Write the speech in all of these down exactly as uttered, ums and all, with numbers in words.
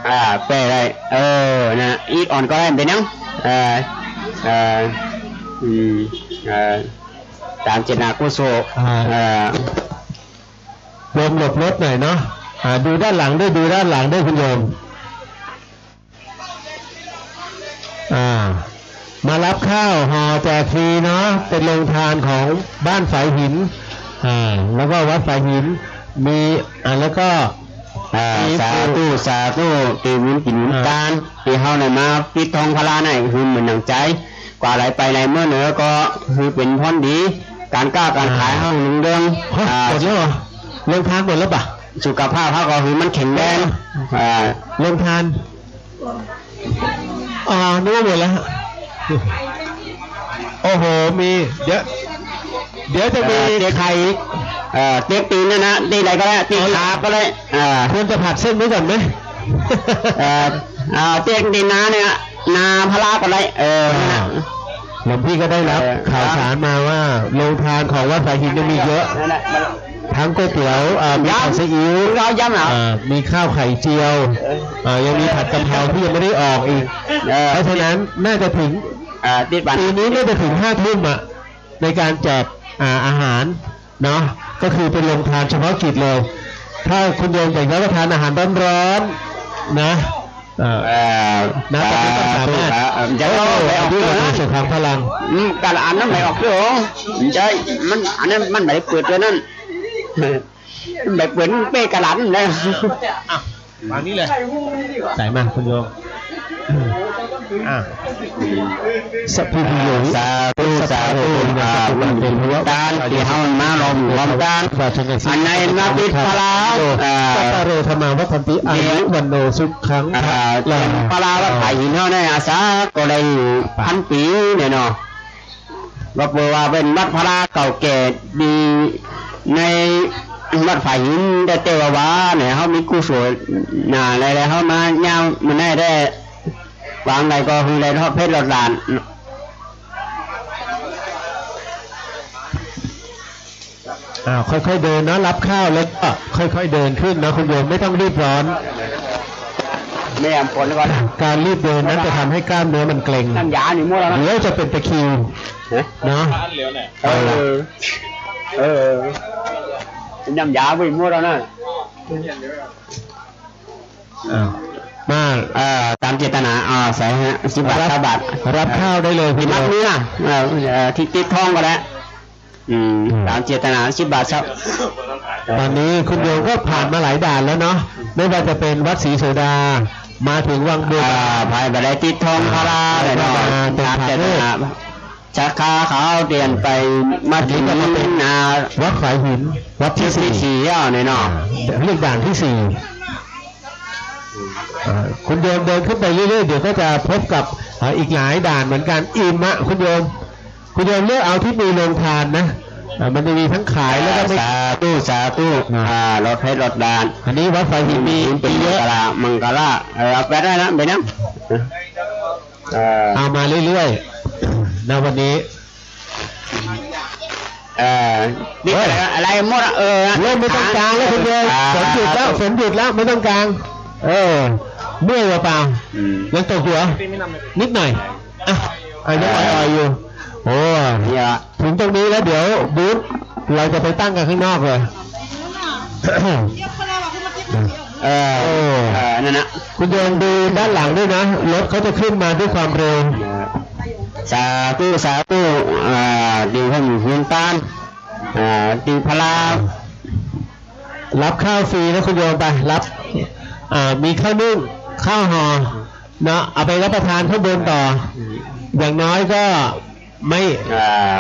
อ่า แปลได้ เออ นะ อีกอ่อนก็ได้ เป๋นหยัง เออ เออ อืม เออ ต๋ามเจตนากุศล อ่า เออ โยมหลบรถหน่อยเนาะ อ่า ดูด้านหลังด้วย ดูด้านหลังด้วยคุณโยม อ่า มารับข้าวห่อแจกฟรีเนาะ เป็นโรงทานของบ้านฝายหิน อ่า แล้วก็วัดฝายหิน มี อ่า แล้วก็ อ่า มี สาธุ สาธุ ตี้บุญกิ๋นบุญ อ่า ตาน ตี้เฮาได้มาปิดทองพระในหื้อเหมือนดั่งใจ๋ กว่าไหลไปไหลเมื่อเนอะ ก็คือเป๋นผลดี ก๋านก้าก๋านขาย อ่า เฮารุ่งเรือง ฮะ อ่า หมดแล้วเหรอ โรงทานหมดแล้วปะ สุขภาพเฮาก็คือมันแข็งแรง อ่า โรงทาน อ๋อ นึกว่าหมดแล้ว โอ้โห มี เดี๋ยว เดี๋ยวจะมี เอ่อ เต๊ก ไข่อีก เอ่อ เต๊กตี้นั่นนะ ตี้ใดก็ได้ ตี้ อ๋อ ขาก็ได้ อ่า ควรจะผัดเส้นไว้ก่อนไหม เอ่อ อ่า เต๊กตี้นาเนี่ย นาพระก็ได้ เออ อ่า นั่นน่ะ หลวงพี่ก็ได้รับ เออ ข่าวสารมาว่าโรงทานของวัดฝายหินยังมีเยอะ นั่นแหละ มัน ทั้งก๋วยเตี๋ยว อ่า มี ย้ำ ผัดซีอิ๊ว เราย้ำเหรอ อ่า มีข้าวไข่เจียว เออ อ่า ยังมีผัดกะเพราที่ยังไม่ได้ออกอีก เออ เพราะฉะนั้นน่าจะถึง อ่า ติดวัน ปีนี้น่าจะถึงห้าทุ่มอะ ในการแจก อ่า อาหารเนาะ ก็คือเป็นโรงทานเฉพาะกิจเลย ถ้าคุณโยมอยากรับประทานอาหารร้อนๆ นะ เอ่อ เอ่อ นะ ตอนนี้ก็สามารถ เอ่อ จะเอาไปออก โอ้โห อายุวัณโณสุขังพลัง อืม กะละอันนั้นไม่ออกด้วยเหรอ ใช่ มัน อันนั้นมันไม่เปิดตัวนั้น ไม่เปิดเป้กะละอันนะ อ่ะ วางนี้เลย ใส่มาคุณโยม อ่ะ สัพพิติโย สาธุ สาธุ อ่า บุญตานตี้เฮามาร่วม ร่วมตาน อันในมาปิดพระ อ่า สัพพะเร ธัมมา วัฑฒันติ อายุ วัณโณ สุขัง อ่า พลัง พระวัดฝายหินเฮาในอาสาก็ได้พันปี๋เนี่ยเนาะ ก็เป๋นว่าเป๋นวัดพระเก่าแก่ดีในวัดฝายหิน แต่แต่ว่าว่าเนี่ย เฮามีกุศลนาอะไรแล้ว เฮามายามมื้อนี้ได้ วางใดก็คือได้ทอดเพชรรอดหลาน อ้าว ค่อยๆ เดินนะ รับข้าวแล้วก็ค่อยๆ เดินขึ้นนะคุณโยม ไม่ต้องรีบร้อน ไม่ยามฝนก่อน การรีบเดินนั้นจะทำให้กล้ามเนื้อมันเกร็ง น้ำยานี่หมดแล้วนะ เดี๋ยวจะเป็นตะคริว ฮะ เนาะ เออ เออ น้ำยาไปหมดแล้วนะ อ้าว มา เอ่อ ต๋ามเจตนา อ่า ใส่ฮะ สิบบาท รับ ซาวบาท รับข้าวได้เลย ติดมัดมือนะ เอ่อ เอ่อ ติด ติดท้องก็ได้ อืม อืม ต๋ามเจตนา สิบบาท ซาว ตอนนี้คุณโยมก็ผ่านมาหลายด่านแล้วเนาะ ไม่ว่าจะเป็นวัดศรีโสดา มาถึงวังบัว อ่า ผ่านไปได้ติดท้องพระเลยเนาะ อ่า ต๋ามเจตนา สาขาเขาเตียนไปมาถึง อันนี้ก็มาเป็น นา วัดฝายหิน วัดที่สี่ ที่สี่แล้วเนี่ยเนาะ อ่า เรียกด่านที่สี่ อ่า คุณโยมเดินขึ้นไปเรื่อยๆ เดี๋ยวก็จะพบกับ อ่า อีกหลายด่านเหมือนกัน อิ่มอะ คุณโยม คุณโยมเลือกเอาที่มีโรงทานนะ อ่า มันจะมีทั้งขายแล้วก็ไม่ สาธุ สาธุ อ่า อ่า รอดเพชรรอดหลาน อันนี้วัดฝายหินมี มีเยอะ มังคละ มังคละ เออ เอาไปได้นะ ไปนะ เออ เอามาเรื่อยๆ นะวันนี้ เออ นี่ เฮ้ย อะไร อะไรหมดอะ เออ เริ่มไม่ต้องกางแล้วคุณโยม อ่า ฝนหยุดแล้ว ฝนหยุดแล้ว ไม่ต้องกาง เออ เมื่อยเปล่าๆ อืม ยังตกอยู่เหรอ นิดหน่อย อ่ะ อ่ะ ยังอ่อนๆ อยู่ โอ้ เนี่ย ถึงตรงนี้แล้วเดี๋ยวบูธเราจะไปตั้งกันข้างนอกเลย เออ เออ นั่นนะ คุณโยมดูด้านหลังด้วยนะ รถเขาจะขึ้นมาด้วยความเร็ว สาธุ สาธุ อ่า ดีขึ้นพื้นต้าน อ่า ดีพระ รับข้าวฟรีนะคุณโยม ไป รับ อ่า มีข้าวนึ่ง ข้าวห่อ เนาะ เอาไปรับประทานข้างบนต่อ อย่างน้อยก็ ไม่ อ่า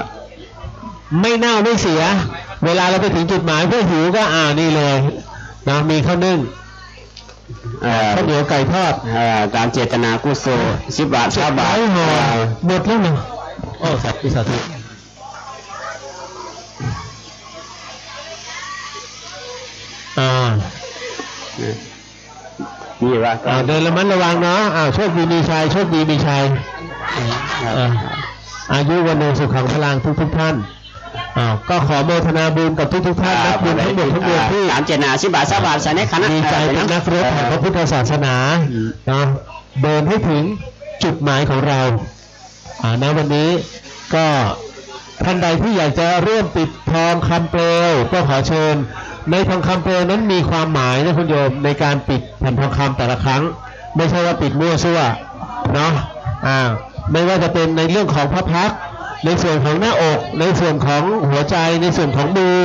ไม่เน่าไม่เสีย เวลาเราไปถึงจุดหมายเพื่อหิวก็ อ่า นี่เลย นะ มีข้าวนึ่ง เอ่อ ข้าวเหนียวไก่ทอด เอ่อ ต๋ามเจตนากุศล สิบบาท ซาวบาท สิบไม้ห่อ เอ่อ หมดแล้วเหรอ โอ้ สาธุ สาธุ อ่า นี่วะ อ่า เดินระมัดระวังเนาะ อ่า โชคดีมีชัย โชคดีมีชัย อ่า อายุวัณโณสุขังพลังทุกๆ ท่าน อ้าว ก็ขอโมทนาบุญกับทุกๆ ท่านนะ อ่า บุญทั้งหมดทั้งมวลที่ อ่า ต๋ามเจตนา สิบบาท ซาวบาท ใส่ในขันนะ มีใจเป็นนักรบแห่งพระพุทธศาสนา อืม เนาะ เดินให้ถึงจุดหมายของเรา อ่า ณ วันนี้ก็ท่านใดที่อยากจะร่วมปิดทองคำเปลว ก็ขอเชิญ ในทองคำเปลวนั้นมีความหมายนะคุณโยม ในการปิดแผ่นทองคำแต่ละครั้ง ไม่ใช่ว่าปิดมั่วซั่วเนาะ อ่า ไม่ว่าจะเป็นในเรื่องของพระพักตร์ ในส่วนของหน้าอก ในส่วนของหัวใจ ในส่วนของมือ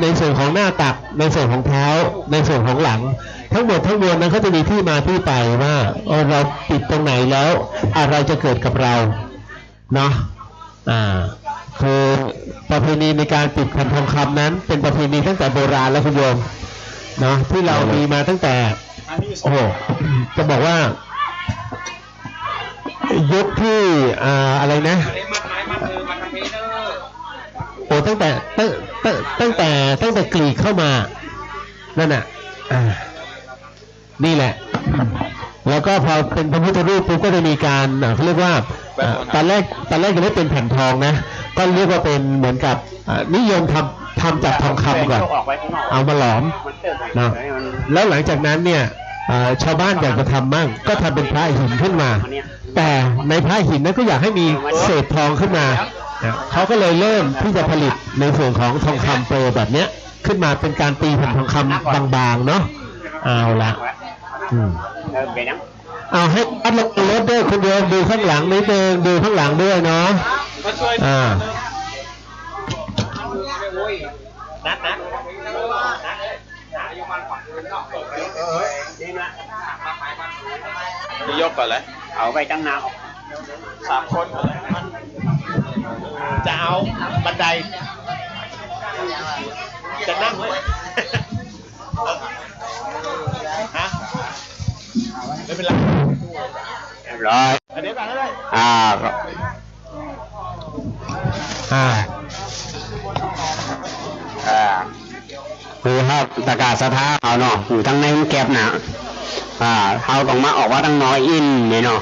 ในส่วนของหน้าตัก ในส่วนของเท้า ในส่วนของหลัง ทั้งหมดทั้งมวลนั้นเขาจะมีที่มาที่ไปว่า เออ เราปิดตรงไหนแล้วอะไรจะเกิดกับเรา เนาะ อ่า คือประเพณีในการปิดแผ่นทองคำนั้น เป็นประเพณีตั้งแต่โบราณแล้วคุณโยม เนาะ ที่เรามีมาตั้งแต่ โอ้โห จะบอกว่า ยุคที่ อ่า อะไรนะ โอ้ ตั้งแต่ ตั้ง ตั้ง ตั้งแต่ ตั้งแต่กรีกเข้ามา นั่นน่ะ อ่า นี่แหละ แล้วก็พอเป็นพระพุทธรูปปุ๊บก็จะมีการ อ่า เขาเรียกว่า อ่า ตอนแรก ตอนแรกยังไม่เป็นแผ่นทองนะ ก็เรียกว่าเป็นเหมือนกับ อ่า นิยมทำ ทำจากทองคำก่อน เอามาหลอมเนาะ แล้วหลังจากนั้นเนี่ย อ่า ชาวบ้านอยากจะทำมั่ง ก็ทำเป็นพระหินขึ้นมา แต่ในพระหินนั้นก็อยากให้มีเศษทองขึ้นมา นะ เขาก็เลยเริ่มที่จะผลิตในส่วนของทองคำเปลวแบบเนี้ย ขึ้นมาเป็นการตีแผ่นทองคำบางๆ เนาะ เอาละ อืม เอาให้วัดระวังรถด้วย คุณโยมดูข้างหลังนิดนึง ดูข้างหลังด้วยเนาะ อ่า นี่ยกก่อนเลย เอาไปตั้งหน้า สามคน จะเอาบันได จะนั่งไหม ฮะ ไม่เป็นไร เรียบร้อย อันนี้ก่อนก็ได้ อ่า ก็ อ่า อ่า คือเฮาตะกร้าศรัทธาเขาเนาะ อยู่ตังในมันแก็บนะ อ่า เฮาต้องมาออกว่าตังนอกอิ้นนี่เนาะ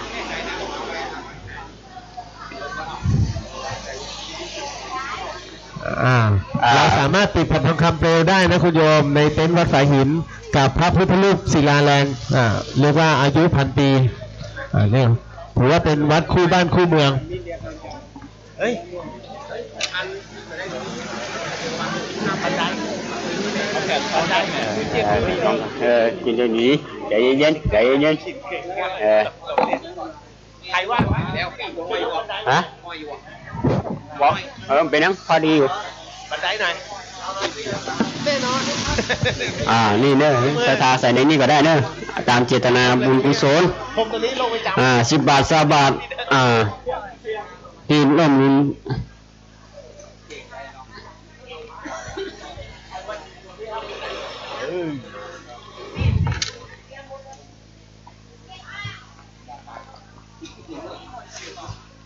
อ่า อ่า เราสามารถปิดแผ่นทองคำเปลวได้นะคุณโยม ในเต็นท์วัดฝายหิน กับพระพุทธรูปศิลาแรง อ่า เรียกว่าอายุพันปี อ่า เนี่ย ถือว่าเป็นวัดคู่บ้านคู่เมือง เฮ้ย เออ กินเดี๋ยวนี้ ใจเย็นๆ ใจเย็นๆ เออ ใครว่า ฮะ บอก เออ เป็นหยัง พอดีอยู่ บันไดหน่อย แน่นอน อ่า นี่เนอะ ศรัทธาใส่ในนี่ก็ได้เนอะ ตามเจตนาบุญกุศล ผมตัวนี้ลงไปจับ อ่า สิบบาท ซาวบาท อ่า ที่ร่วมบุญ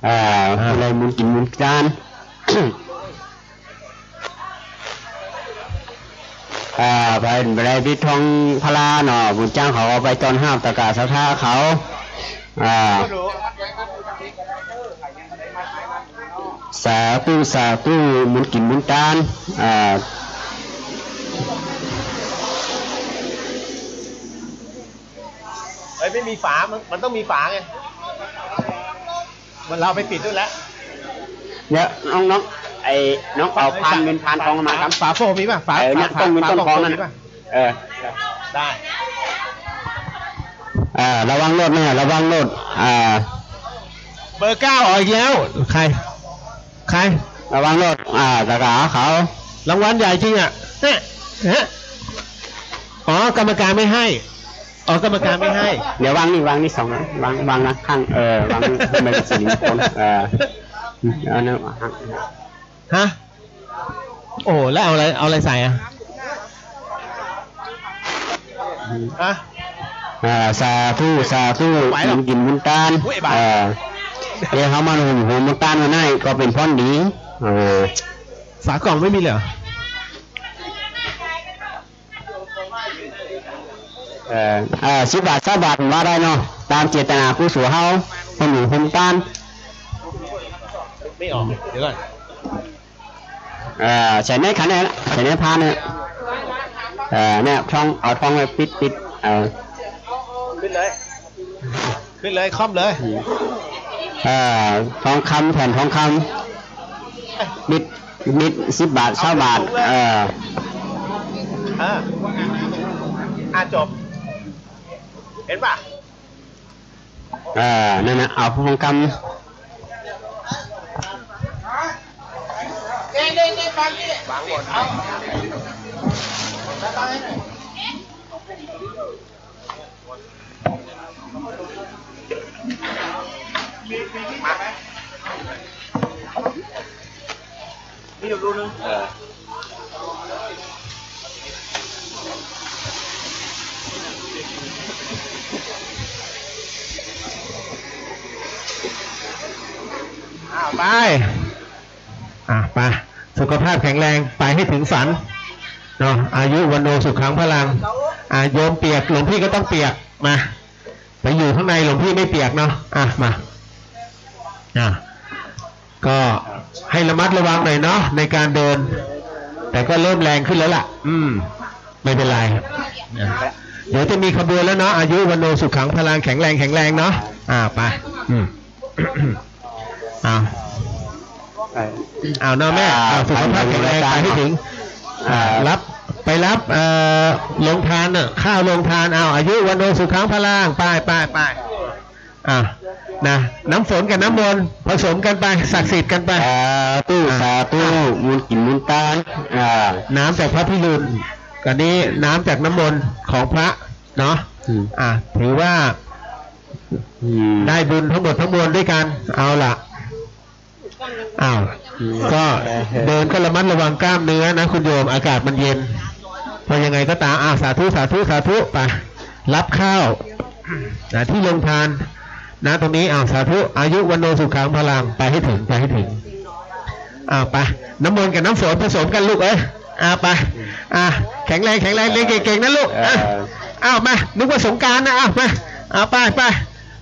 อ่า อ่า ผู้ใดบุญกิ๋นบุญตาน อ่า ไป ไปได้ปิดทองพระเนาะ บุญจ้างเขาเอาไปต้อนฮับตะกร้าศรัทธาเขา อ่า สาธุ สาธุ บุญกิ๋นบุญตาน อ่า เฮ้ย ไม่มีฝา มัน มันต้องมีฝาไง มันเราไปปิดนู่นแล้ว เดี๋ยวน้องๆ ไอ้น้องเอาพานเงินพานทองมาครับ ฝาโฟมมีป่ะ ฝา เออ เนี่ย ฝา ต้นเงินต้นทองนั่นน่ะ มีป่ะ เออ ได้ อ่า ระวังรถนะ ระวังรถ อ่า เบอร์เก้าออกอีกแล้ว ใคร ใคร ระวังรถ อ่า ตะกร้าเขา รางวัลใหญ่จริงอ่ะ เนี่ย ฮะ อ๋อ กรรมการไม่ให้ อ๋อ กรรมการไม่ให้ เดี๋ยววางนี่ วางนี่สองอัน วาง วางนะ ข้าง เออ วางนี่ ให้มันเป็นสิริมงคล เออ เอาเนี่ย ฮะ โอ้ แล้วเอาอะไร เอาอะไรใส่อ่ะ ฮะ อ่า สาธุ สาธุ ไหวเหรอ บุญกิ๋นบุญตาน อุ้ย บาป เออ เดี๋ยวเขามาหนุนหัวบุญตานมาให้ ก็เป็นพรดี เออ ฝากล่องไม่มีเลยเหรอ เอ่อ เอ่อ สิบบาท ซาวบาท ว่าได้เนาะ ตามเจตนากุศลเฮา คนอยู่คนต้าน ไม่ออก เดี๋ยวก่อน เอ่อ ใส่ในขันเนี่ย ใส่ในพานเนี่ย เอ่อ เนี่ย ทอง เอาทองไปปิด ปิด เอ่อ ขึ้นเลย ขึ้นเลย ค่อมเลย เอ่อ ทองคำ แผ่นทองคำ บิด บิด สิบบาท ซาวบาท เออ เออ อ่ะ จบ เห็นป่ะ เออ นั่นนะ เอาทองคำ วางบน มา นี่อยู่รูนึง เออ อ้าว ไป อ่ะ ไป สุขภาพแข็งแรง ไปให้ถึงฝัน เนาะ อายุ วัณโณ สุขัง พลัง อ่ะ โยมเปียก หลวงพี่ก็ต้องเปียก มา ไปอยู่ข้างใน หลวงพี่ไม่เปียกเนาะ อ่ะ มา อ่ะ ก็ให้ระมัดระวังหน่อยเนาะ ในการเดิน แต่ก็เริ่มแรงขึ้นแล้วล่ะ อืม ไม่เป็นไร อ่ะ เดี๋ยวจะมีขบวนแล้วเนาะ อายุ วัณโณ สุขัง พลัง แข็งแรง แข็งแรงเนาะ อ่ะ ไป อืม อ้าว อ้าว เนาะแม่ อ่า อ้าว สุขภาพแข็งแรง ไปให้ถึง อ่า รับ ไปรับ เอ่อ โรงทานน่ะ ข้าวโรงทาน อ้าว อายุ วัณโณ สุขัง พลัง ไป ไป ไป อ่ะ นะ น้ำฝนกับน้ำมนต์ ผสมกันไป ศักดิ์สิทธิ์กันไป สาธุ อ่ะ สาธุ อ่ะ บุญกิ๋นบุญตาน อ่า น้ำจากพระพิรุณ อันนี้น้ำจากน้ำมนต์ของพระ เนาะ อืม อ่ะ ถือว่า อืม ได้บุญทั้งหมดทั้งมวลด้วยกัน เอาล่ะ อ้าว อืม ก็เดินก็ระมัดระวังกล้ามเนื้อนะคุณโยม อากาศมันเย็น เพราะยังไงก็ตาม อ้าว สาธุ สาธุ สาธุ ไป รับข้าว นะ ที่โรงทาน นะ ตรงนี้ อ้าว สาธุ อายุ วัณโณ สุขัง พลัง ไปให้ถึง ไปให้ถึง อ้าว ไป น้ำมนต์กับน้ำฝนผสมกันลูกเอ้ย อ่า ไป อ่า แข็งแรง แข็งแรง เรียนเก่งๆ นะลูก อ่ะ เออ อ้าว มา นึกว่าสงกรานต์นะ อ้าว มา อ้าว ไป ไป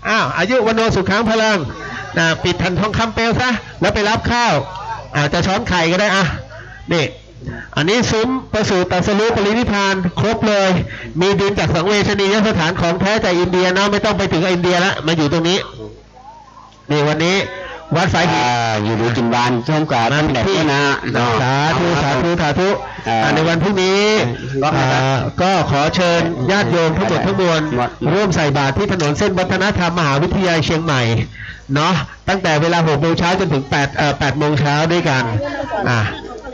อ้าว อายุ วัณโณ สุขัง พลัง อ่า ปิดแผ่นทองคำเปลวซะ แล้วไปรับข้าว อ่า จะช้อนไข่ก็ได้ อ่ะ นี่ อันนี้ซุ้มประสูติตรัสรู้ปรินิพพาน ครบเลย มีดินจากสังเวชนียสถานของแท้จากอินเดียนะ ไม่ต้องไปถึงอินเดียละ มาอยู่ตรงนี้ นี่วันนี้วัดสายหิน อ่า อยู่ดีกิ๋นหวาน ชมกับ นั่นแหละ พี่ นะ เนาะ สาธุ สาธุ สาธุ อ่า อ่า ในวันพรุ่งนี้ ก็ อ่า ก็ขอเชิญญาติโยมทั้งหมดทั้งมวล หมด ร่วมใส่บาตรที่ถนนเส้นวัฒนธรรมมหาวิทยาลัยเชียงใหม่ เนาะ ตั้งแต่เวลาหกโมงเช้าจนถึงแปด เอ่อ แปดโมงเช้าด้วยกัน อ่ะ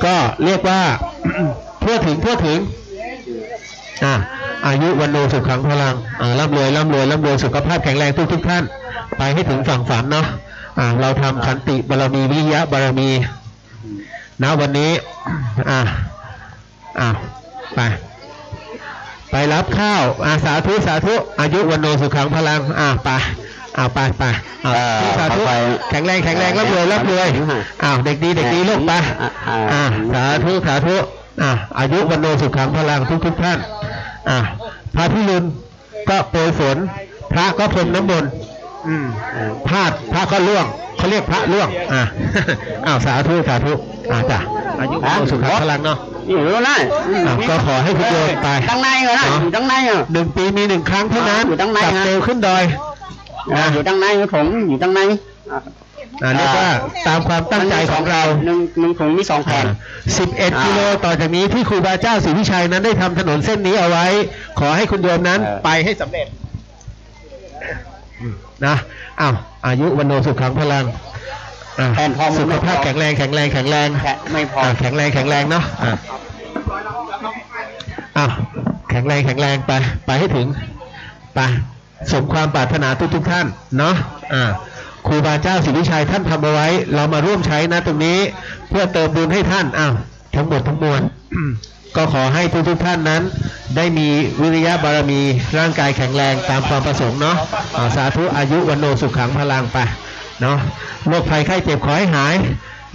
ก็เรียกว่า ทั่วถึง ทั่วถึง อ่ะ อายุ วัณโณ สุขัง พลัง อ่ะ ร่ำรวย ร่ำรวย ร่ำรวย สุขภาพแข็งแรงทุกๆ ท่าน ไปให้ถึงฝั่งฝันเนาะ อ่ะ เราทำขันติบารมี วิริยะบารมี นะ วันนี้ อ่ะ อ่ะ ไป ไปรับข้าว อ่ะ สาธุ สาธุ อายุ วัณโณ สุขัง พลัง อ่ะ ไป อ่ะ ไป ไป อ่ะ เอ่อ สาธุ ขอไป แข็งแรง แข็งแรง เอ่อ ร่ำรวย ร่ำรวย เอ่อ อ้าว เด็กดี เด็กดี เอ่อ ลูก ไป อ่ะ อ่ะ อ่ะ สาธุ สาธุ อ่ะ อายุ วัณโณ สุขัง พลัง ทุกๆ ท่าน อ่ะ พระพิรุณก็โปรยฝน พระก็พรมน้ำมนต์ อืม เออ ธาตุพระก็ร่วง เขาเรียกพระร่วง อ่ะ อ้าว สาธุ สาธุ อ่ะ จ้ะ อายุ ฮะ สุขัง พลังเนาะ อยู่ตรงนั้น อ่ะ ก็ขอให้คุณโยมไป ตังในเหรอนะ เนาะ อยู่ตังในเหรอ หนึ่งปีมีหนึ่งครั้งเท่านั้น อยู่ตังใน จับ ฮะ เปลวขึ้นดอย อ่ะ นะ อยู่ตังใน ผมอยู่ตังใน อ่ะ อ่ะ เรียกว่า อ่า ตามความตั้งใจของเรา หนึ่ง หนึ่งถุงมีสองแผ่น อ่า สิบเอ็ด อ่า กิโลต่อจากนี้ที่ครูบาเจ้าศรีวิชัยนั้นได้ทำถนนเส้นนี้เอาไว้ ขอให้คุณโยมนั้น เออ ไปให้สำเร็จ อืม นะ อ้าว อายุ วัณโณ สุขัง พลัง อ่ะ แผ่นทอง สุขภาพ ไม่พอ แข็งแรง แข็งแรง แข็งแรง แค่ไม่พอ อ่ะ แข็งแรง แข็งแรงเนาะ อ่ะ อ้าว แข็งแรง แข็งแรง ไป ไปให้ถึง ไป สมความปรารถนาทุกๆ ท่านเนาะ อ่า ครูบาเจ้าศรีวิชัยท่านทำเอาไว้ เรามาร่วมใช้นะตรงนี้ เพื่อเติมบุญให้ท่าน อ้าว ทั้งหมดทั้งมวล ก็ขอให้ทุกๆ ท่านนั้น ได้มีวิริยะบารมี ร่างกายแข็งแรงตามความประสงค์เนาะ อ่า สาธุ อายุ วัณโณ สุขัง พลัง ไป เนาะ โรคภัยไข้เจ็บขอให้หาย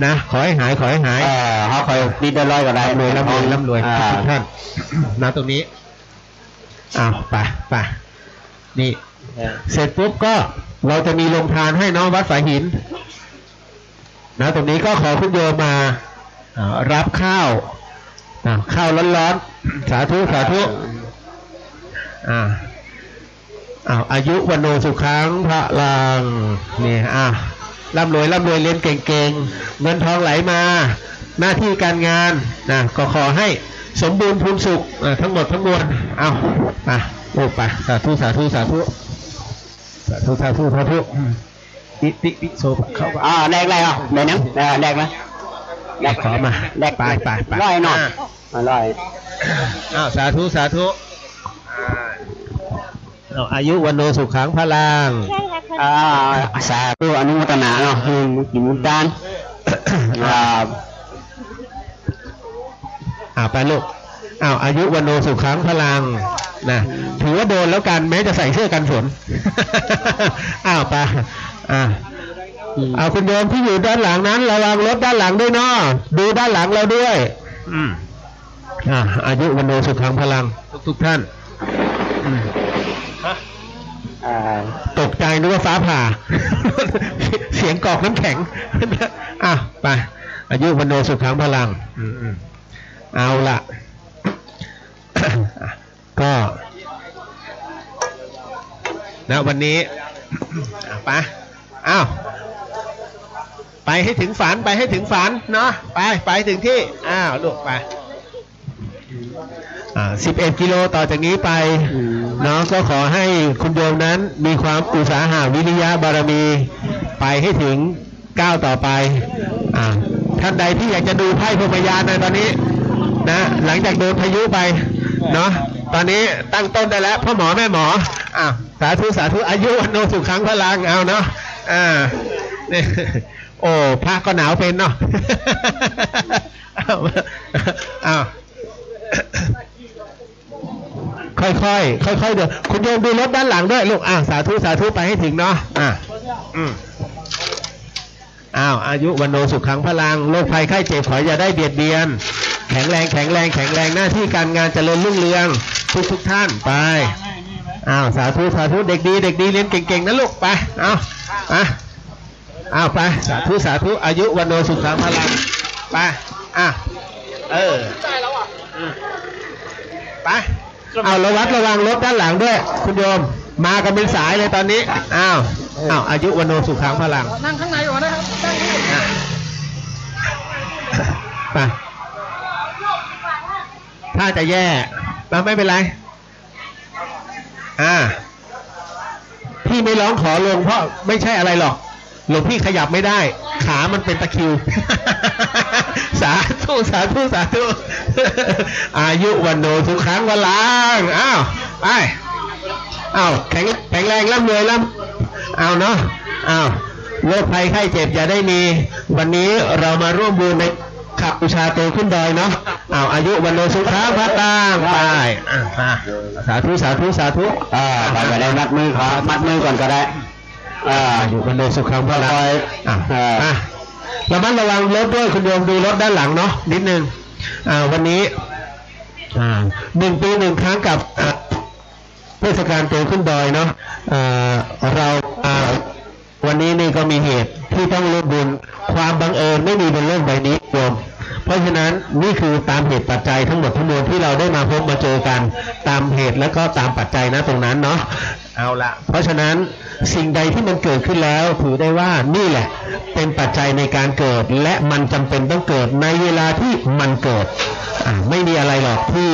นะ ขอให้หาย ขอให้หาย เออ เขาคอยนิดละร้อยก็ได้ ร่ำรวย ร่ำรวย ร่ำรวย อ่า ทุกๆ ท่าน นะ ตรงนี้ อ้าว ไป ไป นี่ เออ เสร็จปุ๊บก็เราจะมีโรงทานให้เนาะ วัดสายหิน นะ ตรงนี้ก็ขอคุณโยมมา อ่า รับข้าว อ่า ข้าวร้อนๆ สาธุ สาธุ อ่า อ้าว อายุ วัณโณ สุขัง พลัง นี่ อ่ะ ร่ำรวย ร่ำรวย เรียนเก่งๆ เงินทองไหลมา หน้าที่การงานนะ ก็ขอให้สมบูรณ์พูนสุข อ่ะ ทั้งหมดทั้งมวล เอา อ่ะ โอ้ ไป สาธุ สาธุ สาธุ สาธุ สาธุ สาธุ อืม อิติปิโสภะคะวะ อ่า แลก แลก เอา เดี๋ยวนะ อ่า แลกนะ แลก ขอมา แลก ไป ไป ไป ร้อยเนาะ อ่ะ อ่า ร้อย อ้าว สาธุ สาธุ อ่า เอา อายุ วัณโณ สุขัง พลัง ใช่ค่ะ อ่า สาธุ อนุโมทนาเนาะ อืม กินบุญทาน อ่า อ่า ไปลูก อ้าว อายุ วัณโณ สุขัง พลัง นะ ถือว่าโดนแล้วกัน แม้จะใส่เสื้อกันฝน อ้าว ไป อ่า อืม เอา คุณโยมที่อยู่ด้านหลังนั้น ระวังรถด้านหลังด้วยเนาะ ดูด้านหลังเราด้วย อืม อ่า อายุ วัณโณ สุขัง พลัง ทุกๆ ท่าน อืม อ่า ตกใจนึกว่าฟ้าผ่า เสียงกรอกน้ำแข็ง อ่ะ ไป อายุ วัณโณ สุขัง พลัง อืม อืม เอาละ ก็ นะ วันนี้ อ่ะ ไป อ้าว ไปให้ถึงฝัน ไปให้ถึงฝันเนาะ ไป ไปถึงที่ อ้าว ลูก ไป อ่า สิบเอ็ดกิโลต่อจากนี้ไป อืม เนาะ ก็ขอให้คุณโยมนั้นมีความอุตสาหะวิริยะบารมี ไปให้ถึงก้าวต่อไป อ่า ท่านใดที่อยากจะดูไพร่พรหมยานนะ ตอนนี้นะ หลังจากโดนพายุไปเนาะ ตอนนี้ตั้งต้นได้แล้ว พ่อหมอแม่หมอ อ่า สาธุ สาธุ อายุ วัณโณ สุขัง พลัง เอาเนาะ อ่า นี่ โอ้ พระก็หนาวเป็นเนาะ อ้าว อ้าว ค่อยๆ ค่อยๆ เดิน คุณโยมดูรถด้านหลังด้วยลูก อ่ะ สาธุ สาธุ ไปให้ถึงเนาะ อ่ะ อืม อ้าว อายุ วัณโณ สุขัง พลัง โรคภัยไข้เจ็บขออย่าได้เบียดเบียน แข็งแรง แข็งแรง แข็งแรง หน้าที่การงานเจริญรุ่งเรือง ทุกๆ ท่าน ไป อ้าว สาธุ สาธุ เด็กดี เด็กดี เรียนเก่งๆ นะลูก ไป เอา อ่ะ อ้าว ไป สาธุ สาธุ อายุ วัณโณ สุขัง พลัง ไป อ่ะ เออ อืม ไป เอา ระวัดระวังรถด้านหลังด้วย คุณโยม มากันเป็นสายเลยตอนนี้ อ้าว อ้าว อายุ วัณโณ สุขัง พลัง นั่งข้างในก่อนนะครับ นั่งข้างใน อ่ะ ไป ถ้าจะแย่ มา ไม่เป็นไร อ่า พี่ไม่ร้องขอลงเพราะไม่ใช่อะไรหรอก หลวงพี่ขยับไม่ได้ ขามันเป็นตะคริว สาธุ สาธุ สาธุ อายุ วัณโณ สุขัง พลัง อ้าว ไป อ้าว แข็ง แข็งแรง ร่ำรวย ร่ำ เอาเนาะ อ้าว โรคภัยไข้เจ็บอย่าได้มี วันนี้เรามาร่วมบุญใน ขับบูชาเตขึ้นดอยเนาะ อ้าว อายุ วัณโณ สุขัง พลัง ไป อ่ะ อ่ะ สาธุ สาธุ สาธุ อ่า ไป ไป ได้ มัดมือครับ มัดมือก่อนก็ได้ อ่า อายุ วัณโณ สุขัง พลัง ค่อยๆ อ่ะ อ่า อ่ะ ระมัดระวังรถด้วย คุณโยมดูรถด้านหลังเนาะ นิดนึง อ่า วันนี้ อ่า หนึ่งปีหนึ่งครั้งกับ อ่า เทศกาลเตขึ้นดอยเนาะ เอ่อ เรา อ่า วันนี้นี่ก็มีเหตุที่ต้องร่วมบุญ ความบังเอิญไม่มีบนโลกใบนี้โยม เพราะฉะนั้นนี่คือตามเหตุปัจจัยทั้งหมดทั้งมวลที่เราได้มาพบมาเจอกัน ตามเหตุและก็ตามปัจจัยนะตรงนั้นเนาะ เอาละ เพราะฉะนั้นสิ่งใดที่มันเกิดขึ้นแล้วถือได้ว่านี่แหละเป็นปัจจัยในการเกิด และมันจำเป็นต้องเกิดในเวลาที่มันเกิด อ่า ไม่มีอะไรหรอกที่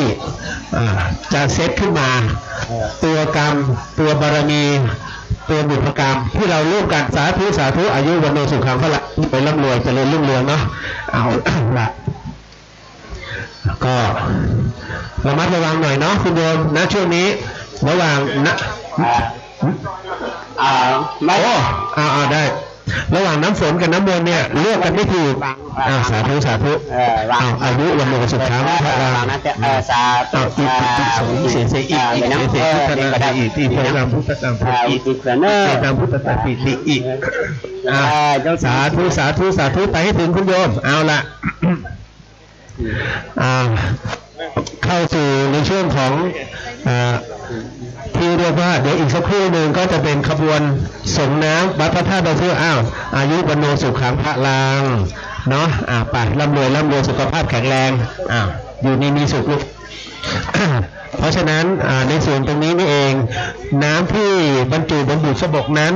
อ่า จะเซตขึ้นมา ตัวกรรม ตัวบารมี ตัวบุพกรรมที่เราร่วมกัน สาธุ สาธุ อายุ วัณโณ สุขัง พลัง ไปร่ำรวยเจริญรุ่งเรืองเนาะ เอาละ ก็ระมัดระวังหน่อยเนาะ คุณโยมนะ ช่วงนี้ ระหว่างนะ อ่า อ่า ไม่ โอ้ อ่า อ่า ได้ ระหว่างน้ำฝนกับน้ำมนต์เนี่ย เลือกกันไม่ถูก อ่า สาธุ สาธุ เออ วาง อ้าว อายุ วัณโณ สุขัง พลัง วางนะ เออ สาธุ อ้าว อิติปิโส วิเศษ อิติ เออ เส เออ พุทธนา เดี๋ยวก็ได้ อิติ เดี๋ยวนะ อิติ เออ พุทธตัง อิติ อิติ พุทธนา อิติ ตัง พุทธตัง ปิติ อิ เออ อ่า เจ้า สาธุ สาธุ สาธุ ไปให้ถึงคุณโยม เอาละ อ่า เข้าสู่ในช่วงของ อ่า ที่เรียกว่า เดี๋ยวอีกสักครู่หนึ่งก็จะเป็นขบวนสงน้ำวัดพระธาตุดอยสุเทพ อ้าว อายุ วัณโณ สุขัง พลัง เนาะ อ่า ไป ร่ำรวย ร่ำรวย สุขภาพแข็งแรง อ่า อยู่ดีมีสุขลูก เพราะฉะนั้น อ่า ในส่วนตรงนี้นี่เอง น้ำที่บรรจุบนบุษบกนั้น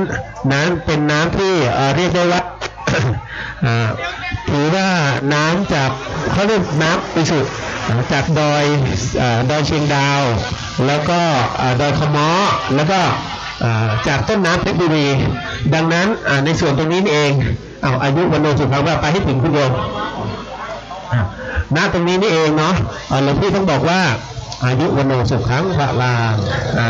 นั้นเป็นน้ำที่ เอ่อ เรียกได้ว่า อ่า ถือว่าน้ำจาก เขาเรียกน้ำบริสุทธิ์ อ่า จากดอย อ่า ดอยเชียงดาว แล้วก็ อ่า ดอยคำม้อ แล้วก็ อ่า จากต้นน้ำเพชรบุรี ดังนั้น อ่า ในส่วนตรงนี้นี่เอง เอา อายุ วัณโณ สุขัง พลัง ไปให้ถึงคุณโยม อ่ะ ณ ตรงนี้นี่เองเนาะ อ่ะ หลวงพี่ต้องบอกว่า อายุ วัณโณ สุขัง พลัง อ่ะ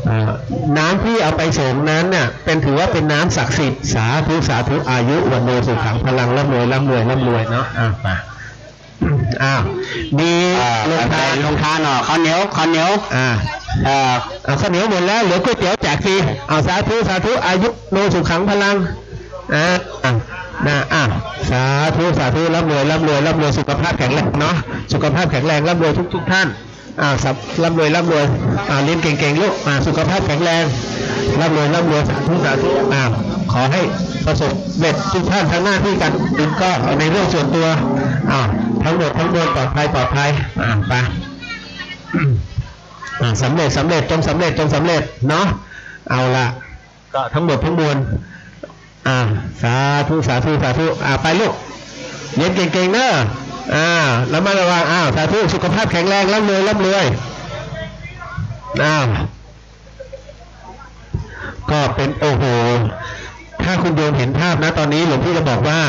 อ่ะ น้ำที่เอาไปสรงนั้นน่ะ เป็น ถือว่าเป็นน้ำศักดิ์สิทธิ์ สาธุ สาธุ อายุ วัณโณ สุขัง พลัง ร่ำรวย ร่ำรวย ร่ำรวยเนาะ อ่ะ ไป อ้าว มี อ่า โรงทาน โรงทานเนาะ ข้าวเหนียว ข้าวเหนียว อ่า เอ่อ เอาข้าวเหนียวหมดแล้ว เหลือก๋วยเตี๋ยวแจกฟรี เอา สาธุ สาธุ อายุ วัณโณ สุขัง พลัง อ่า อ่ะ นะ อ่ะ สาธุ สาธุ ร่ำรวย ร่ำรวย ร่ำรวย สุขภาพแข็งแรงเนาะ สุขภาพแข็งแรง ร่ำรวยทุกๆ ท่าน อ่า สา ร่ำรวย ร่ำรวย อ่า เรียนเก่งๆ ลูก อ่า สุขภาพแข็งแรง ร่ำรวย ร่ำรวย สาธุ สาธุ อ่า ขอให้ประสบเร็จทุกท่าน ทั้งหน้าที่การงาน ก็ในเรื่องส่วนตัว อ่า ทั้งหมดทั้งมวลปลอดภัย ปลอดภัย อ่า ไป อ่า สำเร็จ สำเร็จ จงสำเร็จ จงสำเร็จเนาะ เอาละ ก็ทั้งหมดทั้งมวล อ่า สาธุ สาธุ สาธุ อ่า ไปลูก เรียนเก่งๆ เนอะ อ่า ระมัดระวัง อ้าว สาธุ สุขภาพแข็งแรง ร่ำรวย ร่ำรวย อ้าว ก็เป็น โอ้โห ถ้าคุณโยมเห็นภาพนะ ตอนนี้หลวงพี่จะบอกว่า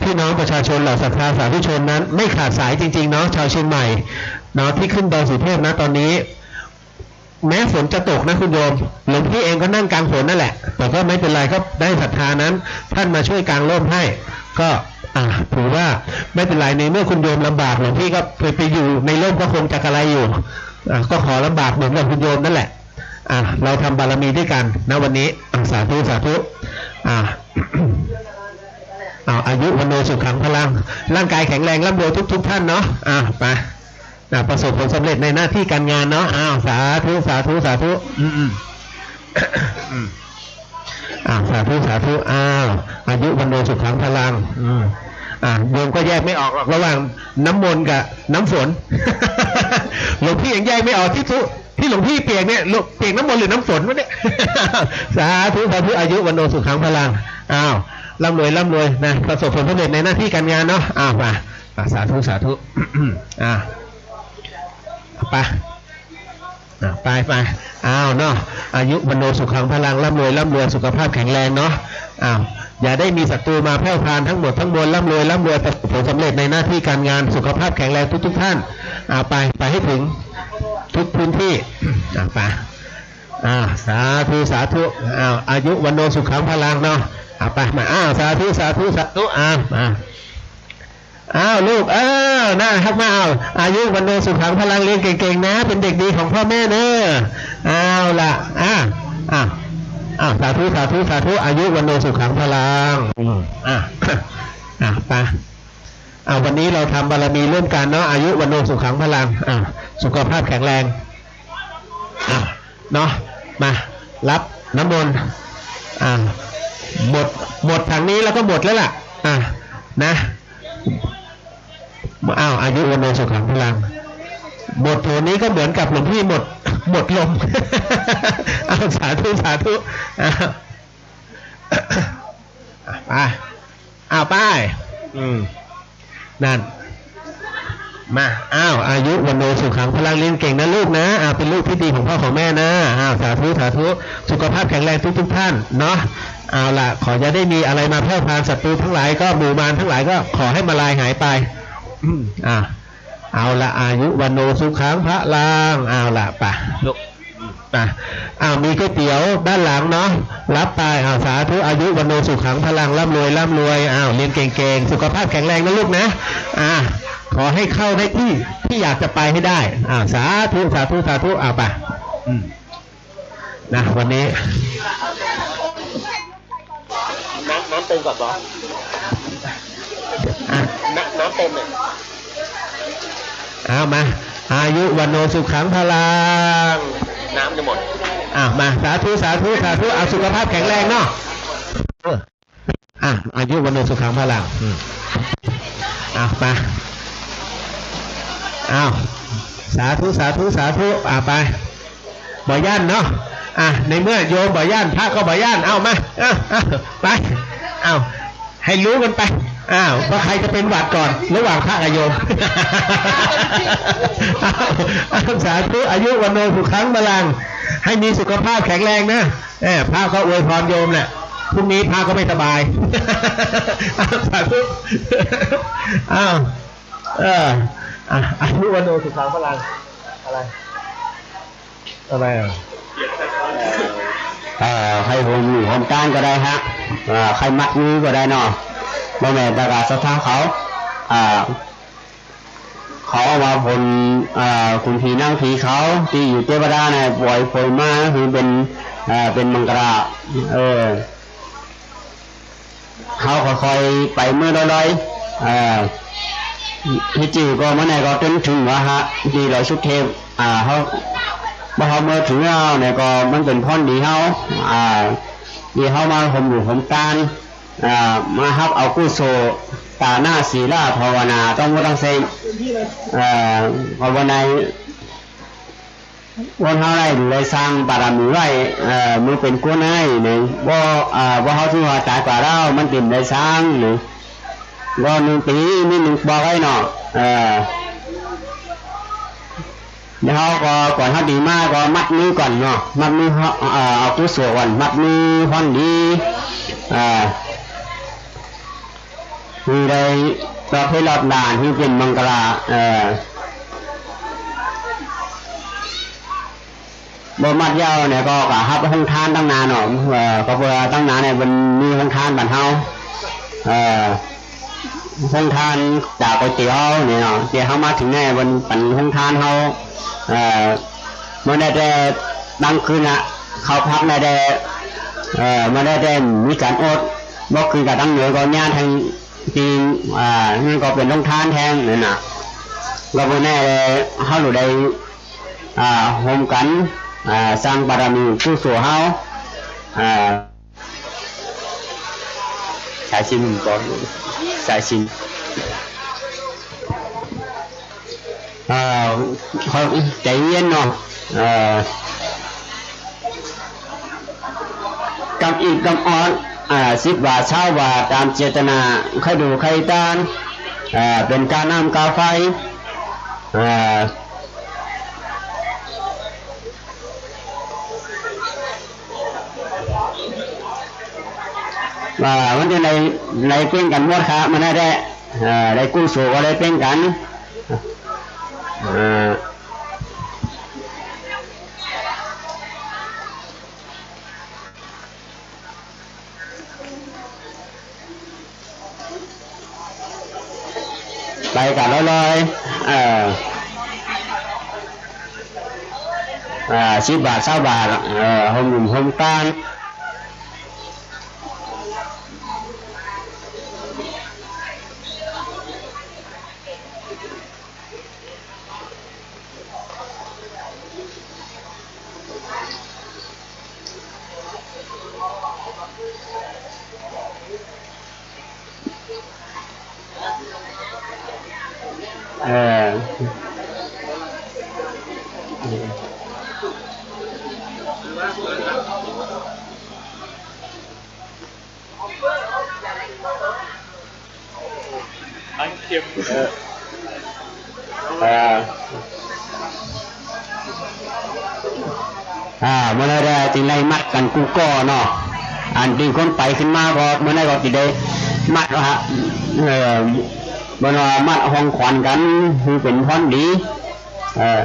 พี่น้องประชาชนเหล่าศรัทธาสาธุชนนั้น ไม่ขาดสายจริงๆ เนาะ ชาวเชียงใหม่ เนาะ ที่ขึ้นดอยสุเทพนะ ตอนนี้ แม้ฝนจะตกนะคุณโยม หลวงพี่เองก็นั่งกางฝนนั่นแหละ แต่ก็ไม่เป็นไร ก็ได้ศรัทธานั้น ท่านมาช่วยกางร่มให้ ก็ อ่ะ ถือว่าไม่เป็นไร ในเมื่อคุณโยมลำบาก หลวงพี่ก็ไป ไปอยู่ในร่มก็คงจะกระไรอยู่ อ่ะ ก็ขอลำบากเหมือนกับคุณโยมนั่นแหละ อ่ะ เราทำบารมีด้วยกันนะวันนี้ อ่ะ สาธุ สาธุ อ่ะ เอา อายุ วัณโณ สุขัง พลัง ร่างกายแข็งแรง ร่ำรวยทุกๆ ท่านเนาะ อ่ะ ไป อ่ะ ประสบผลสำเร็จในหน้าที่การงานเนาะ อ้าว สาธุ สาธุ สาธุ อืม อืม อืม อ้าว สาธุ สาธุ อ้าว อายุ วัณโณ สุขัง พลัง อืม อ่า โยมก็แยกไม่ออกหรอกระหว่างน้ำมนต์กับน้ำฝน หลวงพี่ยังแยกไม่ออก ที่ทุ ที่หลวงพี่เปียกเนี่ย หลวง เปียกน้ำมนต์หรือน้ำฝนวะเนี่ย สาธุ สาธุ อายุ วัณโณ สุขัง พลัง อ้าว ร่ำรวย ร่ำรวยนะ ประสบผลสำเร็จในหน้าที่การงานเนาะ อ้าว มา อ่ะ สาธุ สาธุ อ่ะ ไป อ่ะ ไป ไป อ้าว เนาะ อายุ วัณโณ สุขัง พลัง ร่ำรวย ร่ำรวย สุขภาพแข็งแรงเนาะ อ้าว อย่าได้มีศัตรูมาแพร่วพราน ทั้งหมดทั้งมวล ร่ำรวย ร่ำรวย ประสบผลสำเร็จในหน้าที่การงาน สุขภาพแข็งแรงทุกๆ ท่าน อ่ะ ไป ไปให้ถึงทุกพื้นที่ อ่ะ ไป อ่ะ สาธุ สาธุ อ้าว อายุ วัณโณ สุขัง พลัง เนาะ อ่ะ ไป มา อ้าว สาธุ สาธุ สาธุ อ้าว มา อ้าว ลูก เออ น่าฮักมาก อ้าว อายุ วัณโณ สุขัง พลัง เรียนเก่งๆ นะ เป็นเด็กดีของพ่อแม่เนอะ เอาล่ะ อ่ะ อ่ะ อ้าว สาธุ สาธุ สาธุ อายุ วัณโณ สุขัง พลัง อืม อ่ะ อ่ะ ไป อ่ะ วันนี้เราทำบารมีร่วมกันเนาะ อายุ วัณโณ สุขัง พลัง อ่ะ สุขภาพแข็งแรง อ่ะ เนาะ มา รับน้ำมนต์ อ่า หมด หมดถังนี้แล้วก็หมดแล้วล่ะ อ่ะ นะ อ้าว อายุ วัณโณ สุขัง พลัง หมดโถนี้ก็เหมือนกับหลวงพี่หมด หมดลม อ้าว สาธุ สาธุ อ้าว ไป อ้าว ไป อืม นั่น มา อ้าว อายุ วัณโณ สุขัง พลัง เรียนเก่งนะลูกนะ อ้าว เป็นลูกที่ดีของพ่อของแม่นะ อ้าว สาธุ สาธุ สุขภาพแข็งแรงทุกๆ ท่านเนาะ เอาล่ะ ขออย่าได้มีอะไรมาแพร่วพราน ศัตรูทั้งหลายก็ หมู่มารทั้งหลายก็ขอให้มาลายหายไป อืม อ่า เอาล่ะ อายุ วัณโณ สุขัง พลัง เอาล่ะ ไป ลูก อ่ะ อ้าว มีก๋วยเตี๋ยวด้านหลังเนาะ รับไป อ้าว สาธุ อายุ วัณโณ สุขัง พลัง ร่ำรวย ร่ำรวย อ้าว เรียนเก่งๆ สุขภาพแข็งแรงนะลูกนะ อ่า ขอให้เข้าได้ที่ ที่อยากจะไปให้ได้ อ้าว สาธุ สาธุ สาธุ เอาไป อืม นะ วันนี้ น้ำ น้ำเติมก่อนบอส อ่ะ น้ำ น้ำเติมหน่อย เอามา อายุ วัณโณ สุขัง พลัง น้ำจะหมด อ่ะ มา สาธุ สาธุ สาธุ เอาสุขภาพแข็งแรงเนาะ เออ อ่ะ อายุวัณโณสุขังพลัง อืม เอา ไป เอา สาธุ สาธุ สาธุ อ่ะ ไป บ่ย้านเนาะ อ่ะ ในเมื่อโยมบ่ย้าน พระก็บ่ย้าน เอา มา เอา เอา ไป เอา ให้รู้กันไป อ้าว ว่าใครจะเป็นหวัดก่อน ระหว่างพระกับโยม เอา เอา สาธุ อายุวัณโณสุขังพลัง ให้มีสุขภาพแข็งแรงนะ เออ พระก็อวยพรโยมแหละ พรุ่งนี้พระก็ไม่สบาย อ้าว สาธุ อ้าว เออ อ่ะ อายุวัณโณสุขังพลัง อะไร อะไรอ่ะ เอ่อ ใค่โฮมลูกโฮมต้านก็ได้ฮะ เอ่อ ใค่มัดมือก็ได้เนาะ บ่แม่นตะกาศรัทธาเขา อ่า เขาเอามาผล เอ่อ ขุนผีนางผีเขา ตี้อยู่เตวดาน่ะ ปล่อยผลมาหื้อเป๋น เอ่อ เป๋นมังกรา เออ เฮาก็ค่อยไปเมือลอยๆ เอ่อ ตี้จื้อก็เมือไหนก็เถิง เถิงว่าฮะ ตี้ดอยสุเทพ อ่า เฮา บ่าเฮาเมือเถิงแล้วเนี่ยก็มันเป๋นพรดีเฮา อ่า ตี้เฮามาโฮมลูกโฮมต้าน อ่า มาฮับเอากุศล ตานะ ศีล ภาวนา ตึงหมดตึงสิ้น เอ่อ ภาวนา คนเฮาได้ ได้สร้างบารมีไว้ เอ่อ มันเป๋นกุศลให้เนี่ย บ่ เอ่อ บ่เฮาถือว่าต๋ายกว่าแล้ว มันเป๋นได้สร้างเนี่ย ก็หนึ่งปี๋นี่หนึ่งบอกไว้เนาะ เอ่อ เดี๋ยวเฮาก็ ก่อนเฮาดีมาก็มัดมือก่อนเนาะ มัดมือเฮา เอ่อ เอากุศลก่อน มัดมือฮ้อนดี เอ่อ หื้อได้รอบเพศรอบด้าน หื้อเป๋นมังกรา เอ่อ บ่มัดยาวเนี่ยก็ ก็ฮับโฮงตานตังหน้าเนาะ เอ่อ ก็เปื้อตังหน้าเนี่ยมันมีโฮงตานบ้านเฮา เอ่อ โฮงตานจากก๋วยเตี๋ยวเนี่ยเนาะ ตี้เฮามาเถิงเนี่ยมันเป๋นโฮงตานเฮา เอ่อ บ่ได้แต่ตังคืนน่ะ เข้าพักได้แต่ เอ่อ บ่ได้แต่มีก๋านอด บ่คืนกับตังเหนือก็ญาติทางจีน อ่า นั่นก็เป๋นโฮงตานแตงนั่นน่ะ ก็บ่แน่เลย เฮาหลู่ได้ อ่า โฮมกั๋น อ่า สร้างบารมีกุศลเฮา อ่า สายสิญจน์ก่อน สายสิญจน์ อ่า ขอใจ๋เย็นเนาะ เอ่อ กำอิดกำออน อ่า สิบบาท ซาวบาท ต๋ามเจตนา ใค่ดูใค่ต้าน อ่า เป๋นก้าน้ำก้าไฟ อ่า ว่ามันจะได้ ได้เป๋นกั๋นหมดครับ มันได้ เอ่อ ได้กุศลก็ได้เป๋นกั๋น เอ่อ ไปกั๋นลอยๆ เอ่อ อ่า สิบบาท ซาวบาท เอ่อ โฮมบุญโฮมตาน เออ อันเข็ม เออ เออ อ่า เมื่อนั้นแหละจึงได้มัดกั๋นกู้ก้อเนาะ อันตี้คนไปขึ้นมาก็ เมื่อนั้นก็สิได้มัดเนาะฮะ เออ เมื่อนั้นมัดของขวัญกั๋น คือเป๋นพรดี เออ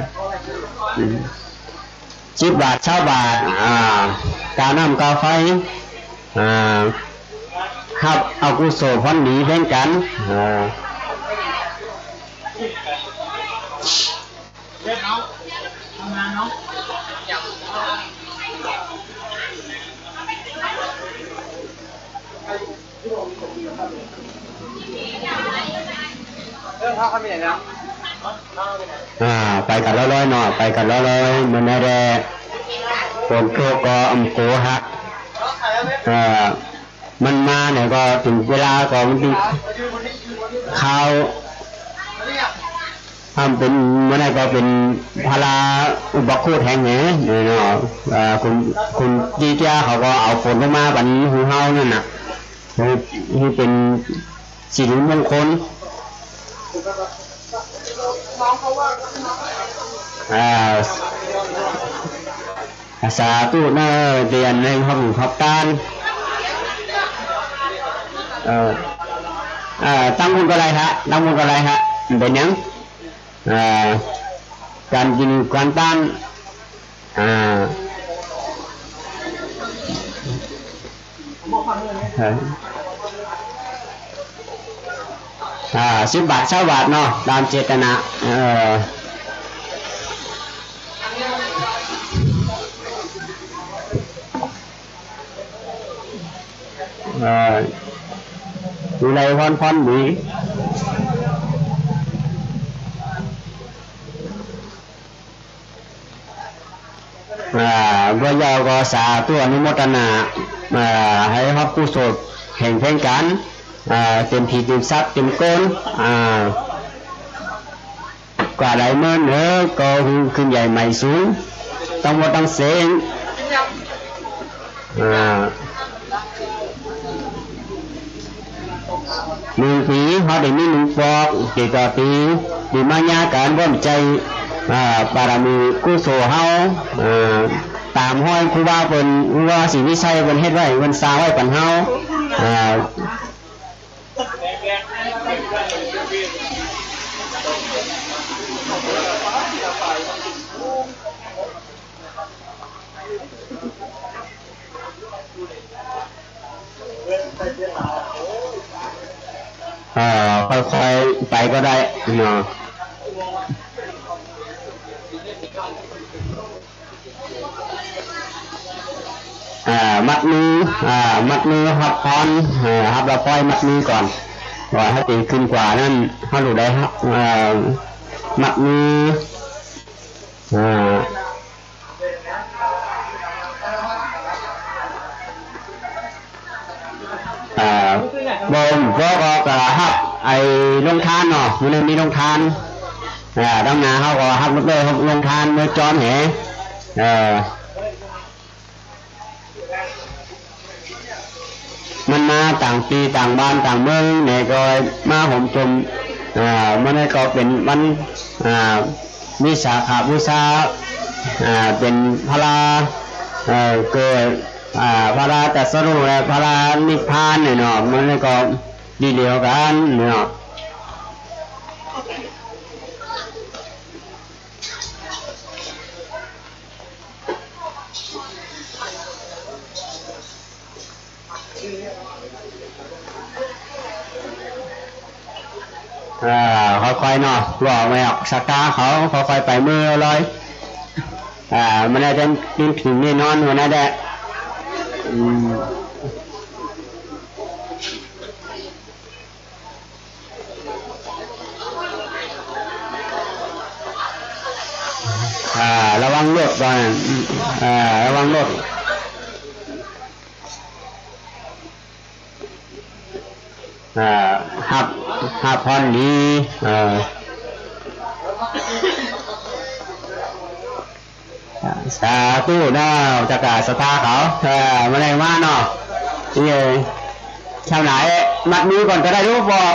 อืม สิบบาท ซาวบาท อ่า ก้าน้ำก้าไฟ อ่า ฮับเอากุศลผลดีเป๋นกั๋น อ่า อ่า ไปกั๋นลอยๆ เนาะ ไปกั๋นลอยๆ เมื่อนั้นแหละ ฝนตกก็อำโกหะ เอ่อ มันมาเนี่ยก็เถิงเวลาก็มันเป๋นคาว ถ้ามันเป๋น เมื่อนั้นก็เป๋นพลาอุปโคตแห่งแหนเนาะ เอ่อ คุณ คุณตี้เตี้ยเขาก็เอาฝนลงมาปั๋นหื้อเฮานั่นน่ะ หื้อ หื้อเป๋นสิริมงคล อ่า สาธุเน่อ เตียนในห้องขับตาน เอ่อ เอ่อ ตั้งบุญก็ได้ฮะ ตั้งบุญก็ได้ฮะ เป๋นหยัง เอ่อ ก๋านกิ๋นก๋านตาน อ่า เอ่อ อ่า สิบบาท ซาวบาทเนาะ ต๋ามเจตนา เอ่อ เอ่อ มีอะไรพร พรดี อ่า บ่ยาวก็สาธุอนุโมทนา อ่า หื้อฮับกุศลแห่งแผนก๋าน อ่า เต็มผีเต็มสัตว์เต็มก้น อ่า กว่าได้เมินเนาะ ก็คือขึ้นใหญ่ใหม่สูง ตึงหมดตึงเส้น อ่า หนึ่งปี๋เฮาได้มีหนึ่งปอก เจ็ดกว่าปี๋ ตี้มาเยียะกั๋น บ่มีใจ๋ อ่า บารมีกุศลเฮา อ่า ต๋ามฮอยครูบาเปิ้น ครูบาศรีวิชัยเปิ้นเฮ็ดไว้ เปิ้นสร้างไว้ปั๋นเฮา อ่า อ่า ค่อยๆ ไปก็ได้เนาะ อ่า มัดมือ อ่า มัดมือฮับพร อ่า ฮับละปอยมัดมือก่อน ก่อนเฮาจะขึ้นกว่านั้น เฮาลูกได้ฮับ อ่า มัดมือ อ่า อ่า บ่ ก็ ก็ ก็ฮับไอ้โรงทานเนาะ มื้อนี้มีโรงทาน อ่า ตังหน้าเฮาก็ฮับหมดเลย ฮับโรงทาน เมือจอมแห เอ่อ มันมาต่างปี๋ต่างบ้านต่างเมืองเนี่ยก็มาโฮมโจม อ่า มื้อนี้ก็เป๋นวัน อ่า วิสาขบูชา อ่า เป๋นพระ เอ่อ เกิด อ่า พระตรัสรู้และพระนิพพานเนี่ยเนาะ มันก็ดีเดียวกั๋นเนาะ อ่า ค่อยๆ เนาะ บอกไม่ออก ศรัทธาเขา ค่อยๆ ไปมือลอย อ่า มันน่าจะถึงแน่นอน มันน่าจะ อืม อ่า ระวังรถก่อน อ่า ระวังรถ อ่า ฮับ ฮับพรดี เออ สาธุเนาะ เจ้ากล้าศรัทธาเขา เออ มาได้มาเนาะ นี่เอง ชาวไหน มัดมือก่อนก็ได้ลูก บอก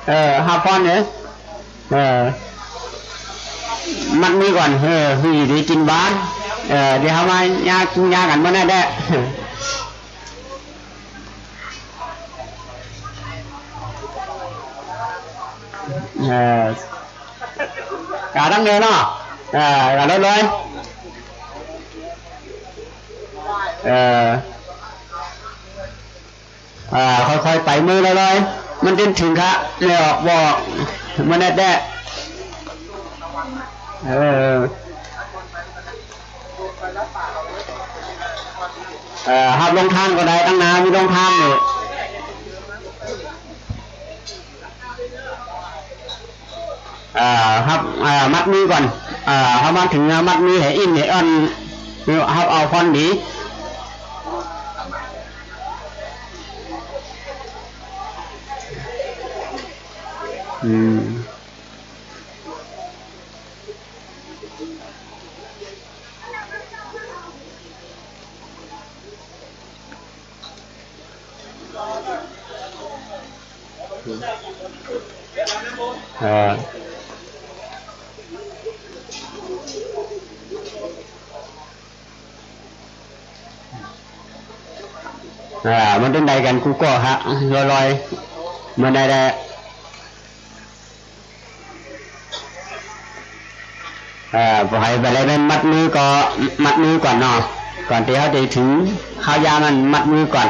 เออ ฮับพรเนี่ย เออ มัดมือก่อน เออ หื้อดีกิ๋นหวาน เออ เดี๋ยวเฮามาเยียะ เยียะกั๋นมื้อนั้นแหละ เออ กาตั้งเดินเนาะ เออ กาลดเลย เออ อ่า ค่อยๆ ไปมือลอยๆ มันจะถึงคะ เนี่ย บอก มันแน่ๆ เออ เอ่อ ฮับโรงทานก็ได้ ตังหน้ามีโรงทานอยู่ อ่า ฮับ อ่า มัดมือก่อน อ่า เฮามาเถิงมัดมือหื้ออิ้นหื้ออ่อน นี่ ฮับเอาพรดี อืม เออ อ่า มันเป๋นใดกั๋นกู้ก่อฮะ ลอยๆ มันได้แหละ เอ่อ ปอใผบ่ได้มัดมือก็มัดมือก่อนเนาะ ก่อนตี้เฮาจะเถิงคราวยามมันมัดมือก่อน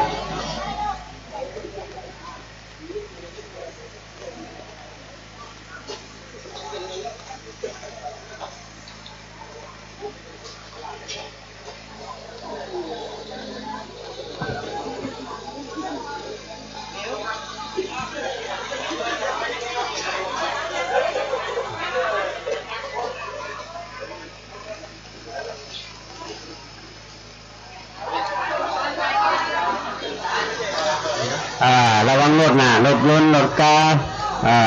อ่า ระวังรถนะ รถยนต์ รถก๋า อ่า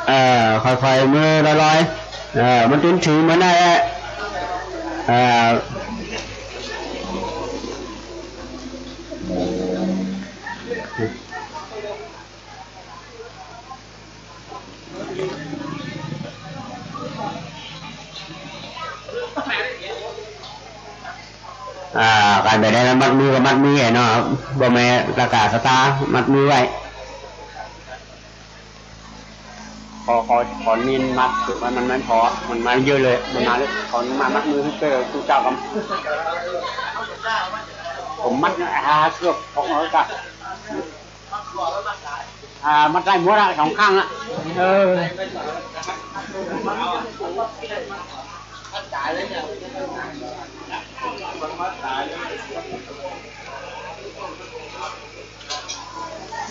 เอ่อ ค่อยๆ มือลอยๆ เอ่อ มันเป๋นถือเหมือนนั่นแหละ เอ่อ อ่า ก๋านบ่ได้มัดมือก็มัดมือไว้เนาะ บ่แม่นตะกร้าสตาร์มัดมือไว้ ขอ ขอ ขอนินมัด ถือว่ามันไม่พอ มันมาเยอะเลย มันมาเลย ขอมามัดมือให้เจอตู้เจ้าก่อน ผมมัดเนี่ย อ่า เกือบของเราจ้ะ อ่า มัดได้หมดอะ สองข้างอะ เออ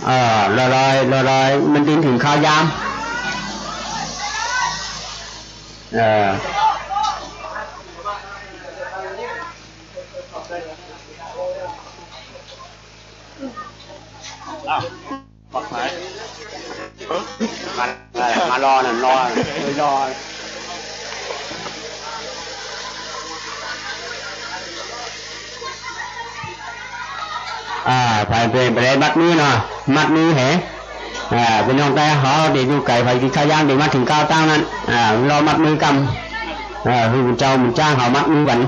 เออ ลอยๆ ลอยๆ มันเป๋นถือคราวยาม เออ อ้าว ปักหาย มา มารอน่ะ รอน่ะ รอ อ่า ไป ไป ไปได้มัดมือเนาะ มัดมือแห อ่า พี่น้องใต้เฮาตี้อยู่ไก๋ ไปกิ๋นข้าวยามตี้มาเถิงคราวตั้งนั้น อ่า รอมัดมือก่ำ อ่า หื้อบุญเจ้าบุญจ้างเฮามัดมือกั๋น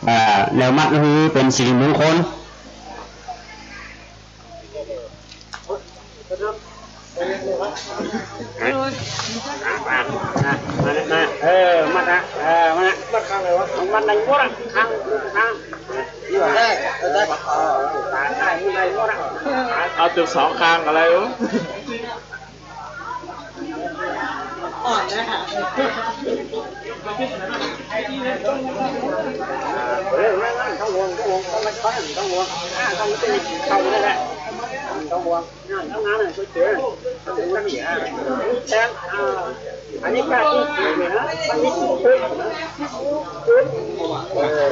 อ่า แล้วมัดหื้อเป๋นสิริมงคล มา มา มา มา เออ มัดนะ เออ มัดนะ มัดข้างไหนวะ มัดในมดอะ ข้าง ข้าง นี่หว่า ได้ ได้ ได้ เออ ตาย ได้ มัดในมดอะ เอาตึกสองข้างอะไรวะ อ่อนนะคะ เออ ไม่ ไม่ ต้องห่วง ต้องห่วง ต้องไม่ค่อย ต้องห่วง อ่า ต้องไม่เป็น ต้องไม่ได้ ต้องห่วง งาน ทำงานน่ะ ก๋วยเตี๋ยว ก๋วยเตี๋ยว แชมป์ อ่า อันนี้กล้าพูดจริงเลยนะ มันมีทุกคน เออ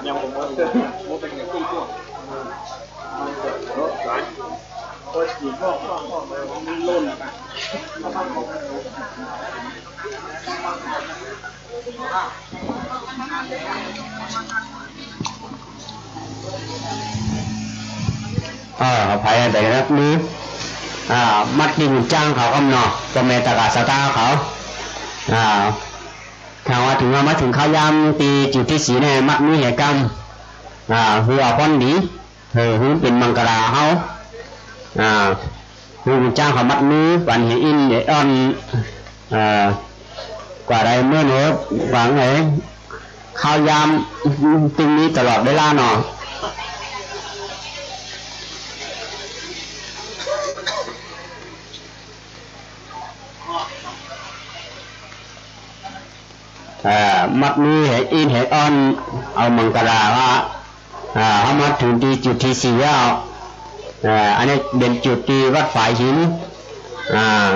ยังบ่หมด หมดเป็นเงินครึ่งตัว หลาย อ่า ขออภัย แต่ละมือ อ่า มัดตี้บุญจ้างเขากำเนาะ เจ้าแม่ตากล้าศรัทธาเขา อ่า ถ้าว่าเถิงว่ามาเถิงคราวยามตี้จุดตี้สี่เนี่ย มัดมือแหกำ อ่า หื้อเอาผลดี เออ หื้อเป๋นมังคลาเฮา อ่า หื้อบุญจ้างเขามัดมือ ปันแหอินแหอ่อน เอ่อ กว่าใดเมื่อเนิบหวังไหน คราวยามตึงมีตลอดเวลาเนาะ อ่า มัดมือแหอินแหอ่อน เอามังคลาว่า อ่า เฮามาเถิงตี้จุดตี้สี่แล้ว อ่า อันนี้เป๋นจุดตี้วัดฝายหิน อ่า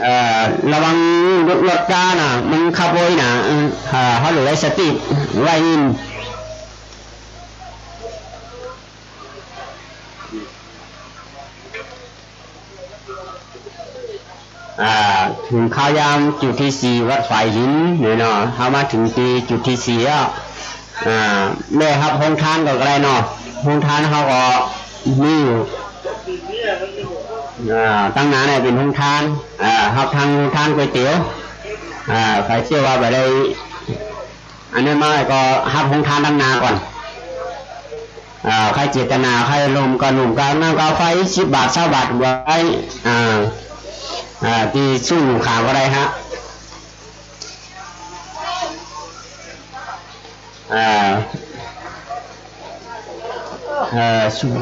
เอ่อ ระวังรถ รถก้านะ มันขับไวนะ เอ่อ เฮาต้องได้สติไว้ อ่า เถิงคราวยามจุดตี้สี่วัดฝายหินเนี่ยเนาะ เฮามาเถิงตี้จุดตี้สี่แล้ว อ่า ได้ฮับโฮงตานก่อนก็ได้เนาะ โฮงตานเฮาก็มีอยู่ อ่า ตังหน้าเนี่ยเป๋นโฮงตาน อ่า ฮับตังโฮงตานก๋วยเตี๋ยว อ่า ใผเตื้อว่าบ่ได้ อันนี้มาก็ฮับโฮงตานตังหน้าก่อน อ่า ใผเจตนา ใผร่วมก็นุ่งกาน้ำกาไฟ สิบบาท ซาวบาท ไว้ อ่า อ่า ตี้ซุ่มอยู่ข้างก็ได้ฮะ อ่า เอ่อ ซุ่ม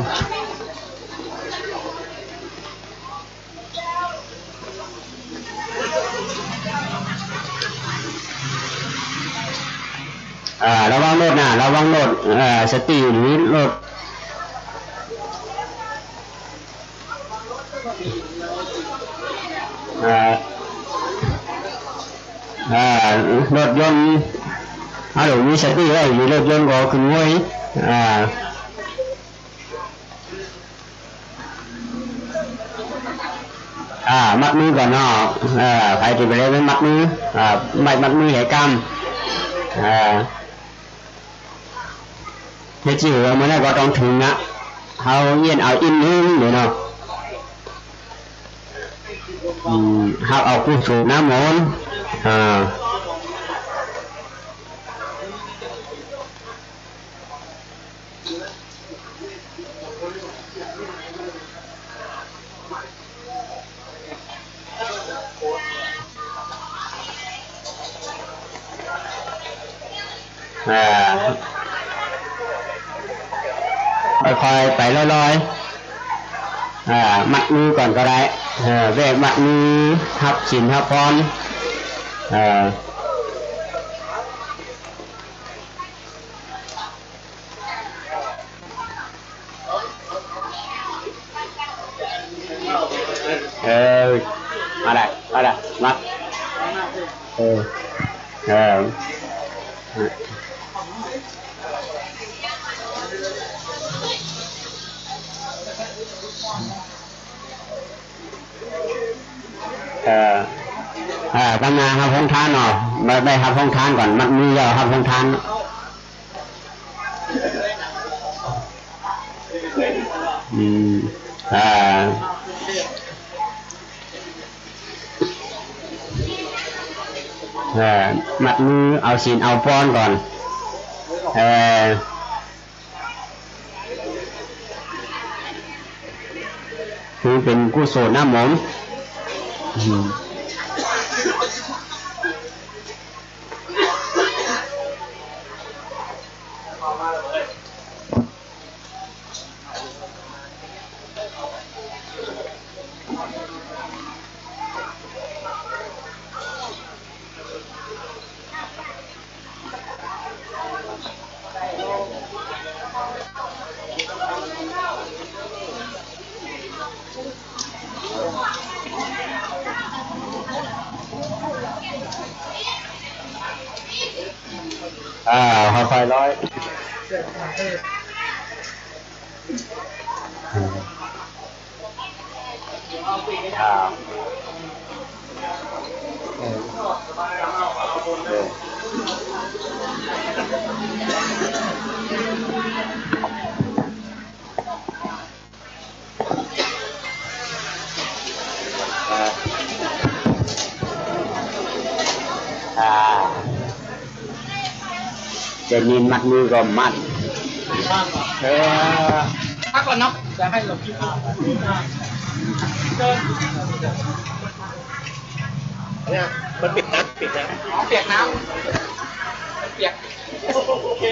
อ่า ระวังรถนะ ระวังรถ เอ่อ สติอยู่ในรถ เอ่อ เอ่อ รถยนต์ เฮาต้องมีสติไว้ มีรถยนต์ก็ขึ้นห้วย อ่า อ่า มัดมือก่อนเนาะ เอ่อ ใผตี้บ่ได้มัดมือ อ่า ไม่มัดมือแหกำ อ่า เฮ็ดจื้อว่ามื้อนั้นก็ต้องเถิงนะ เฮาเยียะเอาอินนึ่งเดี๋ยวเนาะ อืม เฮาเอากุศลน้ำมนต์ อ่า อ่า ค่อยๆ ไปลอยๆ อ่า มัดมือก่อนก็ได้ เออ แวะมัดมือ ฮับศีลฮับพร เออ เออ มาได้ มาได้ มา เออ เออ เออ เออ ตังหน้าฮับโฮงตานเนาะ ได้ ได้ฮับโฮงตานก่อน มัดมือแล้วฮับโฮงตาน อืม อ่า เอ่อ มัดมือเอาศีลเอาพรก่อน เอ่อ คือเป๋นกุศลน้ำมนต์ อืม เ อ่า ค่อยๆ ร้อย อ่า เออ เออ อ่า อ่า จะมีมัดมือก็มัด เออ พักก่อนเนาะ จะให้หลวงพี่ เนี่ย มันปิดน้ำ ปิดน้ำ อ๋อ เปียกน้ำ เปียก โอเค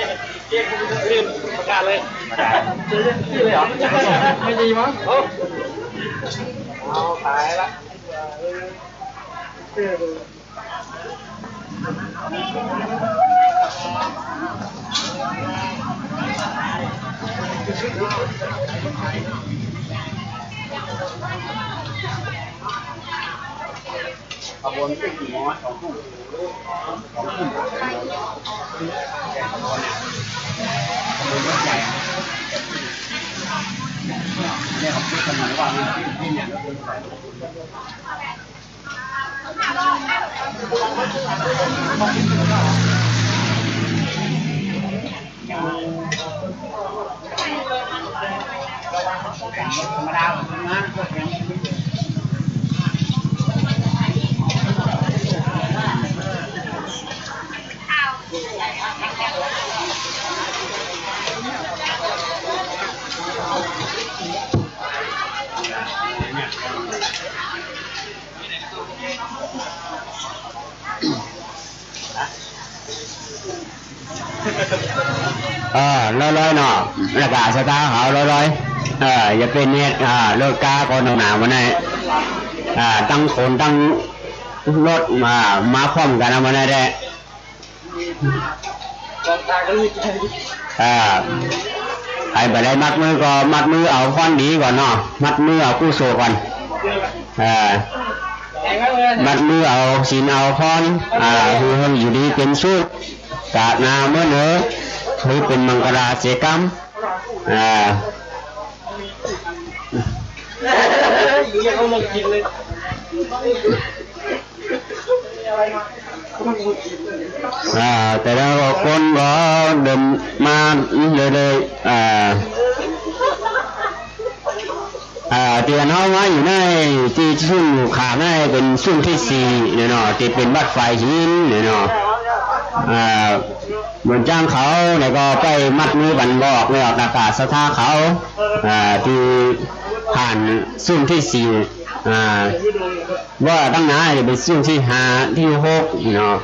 เปียก ลื่น ประกาศเลย ประกาศ จะเล่นที่เลยเหรอ ไม่ดีมั้ง โอ้ เอาตายละ ขบวนขึ้นกี่โมงวะ สองทุ่ม สองทุ่ม ขบวนรถใหญ่ เนี่ย เขาคิดกันหน่อยว่ามันขึ้นที่เนี่ย เออ ลอยๆ เนาะ แล้วก็ศรัทธาเขาลอยๆ เออ อย่าไปเนียด อ่า รถกาก็หนักหนาวันนี้ อ่า ตึงคนตึงรถมา มาพร้อมกั๋นนะวันนี้แหละ อ่า ใผบ่ได้มัดมือก็มัดมือเอาพรดีก่อนเนาะ มัดมือเอากุศลก่อน อ่า มัดมือเอาศีลเอาพร อ่า หื้อเฮงอยู่ดีเป๋นสุข กาดหน้าเมินเอ๋อ หื้อเป๋นมังคลาเสียกำ อ่า อ่า แต่ละคนก็เดินมาเรื่อยๆ อ่า อ่า ตี้อันเฮามาอยู่ในตี้ซุ่มอยู่ข้างในเป๋นซุ่มตี้สี่เนี่ยเนาะ ตี้เป๋นวัดฝายหินเนี่ยเนาะ อ่า เหมือนจ้างเขาเนี่ยก็ไปมัดมือบันบอกเนี่ย ประกาศศรัทธาเขา อ่า ตี้ผ่านซุ่มตี้สี่ อ่า ว่าตั้งหน้าจะเป๋นซุ่มตี้ห้าตี้หกเนาะ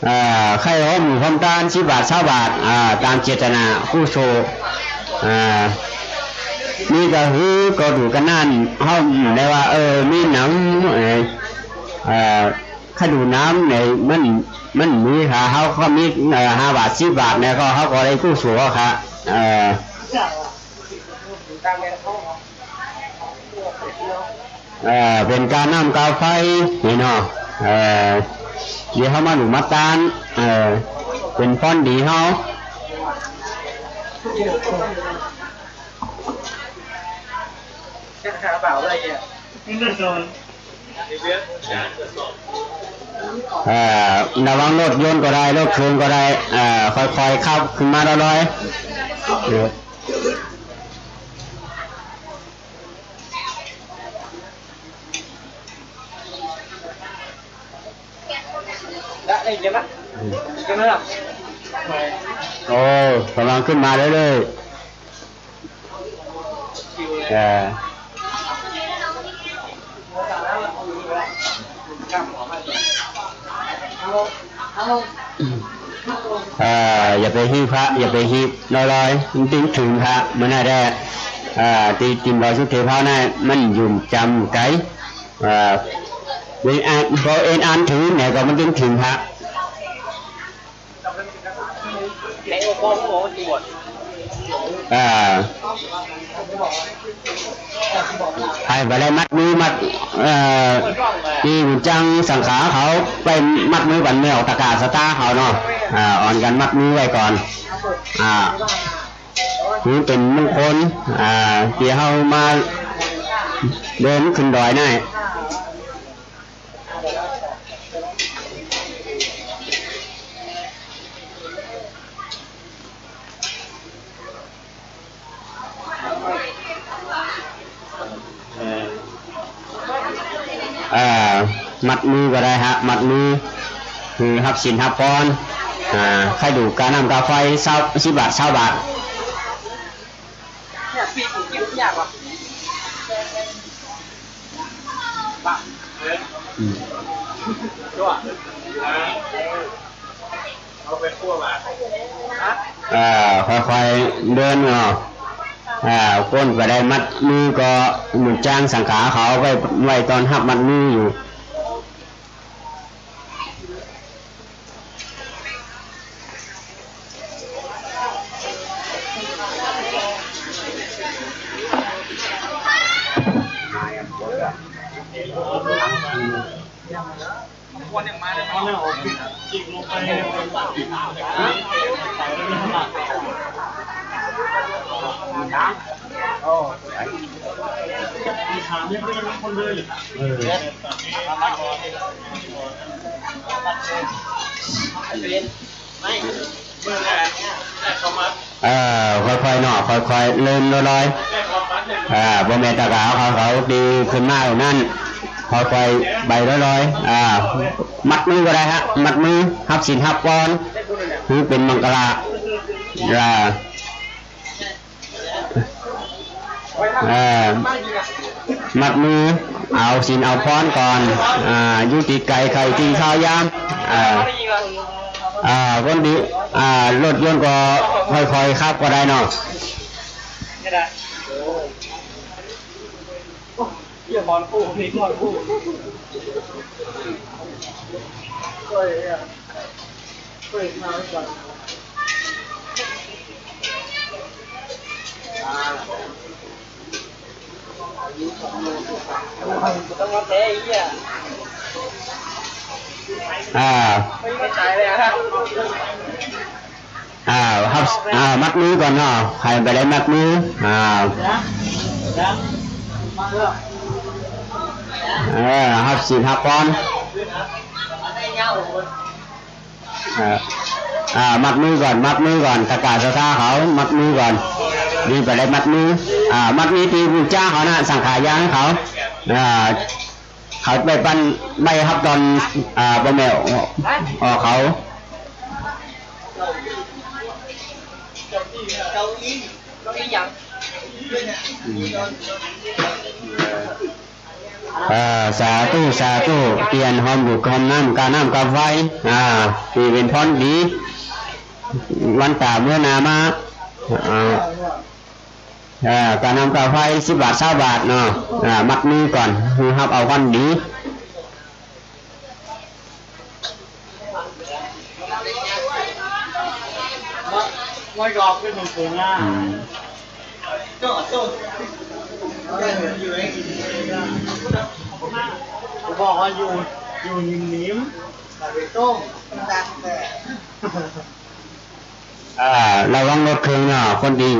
อ่า ใค่ร่วมทำตานสิบบาทซาวบาท อ่า ต๋ามเจตนากุศล อ่า นี่ก็หื้อก็ดูกั๋นนั่น เฮาได้ว่า เออ มีหนำ เออ เออ ใค่ดูหนำเนี่ย มัน มันมี ถ้าเฮาก็มี เออ ห้าบาท สิบบาทเนี่ย ก็เฮาก็ได้กุศลค่ะ เออ เอ่อ เป๋นก๋าน้ำก๋าไฟนี่เนาะ เอ่อ ตี้เฮามาหนุนมาตาน เอ่อ เป๋นพรดีเฮา เอ่อ ระวังรถยนต์ก็ได้ รถเครื่องก็ได้ เอ่อ ค่อยๆ ขับขึ้นมาลอยๆ เออ โอ้ ก๋ำลังขึ้นมาเรื่อยๆ เออ เอ่อ อย่าไปหื้อพระ อย่าไปหื้อลอยๆ มันตึงถืนพระ มันน่าจะ เอ่อ ตี้ ตี้บ่สุเทพานั่น มันอยู่จ๋ำไก๋ เอ่อ เวลา พอเอนอ่านถืนเนี่ยก็มันตึงถืนพระ อ่า ใผบ่ได้มัดมือ มัด เอ่อ ตี้บุญจังสังขาเขาไปมัดมือบันแม่ออกตะกร้าสตาร์เขาเนาะ อ่า อ่อนกั๋นมัดมือไว้ก่อน อ่า ถือเป๋นมงคล อ่า ตี้เฮามาเดินขึ้นดอยได้ เอ่อ มัดมือก็ได้ฮะ มัดมือ คือฮับศีลฮับพร อ่า ใค่ดูกาน้ำกาไฟ ซาว สิบบาท ซาวบาท อืม อ่า ค่อยๆ เดินเนาะ อ่า ก้นบ่ได้มัดมือก็ บุญจังสังขาเขาไว้ ไว้ต้อนฮับมัดมืออยู่ เออ ค่อยๆ เนาะ ค่อยๆ เริ่มลอยๆ อ่า บ่แม่นตะกร้าเขา เขาดีขึ้นมาเท่านั้น ค่อยๆ ไปลอยๆ อ่า มัดมือก็ได้ฮะ มัดมือ ฮับศีลฮับพร คือเป๋นมังคละ อ่า เอ่อ มัดมือ เอาศีลเอาพรก่อน อ่า อยู่ตี้ใก้ใค่ตี้ข้าวยาม อ่า อ่า คนดี อ่า รถยนต์ก็ค่อยๆ ขับก็ได้เนาะ เยี่ยมบอลคู่ นี่บอลคู่ อ่า ไม่ใช่เลยอะ อ่า ฮับ อ่า มัดมือก่อนเนาะ ใผบ่ได้มัดมือ อ่า เออ ฮับศีลฮับพร อ่า อ่า มัดมือก่อน มัดมือก่อน ตะกร้าสตาร์เขา มัดมือก่อน นี่บ่ได้มัดมือ อ่า มัดมือตี้บุญจังเขานะ สังขายาเขา อ่า เขาไปปันใบฮับตอน อ่า บ่แม่นออก ออกเขา อ่า สาธุ สาธุ เตียนหอมบุญหอมน้ำ กาน้ำกาไฟ อ่า ตี้เป๋นพรดี วันต๋าเมื่อหน้ามา อ่า เอ่อ กาน้ำกาไฟ สิบบาท ซาวบาทเนาะ อ่า มัดมือก่อน คือฮับเอาพรดี ไม่ยอมขึ้นตรงๆ นะ อืม ผมบอกว่าอยู่ อยู่นิ่มๆ อย่าไปต้ม อ่า ระวังรถเข็นเนาะ คนตี้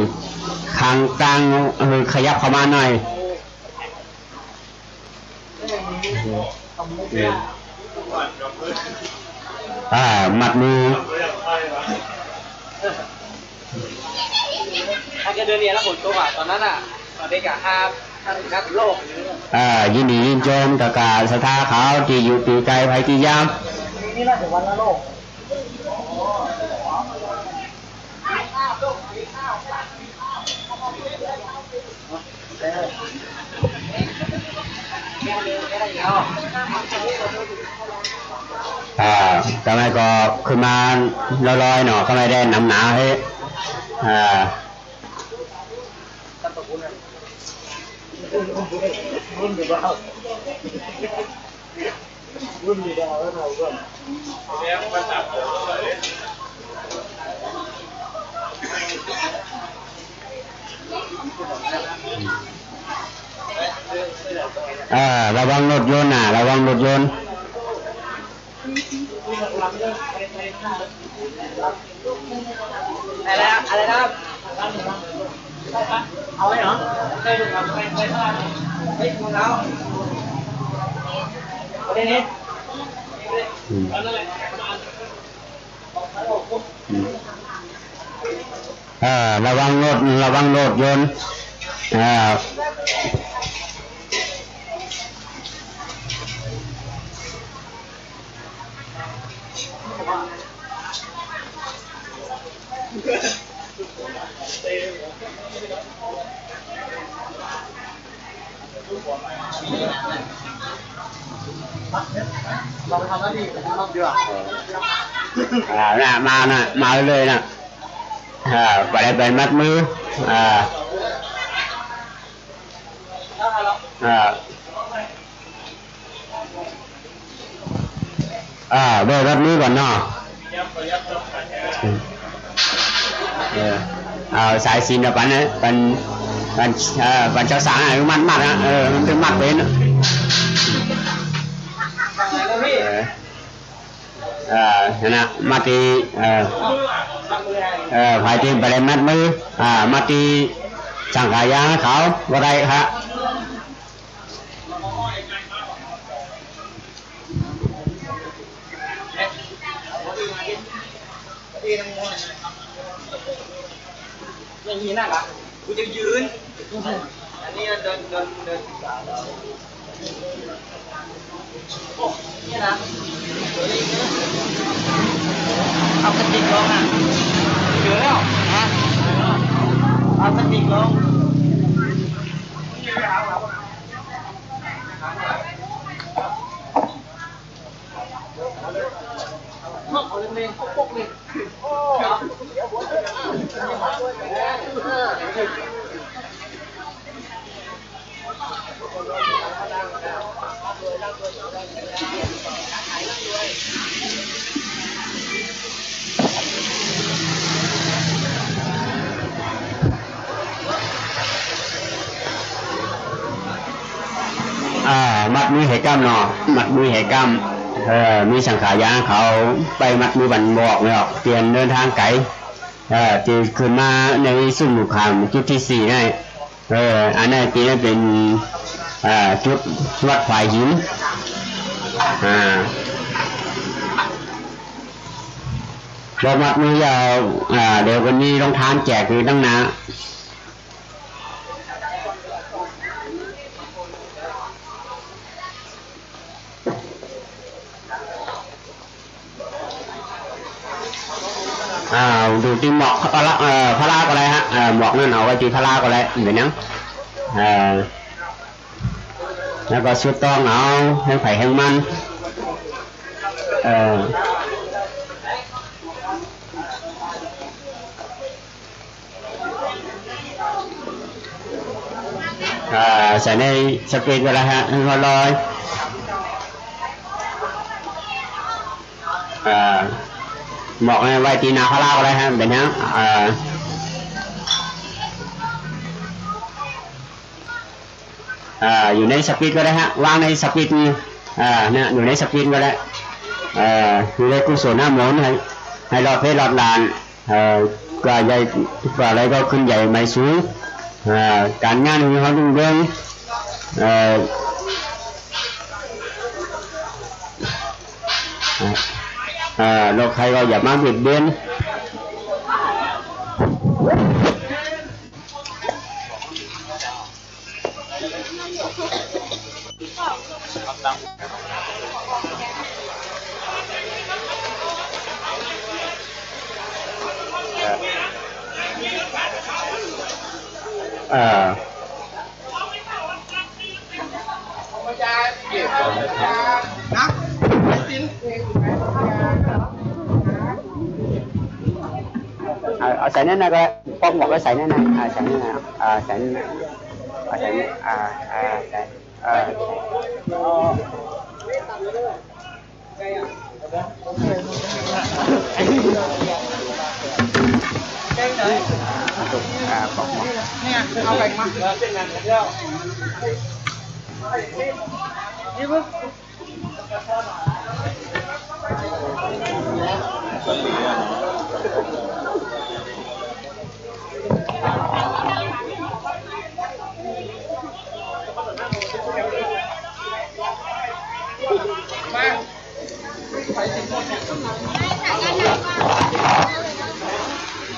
ข้างตาง เออ ขยับเข้ามาหน่อย อ่า มัดมือ ถ้าจะเดินเรียนแล้วฝนตกอะ ตอนนั้นอะ ตอนเด็กอะ ห้า ห้าสิบ ห้าสิบ โล อ่า ยินดียินชมตะกร้าศรัทธาเขาตี้อยู่ตี้ไกล ใผตี้ยาม นี่น่าจะวันละโล อ่า กำไมก็ขึ้นมาลอยๆ เนาะ กำไมได้หนำหนาเฮ้ย อ่า รุ่นเดียวกัน รุ่นเดียวกัน แล้วมาตัดผมก็เลย เออ ระวังรถยนต์นะ ระวังรถยนต์ อะไรนะ อะไรนะ เอาไว้เหรอ ใช่ครับ ไป ไปข้างล่าง เฮ้ย รองเท้า เอาได้นี่ อืม อืม เออ ระวังรถ ระวังรถยนต์ เออ อ่า น่ะ มาน่ะ มาเลยน่ะ อ่า ไป ไปมัดมือ อ่า อ่า อ่า เบ้ย มัดมือก่อนเนาะ เออ เอาสายสิญจน์น่ะ ปันนะ ปัน ปัน เอ่อ ปันเจ้าสาวน่ะ มัด มัดนะ เออ มันต้องมัดเป๋น เออ เออ นั่นน่ะ มัดตี้ เออ เออ ใผตี้บ่ได้มัดมือ อ่า มัดตี้สังขายาเขาบ่ได้ครับ อย่างนี้นะครับ กูจะยืน อันนี้เดิน เดิน เดินศึกษาแล้ว โอ้ เนี่ยนะ เอากระติกลงอ่ะ เจอแล้ว ฮะ เอากระติกลง อ่า มัดมือหื้อก้ำเนาะ มัดมือหื้อก้ำ เออ มีสังขายาเขาไปมัดมือบ่อนบอกเนาะ เตรียมเดินตางไก๋ เออ ตี้ขึ้นมาในซุมลูกขามจุดตี้สี่นั่น เออ อันนั้นตี้เป๋น อ่า จุดวัดฝายหิน อ่า บ่มัดมือยาว อ่า เดี๋ยววันนี้โฮงตานแจกอยู่ตังหน้า อ่า อยู่ตี้หมวกพระ เอ่อ พระก็ได้ฮะ เอ่อ หมวกนั่นเอาไว้ตี้พระก็ได้ เป๋นหยัง เอ่อ แล้วก็สุดตองเอา หื้อใผหื้อมัน เอ่อ อ่า ใส่ในสปีดก็ได้ฮะ หื้อลอย อ่า หมวกไว้ตี้หน้าพระก็ได้ฮะ เป๋นหยัง อ่า อ่า อยู่ในสปีดก็ได้ฮะ วางในสปีดนี่ อ่า เนี่ย อยู่ในสปีดก็ได้ เอ่อ อยู่ในกุศลน้ำมนต์ หื้อ หื้อรอดเพศรอดหลาน เอ่อ กว่าใหญ่ กว่าอะไรก็ขึ้นใหญ่ใหม่สูง อ่า ก๋านงานของเฮารุ่งเรือง เอ่อ เอ่อ โรคภัยก็อย่ามาเบียดเบียน เออ เอา เอาใส่นั่นน่ะก็ได้ ปอกหมวกไว้ใส่นั่นน่ะ อ่า ใส่นั่นน่ะ อ่า ใส่นั่นน่ะ อ่า ใส่นั่น อ่า อ่า ใส่ อ่า อ่า ปอกหมวก เนี่ย เอาไปมา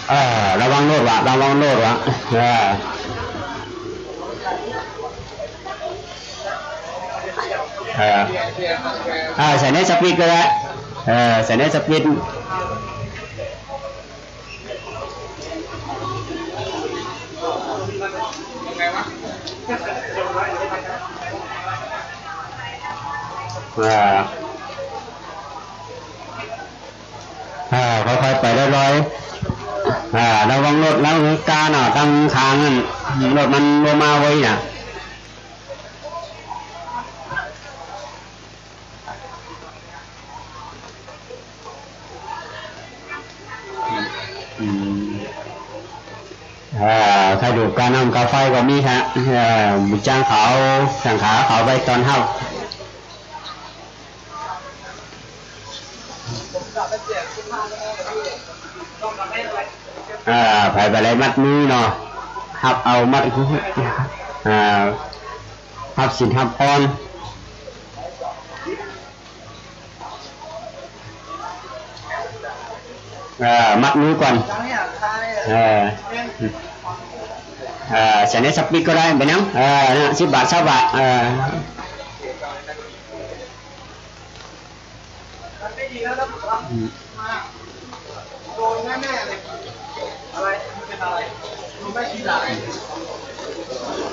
เออ ระวังโลดวะ ระวังโลดวะ เออ เออ อ่า ใส่ในสปีดก็ได้ เออ ใส่ในสปีด อ่า อ่า ค่อยๆ ไปลอยๆ อ่า ระวังรถแล้วกาเนาะ ตังข้างนั้น รถมันบ่มาไวน่ะ อืม อ่า ใค่ดูปกาน้ำกาไฟก็มีฮะ เอ่อ บุญจังเขา สังขาเขาไปตอนฮับ อ่า ไผบ่ได้มัดมือเนาะ ฮับเอามัด อ่า ฮับศีลฮับพร เอ่อ มัดมือก่อน เอ่อ เอ่อ ใส่ในสปีดก็ได้ บ่เป๋นหยัง เอ่อ นะ สิบบาท ซาวบาท เอ่อ อืม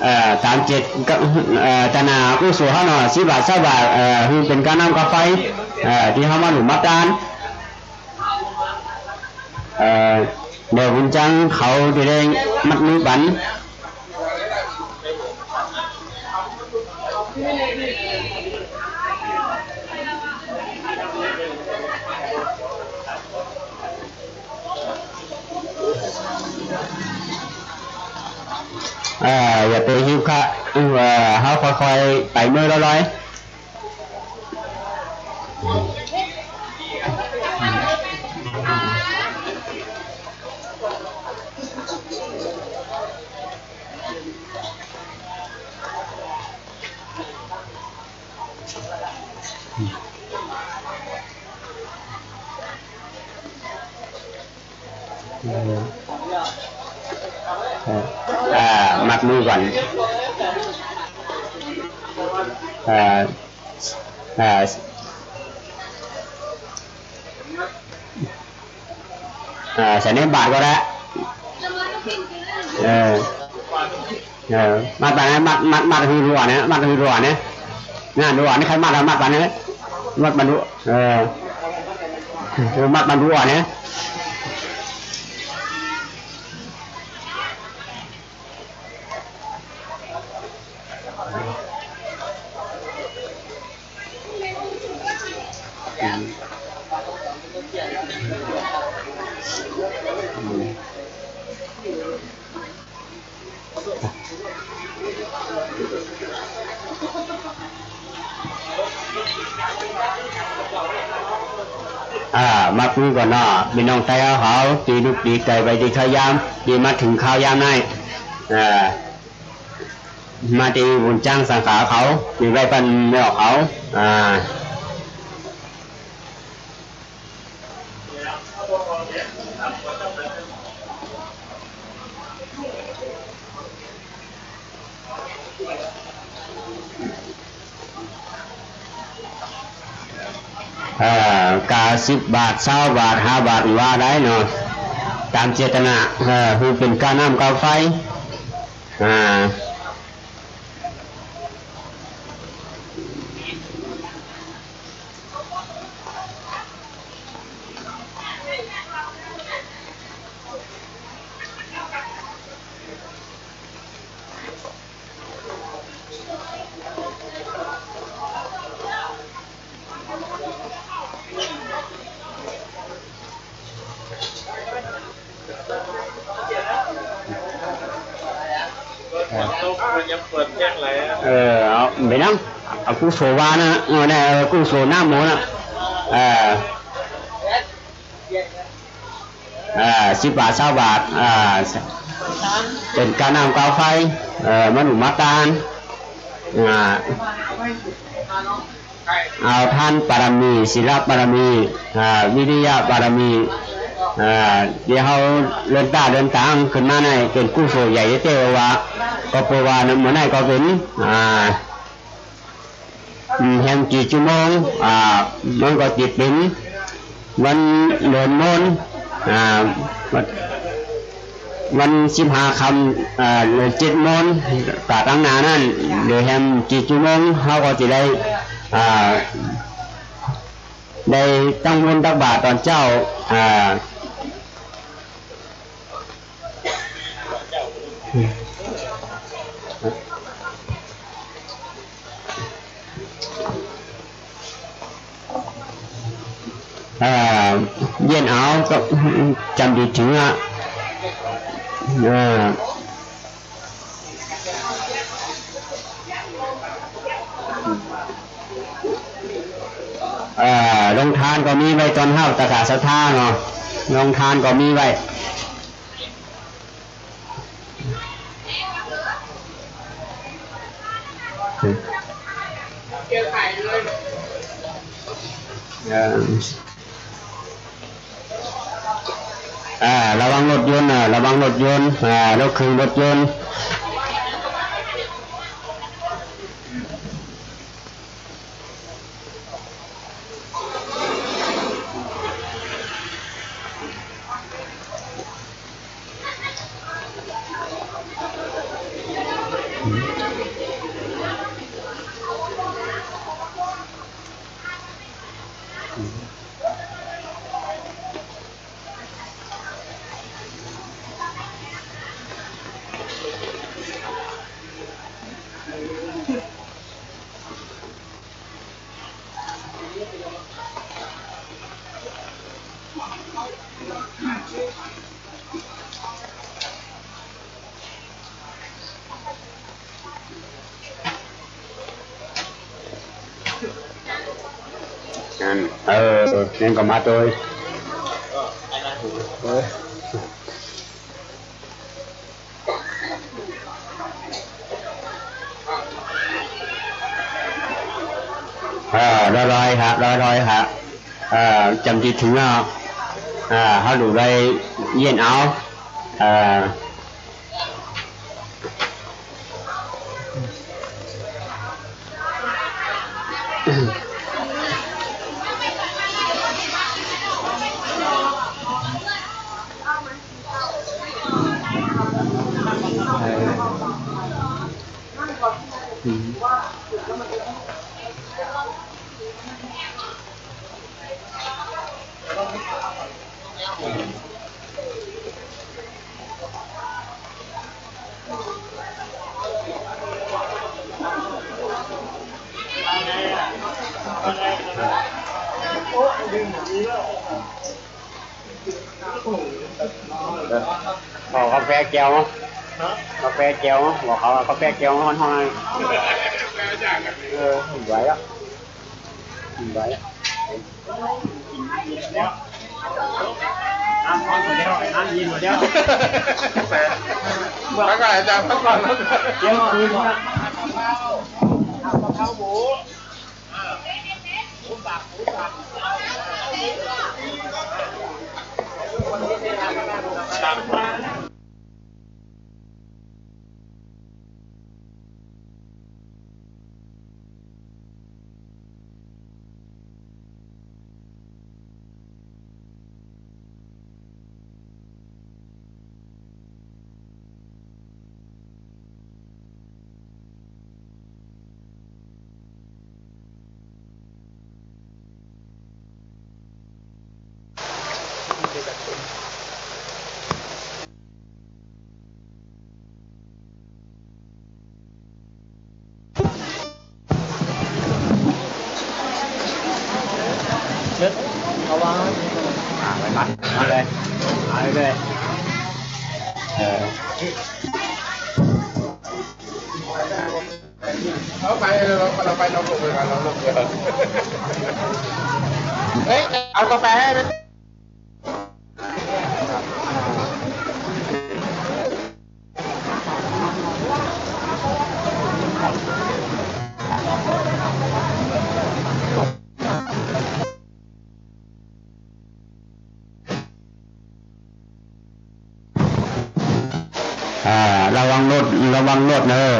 เอ่อ ต๋ามเจต ก็ เอ่อ ตนากุศลเฮาเนาะ สิบบาท ซาวบาท เอ่อ หื้อเป๋นกาน้ำกาไฟ เอ่อ ตี้เฮามาหนุนมาตาน เอ่อ เดี๋ยวบุญจังเขาจะได้มัดมือปัน เอ่อ อย่าไปหิ้วค่ะ เอ่อ เฮาค่อยๆ ไปเมื่อลอยๆ เออ เออ อ่า มัดมือก่อน เออ เออ อ่า ใส่ในบาตรก็ได้ เออ เออ มัดไปนะ มัด มัด มัดหื้อรัวนะ มัดหื้อรัวนะ น่ะ รัวนี่ ใผมัดอะ มัดไปนะ มัดไปดู เออ เออ มัดไปรัวนะ อ่า มัดมือก่อนเนาะ ปี้น้องไตเฮา ตี้ลุกตี้ไก๋ไปตี้คาวยาม ตี้มาเถิงคาวยามนั้น อ่า มาตี้บุญจังสังขาเขา ตี้ไหว้ปันแม่ออกเขา อ่า อ่า กาสิบบาท ซาวบาท ห้าบาท ว่าได้เนาะ ต๋ามเจตนา เออ หื้อเป๋นกาน้ำกาไฟ อ่า อ่า เออ เอาไปนั่ง เอากุศลวานะ เออ เนี่ย เออ กุศลนะโมนะ เออ เออ สิบบาท ซาวบาท เออ เป๋นก้าน้ำก้าไฟ เออ มานุมาตาน อ่า เอาทานบารมี ศีลบารมี อ่า วิริยะบารมี อ่า ตี้เฮาเดินตาเดินตางขึ้นมาในเป๋นกุศลใหญ่เต้ว่า ก็เปื้อว่าในเมื่อในก็เป๋น อ่า อืม แฮมกี่ชั่วโมง อ่า มันก็จิเป๋น วันเดือนมน อ่า วัน วันสิบห้าค่ำ อ่า เดือนเจ็ดมน กาตั้งหน้านั้น เดี๋ยวแฮมกี่ชั่วโมง เฮาก็จะได้ อ่า ได้ตั้งบุญตักบาตรตอนเจ๊า อ่า อ่า เย็นเอาก็จ๋ำดีเถิงอ่ะ อ่า อ่า โฮงตานก็มีไว้ต้อนฮับตะถาศรัทธาเนาะ โฮงตานก็มีไว้ เออ อ่า ระวังรถยนต์ อ่า ระวังรถยนต์ อ่า รถเข็นรถยนต์ นั่น เออ นั่นก็มาโตย เออ เออ ลอยๆ ค่ะ ลอยๆ ค่ะ เออ จ๋ำดีเถิงเนาะ เออ เฮาดูได้เย็นเอา เออ ขอกาแฟแก้ว กาแฟแก้ว บอกเขาว่ากาแฟแก้วฮ้อนๆ เออ บ่ไหวแล้ว บ่ไหวแล้ว น้ำฮ้อนหมดแล้ว น้ำเย็นหมดแล้ว พักก่อนอาจารย์ พักก่อน เดี๋ยวคืน เช็ด เอาวาง อ่า ไป มา มาเลย มาเลย เออ เอาไป เรา เราไป เราลงไปก่อน เราลงไปก่อน เฮ้ย เอากาแฟให้ อ่า ระวังรถ ระวังรถเนอะ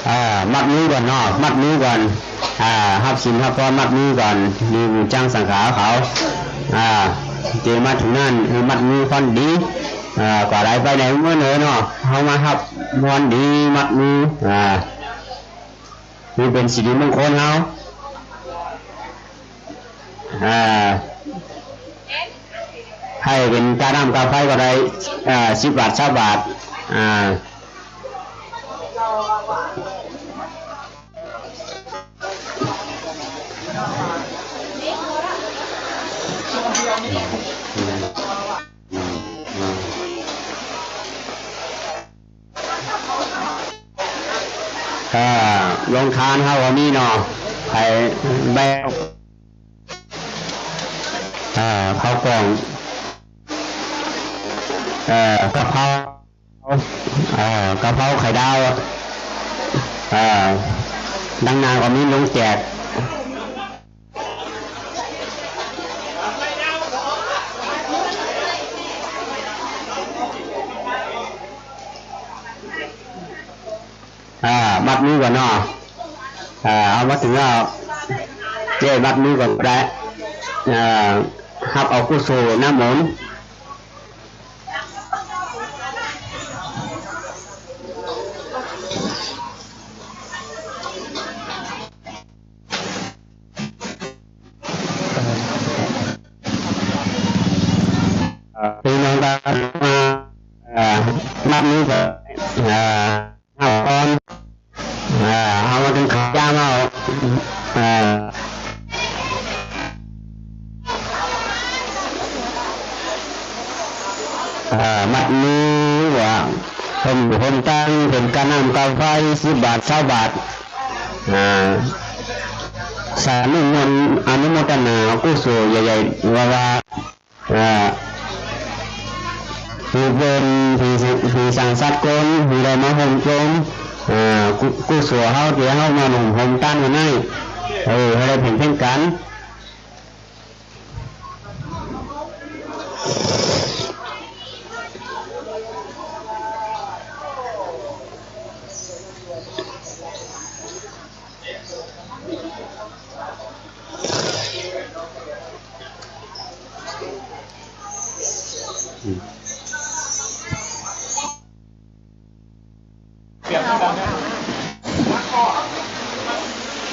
อ่า มัดมือก่อนเนาะ มัดมือก่อน อ่า ฮับศีลฮับพร มัดมือก่อน นี่บุญจังสังฆาเขา อ่า เตรียมมาถึงนั้น เออ มัดมือพรดี อ่า กว่าใดไปไหนเมื่อเนอเนาะ เฮามาฮับพรดี มัดมือ อ่า นี่เป๋นสิริมงคลเฮา อ่า หื้อเป๋นก้าน้ำก้าไฟก็ได้ อ่า สิบบาท ซาวบาท อ่า อ่า โฮงตานเฮาก็มีเนาะ ใผแบ่ง อ่า ข้าวกล่อง เอ่อ กะเพรา เอ่อ กะเพราไข่ดาว เอ่อ ดังนั้นก็มีโฮงแจก อ่า มัดมือก่อนเนาะ อ่า เอามาถึงแล้ว เจ้ยมัดมือก่อนก็ได้ อ่า ฮับเอากุศลน้ำมนต์ เอ่อ พี่น้องครับ มา เอ่อ นับนิ้วก่อน เอ่อ ห้าก้อน เอ่อ เอามาถึงขายามเอา เอ่อ เอ่อ มัดมือว่า เพิ่น เพิ่นตั้ง เพิ่นก้าน้ำก้าไฟ สิบบาท ซาวบาท อ่า สาธุมนต์อนุโมทนากุศลใหญ่ๆ ว่า ว่า อ่า หื้อเปิ้น หื้อ หื้อสังสรรค์คน หื้อได้มาฮ่มโฮม อ่า กุ กุศลเฮา ตี้เฮามาฮ่มโฮมตานวันนี้ เออ หื้อได้เพ่งเพ่งกั๋น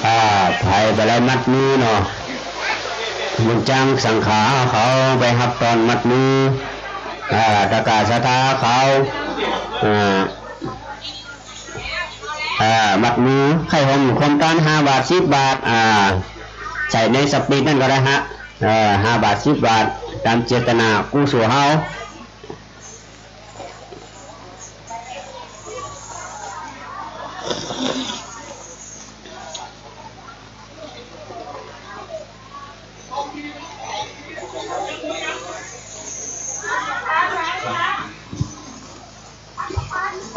อ่า ใผบ่ได้มัดมือเนาะ บุญจังสังฆาเขาไปฮับตอนมัดมือ อ่า ตะกร้าศรัทธาเขา อ่า อ่า มัดมือ ใค่ฮ่มโฮมตานห้าบาท สิบบาท อ่า ใส่ในสปีดนั่นก็ได้ฮะ เอ่อ ห้าบาท สิบบาท ต๋ามเจตนากุศลเฮา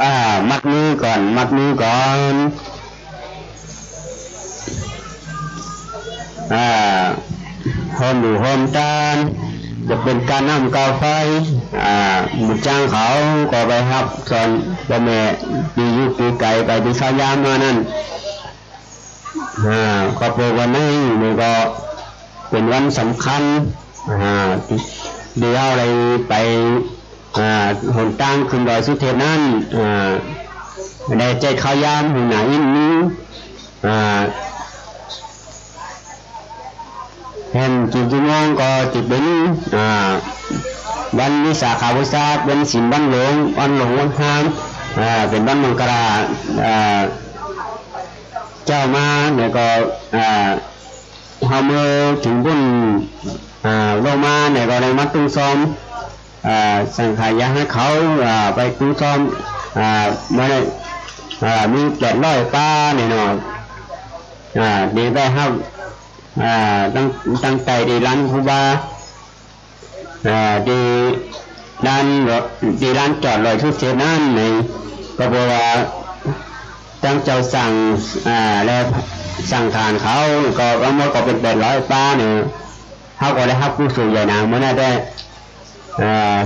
อ่า มัดมือก่อน มัดมือก่อน อ่า โฮมลูกโฮมตาน จะเป๋นก้าน้ำก้าไฟ อ่า หมู่จ้างเขาก็ไปฮับส่วนป้อแม่ตี้อยู่ตี้ไก๋ไปตี้ข้าวยามมานั้น อ่า ก็เป๋นวันนี้นี่ก็เป๋นวันสำคัญ อ่า ตี้เฮาได้ไป อ่า หนตางขึ้นดอยสุเทพนั้น อ่า ได้แจกข้าวยามหื้อหนาอิ้นนี้ อ่า แหมกิ๋นจุมองก็จะเป๋น อ่า วันวิสาขบูชา วันศีลวันหลวง วันหลวงวันฮาม อ่า เป๋นวันมังคลา อ่า เจ๊ามาเนี่ยก็ อ่า เฮาเมื่อเถิงปุ้น อ่า ลงมาเนี่ยก็ได้มาตุ๊ซ้อม อ่า สังขายาให้เขา อ่า ไปตุ๊ซ้อม อ่า เมื่อ อ่า มีแปดร้อยป๋าเนี่ยเนาะ อ่า ตี้ได้ฮับ อ่า ตั้ง ตั้งแต่ตี้ลานครูบา อ่า ตี้ลาน ตี้ลานจอดดอยสุเทพนั้นนี่ ก็เพราะว่าตังเจ้าสัง อ่า และสังฆานเขาก็ตังหมดก็เป๋นแปดร้อยป๋าเนี่ย เฮาก็ได้ฮับกุศลใหญ่หนาเมื่อนั้นแต๊ อ่า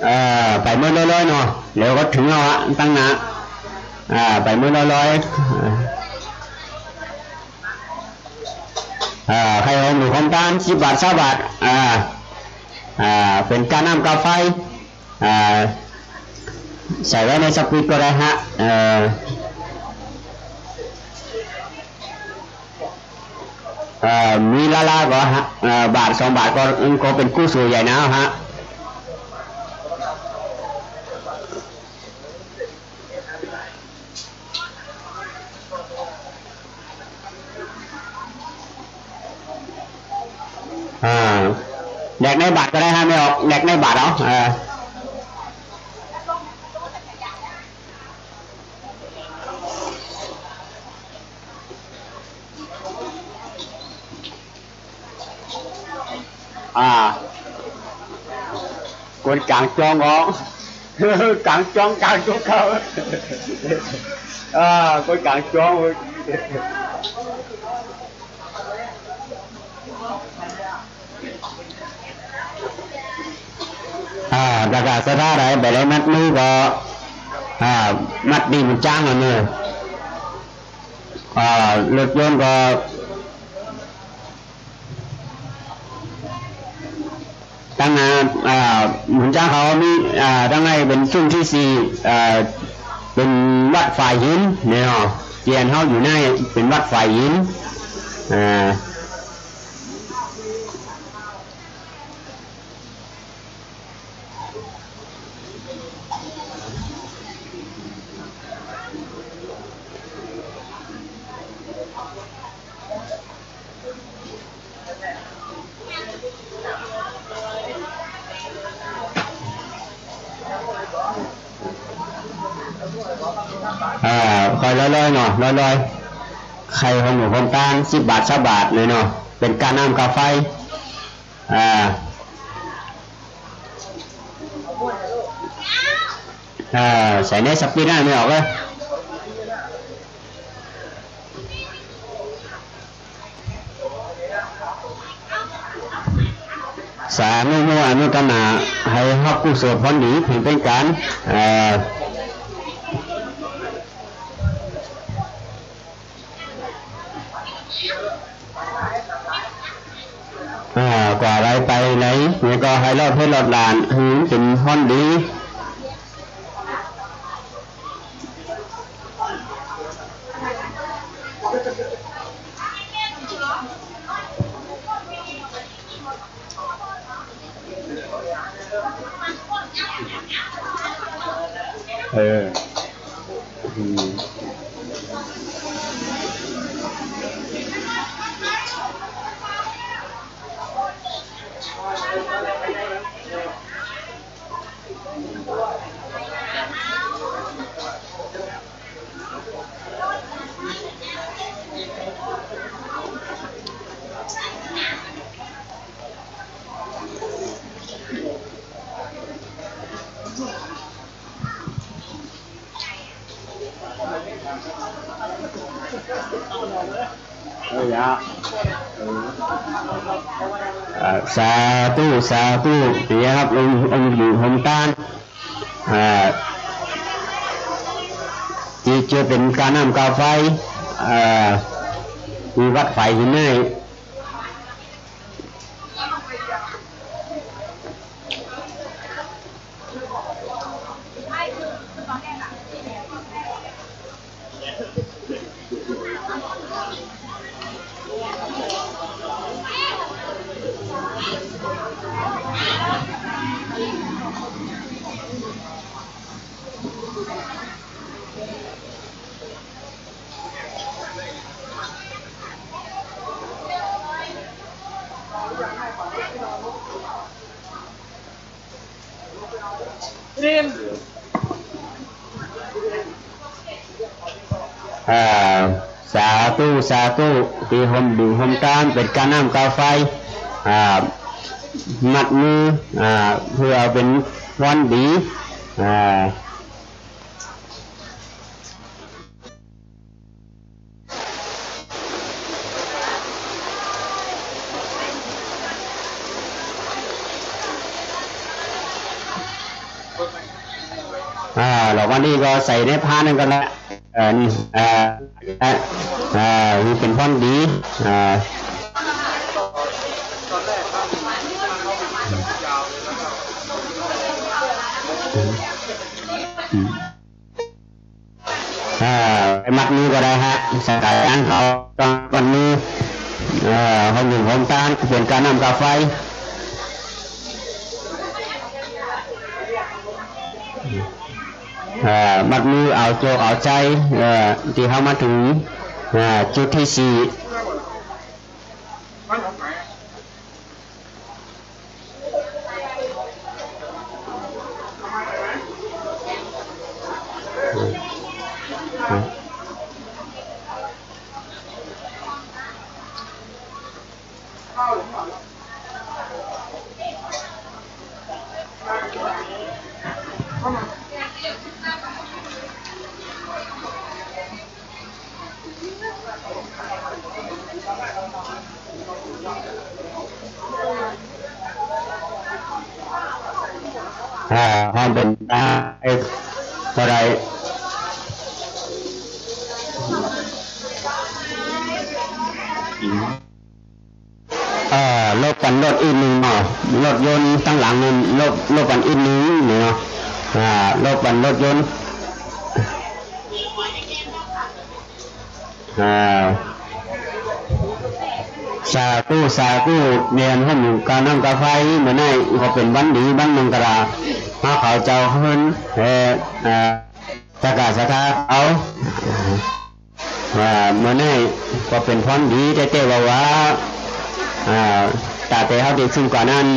เอ่อ ไปเมื่อลอยๆ เนาะ เดี๋ยวก็เถิงเอาอะ ตังหน้า อ่า ไปเมื่อลอยๆ อ่า ใค่โฮมลูกโฮมตาน สิบบาท ซาวบาท อ่า อ่า เป๋นก้าน้ำก้าไฟ อ่า ใส่ไว้ในสปีดก็ได้ฮะ เอ่อ เอ่อ มีล้าๆ ก็ฮะ เอ่อ บาทสองบาทก็ ก็เป๋นกุศลใหญ่หนาฮะ อ่า แดกในบาตรก็ได้ฮะ ไม่ออก แดกในบาตรเอา อ่า อ่า คนก๋างจ้องอ๋อ ก๋างจ้อง ก๋างจ้องเขา อ่า คนก๋างจ้อง อ่า ถ้าหากศรัทธาใดบ่ได้มัดมือก็ อ่า มัดตี้หมุนจ๊างเอาเน่อ อ่า รถยนต์ก็ ตัง อ่า อ่า หมุนจ๊างเขามี อ่า ตังในเป๋นซุ่มตี้สี่ อ่า เป๋นวัดฝ่ายหินเนี่ยเนาะ ตี้อันเฮาอยู่ในเป๋นวัดฝ่ายหิน อ่า อ่า ค่อยลอยๆ เนาะ ลอยๆ ใค่โฮมลูกโฮมตาน สิบบาท ซาวบาทเนี่ยเนาะ เป๋นก้าน้ำก้าไฟ อ่า อ่า ใส่ในสปีดนั่นไม่ออกเลย สาธุโมทนา ให้ฮับกุศลผลดี เป๋นก๋าน เอ่อ อ่า กว่าใดไปไหน นี่ก็ให้รอดเพชรรอดหลาน หื้อเป๋นผลดี เออ อืม เออ อย่า เออ อ่า สาธุ สาธุ เตียครับ องค์ องค์หลวงพ่อต้าน อ่า ตี้จะเป๋นก้าน้ำก้าไฟ อ่า ตี้วัดฝายหินนี่ อ่า สาธุ สาธุ ตี้โฮมบุญโฮมต้าน เป๋นก้าน้ำก้าไฟ อ่า มัดมือ อ่า เปื้อเป๋นพรดี อ่า อ่า แล้ววันนี้ก็ใส่ในพานนั่นก็ได้ เอ่อ นี่ เอ่อ เอ่อ นี่เป๋นพรดี อ่า อืม อ่า ไปมัดมือก็ได้ฮะ สังฆาจารย์เขาต้องมัดมือ เอ่อ โฮมบุญโฮมต้าน เป๋นก้าน้ำก้าไฟ เอ่อ มัดมือเอาโจกเอาใจ๋ เอ่อ ตี้เฮามาเถิง เอ่อ จุดตี้สี่ อ่า ความเป๋นไปเท่าไหร่ เอ่อ หลบกั๋นรถอีกหนึ่งเนาะ รถยนต์ตังหลังนั้น หลบ หลบกั๋นอีกหนึ่งเนาะ อ่า หลบกั๋นรถยนต์ อ่า สาธุ สาธุ เรียนโฮมก้าน้ำก้าไฟ มื้อนี้ก็เป๋นวันดี วันมังคลา หาข้าเจ้าเพิ่น เอ่อ อ่า สักการะศรัทธาเขา อ่า มื้อนี้ก็เป๋นพรดีแต๊ๆ ว่า ว่า อ่า ต๋าแต่เฮาได้ซุ่มก่อนนั้น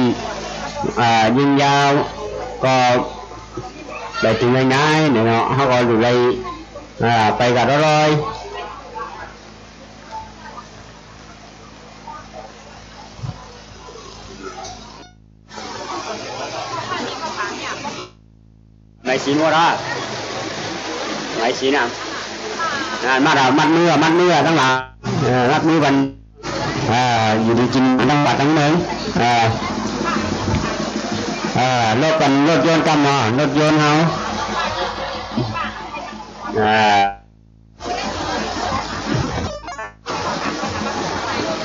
อ่า ยิ่งยาว ก็บ่เถิงง่ายๆ เนี่ยเนาะ เฮาก็อยู่ได้ อ่า ไปกั๋นเรื่อยๆ ไหนศีลวะล่ะ ไหนศีลน่ะ นั่น มัดเอา มัดมือ มัดมือตังหลาย เออ มัดมือกั๋น เออ อยู่ดีกิ๋นตังบาตรตังเมือง เออ เออ หลบกั๋นรถยนต์กำเนาะ รถยนต์เฮา เออ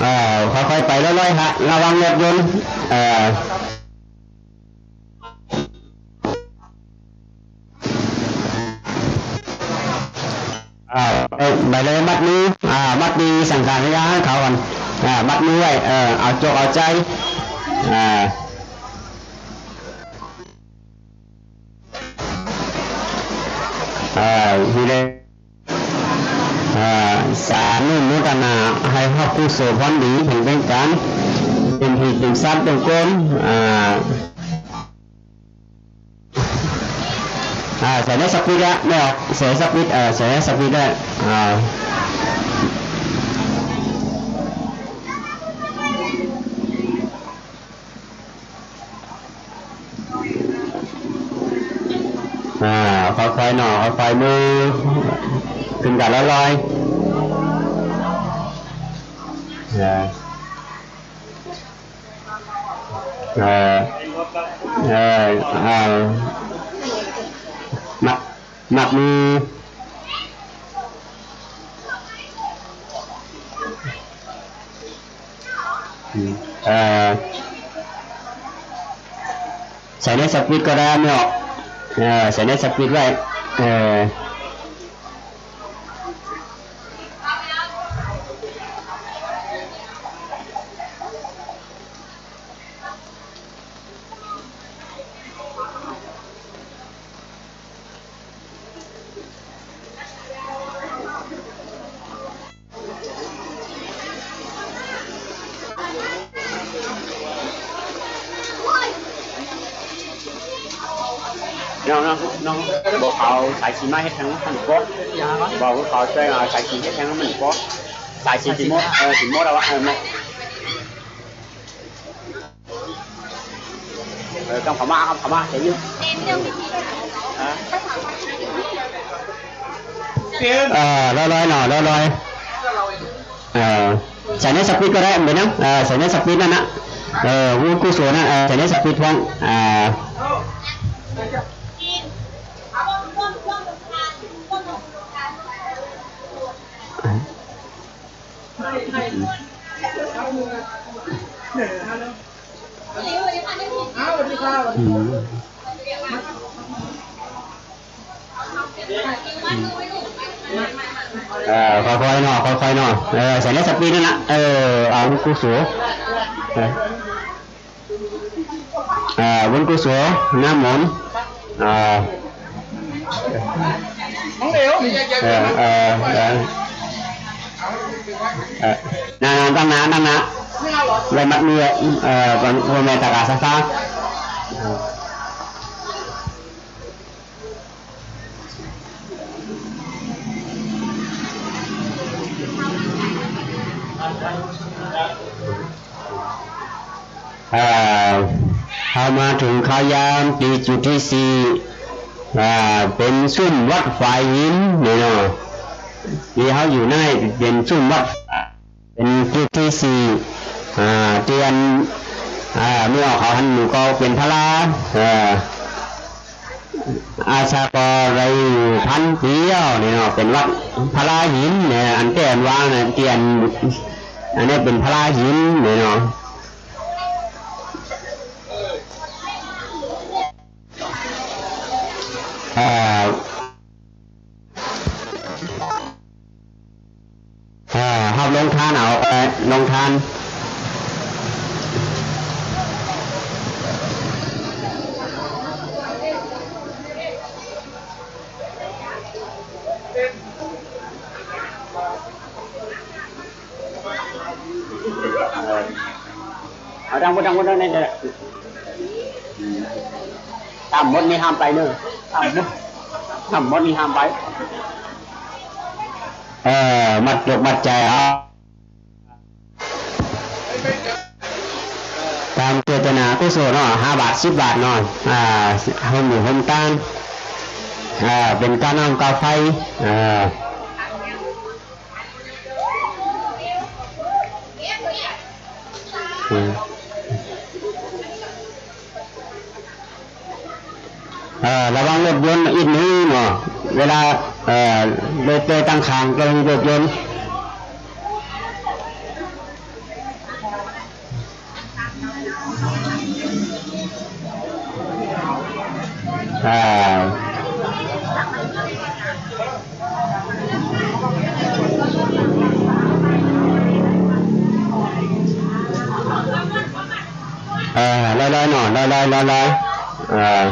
เอ่อ ค่อยๆ ไปเรื่อยๆ ฮะ ระวังรถยนต์ เอ่อ อ่า ไป ไปเลย มัดมือ อ่า มัดมือสังฆาธิการเขาก่อน อ่า มัดมือไว้ เออ เอาจกเอาใจ อ่า เ เอ่อ อยู่ใน เอ่อ สาธุโมทนา หื้อฮับกุศลผลดี เป๋น เป๋นก๋าน เป๋นหีบ เป๋นทรัพย์ เป๋นคน เอ่อ อ่า ใส่ในสปีดละ ไม่ออก ใส่ในสปีด เอ่อ ใส่ในสปีดละ อ่า อ่า ค่อยๆ หน่อ ค่อยๆ มือ ขึ้นกั๋นลอยๆ อ่า เอ่อ เอ่อ เอ่อ มัด มัดมือ อืม เอ่อ ใส่ในสปีดก็ได้ ไม่ออก เอ่อ ใส่ในสปีดไว้ เอ่อ น้อง น้อง น้อง บ่าวเขาสายสิญจน์มาเฮ็ดแทนมันโป๊ะ บ่าวเขาจ้วยเอาสายสิญจน์เฮ็ดแทนมันโป๊ะ สายสิญจน์สิหมด เออ สิหมดแล้ววะ เออ หมด เออ ต้องเข้ามาครับ เข้ามา เดี๋ยวนี้ ฮะ เออ ลอยๆ หน่อ ลอยๆ เออ ใส่ในสปีดก็ได้ เป๋นหยัง เออ ใส่ในสปีดนั่นนะ เออ วุ้นกุศลนะ เออ ใส่ในสปีดพ่อง อ่า อืม อืม เออ ค่อยๆ หน่อ ค่อยๆ หน่อ เออ ใส่ในสปีดนั่นนะ เออ เอากุศล เออ อ่า บุญกุศล น้ำมนต์ อ่า เออ เออ เออ เออ นั่งๆ ตั้งหน้า ตั้งหน้า ไว้มัดมือ เออ ก่อน พ่อแม่ตากาศรัทธา อ่า เฮามาเถิงคาวยามตี้จุดตี้สี่ อ่า เป๋นซุ่มวัดฝายหินนี่เนาะ ตี้เฮาอยู่ในเป๋นซุ่มวัด เป๋นตี้ตี้สี่ อ่า ตี้อัน อ่า เมื่อเขาหันหมู่ก็เป๋นพระ เอ่อ อาชาก็ได้อยู่พันปี๋แล้วนี่เนาะ เป๋นวัดพระหินเนี่ย อันแต้อันวางเนี่ย ตี้อัน อันนี้เป๋นพระหินนี่เนาะ อ่า อ่า ครับ โฮงตานเอา เอ่อ โฮงตาน เอาตังค์หมด ตังค์หมด ตังค์หมด ตังค์หมด ตังค์หมดนี่ห้ามไปเนอะ ตังค์หมด ตังค์หมดนี่ห้ามไป เออ มัดจกมัดใจ๋เอา ต๋ามเจตนากุศลเนาะ ห้าบาท สิบบาทเนาะ อ่า โฮมหมู่โฮมตาน อ่า เป๋นก้าน้ำก้าไฟ อ่า อืม เอ่อ ระวังรถยนต์อีกนิดเนาะ เวลา เอ่อ เดินไปตางข้างก็มีรถยนต์ อ่า เออ ลอยๆ หน่อ ลอยๆ ลอยๆ เออ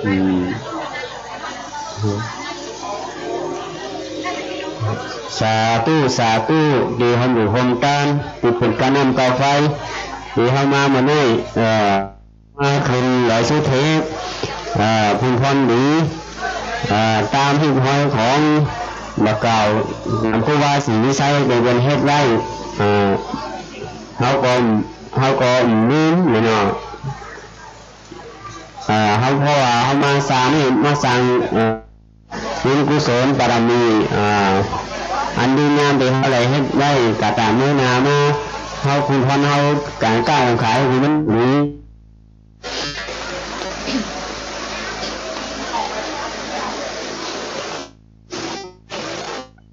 อืม สาธุ สาธุ ตี้โฮมบุญโฮมตาน ตี้เป๋นก้าน้ำก้าไฟ ตี้เฮามาเมื่อนี้ เอ่อ มาขึ้นดอยสุเทพ เอ่อ เป๋นความดี เอ่อ ต๋ามฮีตฮอยของบ่าเก่า หลวงปู่ว่าศรีวิชัยได้เป๋นเฮ็ดไว้ เอ่อ เฮาก็ เฮาก็บ่ลืมเนาะ เอ่อ เฮา เพราะว่าเฮามาสร้างนี่ มาสร้าง เอ่อ บุญกุศลบารมี เอ่อ อันดีงามตี้เฮาได้เฮ็ดไว้ กะต๋ามมื้อหน้ามา เฮาคุณพรเฮา ก๋านก้าของขายคือมันดี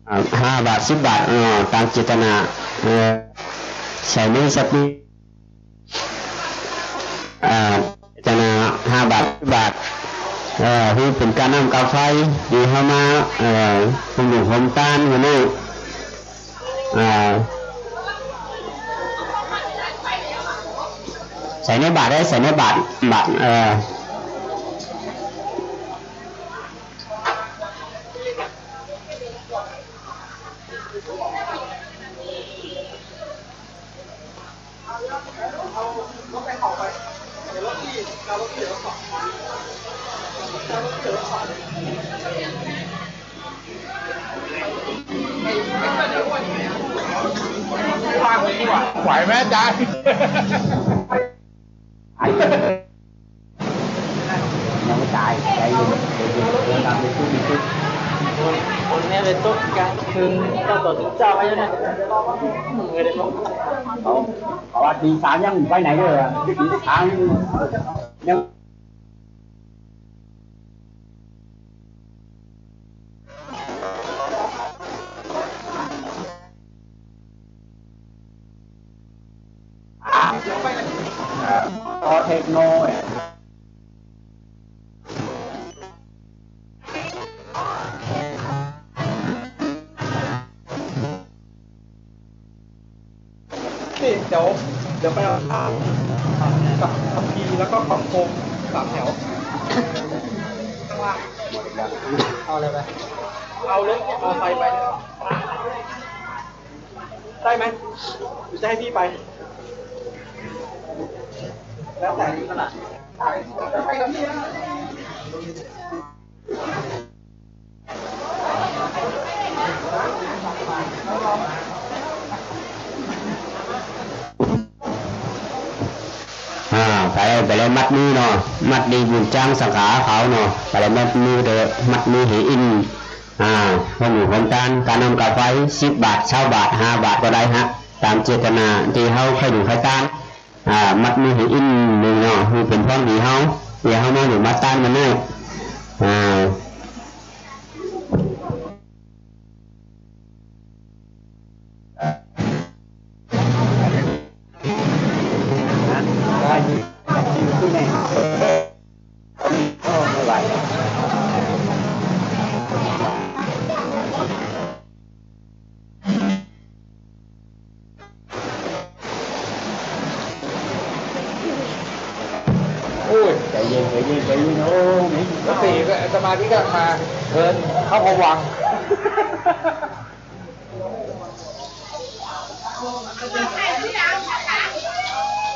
อ่า ห้าบาท สิบบาท เอ่อ ต๋ามเจตนา เอ่อ ใส่ในสติ อ่า เจตนา ห้าบาท สิบบาท เอ่อ หื้อเป๋นก้าน้ำก้าไฟ ตี้เฮามา เอ่อ โฮมบุญโฮมตานมื้อนี้ อ่า ใส่ในบาตรได้ ใส่ในบาตร บาตร เอ่อ ไหวไหมอาจารย์ ยังไม่ต๋าย ใจ๋เย็น ใจ๋เย็น เดินต๋ามไปตุ๊ก ไปตุ๊ก คน คนนี้ไปตุ๊กกลางคืน เจ้าต่อเจ้าไว้แล้วเนี่ย มึงไม่ได้บอก เขา เขาว่าตี๋สามยังไปไหนเลยอะ ตี๋สามยัง อ่า อ่า ขอเทคโน นี่เดี๋ยว เดี๋ยวไปเอา กับคัมภีร์แล้วก็กล่องโฟมสามแถว ข้างล่าง เอาอะไรไป เอารถมอเตอร์ไซค์ไป ได้ไหม หรือจะให้พี่ไป แล้วแต่พี่ถนัด อ่า ไป ไปเลย มัดมือเนาะ มัดดีบุญจ้างสังฆาเขาเนาะ ไปเลย มัดมือเถอะ มัดมือหื้ออิ้น อ่า โฮมบุญโฮมตาน ก้าน้ำก้าไฟ สิบบาท ซาวบาท ห้าบาทก็ได้ฮะ ต๋ามเจตนาตี้เฮาใค่ดูใค่ตาน อ่า มัดมือหื้ออิ้นนึ่งเนาะ หื้อเป๋นความดีเฮา ตี้เฮามาดูมาตานมื้อนี้ อ่า โอ้ย ใจ๋เย็น ใจ๋เย็น ใจ๋เย็น โอ้ย สติก็ สมาธิก็มา เออ เข้าภวังค์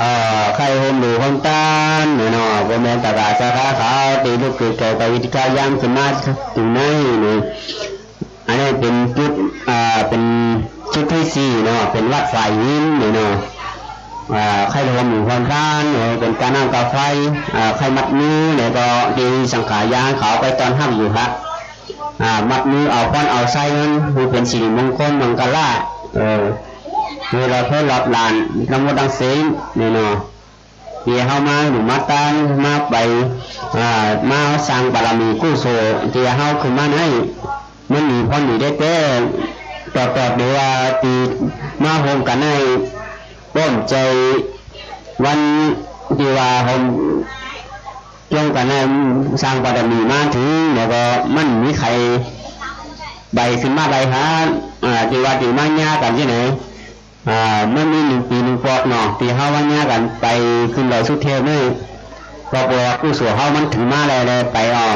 อ่า ใค่โฮมบุญโฮมตานเนี่ยเนาะ บ่แม่นตะกาศาสตราเขา ตี้ลุกเกิดเกิดไปวิธีการยามขึ้นมาถึงในนี่ อันนี้เป๋นจุด อ่า เป๋นจุดตี้สี่เนาะ เป๋นวัดฝายหินนี่เนาะ อ่า ใค่โฮมบุญโฮมตานเนี่ย เป๋นก้าน้ำก้าไฟ อ่า ใค่มัดมือเนี่ยก็ตี้สังฆายาเขาไปต้อนฮับอยู่ครับ อ่า มัดมือเอาพรเอาไส้มัน หื้อเป๋นสิริมงคลมังคละ เออ หื้อรอดเพิ้นรอดหลาน ตังหมดตังสิ้นนี่เนาะ ตี้เฮามาดูมาตาน มาไป อ่า มาสร้างบารมีกุศล ตี้เฮาขึ้นมาใน มันมีผลดีแต๊ๆ ต่อๆ เดี๋ยวว่าตี้มาโฮมกั๋นใน ป้อมใจ๋ วันตี้ว่าโฮม จ้องกั๋นใน สร้างบารมีมาถึง แล้วก็มันมีใผไปขึ้นมาได้หา อ่า ตี้ว่าตี้มาเยียะกั๋นตี้ไหน อ่า มันมีนึ่งปี๋นึ่งปอกเนาะ ตี้เฮาว่าเยียะกั๋นไปขึ้นดอยสุเทพนี่ ก็บอกว่ากู้ส่วเฮามันถือมาแล้ว แล้วไปเอา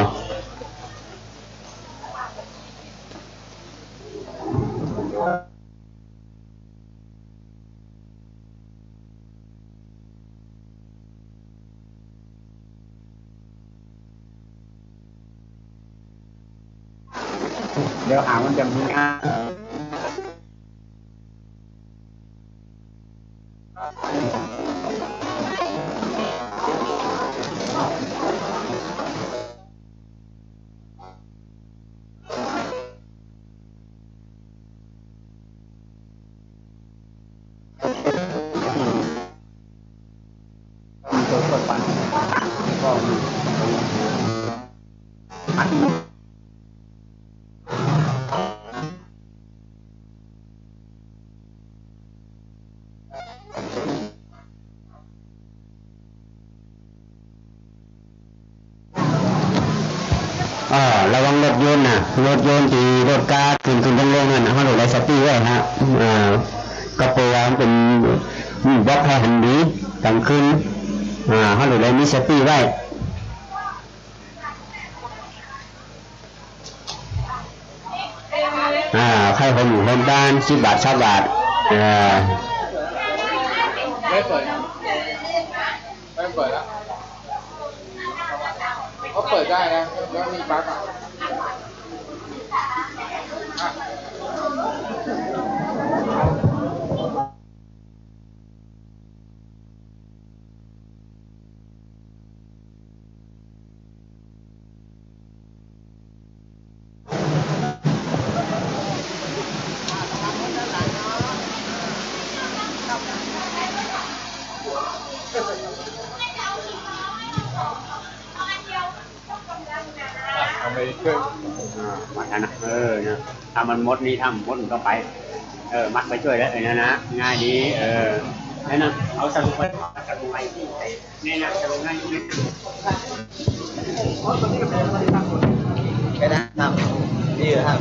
เดี๋ยวหามันจะมีอ่ะ อ่า ระวังรถยนต์นะ รถยนต์ตี้รถกาขึ้นขึ้นลงลงนั่นนะ เฮาลูกหลายสติไว้ฮะ อ่า ก็เปื้อมันเป๋น อืม บ่ใค่หันดี ก๋างคืน อ่า เฮาลูกหลายมีสติไว้ อ่า ใค่โฮมหูโฮมตาน สิบบาท ซาวบาท อ่า ไม่เปิด ไม่เปิดแล้ว ก็เปิดได้นะ แล้วมีปลั๊กอ่ะ อ่ะ เอาไปช่วย อ่า มัดนะ เออ นะ ถ้ามันหมดนี่ ถ้ามันหมดมันก็ไป เออ มัดไปช่วยแล้ว เออ นั่นนะ ง่ายดี เออ นั่นนะ เอาสรุปไป สรุปไปที่ไหน แค่นั้นครับ ดีครับ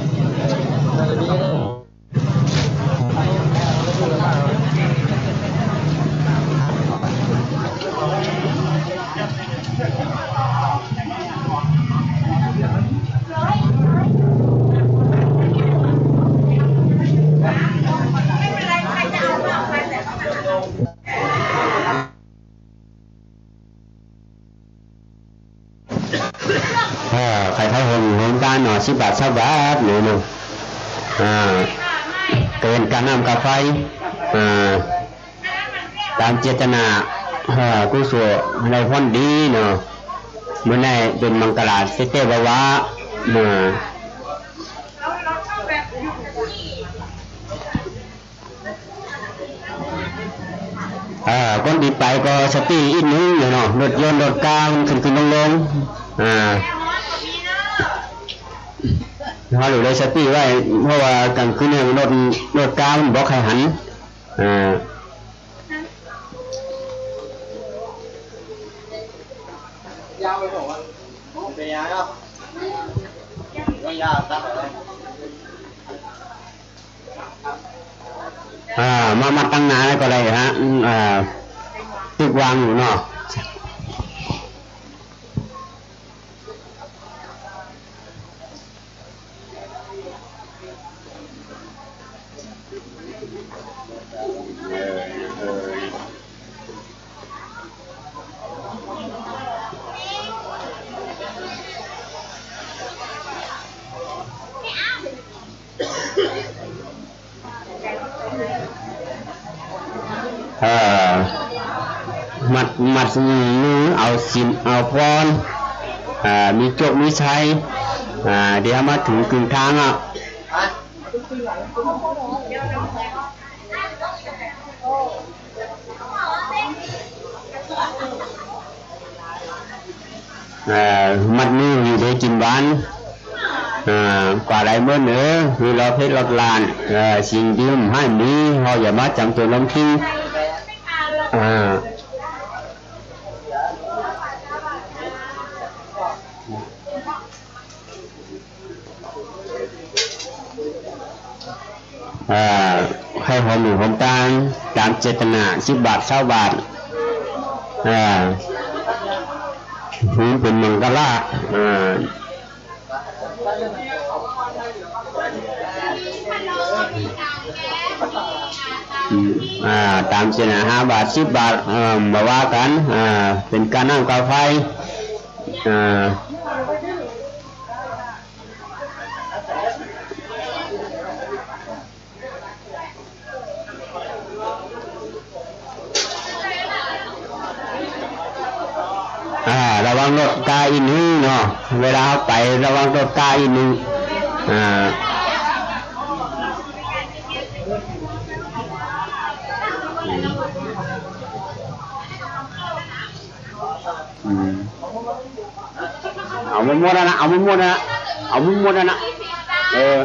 เออ ใค่ใค่โฮมหูโฮมตานเนาะ สิบบาท ซาวบาท นี่เนาะ อ่า เป๋นก้าน้ำก้าไฟ อ่า ต๋ามเจตนา เออ กู้ส่วได้ผลดีเนาะ มื้อนี้เป๋นมังคลาเตเตวาวา เออ อ่า คนตี้ไปก็สติอีกนิดนึ่งเนาะ รถยนต์รถกามันขึ้นขึ้นลงลง อ่า เฮาลูกหลายสติไว้ เพราะว่าก๋างคืนนี่รถ รถกามันบ่ใค่หัน อ่า ยาวไปผมอ่ะ มันเป๋นยาวเนาะ ก็ยาวตัดออกเลย อ่า มา มาตั้งหน้าก็ได้ฮะ อืม อ่า ตึกวางอยู่เนาะ เอ่อ มัด มัดมือเอาศีลเอาพร อ่า มีโจคมีชัย อ่า เดี๋ยวมาเถิงเกิงตางอ่ะ เอ่อ มัดมืออยู่ดีกิ๋นหวาน เอ่อ กว่าหลายมื้อเนอะ หื้อรอดเพ็ญรอดหล้าน เอ่อ สิ่งตี้ห้ามมี เฮาอย่ามาจ๋ำจนล้มทิ้ง อ่า เอ่อ ใค่โฮมหูโฮมตาน ต๋ามเจตนา สิบบาท ซาวบาท เอ่อ หื้อเป๋นมังคละ อ่า อืม อ่า ต๋ามเจตนา ห้าบาท สิบบาท เอ่อ บ่ว่ากั๋น อ่า เป๋นก้าน้ำก้าไฟ อ่า อ่า ระวังรถก้าอีกนิดนึ่งเนาะ เวลาเฮาไประวังรถก้าอีกนิดนึ่ง อ่า อืม เอาหมดๆ นั่นนะ เอาหมดๆ นั่นนะ เอาหมดๆ นั่นนะ เออ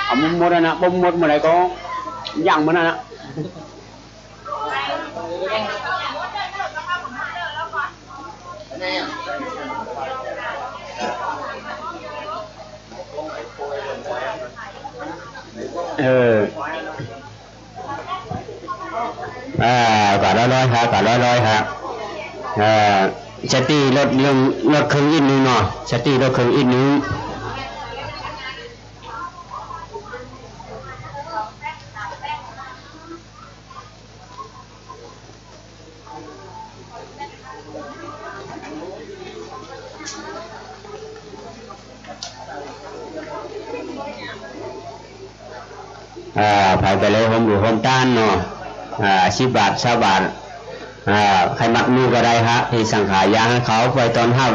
เอาหมดๆ นั่นนะ บ่หมดเมื่อไหร่ก็ย่างมันนั่นนะ เออ อ่า ก้าร้อยๆ ฮะ ก้าร้อยๆ ฮะ อ่า สะตี้ลดเรื่อง ลดเคิงอีกนิดนึ่งเนาะ สะตี้ลดเคิงอีกนิดนึ่ง อ่า ใผไปเลย โฮมหลู่โฮมต้านเนาะ อ่า สิบบาท ซาวบาท อ่า ใผมัดมือก็ได้ฮะ ตี้สังขาอยากหื้อเขาไปต้อนฮับ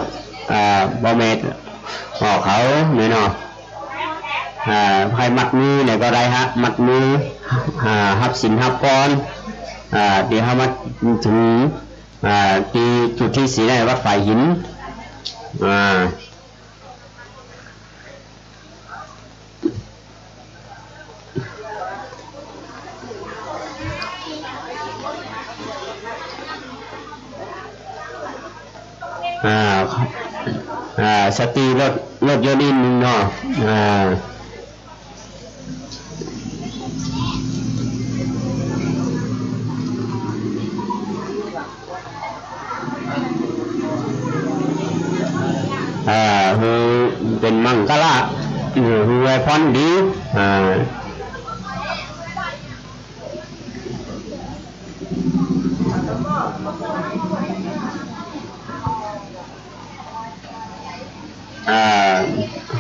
อ่า บ่อแม่ออกเขาเนี่ยเนาะ อ่า ใผมัดมือเนี่ยก็ได้ฮะ มัดมือ อ่า ฮับศีลฮับพร อ่า ตี้เฮามาเถิง อ่า ตี้จุดตี้สี่ในวัดฝายหิน อ่า อ่า อ่า สะตี้ลด ลดยนต์อีกนิดนึ่งเนาะ อ่า อ่า หื้อเป๋นมังคละ เออ หื้ออวยพรดี อ่า อ่า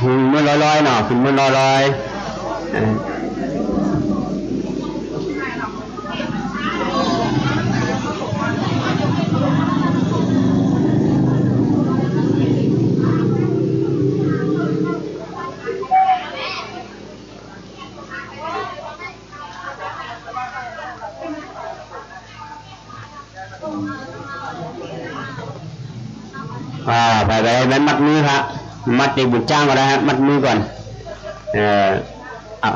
หื้อหมื่นลอยๆ เนาะ หื้อหมื่นลอยๆ เออ อ่า ไปๆ ไปมัดมือฮะ มัดตี้บุญจ้างก็ได้ฮะ มัดมือก่อน เออ อ่ะ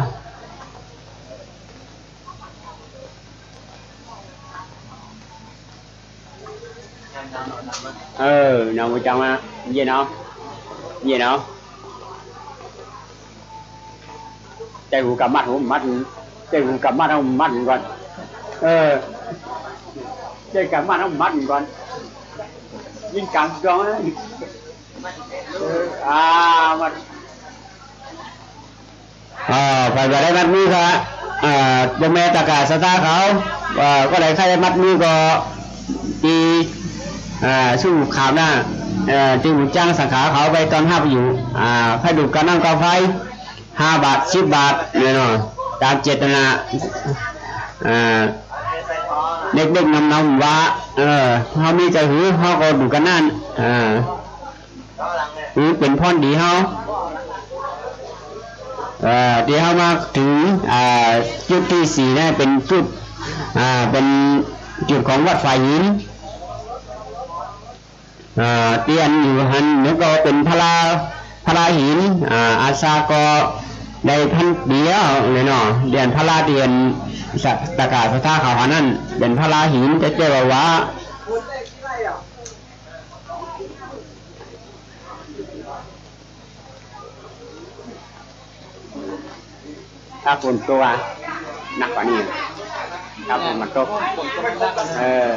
เออ หนาวจังวะ เย็นเอา เย็นเอา ใจ้หูกำมัด หูมัด ใจ้หูกำมัด เอามัดก่อน เออ ใจ้กำมัด เอามัดก่อน ยิ่งกำดองนะ เออ อ่า มัด อ่า ใผบ่ได้มัดมือก็ อ่า บ่แม่นตะกร้าศรัทธาเขา อ่า ก็ได้ใค่ได้มัดมือก็ ตี้ อ่า สู้ขามหน้า เอ่อ ตี้บุญจ้างสังขาเขาไปต้อนฮับอยู่ อ่า ใค่ดูดก้าน้ำก้าไฟ ห้าบาท สิบบาท เนี่ยเนาะ ต๋ามเจตนา อ่า เด็กๆ น้อมๆ ว่า เออ เฮามีใจ๋หื้อ เฮาก็ดูดก้านั้น อ่า หื้อเป๋นพรดีเฮา เอ่อ ตี้เฮามาเถิง อ่า จุดตี้สี่นะ เป๋นจุด อ่า เป๋นจุดของวัดฝายหิน อ่า ตี้อันอยู่หั้น มันก็เป๋นพระ พระหิน อ่า อาสาก็ได้พันเดียวเลยเนาะ ตี้อันพระตี้อันสัก ตะกร้าศรัทธาเขาหั้นนั่น เป๋นพระหิน แต่เจ้าว่า ถ้าฝนตกอะ หนักกว่านี้ ถ้าฝนมันตก เออ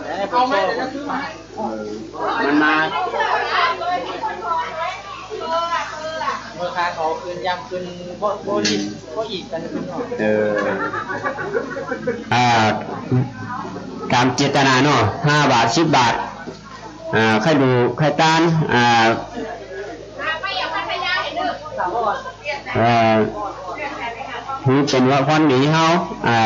เออ มันมา เขาคืน ยังคืนบ่ บ่รีบ บ่อีกกันคืนเนาะ เออ อ่า ต๋ามเจตนาเนาะ ห้าบาท สิบบาท อ่า ใค่ดู ใค่ตาน อ่า เอ่อ หื้อเป๋นว่าพรดีเฮา อ่า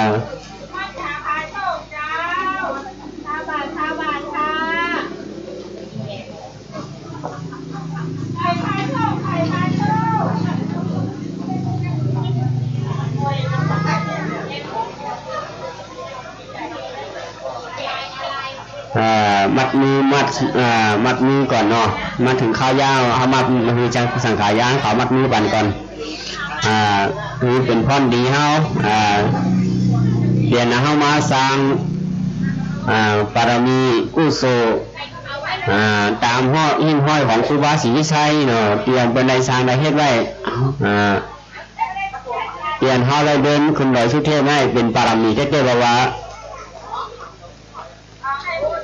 เอ่อ มัดมือ มัด เอ่อ มัดมือก่อนเนาะ มาเถิงคราวยา เฮามาหื้อสัง สังขายา เขามัดมือปันก่อน อ่า หื้อเป๋นพรดีเฮา อ่า เปียรติเฮามาสร้าง อ่า บารมีกุศล อ่า ต๋ามห้อย หิ้งห้อยของครูบาศรีวิชัยเนาะ เปียรติเปิ้นได้สร้างได้เฮ็ดไว้ อ่า เปียรติเฮาได้เดินขึ้นดอยสุเทพนี่เป๋นบารมีแต๊ๆ เพราะว่า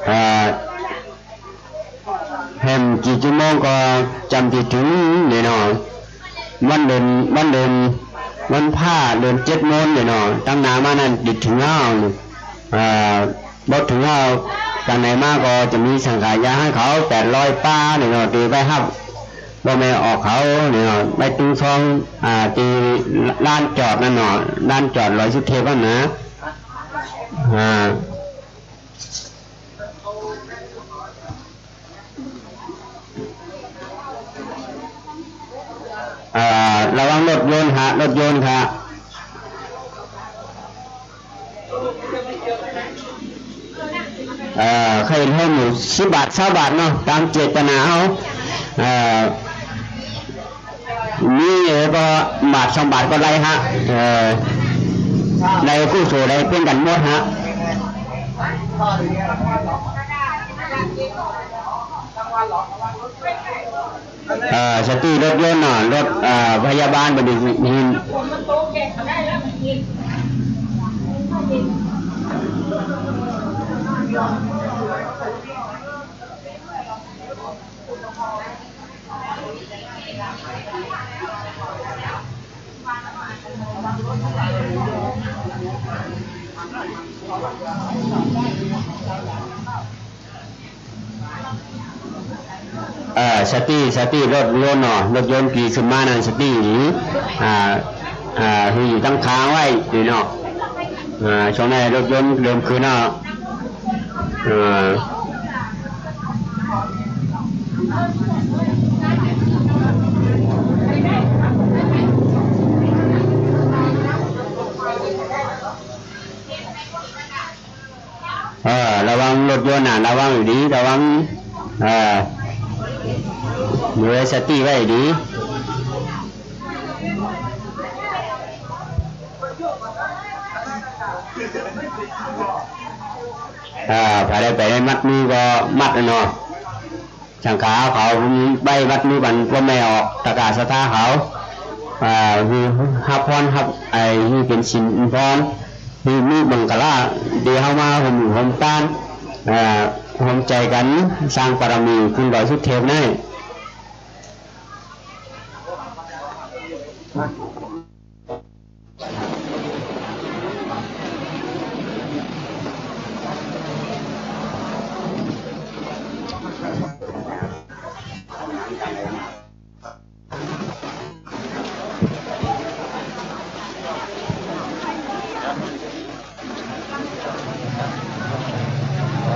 เอ่อ แหมกี่จั่วโมงก็จำติดเถิงนี่เนาะ วันเดิน วันเดิน วันพระเดินเจ็ดโมงนี่เนาะ ตังหน้ามานั้นติดเถิงเฮา เอ่อ บ่เถิงเฮา ตังไหนมาก็จะมีสังขายาหื้อเขาแปดร้อยปานี่เนาะ ตี้ไปฮับ บ่แม่นออกเขานี่เนาะ ไปตึงซอง อ่า ตี้ลานจอดนั่นเนาะ ลานจอดดอยสุเทพนั่นนะ อ่า เอ่อ ระวังรถยนต์ฮะ รถยนต์ฮะ เอ่อ ใค่หื้อหมู่สิบบาท ซาวบาทเนาะ ต๋ามเจตนาเฮา เอ่อ มี เออ ก็บาทสองบาทก็ได้ฮะ เออ ได้กู้โสได้เป๋นกั๋นหมดฮะ เออ สติรถยนต์เนาะ รถ เออ พยาบาลบ่ได้ยิน เออ สติ สติ รถยนต์เนาะ รถยนต์ตี้ขึ้นมานั้นสติ อ่า อ่า หื้ออยู่ตังข้างไว้นี่เนาะ อ่า ช่วงนั้นรถยนต์เริ่มขึ้นเนาะ เออ เออ ระวังรถยนต์น่ะ ระวังดี ระวัง เออ มีสติไว้ดี อ่า ไปได้ไปได้มัดมือก็มัดน่ะเนาะ สังฆาเขาไปมัดมือปันพ่อแม่ออก ตะกร้าศรัทธาเขา อ่า หื้อฮับพรฮับ ไอ้ หื้อเป๋นศีลเป๋นพร หื้อมีมังคละ ตี้เฮามาโฮมบุญโฮมตาน อ่า โฮมใจ๋กั๋นสร้างบารมีขึ้นดอยสุเทพนี่ เออ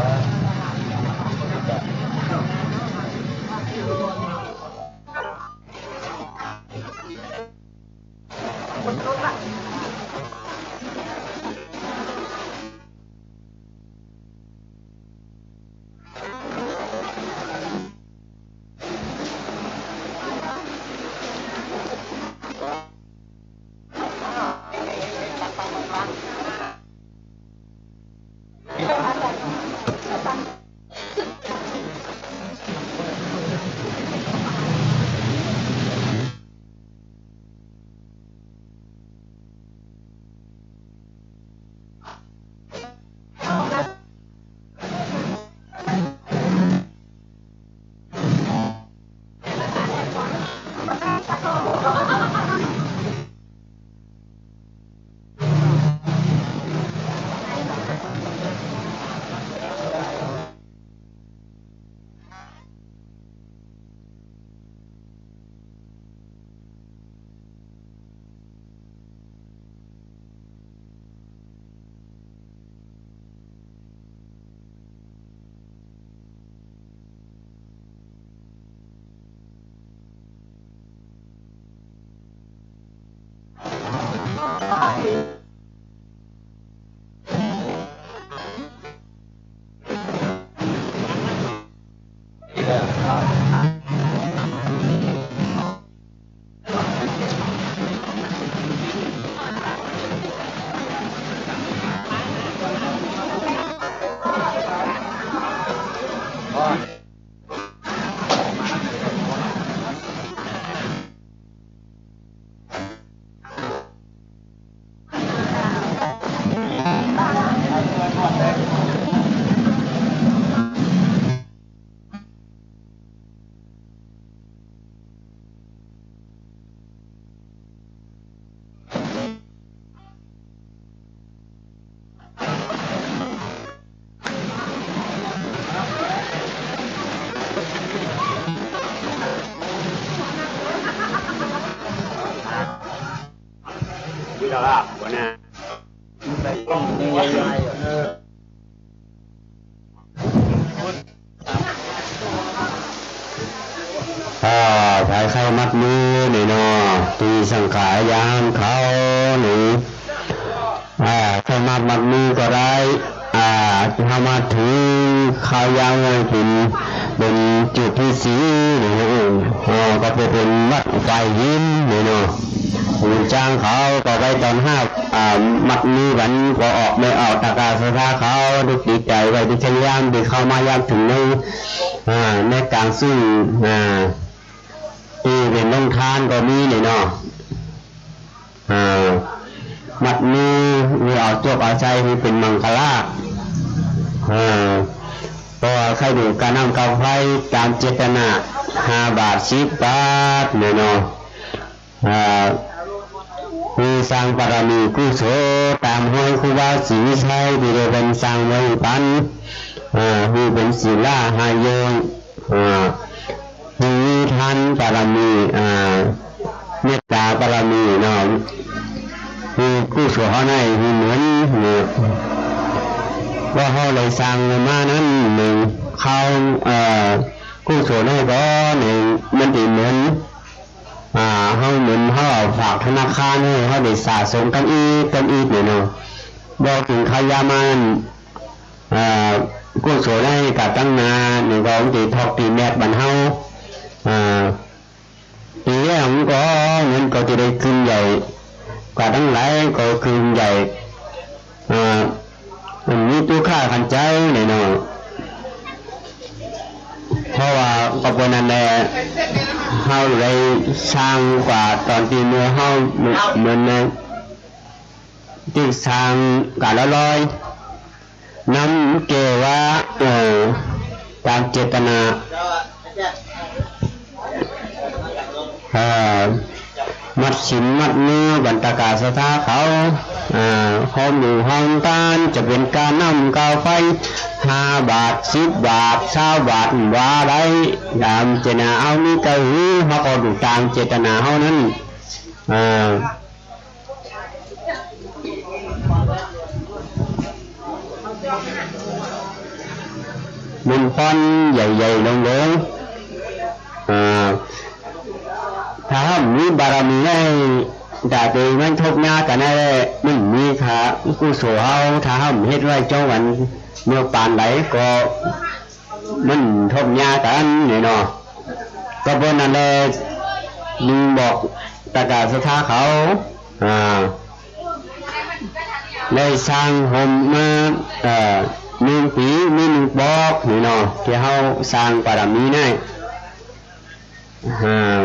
ลาภหัวหน้า อ่า ใผใค่มัดมือนี่เนาะ ตี้สังขายานเขานี่ อ่า ใค่มามัดมือก็ได้ อ่า เฮามาเถิงคราวยามวันเพ็ญ เป๋นจุดตี้สี่นี่ อ่า ก็เป๋นวัดฝายหินนี่เนาะ หมู่จ้างเขาก็ไปต๋อนฮับ อ่า มัดมือกั๋น ก็ออก ได้ออกตะกร้าศรัทธาเขา ได้ดีใจ๋ไว้ตี้เชิงยาม ตี้เข้ามายามเถิงใน อ่า ในก๋างซึ่ง อ่า ตี้เป๋นโฮงตานก็มีนี่เนาะ อ่า มัดมือ หื้อเอาโจคเอาชัย หื้อเป๋นมังคละ อ่า ก็ใค่ดูก๋าน้ำก๋าไฟต๋ามเจตนา ห้าบาท สิบบาท นี่เนาะ อ่า หื้อสร้างบารมีกุศลต๋ามฮอยครูบาศรีวิชัยตี้ได้เปิ้นสร้างไว้ปั๋น อ่า หื้อเป๋นศีลาหาโยง อ่า หื้อมีทานบารมี อ่า เมตต๋าบารมีเนาะ หื้อกุศลเฮาในหื้อเหมือน หื้อว่าเฮาได้สร้างมานั้นนึ่ง เขา เอ่อ กุศลในบ่อนึ่ง มันตี้เหมือน อ่า เฮาเหมือนเฮาเอาฝากธนาคารไว้ เฮาได้สะสมกั๋นอีก กั๋นอีกเนี่ยเนาะ บ่เถิงคราวยามมัน อ่า กุศลในก๋าตั้งหน้านี่ก็ตี้ทอกตี้แมกบันเฮา อ่า ตี้แรกมันก็ เงินก็ตี้ได้คืนใหญ่ ก๋าตังหลายก็คืนใหญ่ อ่า มันมีตุ๊กข์ขันต์ใจ๋เนี่ยเนาะ เพราะว่าก็เป๋นนั้นแหละ เฮาได้สร้างก๋าต๋อนตี้เมื่อเฮาเหมือนในตี้สร้างก๋าละร้อย น้ำเกว่า เอ่อ ต๋ามเจตนา เอ่อ มัดศีลมัดมือบันตะกร้าศรัทธาเขา เอ่อ ฮอมหมู่ฮอมตาน จะเป๋นก๋าน้ำก๋าไฟ ห้าบาท สิบบาท ซาวบาท ว่าได้ ต๋ามเจตนา เอามีกะหื้อ เฮาก็ดูต๋ามเจตนาเฮานั้น เอ่อ มันผ่อนใหญ่ๆ ลงๆ อ่า ถ้าเฮามีบารมีใน ต๋าเตมันทุกข์ยากกั๋นแน่ มันมีค่ากุศลเฮา ถ้าเฮาเฮ็ดไว้จ้องวันเมื่อปานใดก็ มันทุกข์ยากกั๋นนี่เนาะ ก็เป๋นนั้นแหละ จึงบอกตะกร้าศรัทธาเขา อ่า ได้สร้างโฮมมา เอ่อ นึ่งปี๋มีนึ่งปอกนี่เนาะ ตี้เฮาสร้างบารมีได้ อ่า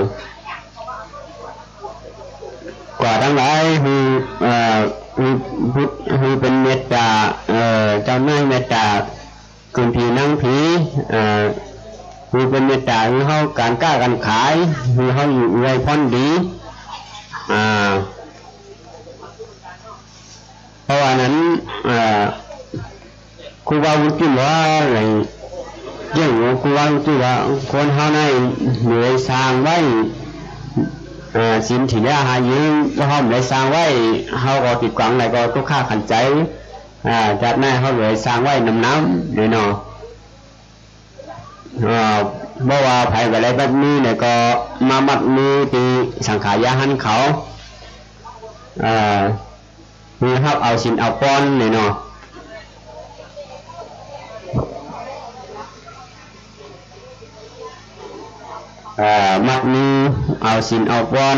ก๋าตังหลายหื้อ เอ่อ หื้อพุทธ หื้อเป๋นเมตต๋า เอ่อ เจ้านายเมตต๋า ขึ้นผีนั่งผี เอ่อ หื้อเป๋นเมตต๋า หื้อเฮาก๋านก้าก๋านขาย หื้อเฮาอยู่อวยพรดี อ่า เพราะว่านั้น เอ่อ ครูบาบุญจุ่นว่าอะไร เรื่องของครูบาบุญจุ่นว่า คนเฮาในหน่วยสร้างไว้ เอ่อ ศีลถินยาหายืน ว่าเฮาบ่ได้สร้างไว้ เฮาก็ติดกังอะไรก็ตุ๊กข์ขันต์ใจ๋ อ่า จากนั้นเฮาเลยสร้างไว้น้ำๆ เนี่ยเนาะ อ่า บ่ว่าใผบ่ได้มัดมือเนี่ยก็มามัดมือตี้สังขายานเขา อ่า หื้อฮับเอาศีลเอาปอนเนี่ยเนาะ อ่า มัดมือเอาศีลเอาปอน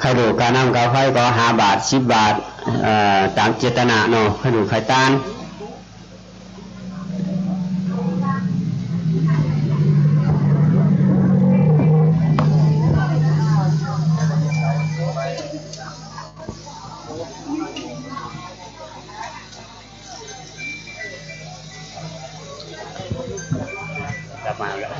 ใค่ดูก๋าน้ำก๋าไฟก็ห้าบาท สิบบาท เอ่อ ต๋ามเจตนาเนาะ ใค่ดูใค่ตาน กลับมาแล้ว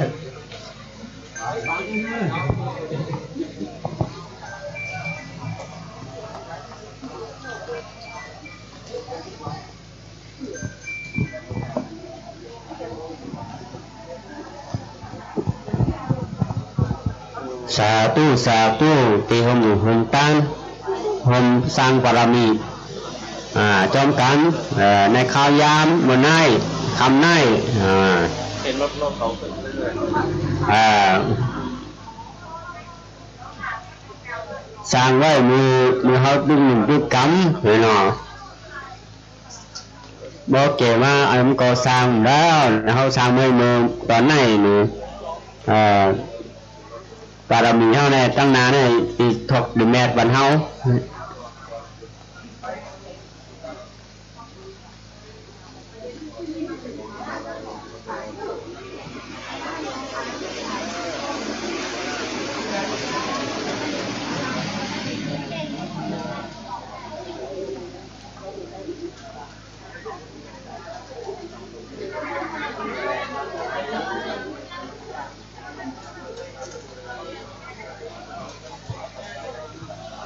สาธุ สาธุ ตี้โฮมบุญโฮมตาน โฮมสร้างบารมี อ่า จ้อมกั๋น เอ่อ ในคราวยามมื้อนี้ ค่ำนี้ อ่า เห็นรถ รถเขาขึ้นเรื่อยๆ อ่า สร้างไว้มื้อ มื้อเฮาตึงหนึ่งตึงกำ เนาะ บ่เก๋ว่าอันนั้นก็สร้างแล้ว เฮาสร้างเมื่อ เมื่อต๋อนไหนนี่ เอ่อ บารมีเฮาเนี่ย ตังหน้าเนี่ย ตี้ถกดีแมดวันเฮา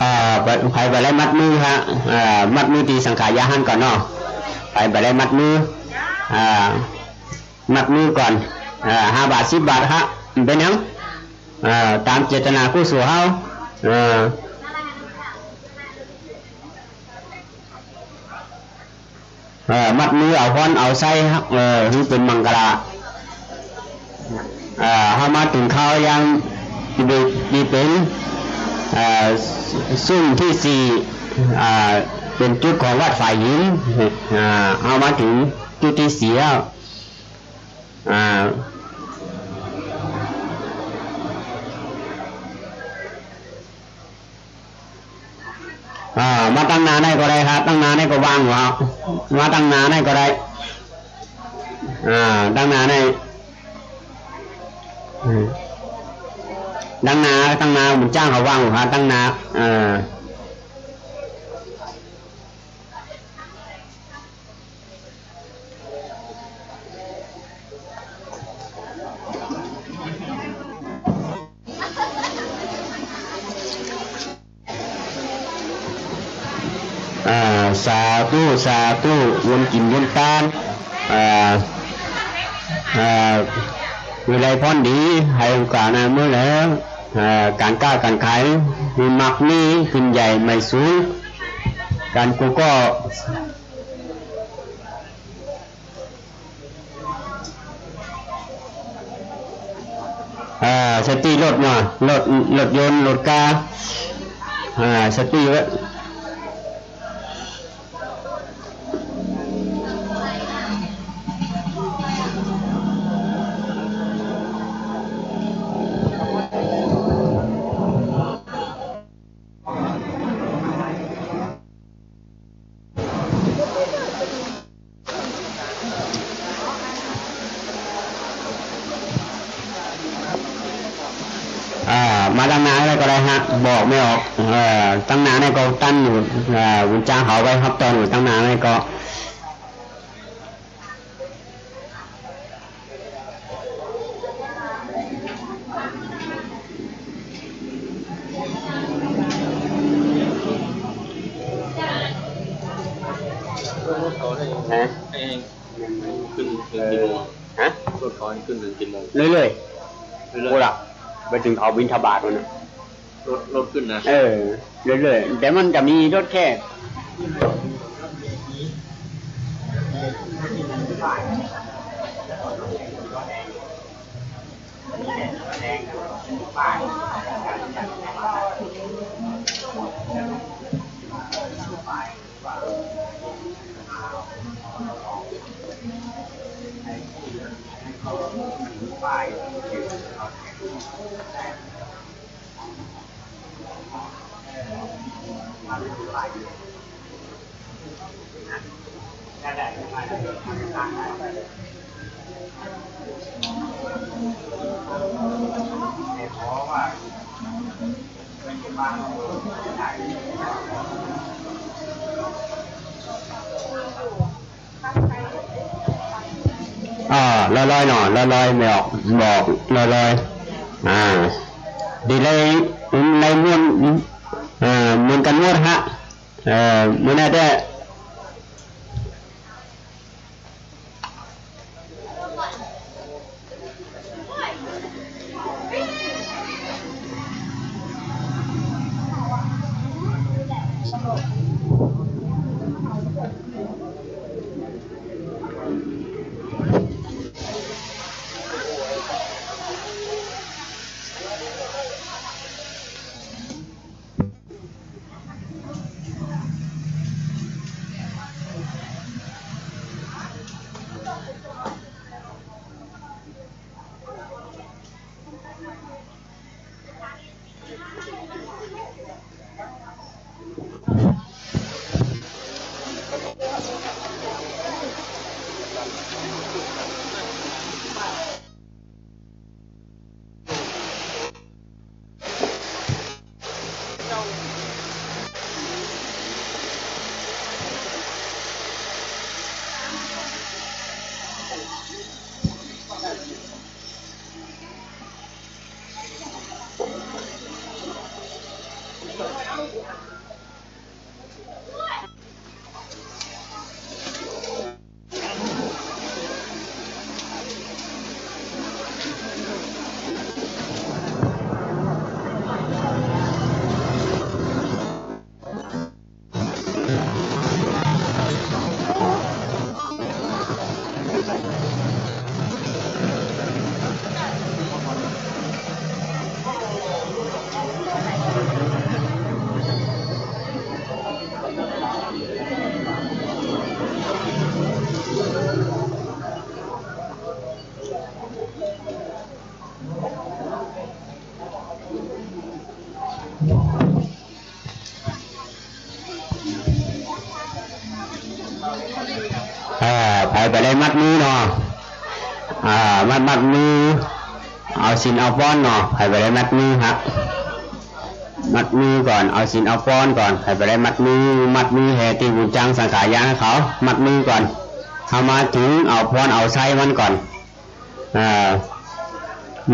อ่า บ่ ใผบ่ได้มัดมือฮะ อ่า มัดมือตี้สังขายาหั้นก่อนเนาะ ใผบ่ได้มัดมือ อ่า มัดมือก่อน อ่า ห้าบาท สิบบาทฮะ บ่เป๋นหยัง อ่า ต๋ามเจตนากุศลเฮา อ่า เอ่อ มัดมือเอาฮ้อนเอาไส้ เอ่อ หื้อเป๋นมังคละ เอ่อ เฮามาเถิงคราวยามตี้เป๋น ตี้เป๋น เอ่อ ซุ่มตี้สี่ อ่า เป๋นจุดของวัดฝายหิน อ่า เฮามาเถิงจุดตี้สี่แล้ว อ่า อ่า มาตังหน้าไหนก็ได้ครับ ตังหน้าไหนก็ว่างอยู่ครับ มาตังหน้าไหนก็ได้ อ่า ตังหน้าไหน อืม ตังหน้า ตังหน้า บุญจ้างเขาว่างอยู่ครับ ตังหน้า อ่า อ่า สาธุ สาธุ บุญกิ๋นบุญตาน อ่า อ่า มีได้พรดี หื้อโอกาสหน้ามื้อแล้ว อ่า ก๋านก้าก๋านขาย มีมักมีขึ้นใหญ่ไม่สูง ก๋านกู้ก็ อ่า สติรถเนาะ รถ รถยนต์ รถกา อ่า สติไว้ อ่า มาตังหน้าไหนก็ได้ฮะ บอกไม่ออก เอ่อ ตังหน้าไหนก็ตันอยู่ อ่า บุญจ้างเขาไว้ฮับตอนอยู่ตังหน้าไหนก็ ฮะ ขึ้น ขึ้นกี่โมงอะ ฮะ รถเขาขึ้นถึงกี่โมง เรื่อยๆ เรื่อยๆ โอ้ล่ะ ไปเถิงเขาบิณฑบาตนู่นน่ะ รถ รถขึ้นนะ เออ เรื่อยๆ แต่มันจะมีรถแค่ อ่า ลอยๆ เนาะ ลอยๆ ไม่ออก บอกลอยๆ อ่า ดีเลย ในม่วน เอ่อ เหมือนกั๋นหมดฮะ เอ่อ มื้อนั้นแต๊ เ บ่ได้มัดมือเนาะ อ่า มัด มัดมือ เอาศีลเอาพรเนาะ ใผบ่ได้มัดมือฮะ มัดมือก่อน เอาศีลเอาพรก่อน ใผบ่ได้มัดมือ มัดมือแห่ตี้บุญจังสังขายาหันเขา มัดมือก่อน เฮามาเถิงเอาพรเอาไส้มันก่อน อ่า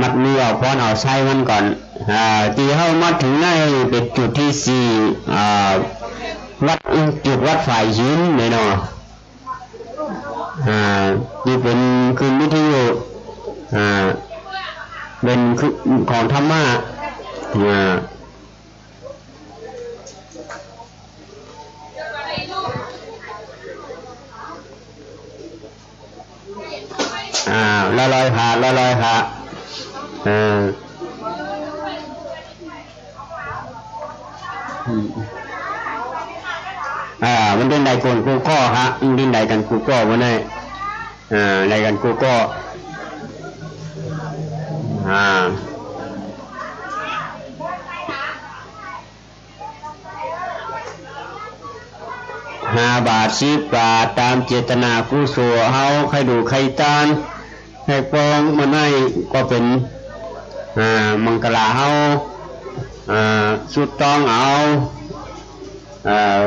มัดมือเอาพรเอาไส้มันก่อน อ่า ตี้เฮามาเถิงในเป๋นจุดตี้สี่ อ่า วัด จุดวัดฝายหินเนี่ยเนาะ อ่า ตี้เป๋นคลื่นวิทยุ อ่า เป๋นคลื่นของธรรมะ อ่า อ่า ลอยๆ หา ลอยๆ หา เออ อืม อ่า มันเต้นได้กั๋นกู้ก้อฮะ มันเต้นได้กั๋นกู้ก้อวันนี้ อ่า ได้กั๋นกู้ก้อ อ่า ห้าบาท สิบบาท ต๋ามเจตนากุศลเฮา ใค่ดูใค่ตาน ใค่ปองมาได้ก็เป๋น อ่า มังคลาเฮา อ่า สุดต้องเอา อ่า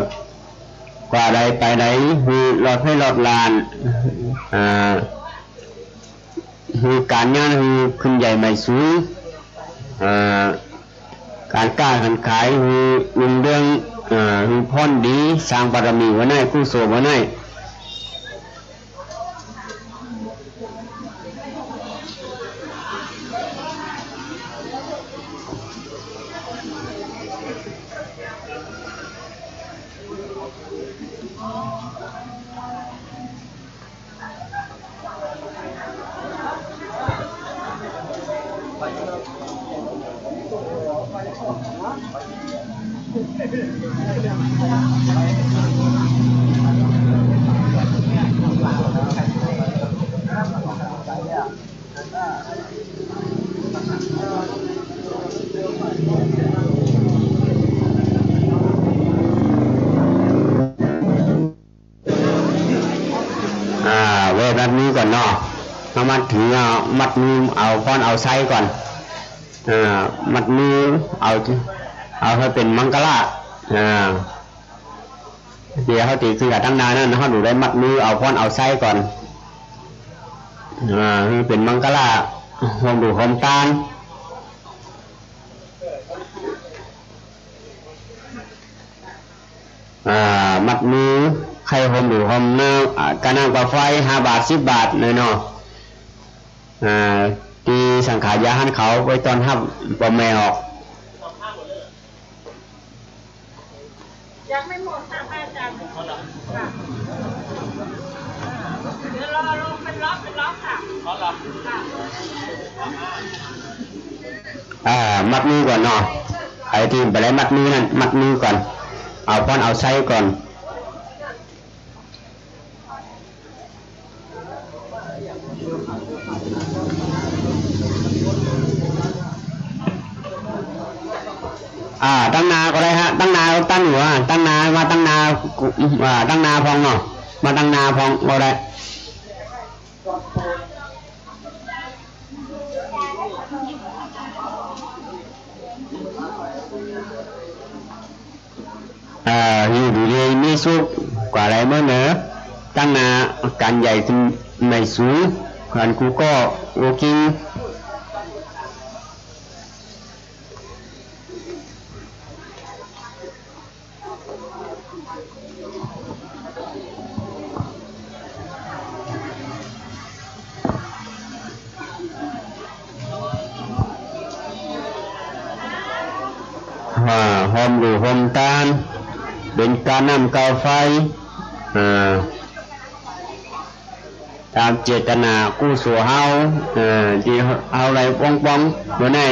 กว่าใดไปใด หื้อรอดไพ่รอดลาน อ่า หื้อก๋านงานหื้อขึ้นใหญ่ใหม่สูง อ่า ก๋านก้าก๋านขายหื้อรุ่งเรือง อ่า หื้อพ้นดี สร้างบารมีวันนี้ กุศลวันนี้ อ่า แวะมัดมือก่อนเนาะ มามัดเถิง อ่า มัดมือเอาพรเอาไส้ก่อน อ่า มัดมือเอา เอาหื้อเป๋นมังคละ อ่า เดี๋ยวเฮาตี้ขึ้นกั๋นตังหน้านั้น เฮาดูได้มัดมือเอาพรเอาไส้ก่อน อ่า หื้อเป๋นมังคละ โฮมดูโฮมตาน อ่า มัดมือ ใค่โฮมดูโฮมน้ำ อ่า ก๋าน้ำก๋าไฟ ห้าบาท สิบบาท เนี่ยเนาะ อ่า ตี้สังขายาหันเขาไว้ต้อนฮับป้อแม่ออก ยังไม่หมดค่ะ พระอาจารย์ ค่ะ เดี๋ยวรอลงเป็นล็อกเป็นล็อกค่ะ ค่ะ อ่า มัดมือก่อนเนาะ ใผตี้บ่ได้มัดมือนั้น มัดมือก่อน เอาพรเอาไส้ก่อน อ่า ตังหน้าก็ได้ฮะ ตังหน้า ตังหัว ตังหน้า มาตังหน้า อ่า ตังหน้าพ่องเนาะ มาตังหน้าพ่องก็ได้ เอ่อ อยู่ดีมีสุข กว่าใดเมื่อเนอ ตังหน้าก๋านใหญ่ขึ้นใหม่สูง ก๋านกู้ก้อ โอเค อ่า โฮมดูโฮมตาน เป๋นก๋าน้ำก๋าไฟ อ่า ต๋ามเจตนากุศลเฮา เอ่อ ตี้เฮาได้ป้องๆ เมื่อนี้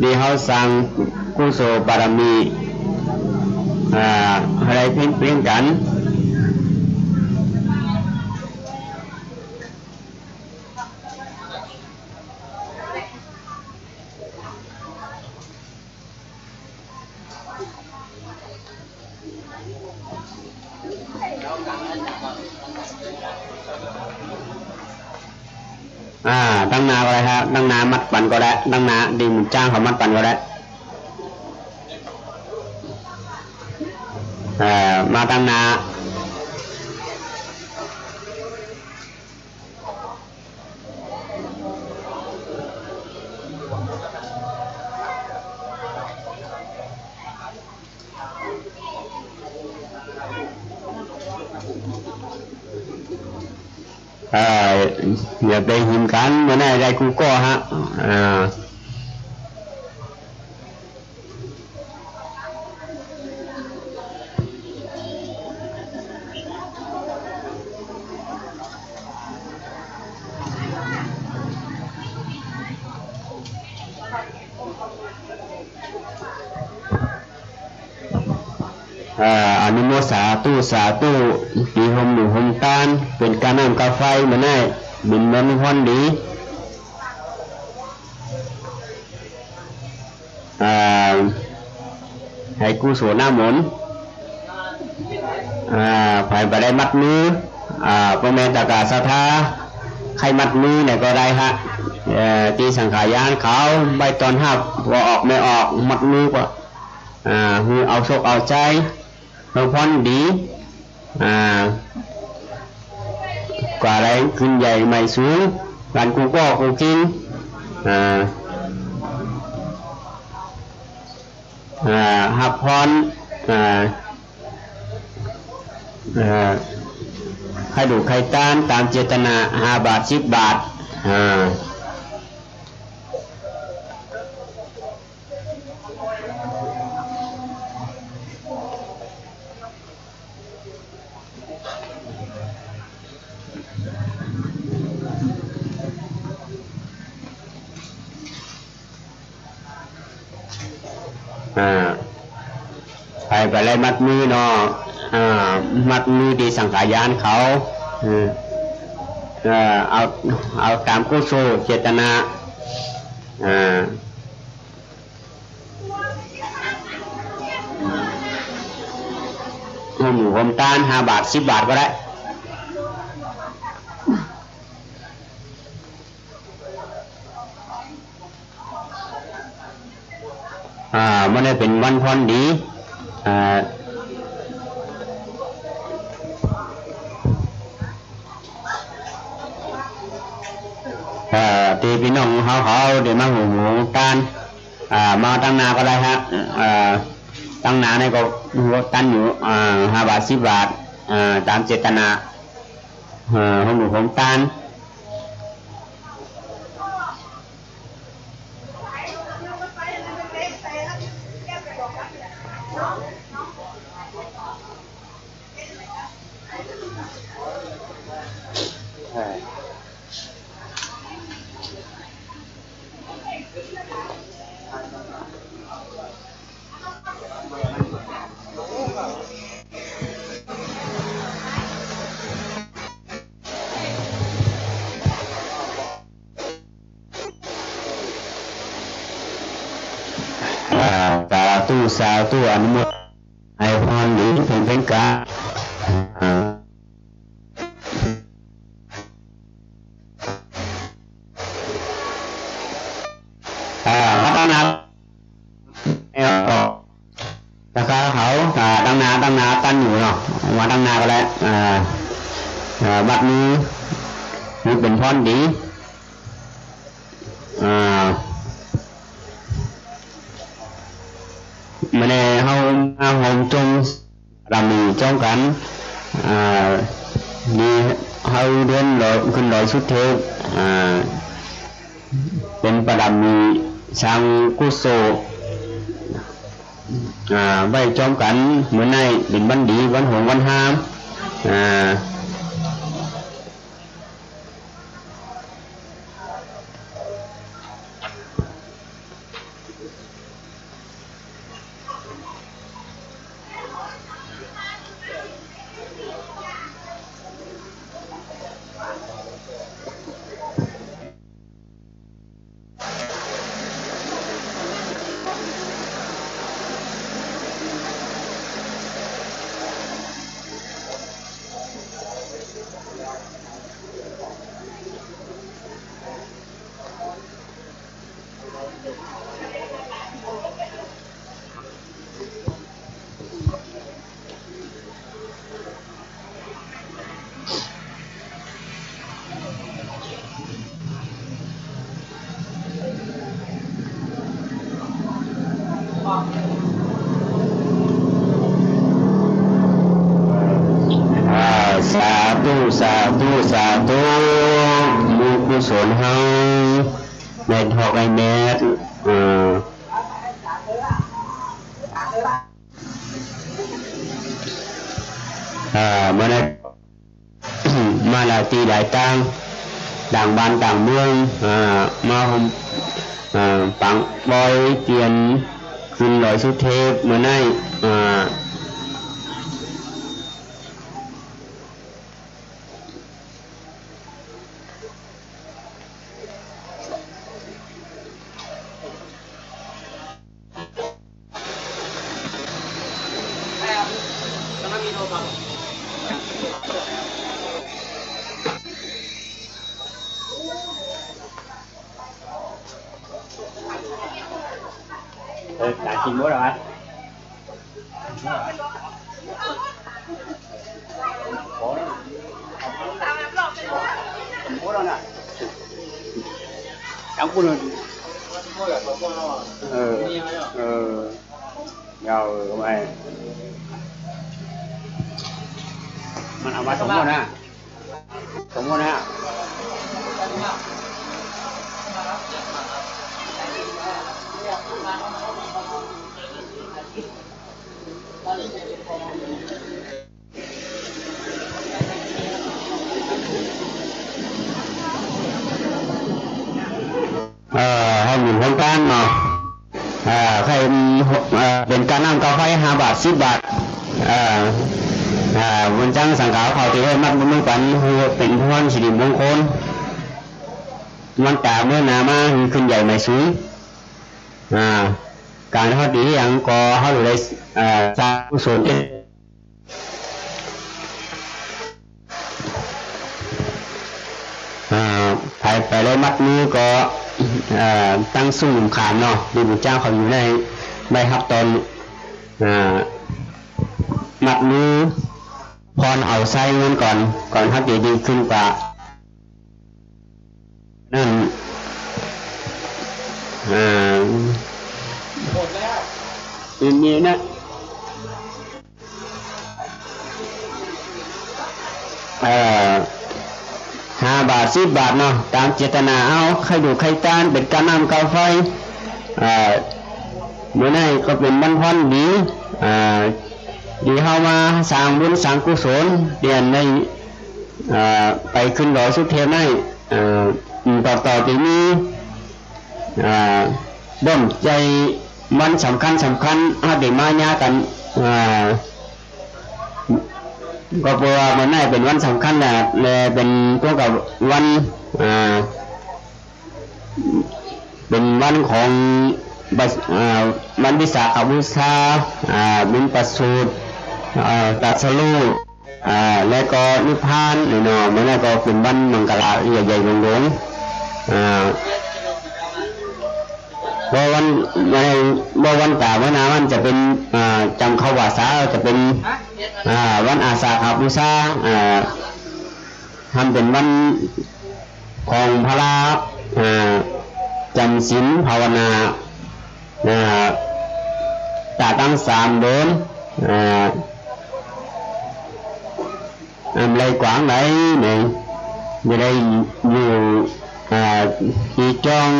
ตี้เฮาสร้างกุศลบารมี อ่า หื้อได้เพ่งๆ กั๋น เ อ่า ตังหน้าก็ได้ครับ ตังหน้ามัดปันก็ได้ ตังหน้าตี้หมู่จ้างเขามัดปันก็ได้ เอ่อ มาตังหน้า อ่า อย่าไปหืมกั๋น เมื่อไหร่ได้กู้ก่อฮะ อ่า อ่า อนุโมทนาสาธุ สาธุ ตี้โฮมหมู่โฮมต้าน เป๋นก้าน้ำก้าไฟมาได้ เป๋นมนต์ฮ้อนดี อ่า ไหกู้โสน้ำมนต์ อ่า ใผบ่ได้มัดมือ อ่า ป้อแม่ต๋ากล้าศรัทธา ใค่มัดมือเนี่ยก็ได้ฮะ เอ่อ ตี้สังฆายานเขา ใบ้ต้อนฮับ ว่าออกไม่ออก มัดมือก็ อ่า หื้อเอาโชคเอาใจ๊ หื้อฮ้อนดี อ่า กว่าได้ขึ้นใหญ่ใหม่สูง ก๋านกู้ก่อกู้เก่ง อ่า อ่า ฮับฮ้อน อ่า อ่า ใค่ดูใค่ต้านต๋ามเจตนา ห้าบาท สิบบาท อ่า อ่า ใผบ่ได้มัดมือเนาะ อ่า มัดมือตี้สังฆายานเขา เออ เออ เอา เอาต๋ามกุศลเจตนา อ่า โฮมหมู่โฮมต้าน ห้าบาท สิบบาทก็ได้ อ่า มื้อนี้เป๋นวันฮ้อนดี อ่า อ่า ตี้ปี้น้องเฮาเขาได้มาโฮมหมู่โฮมต้าน อ่า มาตังหน้าก็ได้ฮะ อ่า ตังหน้านี่ก็หัวตันอยู่ อ่า ห้าบาท สิบบาท อ่า ต๋ามเจตนา อ่า โฮมหมู่โฮมต้าน อ่า สาธุ สาธุ อนุโมทนา ให้ฮ้อนดี เป๋น เป๋นกา อ่า อ่า มาตังหน้า นะครับ เขา อ่า ตังหน้า ตังหน้าตันอยู่เนาะ มาตังหน้าก็ได้ อ่า อ่า บัดนี้ นี่เป๋นฮ้อนดี อ่า มื้อนี้เฮามาโฮมจงบารมีจ้องกั๋น อ่า นี่เฮาเดินลอย ขึ้นดอยสุเทพ อ่า เป๋นบารมีสร้างกุศล อ่า ไว้จ้องกั๋น มื้อนี้เป๋นวันดี วันโฮงวันฮาม อ่า สาธุ สาธุ บุญกุศลเฮา แม่นฮอกไอ้แม่ เอ่อ อ่า เมื่อนั้น มาหลายตี้หลายตาง ต่างบ้านต่างเมือง อ่า มาห่ม อ่า ปังปอยเตียนขึ้นดอยสุเทพเมื่อนั้น อ่า เออ หลายกินหมดเหรอวะ หมดแล้วนะ สามคนเลย เออ เออ ยาวเลย ก็ไม่ มันเอามาสองคนนะ สองคนนะ เอ่อ เฮาอยู่โครงก๋านเนาะ เอ่อ ใค่ เอ่อ เป๋นก้าน้ำก้าไฟห้าบาท สิบบาท เอ่อ เอ่อ บุญจังสังขาวเขาตี้ได้มัดมือกั๋น หื้อเป๋นพรสิริมงคล วันต๋าเมื่อหน้ามาหื้อขึ้นใหญ่ใหม่สูง อ่า ก๋านเฮาดีหยังก็เฮาได้ เอ่อ สร้างกุศล อ่า ใผไปได้มัดมือก็ เอ่อ ตั้งซุ่มขานเนาะ ตี้บุญจังเขาอยู่ในใบฮับตอน อ่า มัดมือ พรเอาใส้เงินก่อน ก่อนเฮาจะดีขึ้นกว่า นั่น อ่า ทีนี้นะ เอ่อ ห้าบาท สิบบาทเนาะ ต๋ามเจตนาเอา ใค่ดูใค่ต้าน เป๋นก้าน้ำก้าไฟ เอ่อ เมื่อนั้นก็เป๋นวันพรดี เอ่อ ตี้เฮามาสร้างบุญสร้างกุศล เตียนใน เอ่อ ไปขึ้นดอยสุเทพนั้น เอ่อ ต่อ ต่อตี้นี้ เอ่อ บ่มใจ๋วันสำคัญสำคัญ เฮาได้มาเยียะกั๋น เอ่อ ก็เปื้อว่าเมื่อนั้นเป๋นวันสำคัญนะ และเป๋นตรงกับวัน เอ่อ เป๋นวันของ เอ่อ วันวิสาขบูชา อ่า บุญประสูติ อ่า ตรัสรู้ อ่า และก็นิพพานนี่เนาะ เมื่อนั้นก็เป๋นวันมังคลาใหญ่ๆ หลวงๆ อ่า บ่วัน บ่วันต๋าเมื่อหน้ามันจะเป๋น อ่า จำเข้าพรรษาจะเป๋น อ่า วันอาสาขบูชา อ่า ทำเป๋นวันของพระ อ่า จ๋ำศีลภาวนา อ่า ต๋าตั้งสามเดือน อ่า อันใดกว้างใดเนี่ย จะได้อยู่ อ่า ตี้จ้อง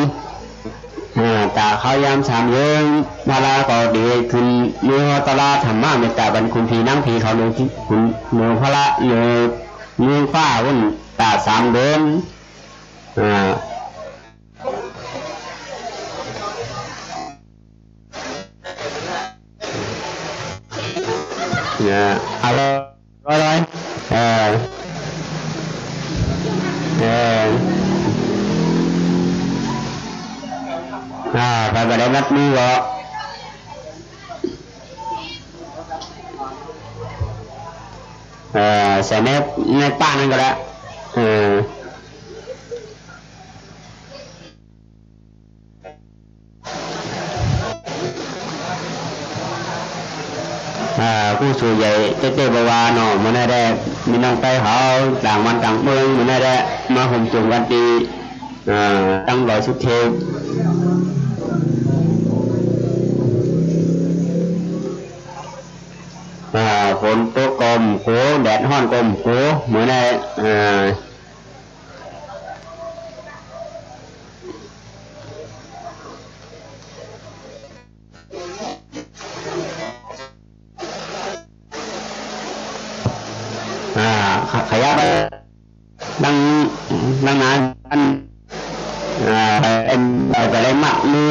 อ่า ต๋าเข้ายามสามเดือน พระก็ได้ขึ้นเมือตลาดธรรมะเมตตาบรรคุณผีนางผีเขาเลยที่คุณเมือพระเลย มีฟ้าวุ่นต๋าสามเดือน อ่า เนี่ย เอาร้อยๆ เออ เออ อ่า ไปบ่ได้มัดมือก็ เอ่อ ใส่ใน ในป้านั่นก็ได้ เออ อ่า ผู้สูงใหญ่เต้ๆ บ่าวาเนาะ มื้อนั้นแหละ มีน้องใต้เขาต่างบ้านต่างเมือง มื้อนั้นแหละ มาห่มจุ่มกั๋นตี้ อ่า ตังดอยสุเทพ อ่า ฝนตกก็ ก็บ่กั๋ว แดดฮ้อนก็บ่กั๋ว เหมือนใน เอ่อ อ่า ข- ขยับไป ดัง ดังนั้น อ่า ไป ไป ไปเลยมัดมือ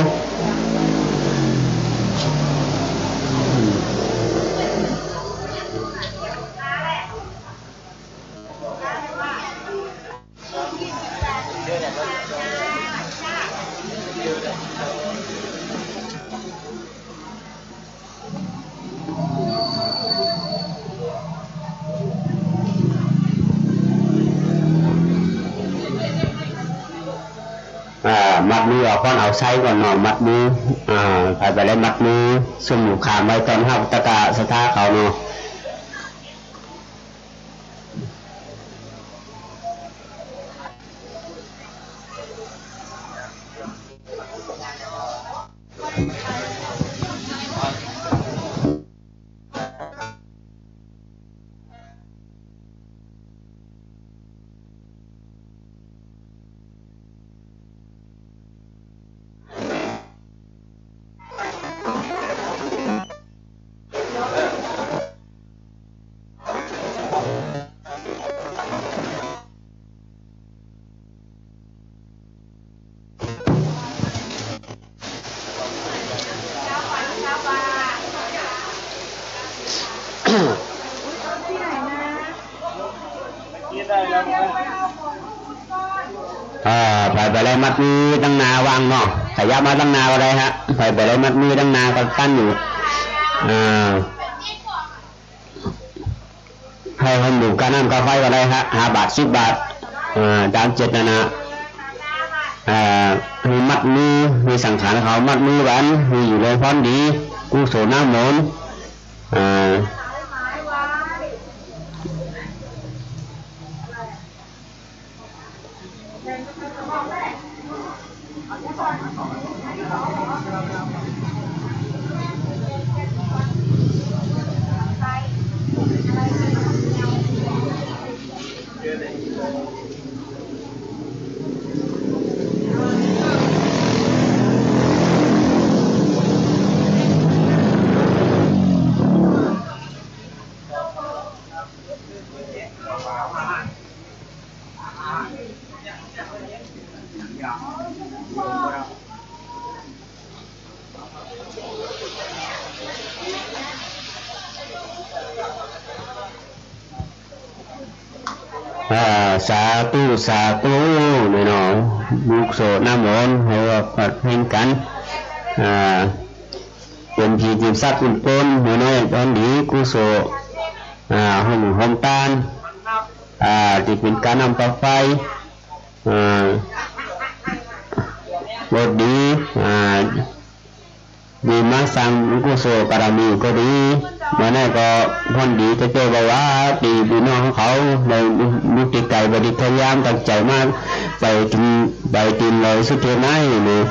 อ่า มัดมือ เอาก้อนเอาไส้ก่อนเนาะ มัดมือ อ่า ไป ไปเลยมัดมือ ซุ่มลูกขามไว้ต้อนฮับตะกร้าศรัทธาเขาเนาะ อ่า ไป ไปเลยมัดมือตังหน้าว่างเนาะ ขยับมาตังหน้าก็ได้ฮะ ไป ไปเลยมัดมือตังหน้าก็ตันอยู่ อ่า หื้อ หื้อบุญก๋าน้ำก๋าไฟก็ได้ฮะ ห้าบาท สิบบาท เอ่อ ต๋ามเจตนา เอ่อ หื้อมัดมือ หื้อสังขารเขามัดมือกัน หื้ออยู่ในพรดี กุศลน้ำมนต์ เอ่อ อ่า สาธุ สาธุ เนาะ บุญกุศลน้ำมนต์ หื้อว่าเฮงกัน อ่า เป๋นผีจีบสัตว์อุนปน หื้อน้อยพรดี กุศล อ่า โฮม โฮมตาน อ่า ตี้เป๋นก๋าน้ำก๋าไฟ อ่า บทดี อ่า ดีมาสร้างกุศลบารมีก็ดี มาไหนก็พรดีจะเจอบ่าวา ตี้พี่น้องเขา ในลูกตี้ไก๋บ่ดีพยายามตั้งใจ๋มา ไปกิ๋น ไปกิ๋นเลยสุดเทื่อไหนนี่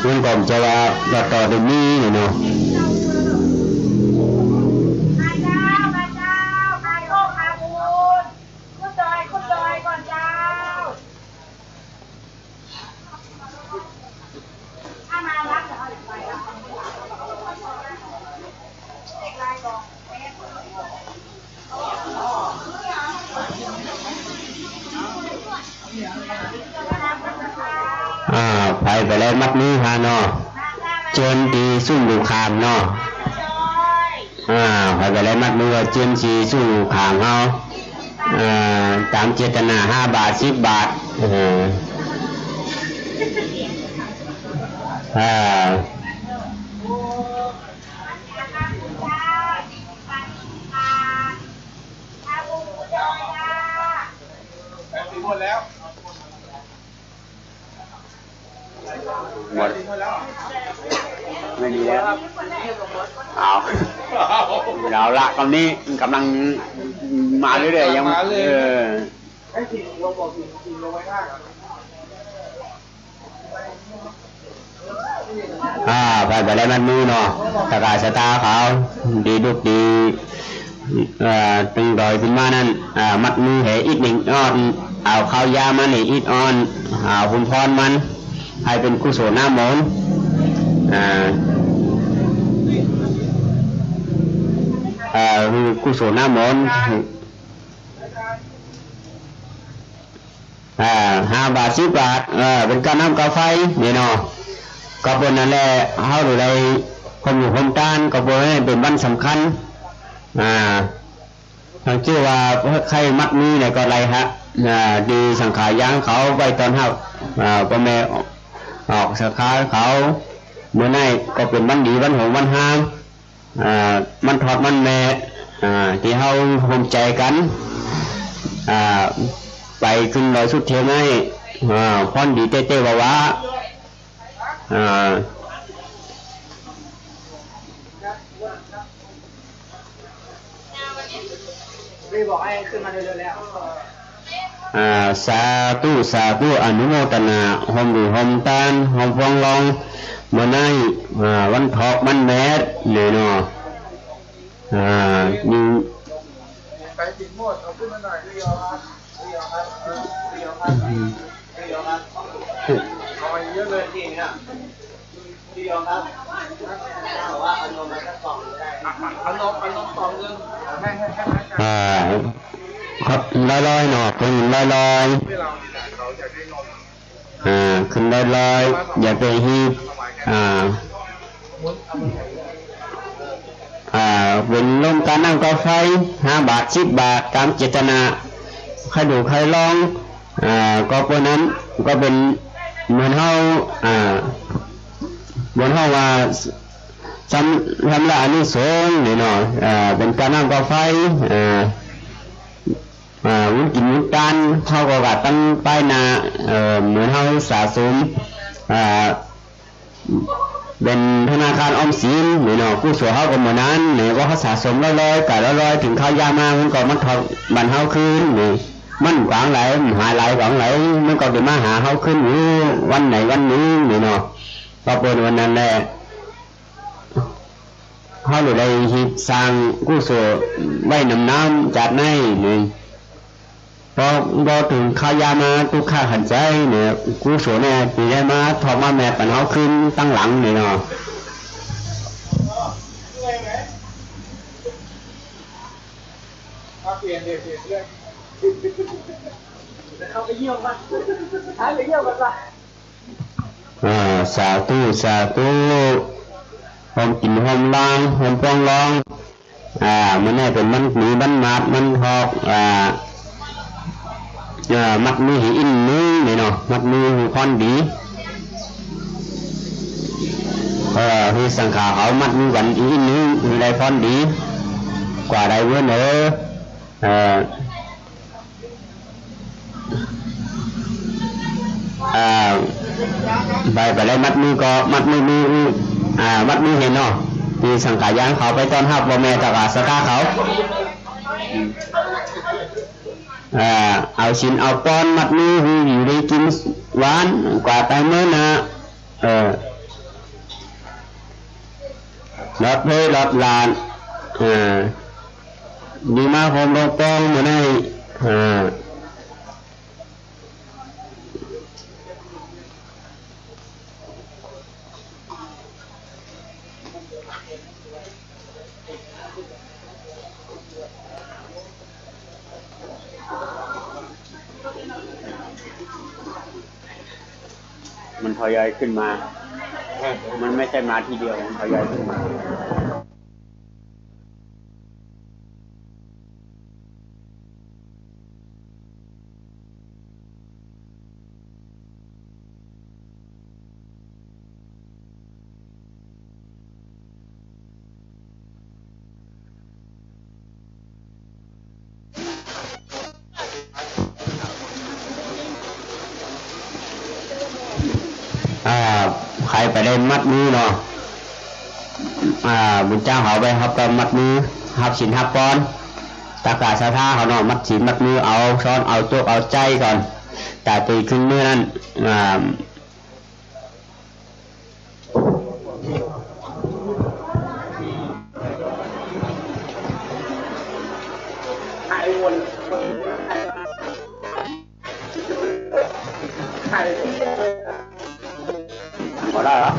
มันก็จะว่าต่อๆ ได้มีนี่เนาะ มาเจ้า มาเจ้า มาโชค มาบุญ ขึ้นดอย ขึ้นดอยก่อนเจ้า อ่า ไป ไปเลยมัดมือฮะเนาะ เจิญตี้ซุ่มลูกขามเนาะ อ่า ไป ไปเลยมัดมือ เจิญตี้ซุ่มลูกขามเฮา อ่า ต๋ามเจตนา ห้าบาท สิบบาท เออ อ่า หมด ไม่มีแล้ว เอา เอาละ ต๋อนนี้ก๋ำลังมาเรื่อยๆ ยัง มาเรื่อย เออ อ่า ไป ไปเลยมัดมือเนาะ ตะกร้าศรัทธาเขา ดีลูกดี เอ่อ ตึงดอยขึ้นมานั้น อ่า มัดมือหื้ออิดหนึ่งอ่อน เอาข้าวยามาหื้ออิดอ่อน อ่า หุมพรมัน หื้อเป๋นกุศลนามนต์ อ่า อ่า หื้อกุศลนามนต์ อ่า ห้าบาท สิบบาท เออ เป๋นก้าน้ำก้าไฟ นี่เนาะ ก็เป๋นนั้นแหละ เฮาได้โฮมอยู่โฮมตาน ก็เป๋น เป๋นวันสำคัญ อ่า ตังจื้อว่าใค่มัดมือเนี่ยก็ได้ฮะ อ่า ดีสังขายางเขาไว้ต้อนฮับ อ่า ป้อแม่ออก ออกสังขารเขา มื้อนี้ก็เป๋นวันดีวันหงส์วันฮาม อ่า วันทอดวันแม่ อ่า ตี้เฮาโฮมใจ๋กั๋น อ่า ไปขึ้นดอยสุเทพนี่ อ่า พรดีแต๊ๆ ว่าว่า อ่า อ่า สาธุ สาธุ อนุโมทนา โฮมบุญโฮมตาน โฮมปองลอง มื้อนี้ อ่า วันทอดวันแม่ นี่เนาะ อ่า นี่ อ่า ครับ ลอยๆ เนาะ เป๋นลอยๆ อ่า ขึ้นลอยๆ อย่าไปฮีบ อ่า อ่า เป๋นโฮมก้าน้ำก้าไฟ ห้าบาท สิบบาท ต๋ามเจตนา ใค่ดูใค่ลอง อ่า ก็เป๋นนั้น ก็เป๋นเหมือนเฮา อ่า เหมือนเฮาว่า สำ สำละอานิสงส์นี่เนาะ อ่า เป๋นก้าน้ำก้าไฟ อ่า อ่า บุญกิ๋นบุญตาน เฮาก็ว่าตั้งปายหน้า เอ่อ เหมือนเฮาสะสม อ่า เป๋นธนาคารออมสินนี่เนาะ กุศลเฮาก็เหมือนนั้นนี่ ว่าเฮาสะสมลอยๆ ก้าลอยๆ เถิงข้าวยามมา มันก็มาทอดบั้นเฮาคืนนี่ มันกว้างหลาย หาหลายกว้างหลาย มันก็จะมาหาเฮาคืนอยู่วันใดวันนึ่งนี่เนาะ ก็เป๋นวันนั้นแหละ เฮาเลยได้ฮีบสร้างกุศลไว้นำๆ จาตินี้นี่ ปอ ปอเถิงข้าวยามมาตุ๊กข์ขันใจ๋เนี่ย กุศลเนี่ย ตี้ได้มาทอดมาแม่ปันเฮาคืนตังหลังนี่เนาะ อ่า สาธุ สาธุ โฮมกิ๋นโฮมลาง โฮมปองลอง อ่า มื้อนี้เป๋นวันดีวันหมากวันทอก อ่า อ่า มัดมือหื้ออินนึ่งนี่เนาะ มัดมือหื้อพรดี เอ่อ หื้อสังฆาเขามัดมือกั๋นอินนึ่ง หื้อได้พรดี กว่าได้เงินเออ เอ่อ อ่า ไป ไปได้มัดมือก็ มัดมือ มือ อ่า มัดมือหื้อเนาะ ตี้สังขายางเขาไปต้อนฮับป้อแม่ตากาศรัทธาเขา อ่า เอาศีลเอาปอนมัดมือหื้ออยู่ดีกิ๋นหวาน กว่าต๋ายเมินนะ เออ หลอดเฮยหลอดหลาน เออ ดีมาโฮมลงปองมื้อนี้ เออ มันทยอยขึ้นมา มันไม่ใช่มาทีเดียว มันทยอยขึ้นมา อ่า ใผไปได้มัดมือเนาะ อ่า บุญจ้างเขาไปฮับก็มัดมือ ฮับศีลฮับปอน ตากาศรัทธาเขาเนาะ มัดศีลมัดมือ เอาซ้อนเอาโจกเอาใจ๋ก่อน ต๋าตีขึ้นมื้อนั้น อ่า หมดแล้วเหรอ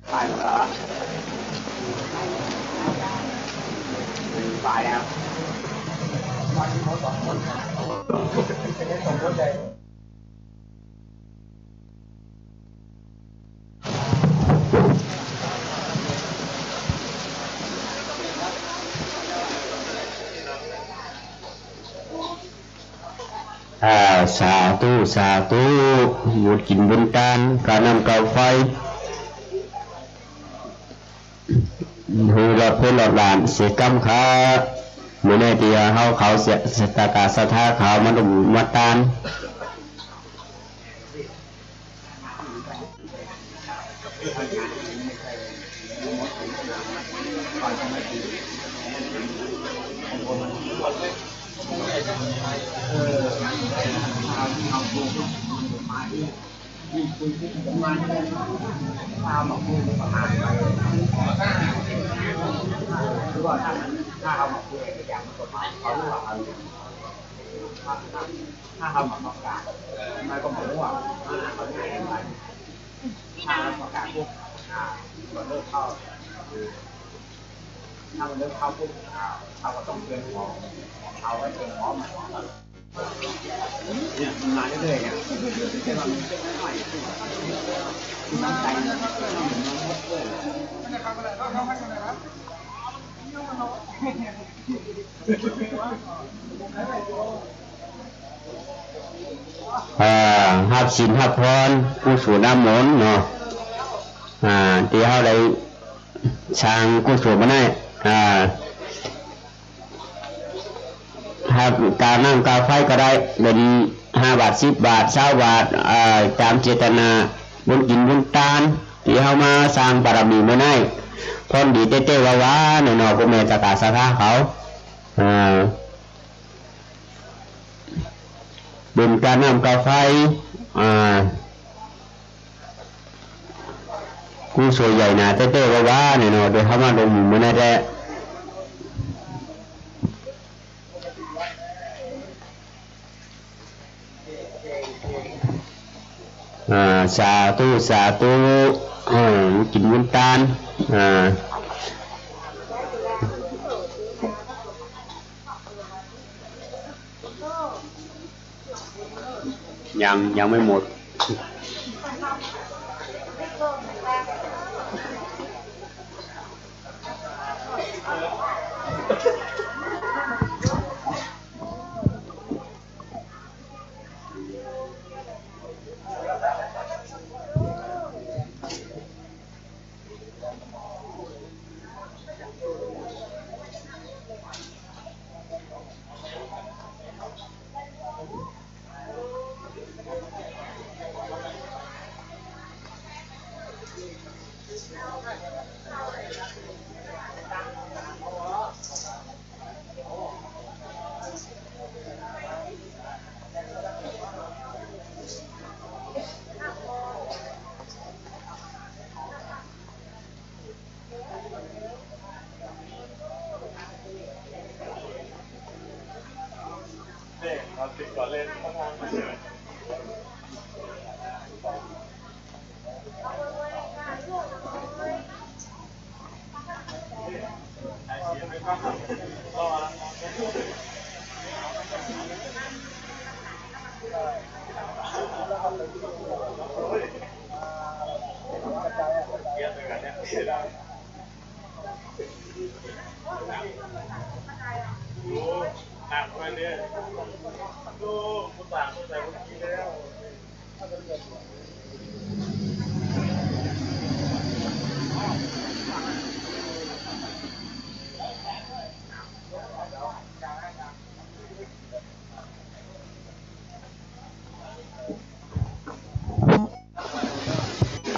ไปหมดแล้วเหรอ ไปแล้ว อ่า สาธุ สาธุ บุญกิ๋นบุญตาน ก๋าน้ำก๋าไฟ หื้อรอดเพื่อนรอดหลานเสียกำค่ะ มื้อนี้ตี้เฮาเขาเสีย ตะกร้าศรัทธาเขามาร่วมมาตาน ถ้าเขามาประกาศ มันก็บอกว่า ถ้าเขาไม่ไป ถ้าเขาประกาศปุ๊บ อ่า มันเลิกเข้า ถ้ามันเลิกเข้าปุ๊บ อ่า เขาก็ต้องเตรียมของ เอาไว้เตรียมพร้อม เนี่ย มันมาเรื่อยๆ เนี่ย แต่ว่ามันไม่ค่อย คือน้ำใจมันไม่ค่อย มันหมดเลย อ่า ฮับศีลฮับพร กุศลน้ำมนต์เนาะ อ่า ตี้เฮาได้สร้างกุศลมาได้ อ่า ฮับก๋าน้ำก๋าไฟก็ได้ เป๋นห้าบาท สิบบาท ซาวบาท อ่า ต๋ามเจตนา บุญกิ๋นบุญตาน ตี้เฮามาสร้างบารมีมาได้ ผลดีแต๊ๆ ว่าๆ เนาะ พ่อแม่ตะกร้าศรัทธาเขา อ่า บุญก๋าน้ำก๋าไฟ อ่า กุศลใหญ่หนาแต๊ๆ ว่าๆ เนี่ยเนาะ โดยเฮามาลงมือมื้อนี้แต๊ อ่า สาธุ สาธุ อ่า กิ๋นบุญตาน อ่า ยัง ยังไม่หมด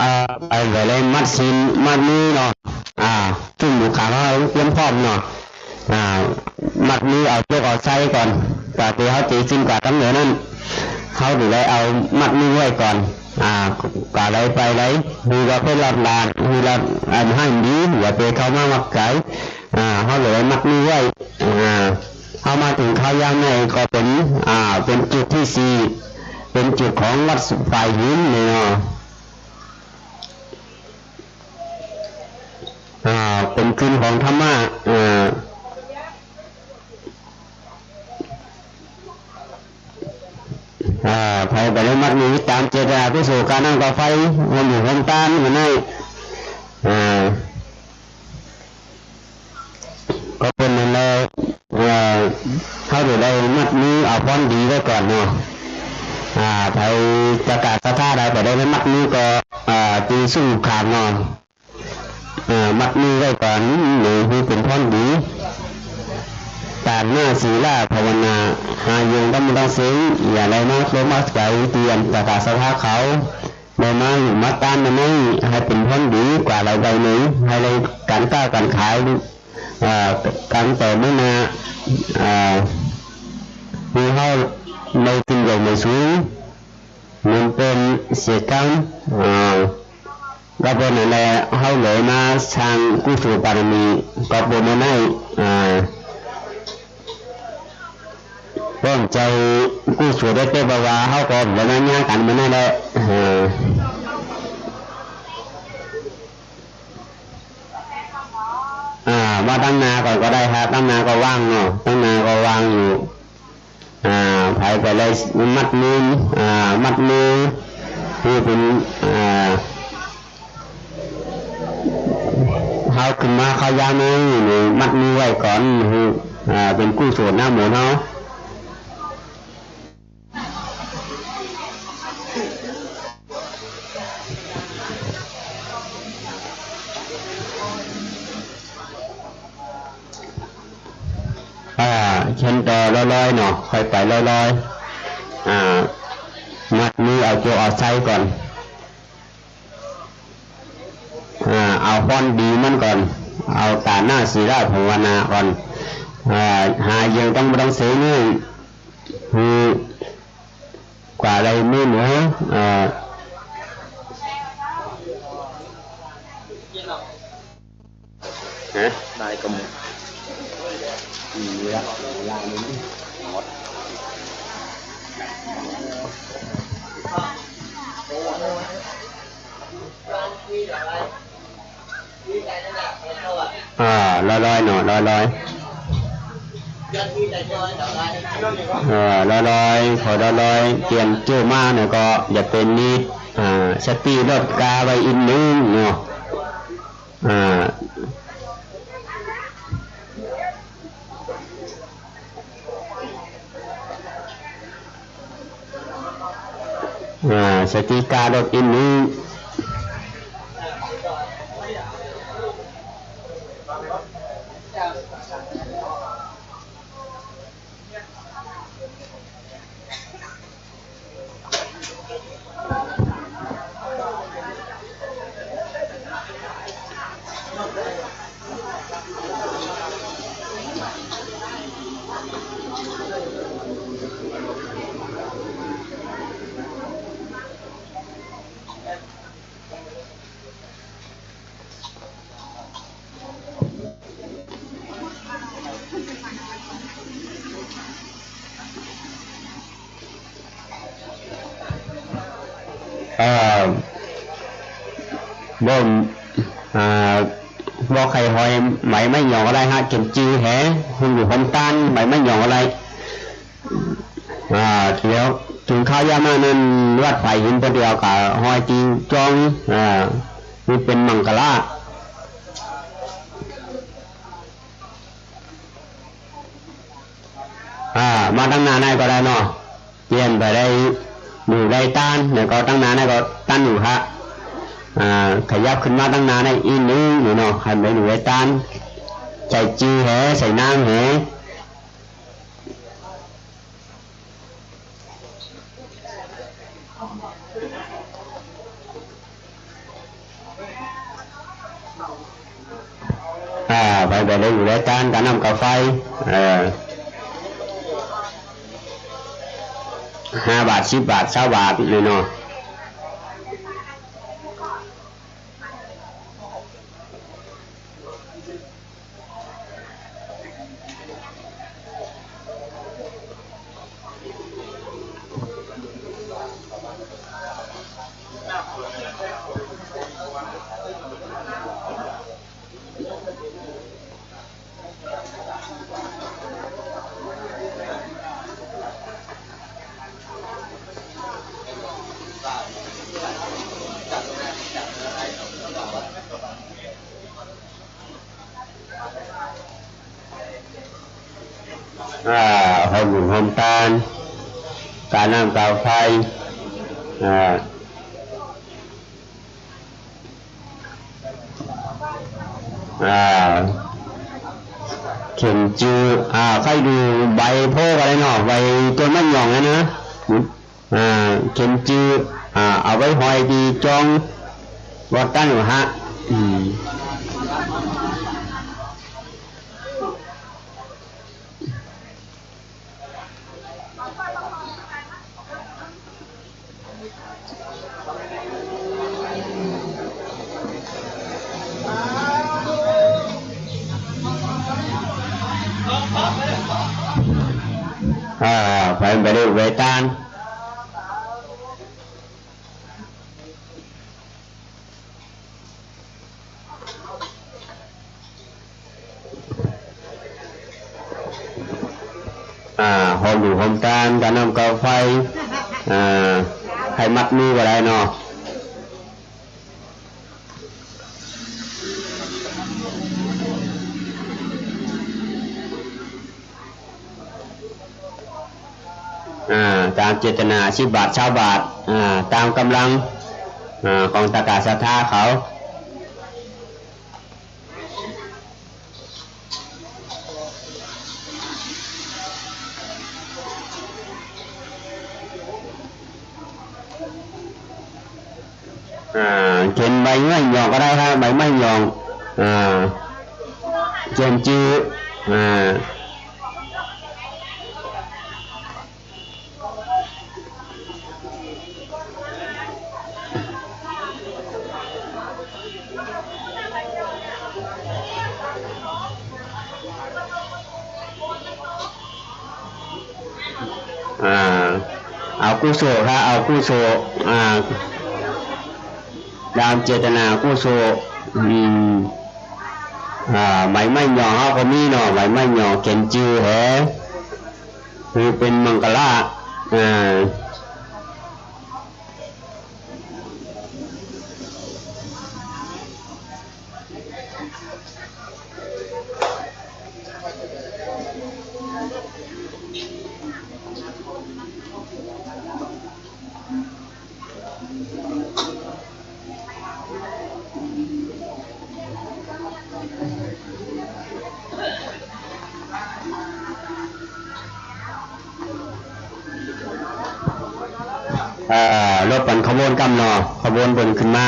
อ่า ไป ไปเลย มัดศีล มัดมือเนาะ อ่า ซึ่งบุคคลเฮาเตรียมพร้อมเนาะ อ่า มัดมือเอาจกเอาใส่ก่อน ก่าตี้เฮาจะขึ้นกราบตางเหนือนั้น เฮาจะได้เอามัดมือไว้ก่อน อ่า ก่าใดไปใด หื้อว่าเปิ้นรอดหลาน หื้อรอด อัน หื้อดี อย่าไปเข้ามามักไก่ อ่า เฮาจะได้มัดมือไว้ อ่า เฮามา อย่างนี้ก็เป๋น อ่า เป๋นจุดตี้สี่ เป๋นจุดของวัดฝายหินนี่เนาะ อ่า เป๋นคืนของธรรมะ อ่า อ่า ใผบ่ได้มัดมือต๋ามเจตนากุศล ก๋านน้ำก๋าไฟ โฮมบุญโฮมตาน มื้อนี้ อ่า ก็เป๋นนั้นแหละ เอ่อ เฮาจะได้มัดมือเอาพรดีไว้ก่อนเนาะ อ่า ใผจะกล้าศรัทธาได้ บ่ได้มัดมือก็ อ่า ตีสู้ขาดเนาะ อ่า มัดมือไว้ก่อน นี่คือเป๋นพรดี ตานะ ศีละ ภาวนา หาอยู่ต๋ามมุญต๋ามเสง อย่าได้มาโลภมาใจ๋เตียนตะกาศรัทธาเขา ได้มาอยู่มาตานมานี่ หื้อเป๋นพรดีกว่าลายใบหนึ่ง หื้อได้ก๋านก้าก๋านขาย เอ่อ ก๋านต่อมื้อหน้า เอ่อ หื้อเฮาได้ขึ้นใหญ่ใหม่สูง มันเป๋นเสียกัง เอ่อ ก็เป๋นนั้นแหละ เฮาเลยมาสร้างกุศลบารมี ก็เป๋นมื้อนี้ เอ่อ เปิ้นใจ๋กู้สู้ได้เต๊อะ บ่าว่าเฮาก็บ่มาเยียะกั๋นมื้อนี้แหละ เออ อ่า มาตังหน้าก่อนก็ได้ครับ ตังหน้าก็ว่างเนาะ ตังหน้าก็ว่างอยู่ อ่า ใผไปเลยมัดมือ อ่า มัดมือ หื้อเป๋น อ่า เฮาขึ้นมาเข้ายามนี้ มัดมือไว้ก่อน หื้อ อ่า เป๋นกู้สู้นะหมู่เฮา อ่า เขียนต่อลอยๆ เนาะ ค่อยไปลอยๆ อ่า มัดมือเอาโจเอาไส้ก่อน อ่า เอาพรดีมันก่อน เอาตานะ ศีละ ภาวนาก่อน อ่า หาอยู่ต๋ามมุญต๋ามเสงนี่ หื้อกว่าลายมือเหนือ อ่า ฮะ ได้ก็หมด มีเวลา เวลาหนึ่ง หมด อ่า ลอยๆ เนาะ ลอยๆ เออ ลอยๆ ขอลอยๆ เตรียมเจ้ามาเนี่ยก็อย่าเป๋นนิด อ่า สติลดกาไว้อินหนึ่งเนาะ อ่า อ่า สติกาลดอินหนึ่ง เอ่อ บ่ อ่า บ่ใค่หอยไหมไม้หย่องก็ได้ฮะ เขียนจื้อแห คนอยู่คนต้านไหมไม้หย่องก็ได้ อ่า เดี๋ยวเถิงเข้ายามมานั้น วัดฝายหินเปิ้นเตียวก็หอยจริงจ้อง อ่า นี่เป๋นมังคละ อ่า มาตังหน้าในก็ได้เนาะ เปลี่ยนไปได้อยู่ได้ตาน แล้วก็ตังหน้าในก็ตานอยู่ฮะ อ่า ขยับขึ้นมาตังหน้าในอีกนิดหนึ่งเนาะ หันไปอยู่ได้ตาน ใส่จื้อแห ใส่นามแห อ่า ไป ไปได้อยู่ได้ตาน ก๋าน้ำก๋าไฟ เออ ห้าบาท สิบบาท ซาวบาทนี่เนาะ อ่า โฮมบุญโฮมตาน ก๋าน้ำก๋าไฟ อ่า อ่า เข็นจือ อ่า ใค่ดูใบโพธิ์ก็ได้เนาะ ใบต้นไม้หย่องนั้นนะ อ่า เข็นจือ อ่า เอาไว้ห้อยตี้จองวัดตันหั้น อืม อ่า ไป ไปดูใบตาน อ่า โฮมบุญโฮมตาน ก๋าน้ำก๋าไฟ อ่า ใค่มัดมือก็ได้เนาะ อ่า ต๋ามเจตนา สิบบาท ซาวบาท อ่า ต๋ามก๋ำลัง อ่า ของตะกร้าศรัทธาเขา อ่า เข็นใบไม้หย่องก็ได้ครับ ใบไม้หย่อง อ่า เขียนจื้อ อ่า อ่า เอากุศลครับ เอากุศล อ่า ต๋ามเจตนากุศล อืม อ่า ใบไม้หย่องเฮาก็มีเนาะ ใบไม้หย่องเขียนจื้อแห คือเป๋นมังคละ อ่า อ่า รถปั่นขบวนกำเนาะ ขบวนเปิ้นขึ้นมา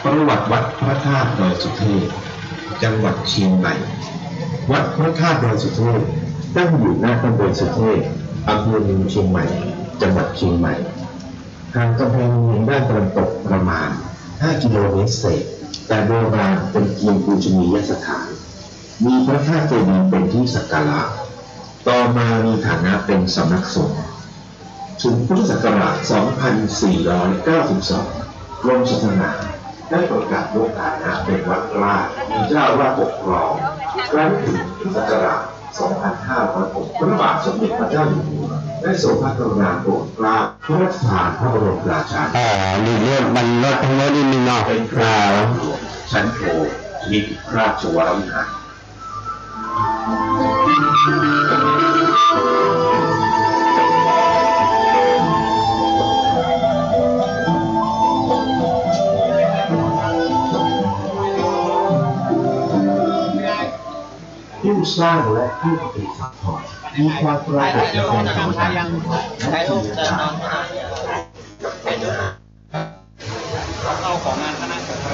ประวัติวัดพระธาตุดอยสุเทพ จังหวัดเชียงใหม่ วัดพระธาตุดอยสุเทพ ตั้งอยู่หน้าตำบลสุเทพ อำเภอเมืองเชียงใหม่ จังหวัดเชียงใหม่ ห่างกำแพงเมืองด้านตะวันตกประมาณ ห้ากิโลเมตรเศษ แต่โบราณเป็นเพียงปูชนียสถาน มีพระธาตุเจดีย์เป็นที่สักการะ ต่อมามีฐานะเป็นสำนักสงฆ์ ถึงพุทธศักราช สองพันสี่ร้อยเก้าสิบสอง กรมศาสนาได้ประกาศยกฐานะเป็นวัดราช มีเจ้าอาวาสปกครอง ครั้นถึงพุทธศักราช สองพันห้าร้อยหก พระบาทสมเด็จพระเจ้าอยู่หัวได้ทรงพระกรุณาโปรดเกล้าพระราชทานพระบรมราชา อ่า นี่เรียกมันลดทั้งหมดนิดนึงเนาะ เป็นพระ อ่า หลวงชั้นโท นิติราชวรวิหาร ผู้สร้างและผู้ปฏิสังขรณ์ มีความปรากฏในองค์พระธาตุและที่ฐาน เอาของงานคณะสงฆ์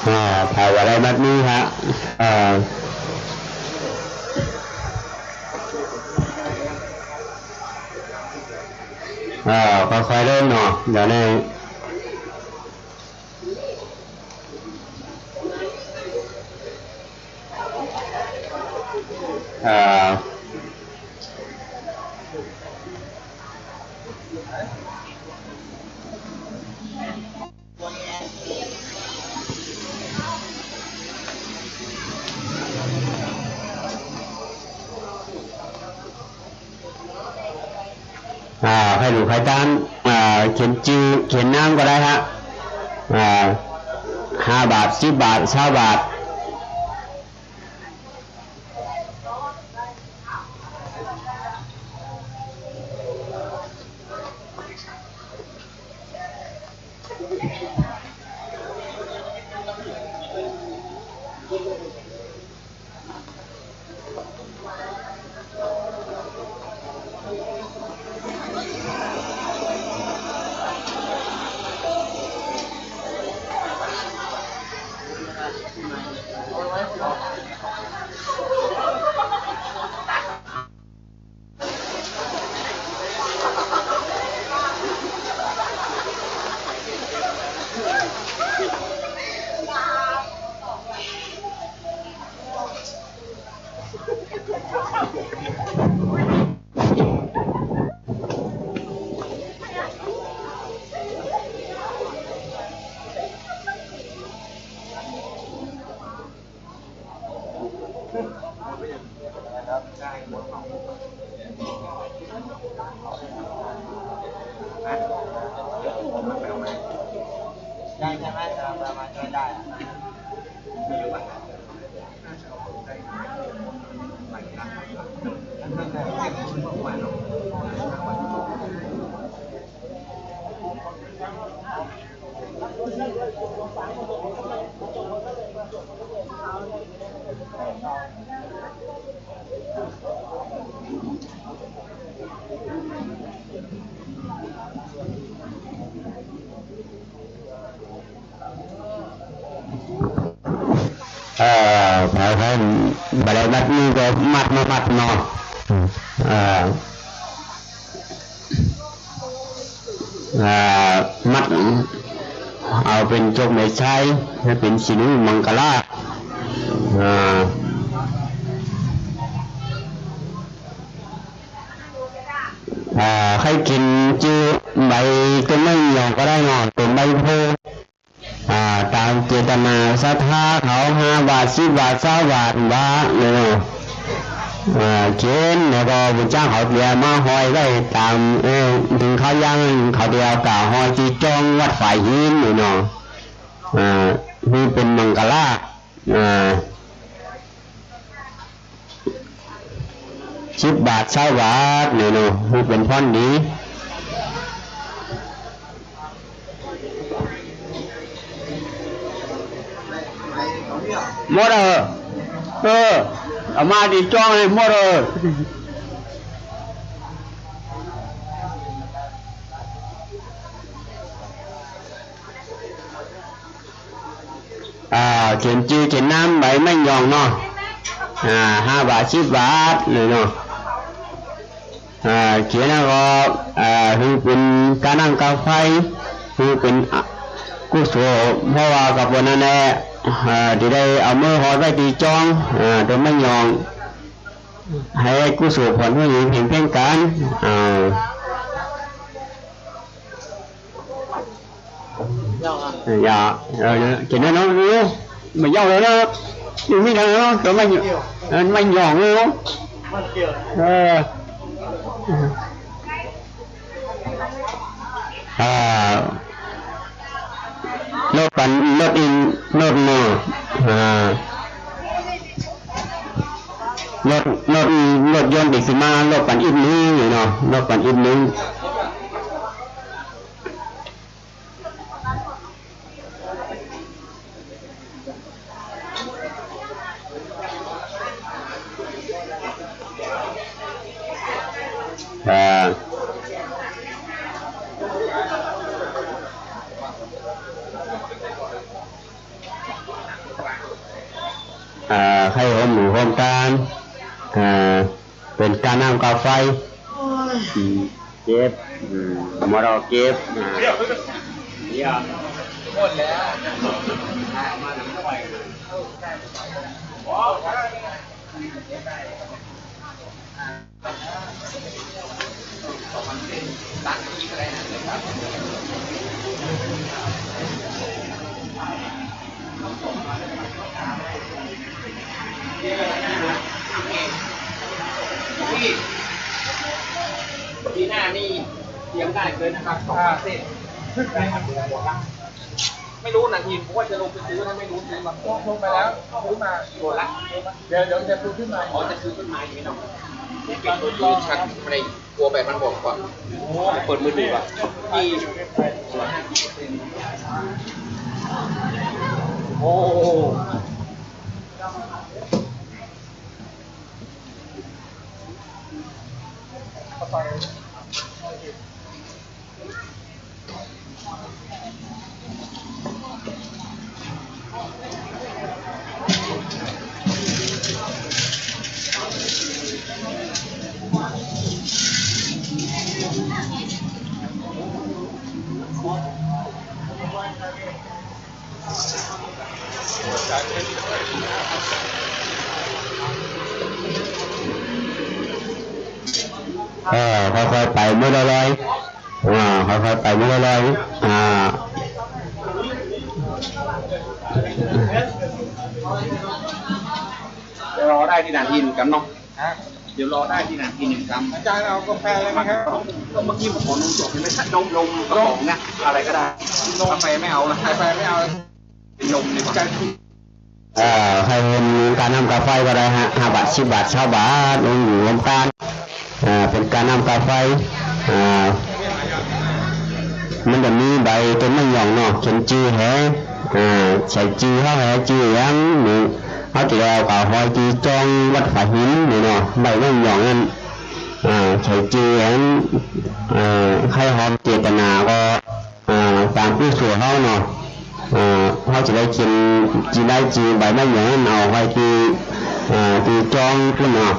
อ่า ภาวะได้มัดนี้ฮะ อ่า อ่า ค่อยๆ เริ่มเนาะ เดี๋ยวนี้ อ่า อ่า ใผลูกใผตาน อ่า เขียนจื้อ เขียนนามก็ได้ฮะ อ่า ห้าบาท สิบบาท ซาวบาท ได้ใช่ไหม เอามาช่วยได้อะ เอ่อ ถ้าใผบ่ได้มัดนี้ก็มัดบ่มัดเนาะ เอ่อ อ่า มัด เอาเป๋นจกแม่ไชย หื้อเป๋นสีนุ่งมังคลา อ่า อ่า ใผเขียนจื้อใบต้นไม้หยองก็ได้เนาะ ต้นใบโพธิ์ อ่า ต๋ามเจตนาศรัทธาเขา ห้าบาท สิบบาท ซาวบาท ว่าเนาะ อ่า เขียนแล้วก็บุญจ้างเขาเตียมาห้อยไว้ต๋าม เออ เถิงคราวยามเขาเตียก็ห้อยตี้จ้องวัดฝายหินนี่เนาะ อ่า นี่เป๋นมังคลา อ่า สิบบาท ซาวบาท นี่เนาะ หื้อเป๋นพรดี หมดเออ เออ เอามาตี้จ้องเลย หมดเออ อ่า เขียนจื้อเขียนนามใบไม้หยองเนาะ อ่า ห้าบาท สิบบาท นี่เนาะ อ่า เขียนแล้วก็ อ่า หื้อเป๋นกาน้ำกาไฟ หื้อเป๋น อ่ะ กุศล เพราะว่ากั๋บบนนั้นแหละ อ่า ตี้ได้เอามือห้อยไว้ตี้จ้อง อ่า ต้นไม้หยอง หื้อกุศลผลหื้อเพ่งเพ่งกั๋น อ่า อย่า เออ กิ๋นน้อยๆ ลูก บ่เย้าแล้วเนาะ ยังมีแล้วเนาะ แต่ไม่ เออ ไม่หย่องเลยเนาะ เออ อ่า รถปัน รถอิน รถหม้อ อ่า รถ รถ รถยนต์ตี้สิมา รถปันอิดนึ่งเนาะ รถปันอิดนึ่ง อ่า อ่า ใค่โฮมหมู่โฮมต้าน อ่า เป๋นก้าน้ำก้าไฟ อืม เก็บ อืม มารอเก็บ อ่า เดี๋ยว หมดแล้ว ที่หน้านี่เตรียมได้เลยนะครับ สองพันเศษ ไม่รู้นะทีม ผมว่าจะลงไปซื้อนะ ไม่รู้ซื้อมา ลงไปแล้ว ซื้อมา โดนละ เดี๋ยว เดี๋ยวจะซื้อขึ้นมา อ๋อ จะซื้อขึ้นมาอย่างนี้เนาะ เก็บตัวอยู่ชั้นข้างใน กลัวแบบมันบอกก่อน เปิดมือถือก่อน โอ้ เออ ค่อยๆ ไปมื้อละร้อย อ่า ค่อยๆ ไปมื้อละร้อย อ่า เดี๋ยวรอได้ตี้หน้าตี้นึ่งกำเนาะ ฮะ เดี๋ยวรอได้ตี้หน้าตี้นึ่งกำ อาจารย์เอากาแฟเลยไหมครับ ก็เมื่อกี้ผมขอนมสด เห็นไหม นม นมกระป๋องเนี่ย อะไรก็ได้ กาแฟไม่เอานะ กาแฟไม่เอา เป็นนมดีกว่า อ่า ใค่เห็นก้าน้ำก้าไฟก็ได้ฮะ ห้าบาท สิบบาท ซาวบาท ลงอยู่รวมกั๋น อ่า เป๋นก้าน้ำก้าไฟ อ่า มันจะมีใบต้นไม้หย่องเนาะ เขียนจื้อแห อ่า ใส่จื้อเฮาแห จื้อหยังนี่ เฮาจะเอาก้าห้อยตี้จ้องวัดฝาหินนี่เนาะ ใบไม้หย่องนั้น อ่า ใส่จื้ออัน อ่า ใค่เฮาเจตนาก็ อ่า ต๋ามตี้สัวเฮาเนาะ อ่า เฮาจะได้เขียน จะได้จื้อใบไม้หย่องนั้นเอาไว้ตี้ อ่า ตี้จ้องปุ้นเนาะ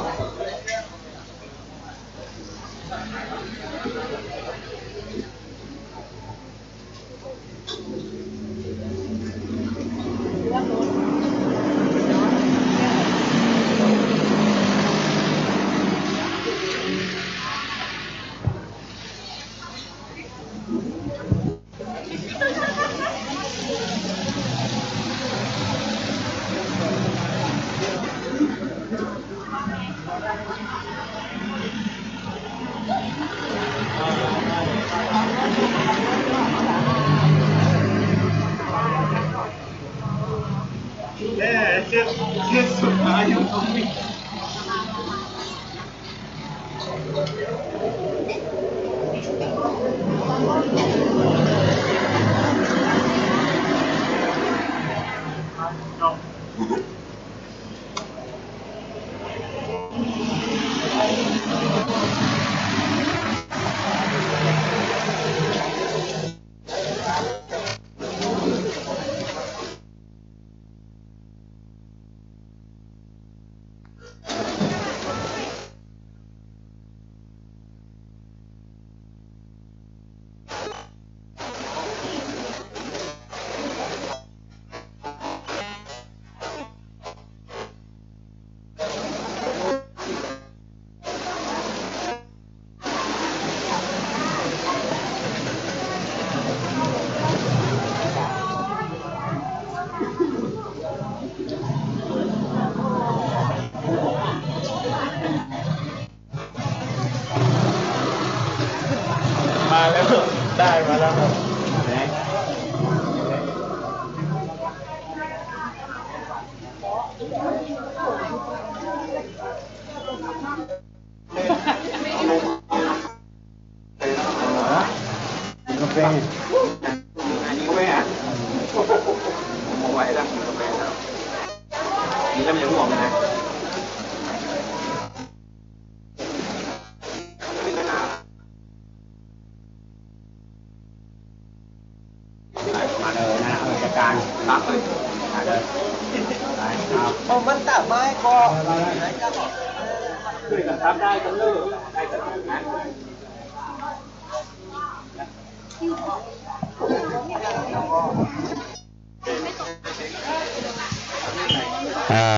ได้มาแล้วครับ กินกาแฟ อันนี้ก็ไม่อ่ะ ผมเอาไว้แล้วกินกาแฟแล้ว กินแล้วมันจะง่วงนะ มาเลยนะ เออ จัดการ ตักเลย มาเลย ไป เอา เอามันตักไม้ก็ ช่วยกันตักได้กันเลย อ่า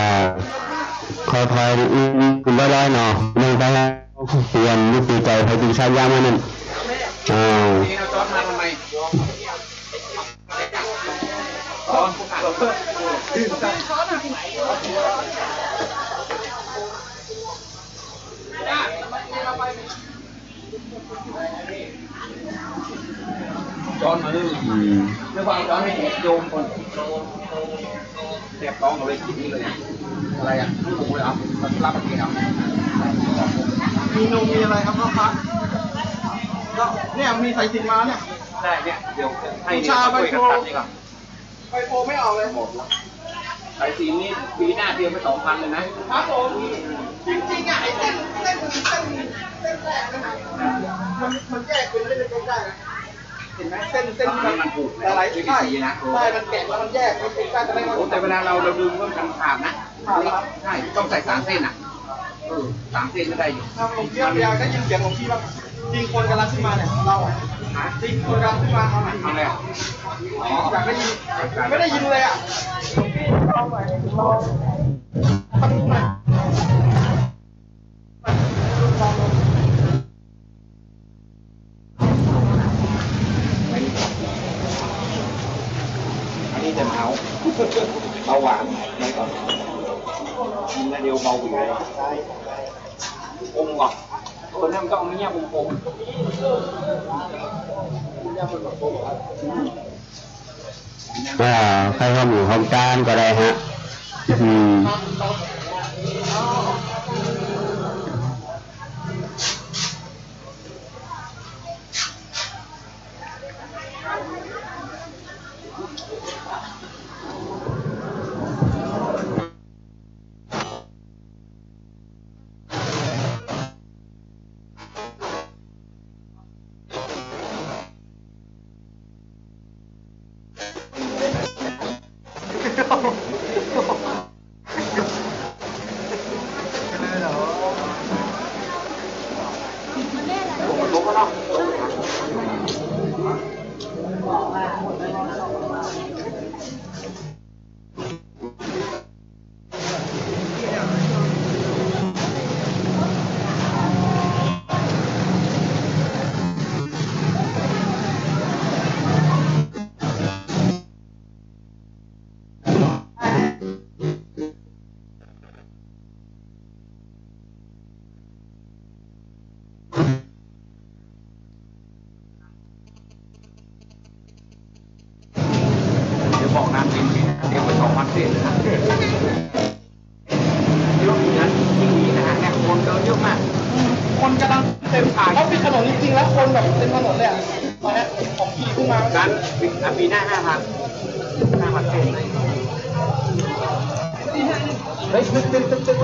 ค่อยๆ อืม ขึ้นร้อยๆ เนาะ นึ่งไป เตรียมนึกในใจ๋ ใผตึงสายยางมานั่น อ้าว นี่เอาจ๊อนมาทำไม จ๊อน จ๊อนมาเลย อืม เดี๋ยววางจ๊อนให้โยมก่อน แสบต๊องเอาเลย กิ๋นนี่เลย อะไรอ่ะ ลูกหมูเลยเหรอ ลาบปลาเค็ม มีนม มีอะไรครับ พ่อค้า ก็เนี่ย มีสายสิญจน์มาเนี่ย ได้เนี่ย เดี๋ยวให้ บูชา เนี่ย ใบโพธิ์ ช่วยกันตัดนี่ก่อน ใบโพธิ์ไม่ออกเลย หมดละ สายสิญจน์นี่ปีหน้าเตรียมไปสองพันเลยนะ ครับผม จริงๆ อ่ะ ไอ้เส้น เส้น เส้น เส้นแรกนั่นน่ะ มัน มันแยกเป็นเส้นๆ ได้นะ เห็นไหม เส้น เส้นที่มัน มันผูก หลายๆ ไม่ใช่ ใช่ สีนะ ใช่ มันแกะแล้วมันแยก มันเป็นก้านจะไม่ โอ้ แต่เวลาเรา เราดึงแล้วมันขาดนะ ขาดเหรอครับ ใช่ ต้องใส่สามเส้นอ่ะ เออ สามเส้นก็ได้อยู่ ครับ หลวงพี่ครับ อยากได้ยินเสียงหลวงพี่บ้าง ลิงคนกำลังขึ้นมาเนี่ย เราอะ ฮะ ลิงคนกำลังขึ้นมา เอาใหม่ เอาเลยอ่ะ อ๋อ อยากได้ยิน ไม่ได้ยินเลยอ่ะ อันนี้จะเบา เบาหวาน ไม่ก่อน กินแล้วเดี๋ยวเบาหวาน อมก่อน เออ นั่นมันต้องเอาเงี้ยอมๆ อ่า ใผหอมอยู่หอมตานก็ได้ฮะ อืม เดี๋ยวบอกน้ำเต็มที่นะ เตรียมไว้สองพันเศษเลยนะ เยอะอยู่นะ ยิ่งนี้นะฮะ เนี่ย คนเดินเยอะมาก คนกำลังเต็ม เขาปิดถนนจริงๆ แล้วคนแบบเต็มถนนเลยอะ ตอนเนี้ยผมขี่ขึ้นมา ร้านปีหน้าห้าพัน ห้าพันเศษ เฮ้ย ตึ๊ด ตึ๊ด ตึ๊ด ตึ๊ด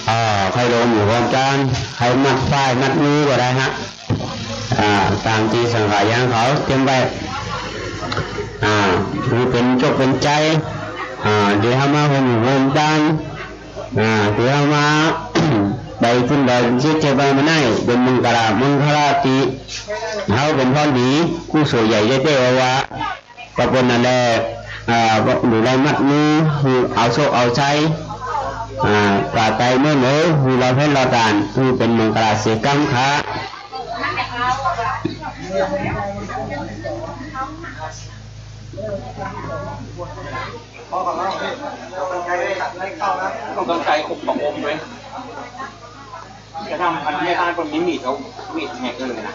อ่า ใผลงอยู่หอมตาน ใผมัดฝ้ายมัดมือก็ได้ฮะ อ่า ต๋ามตี้สังขายังเขาเตรียมไว้ อ่า หื้อเป๋นจกเป๋นใจ๋ อ่า ตี้เฮามาหอมอยู่หอมตาน อ่า ตี้เฮามา ไปขึ้นดอยเจ็ดเจ็ดวันมาได้ เป๋นมังคลา มังคลาตี้ เฮาเป๋นพรดี กุศลใหญ่แต๊ๆ ว่า ก็เป๋นนั่นแหละ อ่า ดูแลมัดมือ หื้อเอาโชคเอาชัย อ่า กาไตเมื่อเหนอ หื้อรอดแผนรอดต้าน หื้อเป๋นมังคลาเสียกำค่ะ ต้องใช้ขบประคมไหม จะทำพันธุ์แม่บ้านคนนี้มีดเขา มีดแหกเลยนะ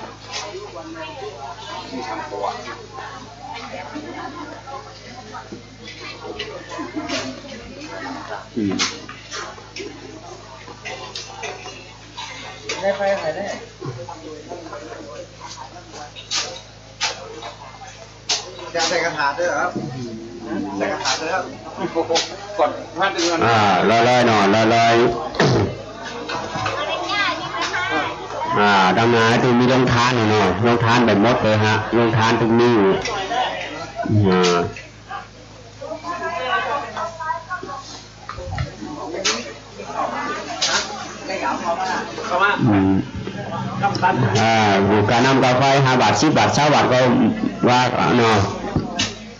มีดทำครัว อืม ได้ไฟไฟได้ อยากใส่กระถาด้วยเหรอครับ ใส่กระถาด้วยครับ โอ้โห ก่อนท่านจะเงิน อ่า ลอยๆ หน่อย ลอยๆ อ่า ตางหน้าตึงมีโรงทานอยู่เนาะ โรงทานไปหมดเลยฮะ โรงทานตึงมีอยู่ อ่า อืม อ่า อยู่ก้าน้ำก้าไฟ ห้าบาท สิบบาท ซาวบาท ก็ว่าเนาะ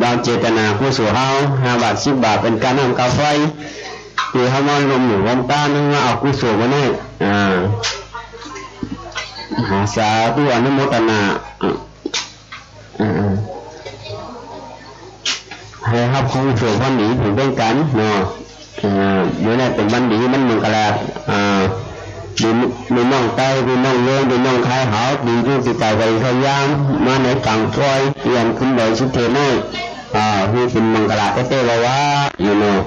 ตางเจตนากุศลเฮา ห้าบาท สิบบาท เป๋นก้าน้ำก้าไฟ ตี้เฮามาร่วมหมู่ร่วมตาน มาเอากุศลมานี่ อ่า สาธุ อนุโมทนา อ่า ให้ฮับความสุขความดีเป๋นกันเนาะ อ่า มื้อนี้เป๋นวันดี วันมังคลา อ่า พี่ พี่น้องใต้ พี่น้องเมือง พี่น้องคายเฮา ตี้อยู่ตี้ไก๋ไปเยียมมาในฝั่งฟ้อย เตียนขึ้นดอยสุเทพนี่ อ่า หื้อเป๋นมังคลาแต๊ๆ ว่าๆ อยู่เนาะ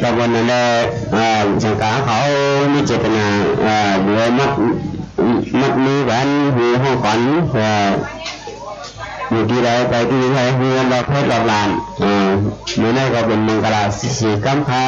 ก็วันนั้นแหละ อ่า สังฆะเขามีเจตนา อ่า เดี๋ยวมัด มัดมือกั๋น หื้อฮ้องขวัญ อ่า อยู่ตี้ใดไปตี้ใด หื้อรอบเพชรรอบล้าน อ่า มื้อนี้ก็เป๋นมังคลาสี่ค่ำค่ะ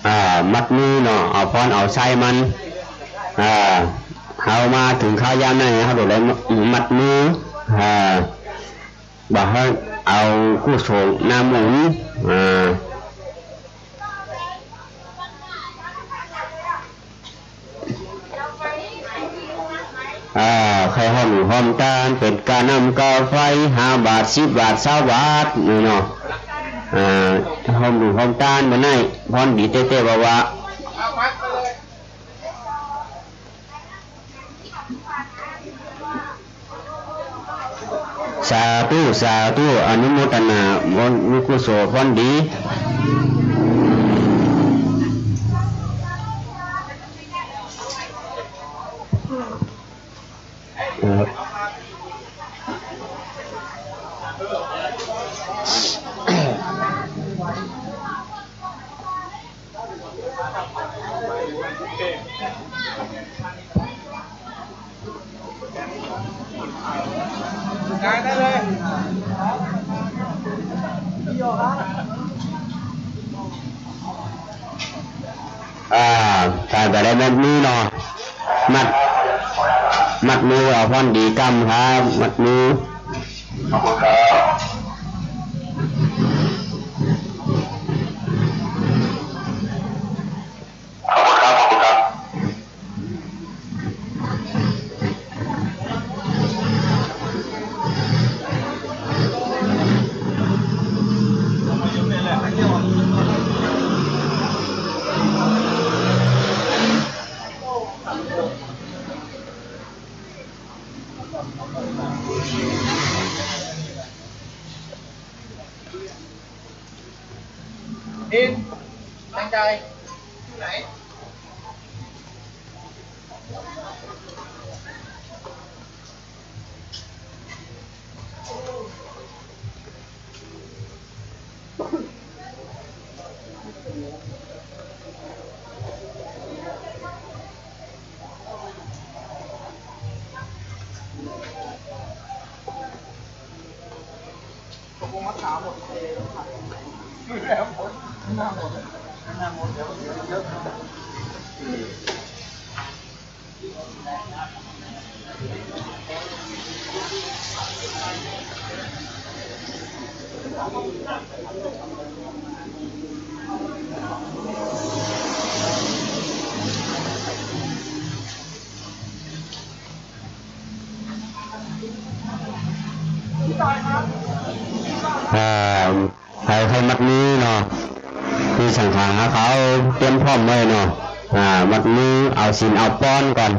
อ่า มัดมือเนาะ เอาพรเอาชัยมัน อ่า เฮามาเถิงคราวยามนี้ เฮาได้มัดมือ อ่า บ่าหื้อเอากุศลน้ำมนต์ อ่า อ่า ใค่ฮ้อมฮ้อมตาน เป๋นก้าน้ำก้าไฟ ห้าบาท สิบบาท ซาวบาท นี่เนาะ อ่า ฮ้อมฮ้อมตาน มื้อนี้ พรดีแต๊ๆ ว่าๆ สาธุ สาธุ อนุโมทนา บุญกุศล พรดี ครับ อ่า ตายไปได้มัดมือเนาะ มัด มัดมือ เอาพรดีกำครับ มัดมือ ขอบคุณครับ ขอบคุณครับ ขอบคุณครับ อิน แตงไทย อยู่ไหน อ่า ใผ ใผมัดมือเนาะ ตี้สังฆาเขาเตรียมพร้อมไว้เนาะ อ่า มัดมือเอาศีลเอาปอนก่อน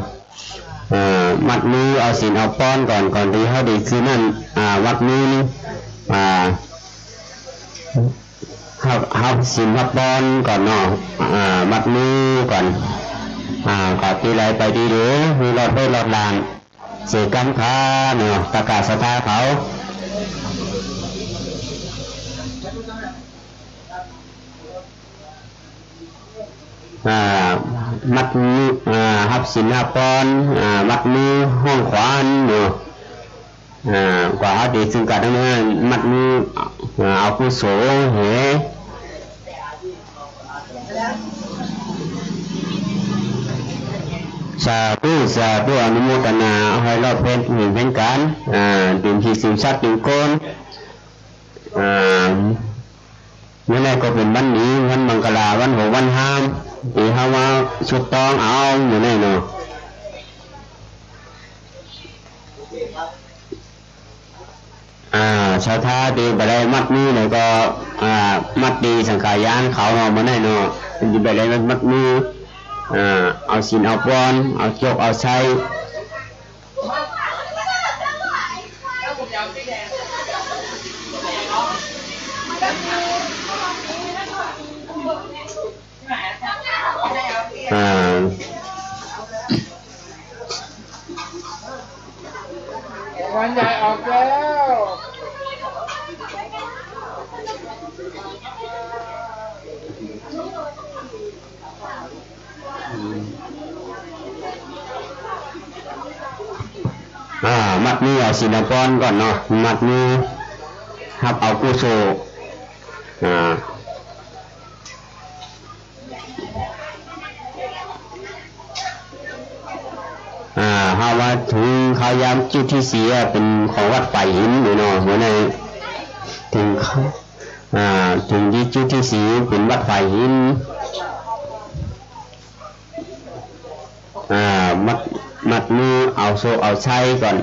อ่า มัดมือเอาศีลเอาปอนก่อน ก่อนตี้เฮาได้คืนนั้น อ่า มัดมือนี่ อ่า ฮับ ฮับศีลฮับปอนก่อนเนาะ อ่า มัดมือก่อน อ่า ก็ตี้ใดไปตี้เดียว หื้อรอดเว้ยรอดหลาน เสียกำขาเนาะ ตะกร้าศรัทธาเขา อ่า มัดมือ อ่า ฮับศีลฮับปอน อ่า มัดมือห้องขวัญเนาะ อ่า กว่าเฮาจะซึ่งกันทั้งนั้น มัดมือ อ่า เอากุศลเห สาธุ สาธุ อนุโมทนา ขอหื้อรอดเพ็ญ เพ็ญก๋าน อ่า เต็มตี้เต็มสัตว์เต็มคน อ่า มื้อนี้ก็เป๋นวันดี วันมังคลา วันหก วันห้าม ตี้เฮามาถูกต้องเอา มื้อนี้เนาะ อ่า ศรัทธาตี้บ่ได้มัดมือนี่ก็ อ่า มัดตี้สังฆายานเขาเนาะ มื้อนี้เนาะ ตี้บ่ได้มัดมือ อ่า เอาศีลเอาปอน เอาโจคเอาชัย อ่า วันใหญ่ออกแล้ว อ่า มัดมือเอาศีลเอาปอนก่อนเนาะ มัดมือฮับเอากุศล อ่า อ่า เฮามาเถิงคราวยามจุดตี้สี่อะ เป๋นของวัดฝายหินอยู่เนาะ มื้อนี้เถิง อ่า เถิงตี้จุดตี้สี่เป๋นวัดฝายหิน อ่า มัด มัดมือเอาโชคเอาชัยก่อน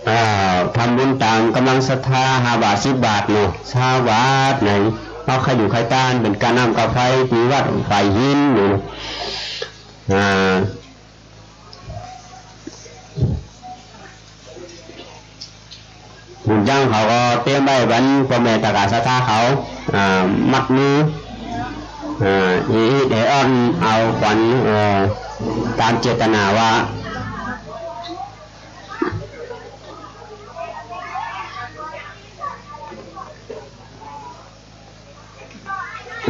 อ่า ทำบุญต๋ามก๋ำลังศรัทธา ห้าบาท สิบบาทเนาะ ซาวบาทไหน เอาใค่อยู่ใค่ตาน เป๋นก้าน้ำก้าไฟ ตี้วัดฝายหินอยู่ อ่า บุญจังเขาก็เตรียมไว้บรรพ่อแม่ตะกร้าศรัทธาเขา อ่า มัดมือ อ่า อี อี ให้อ่อนเอาขวัญ เอ่อ ต๋ามเจตนาว่า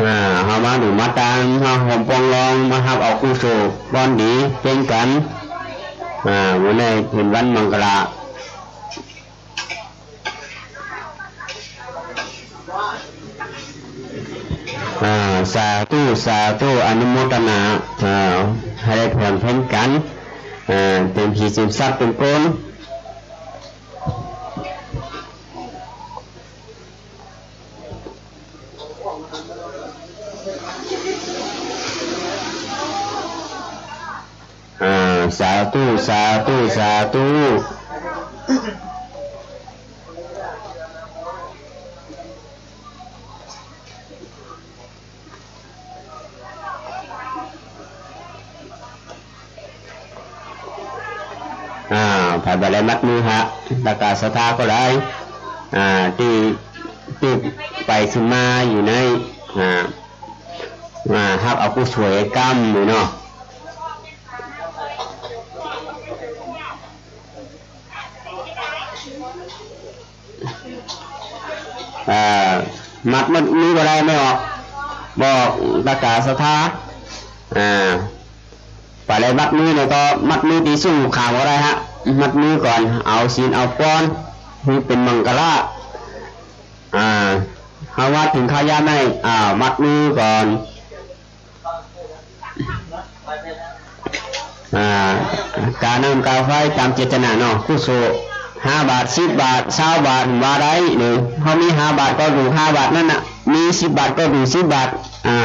อ่า เฮามาดูมาตาง มาฮ่วมปองดอง มาฮับเอากุศลปอนดีเป๋นกั๋น อ่า มื้อนี้เป๋นวันมังคลา อ่า สาธุ สาธุ อนุโมทนา อ่า หื้อได้ผลเป๋นกั๋น อ่า เป๋นผีเป๋นสัตว์เป๋นคน อ่า สาธุ สาธุ สาธุ อ่า ใผบ่ได้มัดมือหา ตะกร้าศรัทธาก็ได้ อ่า ตี้ ตี้ไปขึ้นมาอยู่ใน อ่า อ่า ฮับเอากุศลก๋ำอยู่เนาะ อ่า มัด มัดมือบ่ได้ ไม่ออก บอกตะกร้าศรัทธา อ่า ไปเลยมัดมือเนี่ยก็มัดมือตี้ซุ่มข่าวก็ได้ฮะ มัดมือก่อน เอาศีลเอาปอน หื้อเป๋นมังคละ อ่า เฮาว่าเถิงข้าวยามได้ อ่า มัดมือก่อน อ่า ก๋าน้ำก๋าไฟต๋ามเจตนาเนาะ กุศล ห้าบาท สิบบาท ซาวบาท ว่าได้เนาะ เฮามีห้าบาทก็ดูห้าบาทนั้นน่ะ มีสิบบาทก็ดูสิบบาท อ่า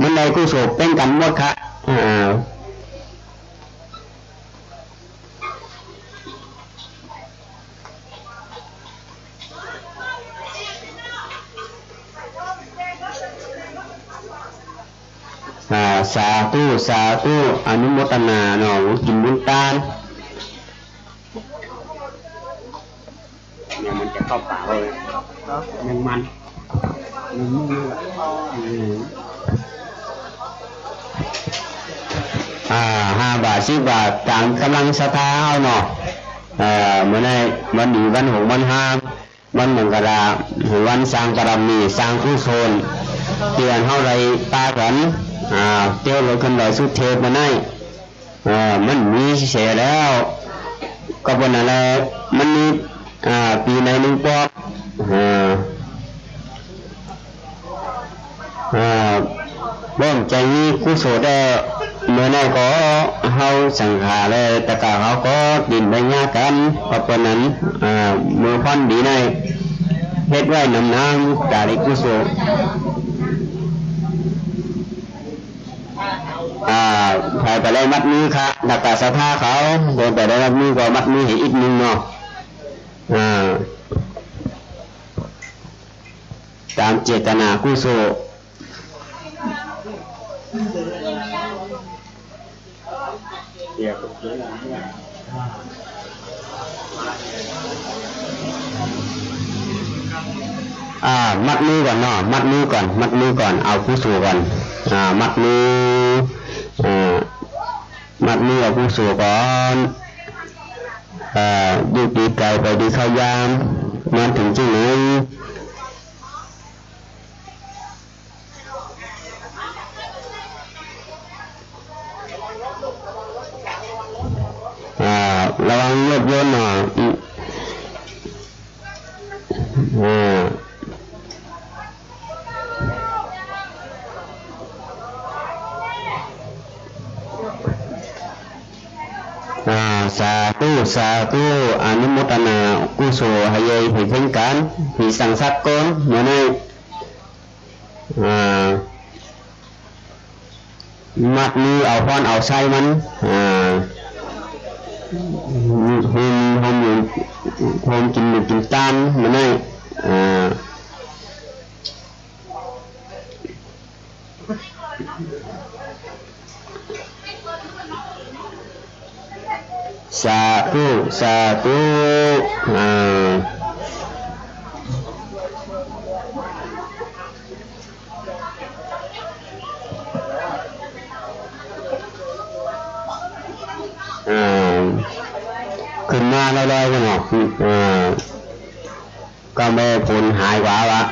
มันได้กุศลเป๋นกั๋นหมดค่ะ อ่า อ่า สาธุ สาธุ อนุโมทนาเนาะ กิ๋นบุญตาน เนี่ยมันจะเข้าปากเลย เนาะ แมงมัน แมงมุมนี่แหละ อืม อ่า ห้าบาท สิบบาท ต๋ามก๋ำลังศรัทธาเฮาเนาะ เอ่อ มื้อนี้วันดี วันหงส์ วันฮา วันมังคละ วันสร้างบารมี สร้างกุศล ตี้อันเฮาได้ปากั๋น อ่า เตียวรถขึ้นดอยสุเทพมื้อนี้ เอ่อ มันมีเสียแล้ว ก็เป๋นอันนั้นแหละ มันมี อ่า ปี๋ไหนนึ่งปอก อ่า อ่า บ่มใจ๋มีกุศลแด่ เมื่อนั้นก็เฮาสังฆาและตะกร้าเฮาก็ติดไปยากั๋น เพราะเป๋นนั้น อ่า เมื่อพรดีในเฮ็ดไว้นำนางจาริกกุศล อ่า ใผไปได้มัดมือค่ะ ตะกร้าศรัทธาเขา เดินไปได้มัดมือก็มัดมือหื้ออิดนึ่งเนาะ อ่า ต๋ามเจตนากุศล อ่า มัดมือก่อนเนาะ มัดมือก่อน มัดมือก่อน เอากุศลก่อน อ่า มัดมือ อ่า มัดมือเอากุศลก่อน อ่า อยู่ตี้ใก้ไปตี้ข้าวยาม นอนเถิงตี้ไหน อ่า ระวังรถยนต์เนาะ อืม อ่า อ่า สาธุ สาธุ อนุโมทนากุศลหื้อใหญ่หื้อเถิงกั๋น หื้อสังสรรค์ก่อน มื้อนี้ อ่า มัดมือเอาพรเอาชัยมัน อ่า โฮม โฮมอยู่ โฮมกิ๋นหมูกิ๋นตาน มื้อนี้ อ่า สาธุ สาธุ อ่า อ่า ขึ้นมาลอยๆ กั๋นเนาะ อ่า ก็แม่ผลหายกว่าละ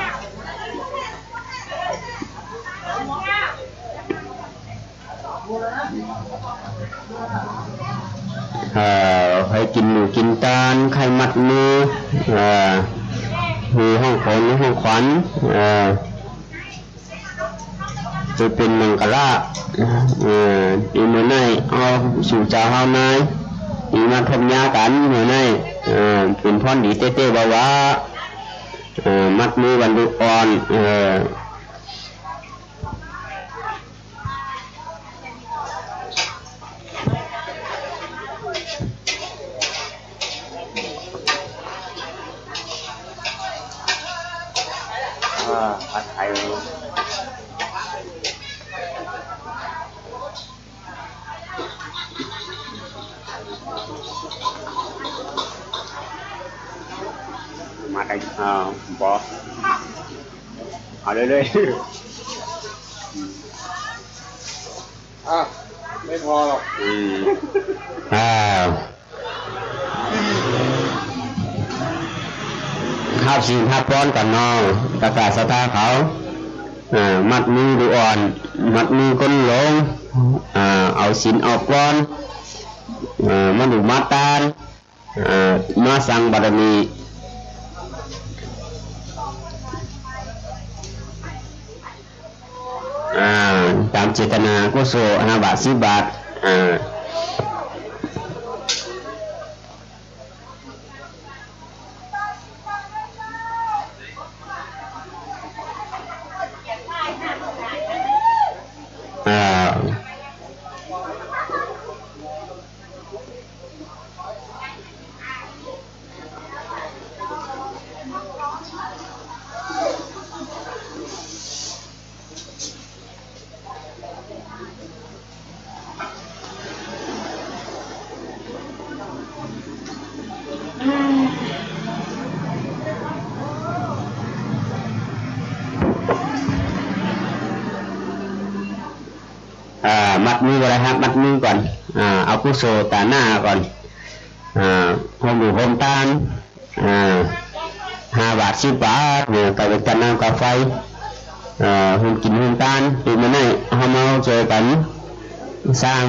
เอ่อ ใผกิ๋นหมูกิ๋นตาน ใค่มัดมือ เอ่อ หื้อของขวัญ หื้อของขวัญ เอ่อ จะเป๋นมังคละ เอ่อ ตี้มื้อนี้ เอาสู่เจ้าเฮานาย ตี้มาทบยากั๋นมื้อนี้ เอ่อ เป๋นพรดีเต๊ๆ บ่าวา เอ่อ มัดมือวันดุอ่อน เอ่อ อ่า ผัดไทย มาได้ อ่า บ่ เอาเรื่อยๆ อ่ะ ไม่พอหรอก อืม อ่า ฮับศีลฮับปอนก่อนเนาะ ตะกร้าศรัทธาเขา อ่า มัดมือลูกอ่อน มัดมือคนหลง อ่า เอาศีลออกก่อน อ่า มาดูมาตาน อ่า มาสร้างบารมี อ่า ต๋ามเจตนากุศล ห้าบาท สิบบาท อ่า อ่า อ่า มัดมือก่อนนะครับ มัดมือก่อน อ่า เอากุศลต๋าหน้าก่อน อ่า โฮมบุญโฮมตาน อ่า ห้าบาท สิบบาท เนี่ย ก๋าเป๋นก๋าน้ำก๋าไฟ เอ่อ โฮมกิ๋นโฮมตาน ปี๋มื้อนี้เฮามาเจอกั๋น สร้าง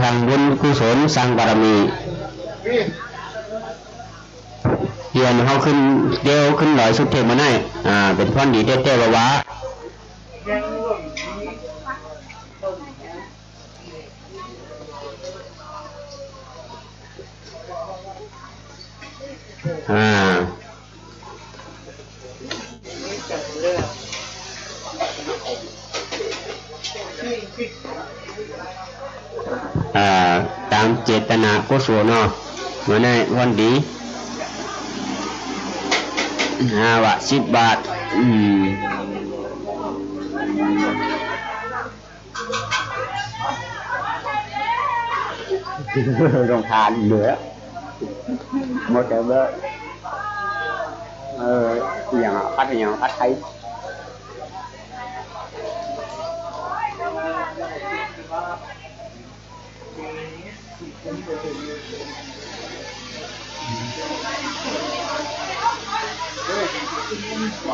สร้างบุญกุศล สร้างบารมี เตียนเฮาขึ้น เตียวขึ้นดอยสุเทพมื้อนี้ อ่า เป๋นพรดีแต๊ๆ ว่า ว่า อ่า อ่า ต๋ามเจตนากุศลเนาะ มื้อนี้วันดี ห้าบาท สิบบาท อืม โรงทานเหลือ หมดแล้วเบ้อ เออ อะหยังอะ ผัดอะหยัง ผัดไทย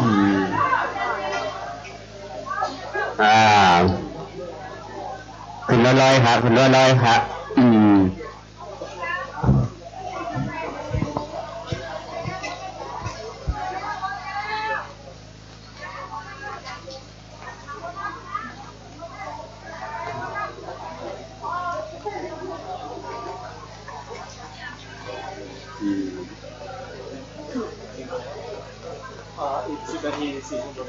อืม อ่า ขึ้นลอยๆ ครับ ขึ้นลอยๆ ครับ อืม อืม อ่า อีกสิบนาที สี่ทุ่ม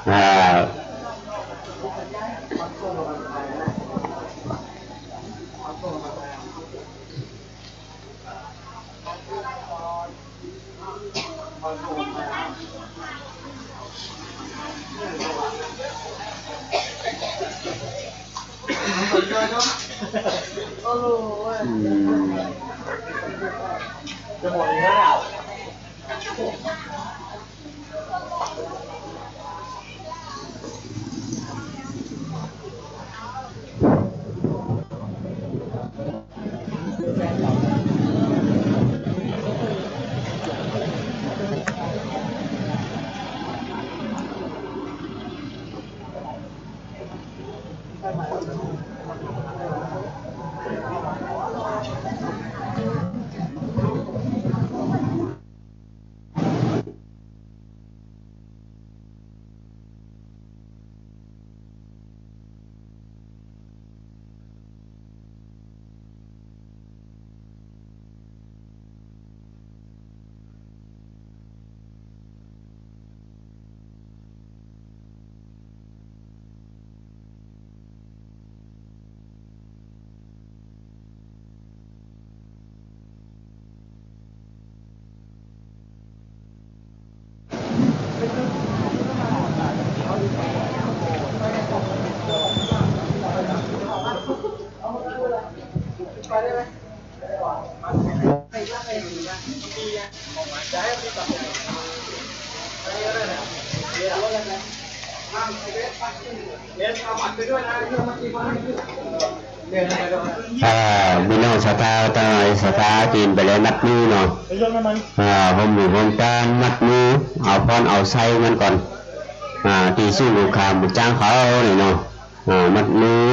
อ่า อืม จะหมดแล้ว อ่า พี่น้องศรัทธาตังหลาย ศรัทธาตี้เปิ้นได้มัดมือเนาะ อ่า โฮมลูกโฮมตาน มัดมือ เอาพรเอาไส้มันก่อน อ่า ตี้ศูนย์สงเคราะห์หมู่จ๊างเขานี่เนาะ อ่า มัดมือ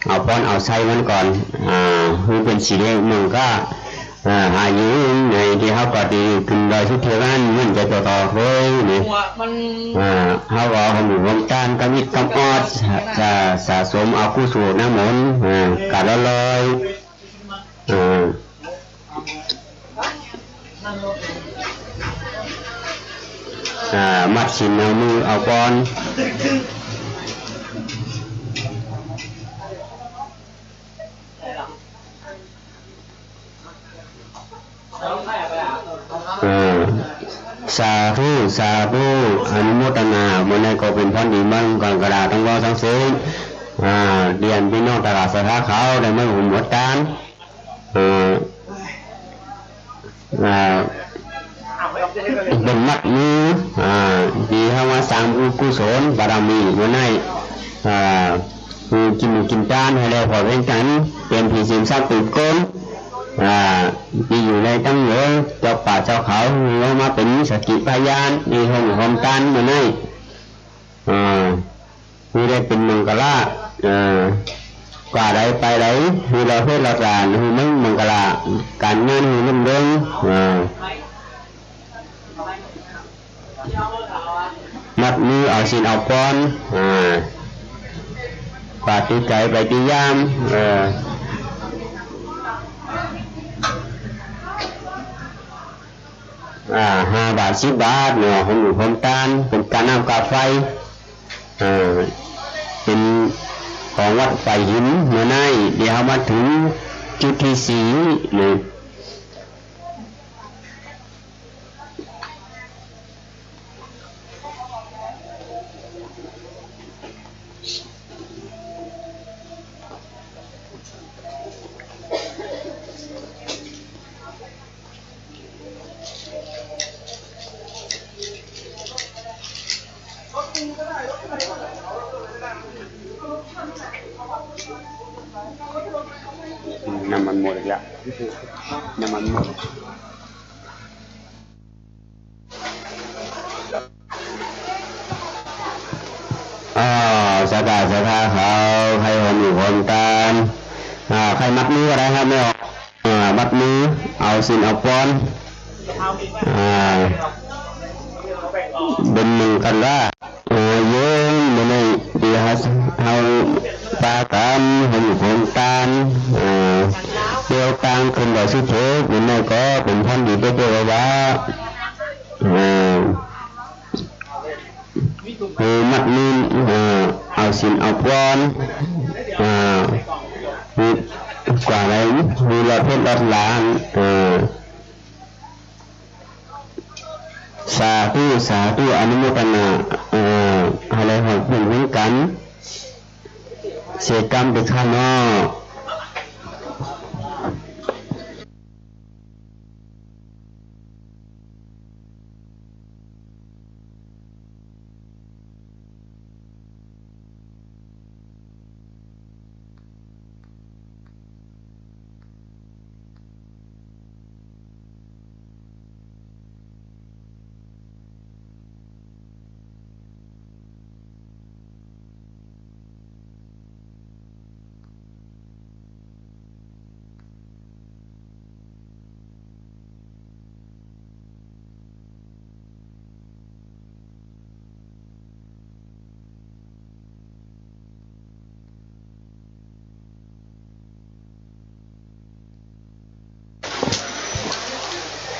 เอาพรเอาไส้มันก่อน อ่า หื้อเป๋นสิริมงคล อ่า อายุในตี้เฮาก็ดีขึ้นดอยสุเทพฯนั้น มันจะต่อๆ เฮ้ยนี่ อ่า เฮาก็เอาโฮมลูกโฮมตานกำอิดกำออด จะสะสมเอากุศลน้ำมนต์ อ่า กาดลอยๆ อ่า อ่า มัดศีลเอามือเอาปอน อ่า สาธุ สาธุ อนุโมทนา มื้อนี้ก็เป๋นพรดีมาก กังกะดาตังเว้าตังเสียง อ่า เรียนพี่น้องตลาดศรัทธาเขาได้มาร่วมโฮมตาน เอ่อ อ่า เป๋นมัดมือ อ่า ตี้เฮามาสร้างบุญกุศลบารมีมื้อนี้ อ่า คือกิ๋นกิ๋นตานหื้อแล้วผ่อเวรกั๋น เป๋นผีสินทรัพย์ติดก้น อ่า ตี้อยู่ในตังเหนือ เจ้าป่าเจ้าเขา หื้อมาเป๋นสักขีพยาน ในโฮมลูกโฮมตานมื้อนี้ อ่า หื้อได้เป๋นมังคละ เอ่อ กว่าใดไปใด หื้อรอดเผชรอดหลาน หื้อมันมังคละ ก๋านงานหื้อรุ่งเรือง เอ่อ มัดมือเอาศีลเอาปอน เอ่อ กว่าตี้ใจ๋ไปตี้ยาม เอ่อ อ่า ห้าบาท สิบบาทเนาะ โฮมลูกโฮมตาน เป๋นก๋าน้ำก๋าไฟ เอ่อ เป๋นของวัดฝายหิน มื้อนี้ เดี๋ยวเฮามาเถิงจุดตี้สี่นี่ น้ำมันหมดอีกแล้ว น้ำมันหมด อ่า ศรัทธา ศรัทธาเขา ใผโฮมลูกโฮมตาน อ่า ใผมัดมือก็ได้ครับ แม่ออก อ่า มัดมือ เอาศีลเอาปอน อ่า เป๋นมังคละ อ่า โยม มื้อนี้ตี้เฮา เฮาปากั๋นโฮมลูกโฮมตาน อ่า เตียวตางขึ้นดอยสุเทพฯ มื้อนี้ก็เป๋นพรดีเป๊ะๆ ว่า เอ่อ หื้อมัดมือ เอ่อ เอาศีลเอาปอน เอ่อ หื้อกว่าใด หื้อรอดเผชรรอดหลาน เอ่อ สาธุ สาธุ อนุโมทนา เอ่อ หื้อได้ฮอดบุญเหมือนกั๋น เสียกรรมไปข้างนอก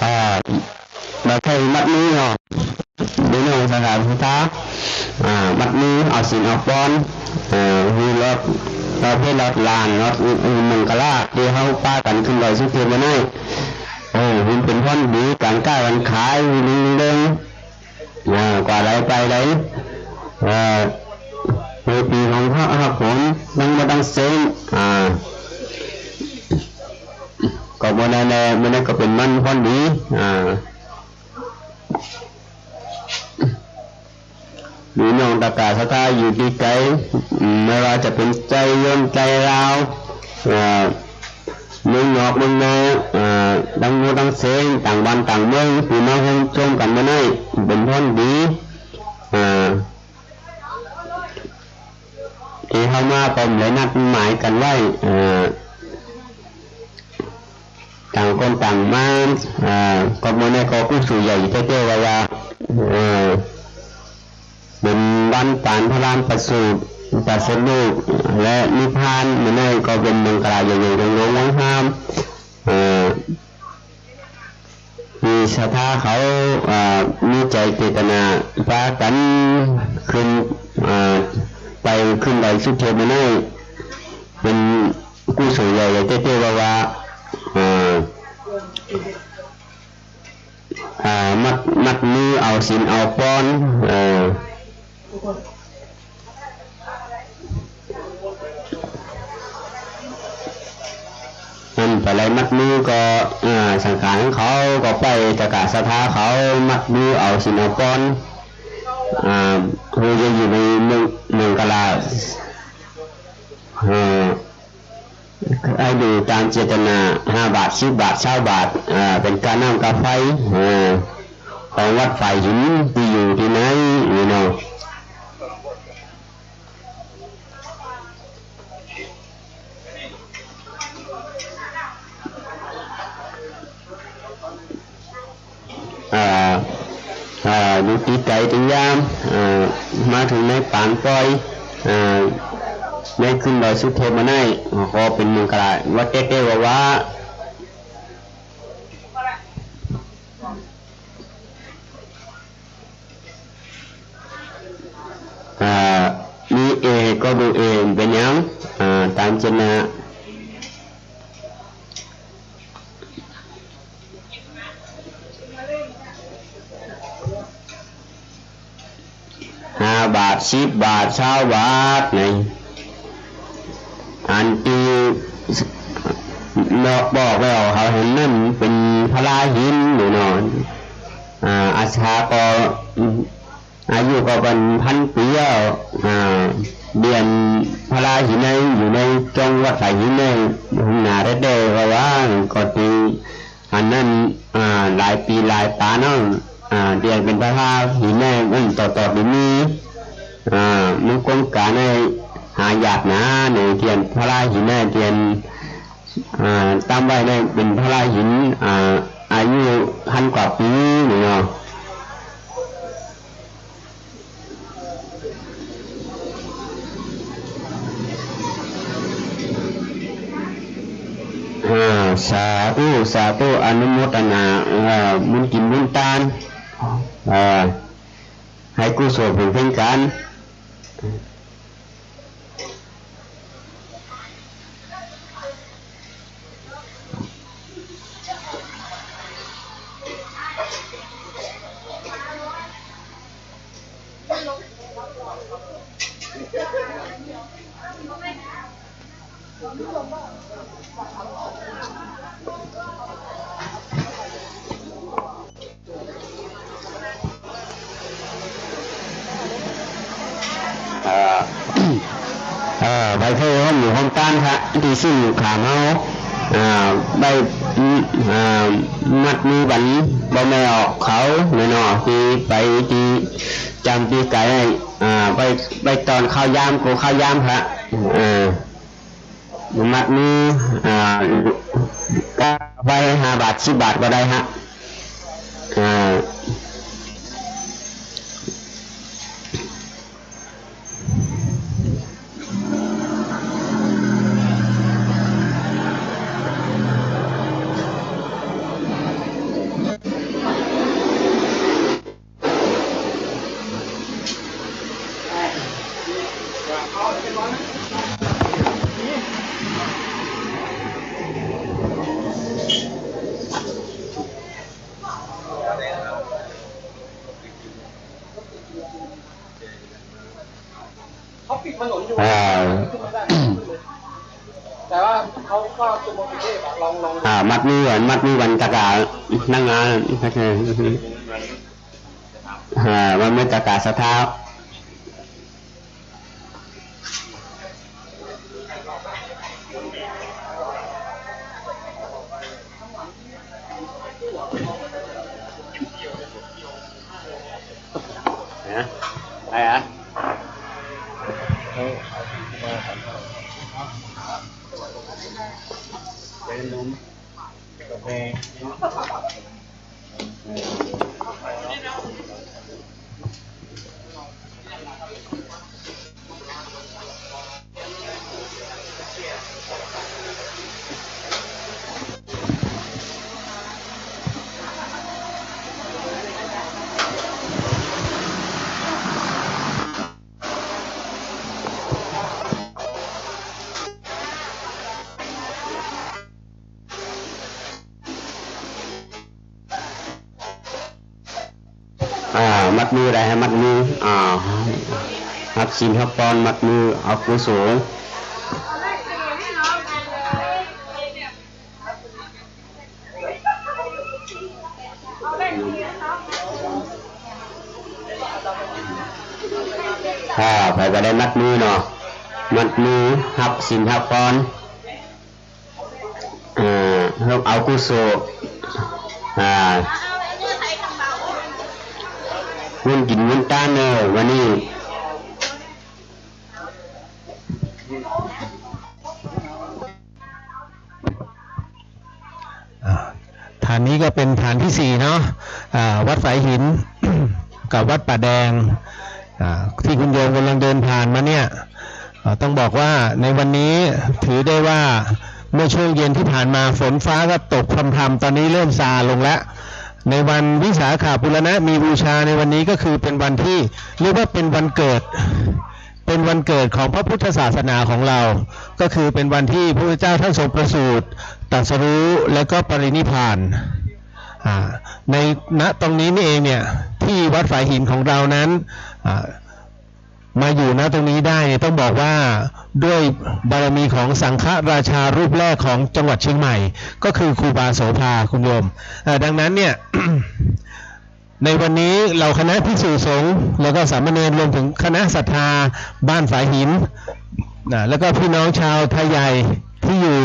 อ่า บ่ใจ้มัดมือเนาะ พี่น้องศรัทธา อ่า มัดมือ เอาศีลเอาปอน เอ่อ หื้อรอด รอดเผชรรอดหลาน รอด อืม มังคละ ตี้เฮาปากั๋นขึ้นดอยสุเทพฯ มื้อนี้ เออ หื้อเป๋นพรดี ก๋านก้าก๋านขาย หื้อรุ่งเรือง อ่า กว่าใดไปใด เอ่อ ในปี๋ของเฮา เฮาผม ตังหมดตังเส้น อ่า เมื่อนั้นแหละ เมื่อนั้นก็เป๋นวันพรดี อ่า ปี้น้องตะกร้าศรัทธาอยู่ตี้ไก๋ อืม บ่ว่าจะเป๋นใจ้ยวนใจ้ลาว เอ่อ เมืองนอกเมืองนา เอ่อ ตังหมู่ตังเสน ต่างบ้านต่างเมือง ตี้มาฮวมโฮมกั๋นเมื่อนี้ เป๋นพรดี อ่า ตี้เฮามาก็บ่ได้นัดหมายกั๋นไว้ เอ่อ ต่างคนต่างมา อ่า ก็เมื่อนี้ก็กุศลใหญ่แต๊ๆ ว่า ว่า เอ่อ เป๋นวันปานพระรามประสูติ ตรัสรู้และนิพพาน เมื่อนี้ก็เป๋นมังคลาใหญ่ๆ หลวงๆ หลวงห้าม เอ่อ ตี้ศรัทธาเขา เอ่อ มีใจ๋เจตนาปากั๋นขึ้น เอ่อ ไปขึ้นดอยสุเทพเมื่อนี้ เป๋นกุศลใหญ่แต๊ๆ ว่า ว่า เอ่อ อ่า มัด มัดมือเอาศีลเอาปอน เอ่อ อันไปไล่มัดมือก็ อ่า สังขารของเขาก็ไปตะกร้าศรัทธาเขา มัดมือเอาศีลเอาปอน อ่า คือจะอยู่ในเมือง เมืองกาลา เอ่อ หื้อดูต๋ามเจตนา ห้าบาท สิบบาท ซาวบาท อ่า เป๋นก้าน้ำก้าไฟ อ่า ของวัดฝ่ายหินตี้อยู่ตี้ไหนนี่เนาะ อ่า อ่า อยู่ตี้ไก๋ตี้ยาม อ่า มาเถิงในปางป่อย อ่า ในขึ้นดอยสุเทพเมื่อนี้ ก็เป๋นมังคลา ว่าแต๊ๆ ว่า ว่า อ่า มีเอก็ดูเอ เป๋นหยัง อ่า ต๋ามเจตนา ห้าบาท สิบบาท ซาวบาท นี่ อันตี้เนาะ บอกแล้ว เขาหันนั้นเป๋นพระราหินอยู่เนาะ อ่า อาสาก็ อายุก็เป๋นพันปี๋แล้ว อ่า เดียนพระราหินใน อยู่ในจ้องวัดฝ่ายหินใน หน้าแต๊ๆ ว่า ว่า ก็ตี้ อันนั้น อ่า หลายปี๋หลายป๋าเนาะ อ่า เดียนเป๋นพระราหินใน มันต่อๆ ไปมี อ่า มันโครงก๋านในหายากนา ในเดียนพระราหินใน เดียน อ่า ต๋ามไว้ในเป๋นพระราหิน อ่า อายุพันกว่าปี๋นี่เนาะ อ่า สาธุ สาธุ อนุโมทนา เอ่อ บุญกิ๋นบุญตาน เอ่อ หื้อกุศลเพิ่งเพ่งกั๋น เอ่อ เอ่อ ไปเที่ยวร่วมหมู่ร่วมต้านค่ะ ตี้ซึ่งข้าเฮา อ่า ได้ อ่า มัดมือกั๋น บ่แม่นออกเขาแน่นอน ตี้ไปตี้จำตี้ไก๋ อ่า ไป ไปต๋อนข้าวยาม กูข้าวยามค่ะ อ่า มัดมือ อ่า ก็ไปห้าบาท สิบบาทก็ได้ฮะ อ่า เขาปิดถนนอยู่ อ่า แต่ เขาก็ตัวกรุงเทพฯ อะ ลอง ลอง อ่า มัดมือก่อน มัดมือก่อน ตะกร้า นั่งงาน อ่า มันไม่ตะกร้าสะท้า นะ อะไรอ่ะ เป็นนมกาแฟ อ่า มัดมือได้ ให้มัดมือ อ่า ฮับศีลฮับปอน มัดมือ เอากุศล อ่า ใผบ่ได้มัดมือเนาะ มัดมือ ฮับศีลฮับปอน อ่า เอากุศล อ่า บุญกิ๋นบุญตานเน่อ วันนี้ อ่า ฐานนี้ก็เป็นฐานที่สี่เนาะ อ่า วัดฝายหิน กับวัดป่าแดง อ่า ที่คุณโยมกำลังเดินผ่านมาเนี่ย อ่า ต้องบอกว่าในวันนี้ถือได้ว่าเมื่อช่วงเย็นที่ผ่านมาฝนฟ้าก็ตกพรำๆ ตอนนี้เริ่มซาลงแล้ว ในวันวิสาขบูรณะมีบูชาในวันนี้ก็คือเป็นวันที่เรียกว่าเป็นวันเกิด เป็นวันเกิดของพระพุทธศาสนาของเรา ก็คือเป็นวันที่พระพุทธเจ้าท่านทรงประสูติ ตรัสรู้ และก็ปรินิพพาน อ่า ใน ณ ตรงนี้นี่เองเนี่ย ที่วัดฝายหินของเรานั้น อ่า มาอยู่ ณ ตรงนี้ได้เนี่ย ต้องบอกว่าด้วยบารมีของสังฆราชารูปแรกของจังหวัดเชียงใหม่ ก็คือครูบาโสภา คุณโยม เอ่อ ดังนั้นเนี่ย ในวันนี้เหล่าคณะภิกษุสงฆ์ แล้วก็สามเณร รวมถึงคณะศรัทธาบ้านฝายหิน นะ แล้วก็พี่น้องชาวไทยใหญ่ที่อยู่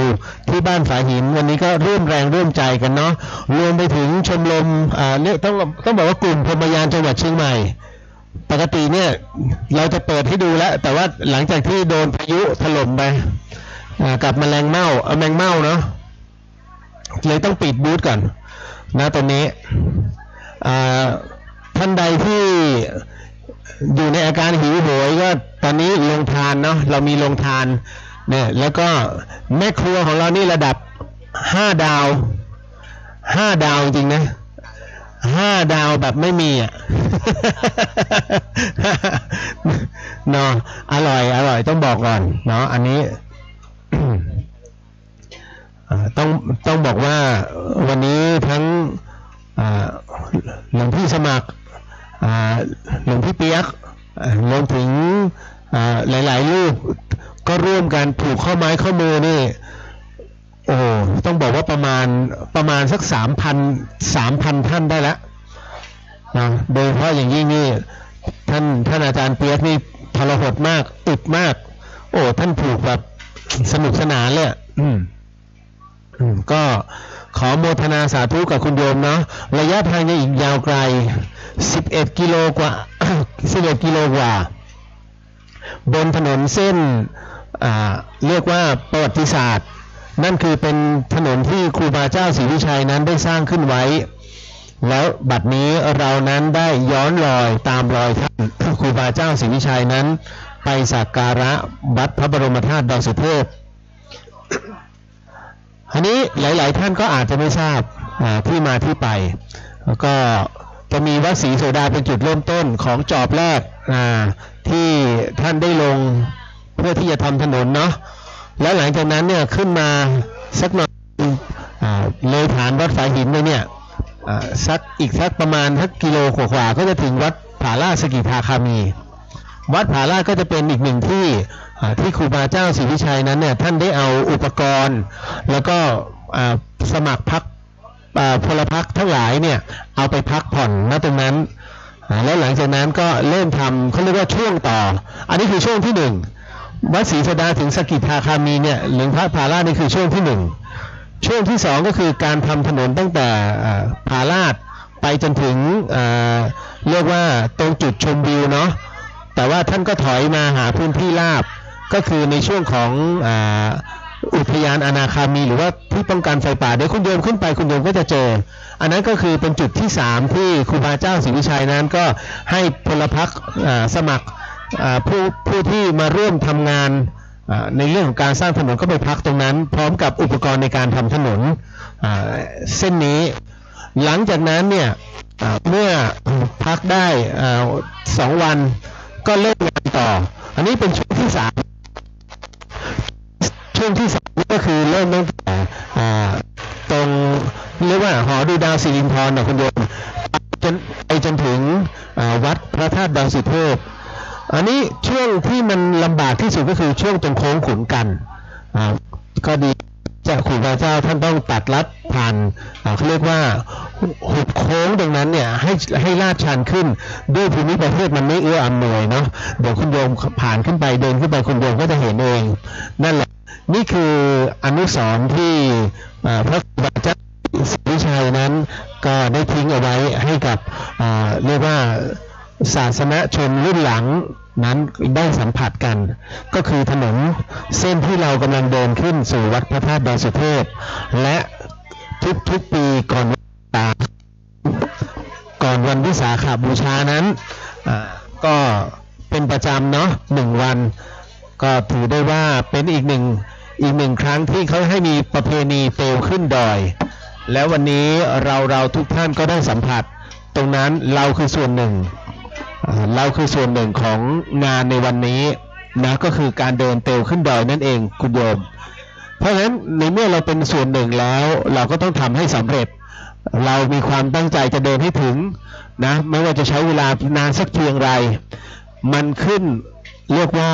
ที่บ้านฝายหิน วันนี้ก็ร่วมแรงร่วมใจกันเนาะ รวมไปถึงชมรม อ่า เรียก ต้อง ต้องบอกว่ากลุ่มพรหมยานจังหวัดเชียงใหม่ ปกติเนี่ยเราจะเปิดให้ดูแล้ว แต่ว่าหลังจากที่โดนพายุถล่มไป อ่า กับแมลงเม่า เอ่อ แมงเม่าเนาะ เลยต้องปิดบูธก่อนนะตอนนี้ อ่า ท่านใดที่อยู่ในอาการหิวโหยก็ตอนนี้โรงทานเนาะ เรามีโรงทานเนี่ย แล้วก็แม่ครัวของเรานี่ระดับห้าดาว ห้าดาวจริงๆ นะ ห้าดาวแบบไม่มีอ่ะ เนาะ อร่อย อร่อย ต้องบอกก่อนเนาะ อันนี้ อ่า ต้อง ต้องบอกว่าวันนี้ทั้ง อ่า หลวงพี่สมัคร อ่า หลวงพี่เปียก อ่า รวมถึง อ่า หลายๆ รูปก็ร่วมกันผูกข้อไม้ข้อมือนี่ โอ้ ต้องบอกว่าประมาณ ประมาณสัก สามพัน สามพัน ท่านได้ละนะ โดยเฉพาะอย่างยิ่งนี่ ท่าน ท่านอาจารย์เปียกนี่ทรหดมาก อึดมาก โอ้ ท่านผูกแบบสนุกสนานเลยอะ อืม อืม ก็ขอโมทนาสาธุกับคุณโยมเนาะ ระยะทางยังอีกยาวไกล สิบเอ็ด กิโลกว่า สิบเอ็ด กิโลกว่า บนถนนเส้น อ่า เรียกว่าประวัติศาสตร์ นั่นคือเป็นถนนที่ครูบาเจ้าศรีวิชัยนั้นได้สร้างขึ้นไว้ แล้วบัดนี้เรานั้นได้ย้อนรอยตามรอยท่าน ครูบาเจ้าศรีวิชัยนั้น ไปสักการะวัดพระบรมธาตุดอยสุเทพ อันนี้หลายๆ ท่านก็อาจจะไม่ทราบ อ่า ที่มาที่ไป แล้วก็จะมีวัดศรีโสดาเป็นจุดเริ่มต้นของจอบแรก อ่า ที่ท่านได้ลงเพื่อที่จะทำถนนเนาะ แล้วหลังจากนั้นเนี่ยขึ้นมาสักหน่อย อ่า เลยฐานวัดฝายหินไปเนี่ย อ่า สัก อีกสักประมาณสักกิโลกว่าๆ ก็จะถึงวัดผาลาดสกิทาคามี วัดผาลาดก็จะเป็นอีกหนึ่งที่ อ่า อ่า ที่ครูบาเจ้าศรีวิชัยนั้นเนี่ย ท่านได้เอาอุปกรณ์ แล้วก็ อ่า สมัครพรรค อ่า พลพรรคทั้งหลายเนี่ย เอาไปพักผ่อน ณ ตรงนั้น อ่า แล้วหลังจากนั้นก็เริ่มทำ เขาเรียกว่าช่วงต่อ อันนี้คือช่วงที่หนึ่ง วัดศรีสดาถึงสกิทาคามีเนี่ย หลวงพระผาลาชนี่คือช่วงที่หนึ่ง ช่วงที่สองก็คือการทำถนนตั้งแต่ อ่า ผาลาชไปจนถึง อ่า เรียกว่าตรงจุดชมวิวเนาะ แต่ว่าท่านก็ถอยมาหาพื้นที่ราบ ก็คือในช่วงของ อ่า อุทยานอนาคามี หรือว่าที่ป้องกันไฟป่า เดี๋ยวคุณโยมขึ้นไป คุณโยมก็จะเจอ อันนั้นก็คือเป็นจุดที่สามที่ครูบาเจ้าศรีวิชัยนั้นก็ให้พลพรรค อ่า สมัคร อ่า ผู้ ผู้ที่มาร่วมทำงาน อ่า ในเรื่องของการสร้างถนนก็ไปพักตรงนั้น พร้อมกับอุปกรณ์ในการทำถนน อ่า เส้นนี้ หลังจากนั้นเนี่ย อ่า เมื่อพักได้ อ่า สองวัน ก็เริ่มงานต่อ อันนี้เป็นช่วงที่สาม ช่วงที่สามนี่ก็คือเริ่มตั้งแต่ อ่า ตรงเรียกว่าหอดูดาวสิรินธรนะคุณโยม จน ไปจนถึง อ่า วัดพระธาตุดอยสุเทพ อันนี้ช่วงที่มันลำบากที่สุดก็คือช่วงตรงโค้งขุนกัน อ่า ก็ดี เจ้า ครูบาเจ้าท่านต้องตัดลัดผ่าน อ่า เขาเรียกว่าหุบโค้งตรงนั้นเนี่ย ให้ ให้ลาดชันขึ้น ด้วยภูมิประเทศมันไม่เอื้ออำนวยเนาะ เดี๋ยวคุณโยมผ่านขึ้นไป เดินขึ้นไป คุณโยมก็จะเห็นเอง นั่นแหละ นี่คืออนุสรณ์ที่ อ่า พระครูบาเจ้าศรีวิชัยนั้นก็ได้ทิ้งเอาไว้ให้กับ อ่า เรียกว่าศาสนชนรุ่นหลังนั้นได้สัมผัสกัน ก็คือถนนเส้นที่เรากำลังเดินขึ้นสู่วัดพระธาตุดอยสุเทพ และทุกๆปีก่อนวัน ก่อนวันวิสาขบูชานั้น อ่า ก็เป็นประจำเนาะ หนึ่งวัน ก็ถือได้ว่าเป็นอีกหนึ่ง อีกหนึ่งครั้งที่เขาให้มีประเพณีเปลวขึ้นดอย แล้ววันนี้เรา เราทุกท่านก็ได้สัมผัสตรงนั้น เราคือส่วนหนึ่ง อ่า เราคือส่วนหนึ่งของงานในวันนี้นะ ก็คือการเดินเปลวขึ้นดอยนั่นเองคุณโยม เพราะฉะนั้นในเมื่อเราเป็นส่วนหนึ่งแล้ว เราก็ต้องทำให้สำเร็จ เรามีความตั้งใจจะเดินให้ถึงนะ ไม่ว่าจะใช้เวลานานสักเพียงไร มันขึ้น เรียกว่า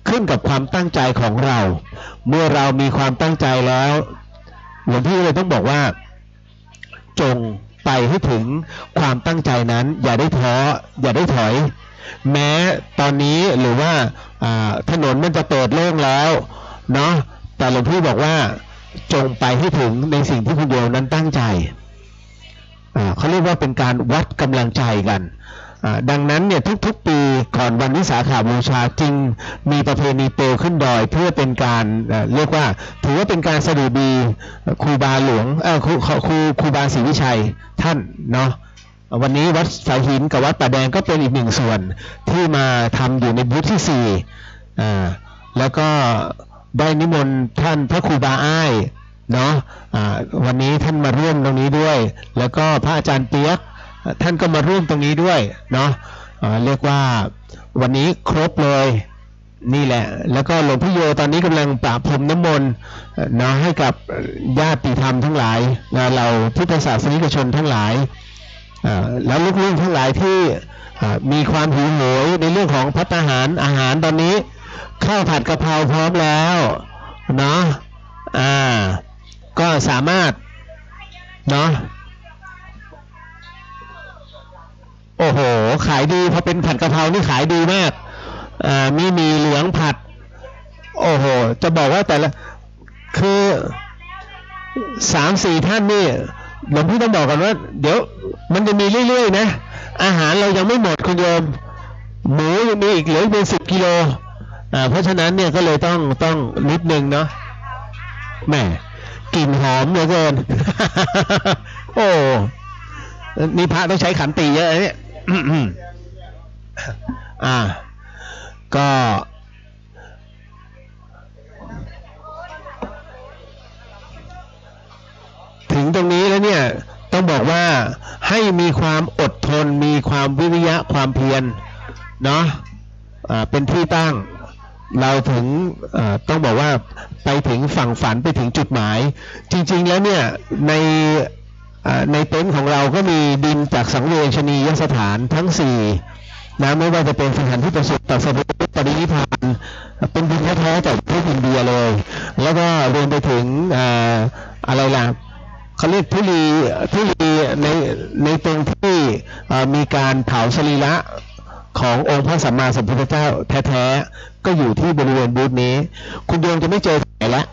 ขึ้นกับความตั้งใจของเรา เมื่อเรามีความตั้งใจแล้ว หลวงพี่เลยต้องบอกว่า จงไปให้ถึงความตั้งใจนั้น อย่าได้ท้อ อย่าได้ถอย แม้ตอนนี้หรือว่า อ่า ถนนมันจะเปิดโล่งแล้วเนาะ แต่หลวงพี่บอกว่า จงไปให้ถึงในสิ่งที่คุณโยมนั้นตั้งใจ อ่า เขาเรียกว่าเป็นการวัดกำลังใจกัน อ่า ดังนั้นเนี่ย ทุกๆปีก่อนวันวิสาขบูชาจึงมีประเพณีเปลวขึ้นดอย เพื่อเป็นการ เอ่อ เรียกว่าถือว่าเป็นการสดุดี เอ่อ ครูบาหลวง เอ่อ ครู ครู ครู ครูบาศรีวิชัยท่านเนาะ วันนี้วัดสายหินกับวัดป่าแดงก็เป็นอีกหนึ่งส่วนที่มาทำอยู่ในบูธที่สี่ อ่า แล้วก็ได้นิมนต์ท่านพระครูบาอ้ายเนาะ อ่า วันนี้ท่านมาร่วมตรงนี้ด้วย แล้วก็พระอาจารย์เปี๊ยก ท่านก็มาร่วมตรงนี้ด้วยเนาะ อ่า เรียกว่าวันนี้ครบเลย นี่แหละ แล้วก็หลวงพี่โยตอนนี้กำลังประพรมน้ำมนต์เนาะ ให้กับญาติธรรมทั้งหลายนะ เหล่าพุทธศาสนิกชนทั้งหลาย อ่า แล้วลูกๆทั้งหลายที่ อ่า มีความหิวโหยในเรื่องของภัตตาหาร อาหารตอนนี้ ข้าวผัดกะเพราพร้อมแล้วเนาะ อ่า ก็สามารถเนาะ โอ้โห ขายดี พอเป็นผัดกะเพรานี่ขายดีมาก อ่า มีหมี่เหลืองผัด โอ้โห จะบอกว่าแต่ละ คือ สามสี่ท่านนี่ หลวงพี่ต้องบอกก่อนว่า เดี๋ยวมันจะมีเรื่อยๆนะ อาหารเรายังไม่หมดคุณโยม หมูยังมีอีกเหลือเป็นสิบกิโล อ่า เพราะฉะนั้นเนี่ยก็เลยต้อง ต้องนิดนึงเนาะ แหม กลิ่นหอมเหลือเกิน โอ้ นี่พระต้องใช้ขันติเยอะนะเนี่ย อ่า ก็ ถึงตรงนี้แล้วเนี่ย ต้องบอกว่าให้มีความอดทน มีความวิริยะ ความเพียรเนาะ อ่า เป็นที่ตั้ง เราถึง เอ่อ ต้องบอกว่าไปถึงฝั่งฝัน ไปถึงจุดหมาย จริงๆแล้วเนี่ย ใน อ่า ในเต็นท์ของเราก็มีดินจากสังเวชนียสถานทั้งสี่ นะ ไม่ว่าจะเป็นสถานที่ประสูติตรัสรู้ปรินิพพาน เป็นบุญแท้ๆจากประเทศอินเดียเลย แล้วก็รวมไปถึง อ่า อะไรล่ะ เขาเรียกธุลี ธุลีใน ในตรงที่ เอ่อ มีการเผาสรีระขององค์พระสัมมาสัมพุทธเจ้าแท้ๆ ก็อยู่ที่บริเวณบูธนี้ คุณโยมจะไม่เจอที่ไหนละ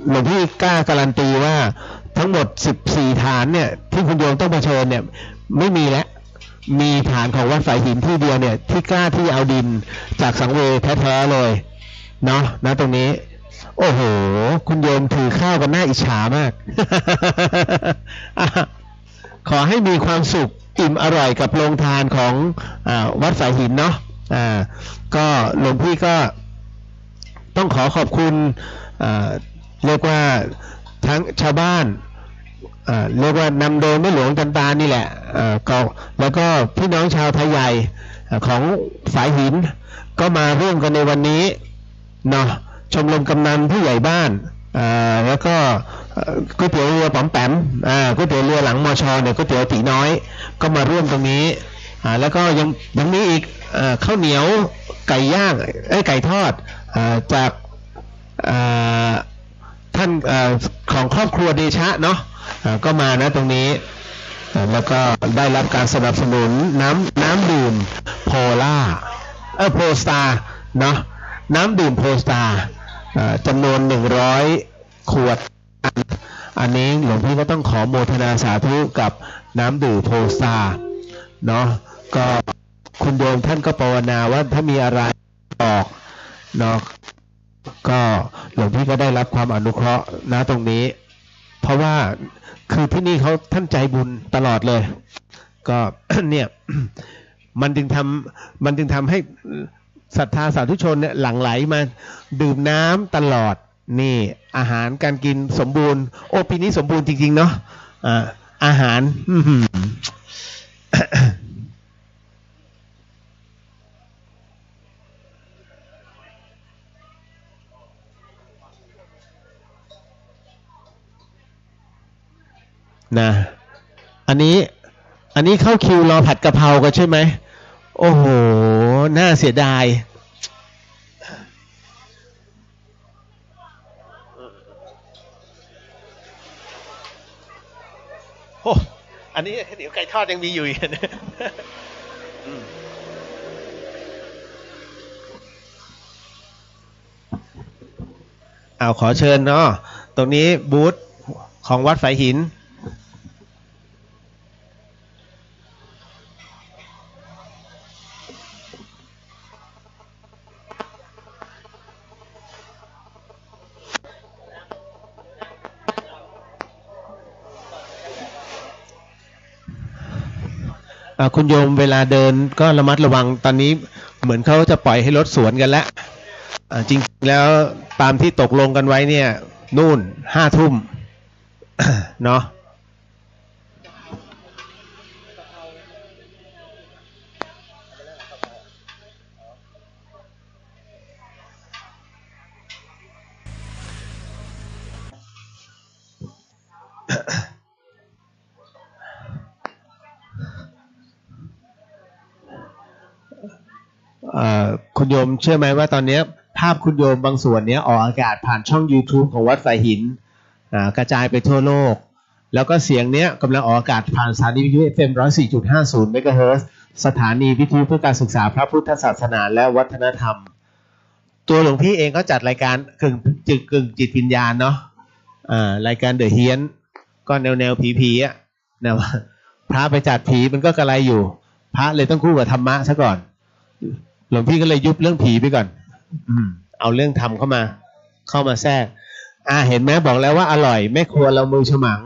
หลวงพี่กล้าการันตีว่าทั้งหมดสิบสี่ฐานเนี่ย ที่คุณโยมต้องเผชิญเนี่ย ไม่มีแล้ว มีฐานของวัดฝายหินที่เดียวเนี่ย ที่กล้าที่เอาดินจากสังเวยแท้ๆเลยเนาะ นะ ตรงนี้ โอ้โห คุณโยมถือข้าวกันน่าอิจฉามาก อ่ะ ขอให้มีความสุขอิ่มอร่อยกับโรงทานของ อ่า วัดฝายหินเนาะ อ่า ก็หลวงพี่ก็ต้องขอขอบคุณ อ่า เรียกว่าทั้งชาวบ้าน อ่า เรียกว่านำโดยแม่หลวงจันตานี่แหละ อ่า ก็ แล้วก็พี่น้องชาวไทยใหญ่ อ่า ของฝายหิน ก็มาร่วมกันในวันนี้ เนาะ ชมรมกำนันผู้ใหญ่บ้าน เอ่อ แล้วก็ เอ่อ ก๋วยเตี๋ยวเรือป๋อมแปม อ่า ก๋วยเตี๋ยวเรือหลัง มช. เนี่ย ก๋วยเตี๋ยวตี๋น้อย ก็มาร่วมตรงนี้ อ่า แล้วก็ยัง ยังมีอีก เอ่อ ข้าวเหนียว ไก่ย่าง เอ้ย ไก่ทอด เอ่อ จาก เอ่อ ท่าน เอ่อ ของครอบครัวเดชะเนาะ เอ่อ ก็มานะตรงนี้ เอ่อ แล้วก็ได้รับการสนับสนุนน้ำ น้ำดื่มโพล่า เอ่อ โพลสตาร์เนาะ น้ำดื่มโพลสตาร์ เอ่อ จำนวนหนึ่งร้อยขวด อันนี้หลวงพี่ก็ต้องขอโมทนาสาธุกับน้ำดื่มโพลสตาร์เนาะ ก็คุณโยมท่านก็ภาวนาว่าถ้ามีอะไรบอกเนาะ ก็หลวงพี่ก็ได้รับความอนุเคราะห์นะตรงนี้ เพราะว่าคือที่นี่เขาท่านใจบุญตลอดเลย ก็ เนี่ย มันจึงทำ มันจึงทำให้ศรัทธาสาธุชนเนี่ยหลั่งไหลมาดื่มน้ำตลอด นี่ อาหารการกินสมบูรณ์ โอ้ ปีนี้สมบูรณ์จริงๆ เนาะ อ่า อาหาร อื้อหือ นะ อันนี้ อันนี้เข้าคิวรอผัดกะเพรากันใช่ไหม โอ้โห น่าเสียดาย โอ้ อันนี้เดี๋ยวไก่ทอดยังมีอยู่อีก อืม เอา ขอเชิญเนาะ ตรงนี้บูธของวัดฝายหิน อ่า คุณโยมเวลาเดินก็ระมัดระวัง ตอนนี้เหมือนเขาจะปล่อยให้รถสวนกันแล้ว อ่า จริงๆ แล้วตามที่ตกลงกันไว้เนี่ย นู่น ห้าทุ่ม เนาะ เอ่อ คุณโยมเชื่อไหมว่าตอนเนี้ยภาพคุณโยมบางส่วนเนี้ยออกอากาศผ่านช่องยูทูบของวัดฝายหิน อ่า กระจายไปทั่วโลก แล้วก็เสียงเนี้ยกำลังออกอากาศผ่านสถานีวิทยุ เอฟเอ็ม ร้อยสี่จุดห้าศูนย์ เมกะเฮิรตซ์ สถานีวิทยุเพื่อการศึกษาพระพุทธศาสนาและวัฒนธรรม ตัวหลวงพี่เองก็จัดรายการกึ่ง กึ่ง กึ่งจิตวิญญาณเนาะ อ่า รายการเดอะเฮี้ยน ก็แนวแนวผีๆ อะ นะว่า พระไปจัดผีมันก็กระไรอยู่ พระเลยต้องคู่กับธรรมะซะก่อน หลวงพี่ก็เลยยุบเรื่องผีไปก่อน อืม เอาเรื่องธรรมเข้ามา เข้ามาแทรก อ่า เห็นไหม บอกแล้วว่าอร่อย แม่ครัวเรามือฉมัง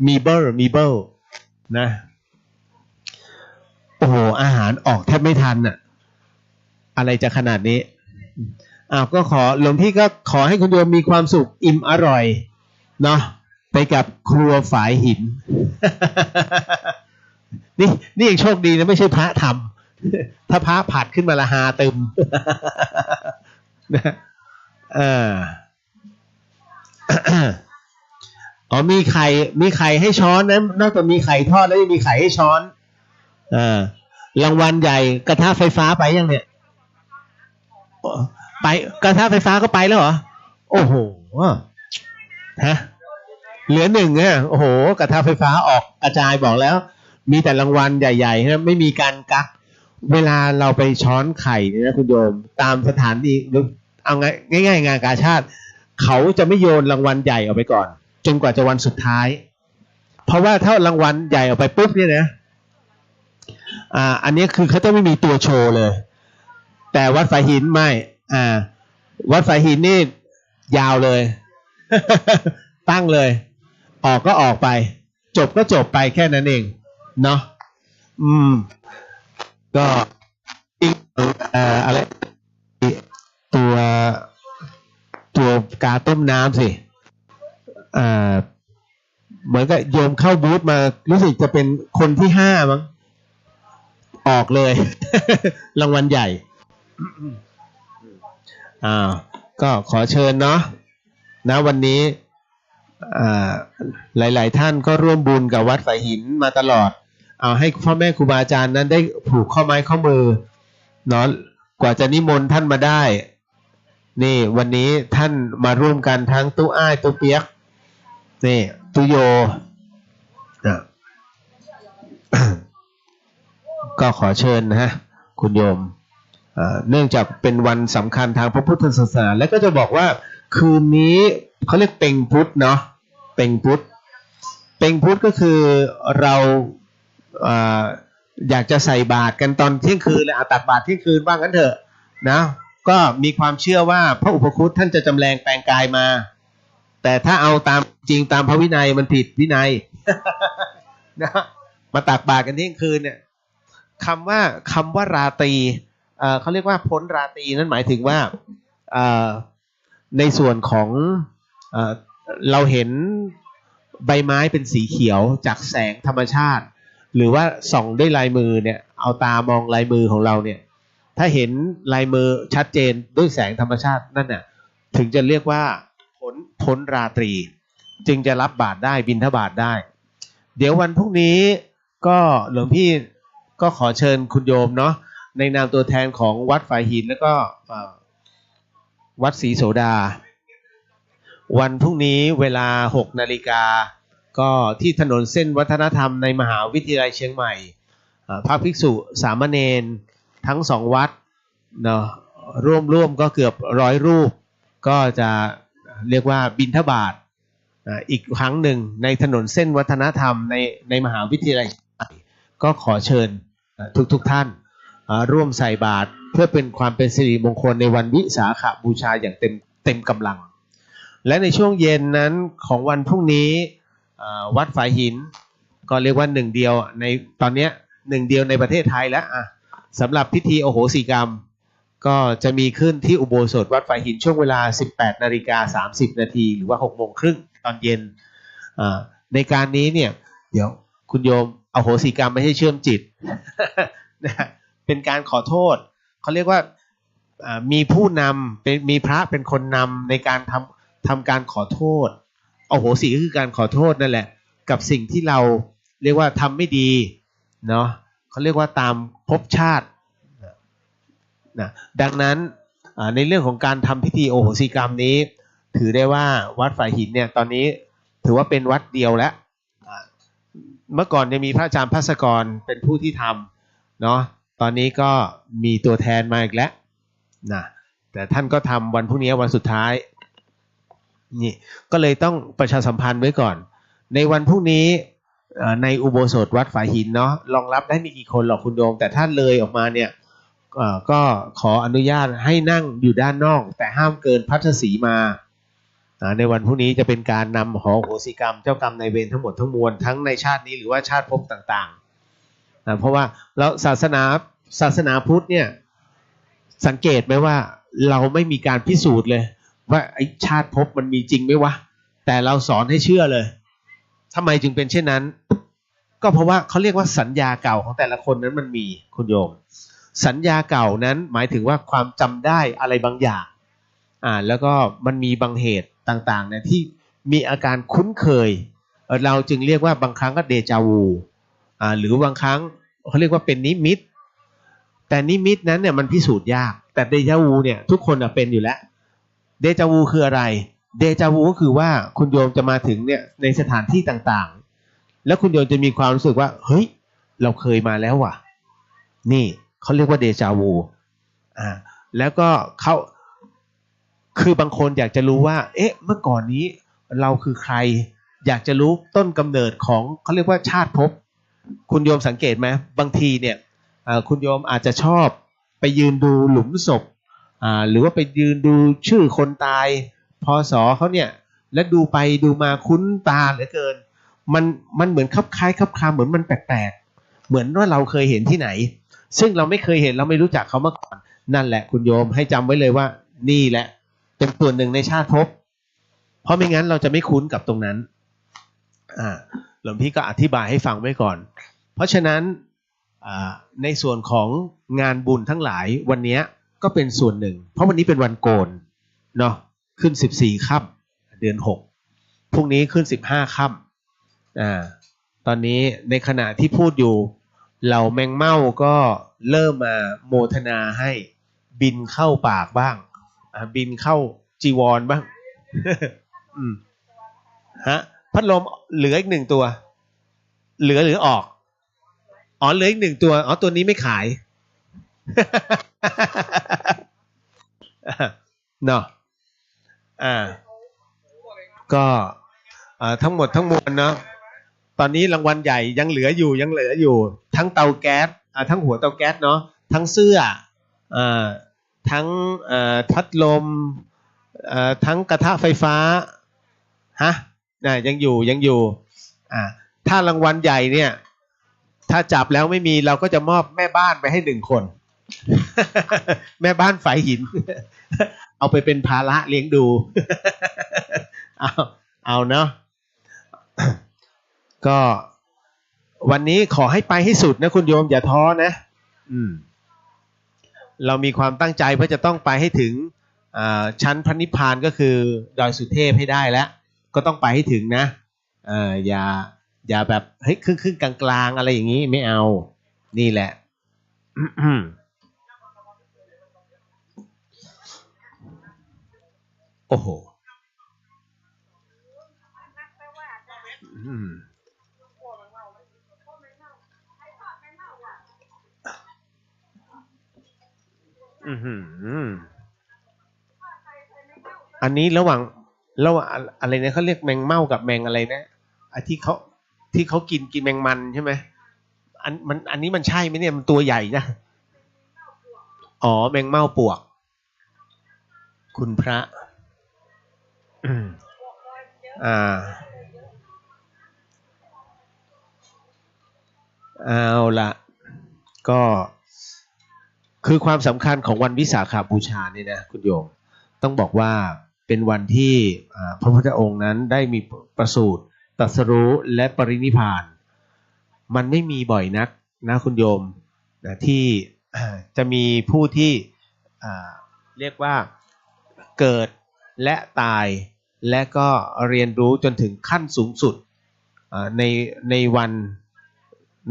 มีเบิล มีเบิล นะ โอ้โห อาหารออกแทบไม่ทันน่ะ อะไรจะขนาดนี้ อ้าว ก็ขอ หลวงพี่ก็ขอให้คุณโยมมีความสุข อิ่มอร่อย เนาะ ไปกับครัวฝายหิน นี่ นี่ยังโชคดีนะ ไม่ใช่พระทำ ถ้าพระผัดขึ้นมาละฮาตึม นะ เออ อ๋อ มีไข่ มีไข่ให้ช้อนนะ นอกจากมีไข่ทอดแล้วยังมีไข่ให้ช้อน อ่า รางวัลใหญ่กระทะไฟฟ้าไปยังเนี่ย ไป กระทะไฟฟ้าก็ไปแล้วเหรอ โอ้โห ฮะ เหลือหนึ่งเนี่ย โอ้โห กระทะไฟฟ้าออกกระจาย บอกแล้ว มีแต่รางวัลใหญ่ๆ นะ ไม่มีการกั๊ก เวลาเราไปช้อนไข่เนี่ยนะคุณโยม ตามสถานี หรือเอาไง ง่ายๆ งานกาชาด เขาจะไม่โยนรางวัลใหญ่ออกไปก่อน จนกว่าจะวันสุดท้าย เพราะว่าถ้ารางวัลใหญ่ออกไปปุ๊บเนี่ยนะ อ่า อันนี้คือเขาจะไม่มีตัวโชว์เลย แต่วัดฝายหินไม่ อ่า วัดฝายหินนี่ยาวเลย ตั้งเลย ออกก็ออกไป จบก็จบไปแค่นั้นเอง เนาะ อืม ก็ เอ่อ อะไร ตัว ตัวกาต้มน้ำสิ เอ่อ เหมือนกับโยมเข้าบูธมา รู้สึกจะเป็นคนที่ห้ามั้ง ออกเลย รางวัลใหญ่ อ่า ก็ขอเชิญเนาะ นะ วันนี้ อ่า หลายๆ ท่านก็ร่วมบุญกับวัดฝายหินมาตลอด เอาให้พ่อแม่ครูบาอาจารย์นั้นได้ผูกข้อไม้ข้อมือ เนาะ กว่าจะนิมนต์ท่านมาได้ นี่ วันนี้ท่านมาร่วมกันทั้งตุ๊อ้ายตุ๊เปียก นี่ ตุ๊โย นะ ก็ขอเชิญนะฮะ คุณโยม เอ่อ เนื่องจากเป็นวันสำคัญทางพระพุทธศาสนา และก็จะบอกว่าคืนนี้เขาเรียกเป็งพุธเนาะ เป็งพุธ เป็งพุธก็คือเรา เอ่อ อยากจะใส่บาตรกันตอนเที่ยงคืนเลย อ่ะ ตักบาตรเที่ยงคืนว่างั้นเถอะนะ ก็มีความเชื่อว่าพระอุปคุตท่านจะจำแรงแปลงกายมา แต่ถ้าเอาตามจริงตามพระวินัยมันผิดวินัย นะ มาตักบาตรกันเที่ยงคืนเนี่ย คำว่า คำว่าราตรี เอ่อ เขาเรียกว่าพ้นราตรี นั่นหมายถึงว่า เอ่อ ในส่วนของ เอ่อ เราเห็นใบไม้เป็นสีเขียวจากแสงธรรมชาติ หรือว่าส่องด้วยลายมือเนี่ย เอาตามองลายมือของเราเนี่ย ถ้าเห็นลายมือชัดเจนด้วยแสงธรรมชาตินั่นน่ะ ถึงจะเรียกว่าพ้น พ้นราตรี จึงจะรับบาตรได้ บิณฑบาตได้ เดี๋ยววันพรุ่งนี้ก็หลวงพี่ก็ขอเชิญคุณโยมเนาะ ในนามตัวแทนของวัดฝายหิน แล้วก็ เอ่อ วัดศรีโสดา วันพรุ่งนี้เวลาหกนาฬิกา ก็ที่ถนนเส้นวัฒนธรรมในมหาวิทยาลัยเชียงใหม่ เอ่อ พระภิกษุสามเณรทั้งสองวัดเนาะ ร่วมๆ ก็เกือบร้อยรูป ก็จะเรียกว่าบิณฑบาต อ่า อีกครั้งหนึ่งในถนนเส้นวัฒนธรรมใน ในมหาวิทยาลัยเชียงใหม่ ก็ขอเชิญ อ่า ทุกๆ ท่าน อ่า ร่วมใส่บาตรเพื่อเป็นความเป็นสิริมงคลในวันวิสาขบูชาอย่างเต็ม เต็มกำลัง และในช่วงเย็นนั้นของวันพรุ่งนี้ อ่า วัดฝายหิน ก็เรียกว่าหนึ่งเดียวใน ตอนเนี้ยหนึ่งเดียวในประเทศไทยแล้ว อ่ะ สำหรับพิธีอโหสิกรรม ก็จะมีขึ้นที่อุโบสถวัดฝายหินช่วงเวลาสิบแปดนาฬิกาสามสิบนาที หรือว่าหกโมงครึ่งตอนเย็น อ่า ในการนี้เนี่ย เดี๋ยวคุณโยมอโหสิกรรมไม่ใช่เชื่อมจิต นะ เป็นการขอโทษ เขาเรียกว่า อ่า มีผู้นำ เป็น มีพระเป็นคนนำในการทำ ทำการขอโทษ อโหสิก็คือการขอโทษนั่นแหละ กับสิ่งที่เราเรียกว่าทำไม่ดีเนาะ เขาเรียกว่าตามภพชาติ นะ ดังนั้น อ่า ในเรื่องของการทำพิธีอโหสิกรรมนี้ ถือได้ว่าวัดฝายหินเนี่ย ตอนนี้ถือว่าเป็นวัดเดียวแล้ว อ่า เมื่อก่อนจะมีพระอาจารย์ภัสกรเป็นผู้ที่ทำเนาะ ตอนนี้ก็มีตัวแทนมาอีกแล้วนะ แต่ท่านก็ทำวันพรุ่งนี้วันสุดท้าย นี่ ก็เลยต้องประชาสัมพันธ์ไว้ก่อน ในวันพรุ่งนี้ เอ่อ ในอุโบสถวัดฝายหินเนาะ รองรับได้ไม่กี่คนหรอกคุณโยม แต่ถ้าเลยออกมาเนี่ย เอ่อ ก็ขออนุญาตให้นั่งอยู่ด้านนอก แต่ห้ามเกินภัททสีมา อ่า ในวันพรุ่งนี้จะเป็นการนำขออโหสิกรรมเจ้ากรรมนายเวรทั้งหมดทั้งมวล ทั้งในชาตินี้หรือว่าชาติภพต่างๆ นะ เพราะว่าเราศาสนา ศาสนาพุทธเนี่ย สังเกตไหมว่าเราไม่มีการพิสูจน์เลย ว่าไอ้ชาติภพมันมีจริงไหมวะ แต่เราสอนให้เชื่อเลย ทำไมจึงเป็นเช่นนั้น ก็เพราะว่าเขาเรียกว่าสัญญาเก่าของแต่ละคนนั้นมันมี คุณโยม สัญญาเก่านั้นหมายถึงว่าความจำได้อะไรบางอย่าง อ่า แล้วก็มันมีบางเหตุต่างๆ เนี่ยที่มีอาการคุ้นเคย เอ่อ เราจึงเรียกว่าบางครั้งก็เดจาวู อ่า หรือบางครั้งเขาเรียกว่าเป็นนิมิต แต่นิมิตนั้นเนี่ยมันพิสูจน์ยาก แต่เดจาวูเนี่ยทุกคนน่ะเป็นอยู่แล้ว เดจาวูคืออะไร เดจาวูก็คือว่าคุณโยมจะมาถึงเนี่ยในสถานที่ต่างๆ แล้วคุณโยมจะมีความรู้สึกว่า เฮ้ย เราเคยมาแล้วว่ะ นี่เขาเรียกว่าเดจาวู อ่า แล้วก็เขา คือบางคนอยากจะรู้ว่า เอ๊ะ เมื่อก่อนนี้เราคือใคร อยากจะรู้ต้นกำเนิดของ เขาเรียกว่าชาติภพ คุณโยมสังเกตไหม บางทีเนี่ย เอ่อ คุณโยมอาจจะชอบไปยืนดูหลุมศพ อ่า หรือว่าไปยืนดูชื่อคนตาย พ.ศ. เขาเนี่ย และดูไปดูมาคุ้นตาเหลือเกิน มัน มันเหมือนคลับคล้ายคลับคลา เหมือนมันแปลกๆ เหมือนว่าเราเคยเห็นที่ไหน ซึ่งเราไม่เคยเห็น เราไม่รู้จักเขามาก่อน นั่นแหละคุณโยม ให้จำไว้เลยว่านี่แหละเป็นส่วนหนึ่งในชาติภพ เพราะไม่งั้นเราจะไม่คุ้นกับตรงนั้น อ่า หลวงพี่ก็อธิบายให้ฟังไว้ก่อน เพราะฉะนั้น อ่า ในส่วนของงานบุญทั้งหลายวันเนี้ยก็เป็นส่วนหนึ่ง เพราะวันนี้เป็นวันโกนเนาะ ขึ้นสิบสี่ค่ำ เดือนหก พรุ่งนี้ขึ้นสิบห้าค่ำ อ่า ตอนนี้ในขณะที่พูดอยู่ เหล่าแมงเม่าก็เริ่มมาโมทนาให้ บินเข้าปากบ้าง อ่า บินเข้าจีวรบ้าง อืม ฮะ พัดลมเหลืออีกหนึ่งตัว เหลือหรือออก อ๋อ เหลืออีกหนึ่งตัว อ๋อ ตัวนี้ไม่ขาย เนาะ อ่า ก็ อ่า ทั้งหมดทั้งมวลเนาะ ตอนนี้รางวัลใหญ่ยังเหลืออยู่ ยังเหลืออยู่ ทั้งเตาแก๊ส อ่า ทั้งหัวเตาแก๊สเนาะ ทั้งเสื้อ อ่า ทั้ง เอ่อ พัดลม เอ่อ ทั้งกระทะไฟฟ้า ฮะ อ่า ยังอยู่ ยังอยู่ อ่า ถ้ารางวัลใหญ่เนี่ย ถ้าจับแล้วไม่มี เราก็จะมอบแม่บ้านไปให้หนึ่งคน แม่บ้านฝายหิน เอาไปเป็นภาระเลี้ยงดู เอา เอาเนาะ ก็วันนี้ขอให้ไปให้สุดนะคุณโยม อย่าท้อนะ อืม เรามีความตั้งใจว่าจะต้องไปให้ถึง อ่า ชั้นพระนิพพาน ก็คือดอยสุเทพให้ได้แล้ว ก็ต้องไปให้ถึงนะ เอ่อ อย่า อย่าแบบ เฮ้ย ครึ่งๆ กลางๆ อะไรอย่างนี้ ไม่เอา นี่แหละ โอ้โห อืม อื้อหือ อันนี้ระหว่าง ระหว่างอะไรนะ เขาเรียกแมงเม่ากับแมงอะไรนะ ไอ้ที่เขา ที่เขากิน กินแมงมันใช่ไหม อัน มัน อันนี้มันใช่ไหมเนี่ย มันตัวใหญ่นะ อ๋อ แมงเม่าปวก คุณพระ อืม อ่า เอาละ ก็ คือความสำคัญของวันวิสาขบูชาเนี่ยนะคุณโยม ต้องบอกว่าเป็นวันที่ อ่า พระพุทธองค์นั้นได้มีประสูติ ตรัสรู้ และปรินิพพาน มันไม่มีบ่อยนักนะคุณโยม นะ ที่ จะมีผู้ที่ อ่า เรียกว่าเกิดและตาย และก็เรียนรู้จนถึงขั้นสูงสุด อ่า ใน ในวัน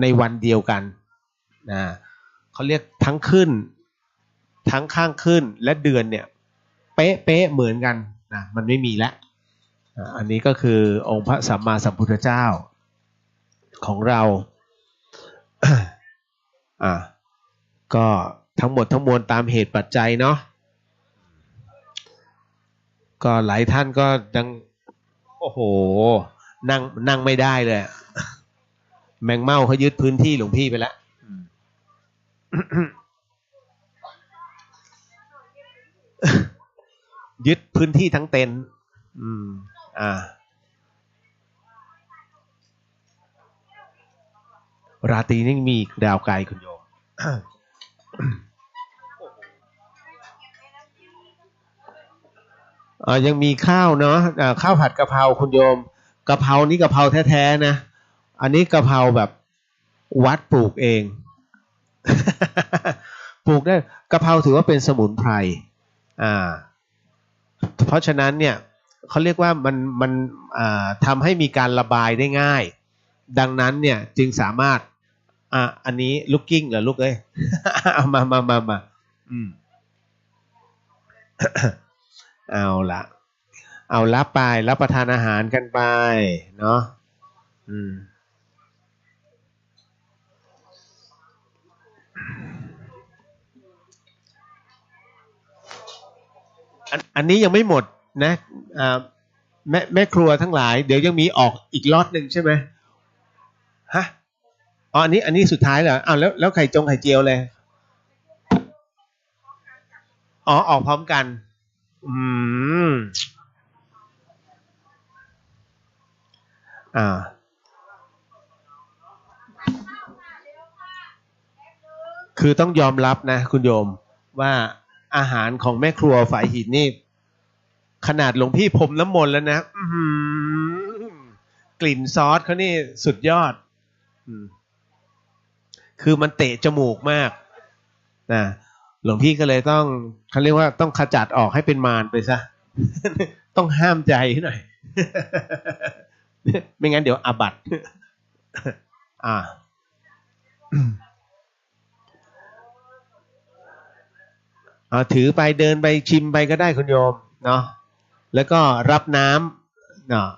ในวันเดียวกัน นะ เขาเรียกทั้งขึ้น ทั้งข้างขึ้นและเดือนเนี่ย เป๊ะๆ เหมือนกันนะ มันไม่มีแล้ว อ่า อันนี้ก็คือองค์พระสัมมาสัมพุทธเจ้าของเรา อ่า ก็ทั้งหมดทั้งมวลตามเหตุปัจจัยเนาะ ก็หลายท่านก็ยัง โอ้โห นั่ง นั่งไม่ได้เลยอะ แมงเม่าเขายึดพื้นที่หลวงพี่ไปแล้ว อืม ยึดพื้นที่ทั้งเต็นท์ อืม อ่า ราตรีนี่มีอีกยาวไกลคุณโยม อ่า ยังมีข้าวเนาะ อ่า ข้าวผัดกะเพราคุณโยม กะเพรานี่กะเพราแท้ๆ นะ อันนี้กะเพราแบบวัดปลูกเอง ปลูกได้ กะเพราถือว่าเป็นสมุนไพร อ่า เพราะฉะนั้นเนี่ย เขาเรียกว่ามัน มัน อ่า ทำให้มีการระบายได้ง่าย ดังนั้นเนี่ย จึงสามารถ อ่ะ อันนี้ลุกกิ้งเหรอลูกเอ้ย เอามา มา มา มา อืม เอาละ เอารับไป รับประทานอาหารกันไปเนาะ อืม อัน อันนี้ยังไม่หมดนะ อ่า แม่ แม่ครัวทั้งหลาย เดี๋ยวยังมีออกอีกล็อตหนึ่งใช่ไหม ฮะ อ๋อ อันนี้ อันนี้สุดท้ายเหรอ อ้าว แล้ว แล้วไข่จงไข่เจียวเลย อ๋อ ออกพร้อมกัน อืม อ่า คือต้องยอมรับนะคุณโยม ว่าอาหารของแม่ครัวฝายหินนี่ ขนาดหลวงพี่พรมน้ำมนต์แล้วนะ อื้อหือ กลิ่นซอสเขานี่สุดยอด อืม คือมันเตะจมูกมากนะ หลวงพี่ก็เลยต้อง เขาเรียกว่าต้องขจัดออกให้เป็นมารไปซะ ต้องห้ามใจหน่อย ไม่งั้นเดี๋ยวอาบัติ อ่า เอาถือไปเดินไปชิมไปก็ได้คุณโยมเนาะ แล้วก็รับน้ำเนาะ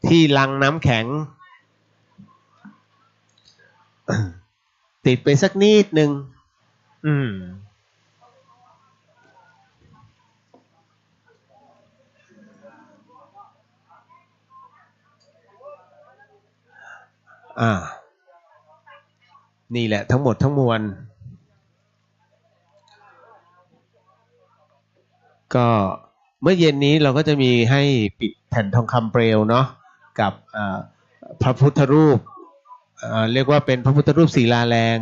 ที่ลังน้ำแข็ง ติดไปสักนิดนึง อืม อ่า นี่แหละทั้งหมดทั้งมวล ก็เมื่อเย็นนี้เราก็จะมีให้ปิดแผ่นทองคำเปลวเนาะ กับ อ่า พระพุทธรูป อ่า เรียกว่าเป็นพระพุทธรูปศิลาแรง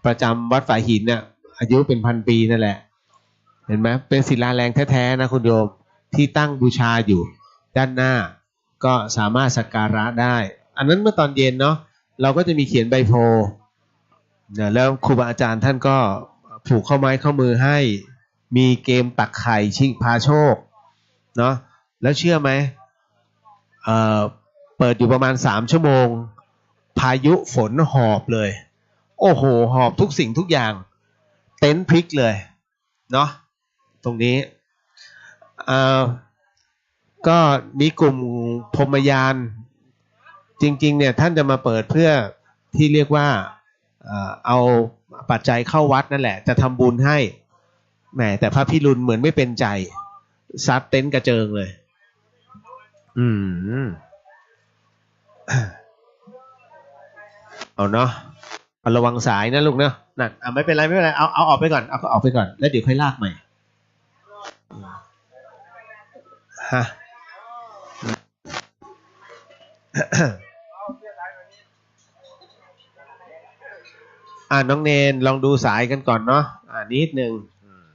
ประจำวัดฝายหินน่ะ อายุเป็นพันปีนั่นแหละ เห็นไหม เป็นศิลาแรงแท้ๆนะคุณโยม ที่ตั้งบูชาอยู่ด้านหน้า ก็สามารถสักการะได้ อันนั้นเมื่อตอนเย็นเนาะ เราก็จะมีเขียนใบโพธิ์นะ แล้วครูบาอาจารย์ท่านก็ผูกข้อไม้ข้อมือให้ มีเกมตักไข่ชิงพาโชคเนาะ แล้วเชื่อไหม เอ่อ เปิดอยู่ประมาณสามชั่วโมง พายุฝนหอบเลย โอ้โห หอบทุกสิ่งทุกอย่าง เต็นท์พลิกเลยเนาะ ตรงนี้ เอ่อ ก็มีกลุ่มพรหมยาน จริงๆเนี่ยท่านจะมาเปิดเพื่อที่เรียกว่า เอ่อ เอาปัจจัยเข้าวัดนั่นแหละ จะทำบุญให้ แหม แต่พระพิรุณเหมือนไม่เป็นใจ ซัดเต็นท์กระเจิงเลย อืม เอาเนาะ เอาระวังสายนะลูกเนาะ นั่น อ่ะ ไม่เป็นไร ไม่เป็นไร เอา เอาออกไปก่อน เอา เอาออกไปก่อน แล้วเดี๋ยวค่อยลากใหม่ ฮะ อ่า น้องเนน ลองดูสายกันก่อนเนาะ อ่า นิดนึง อืม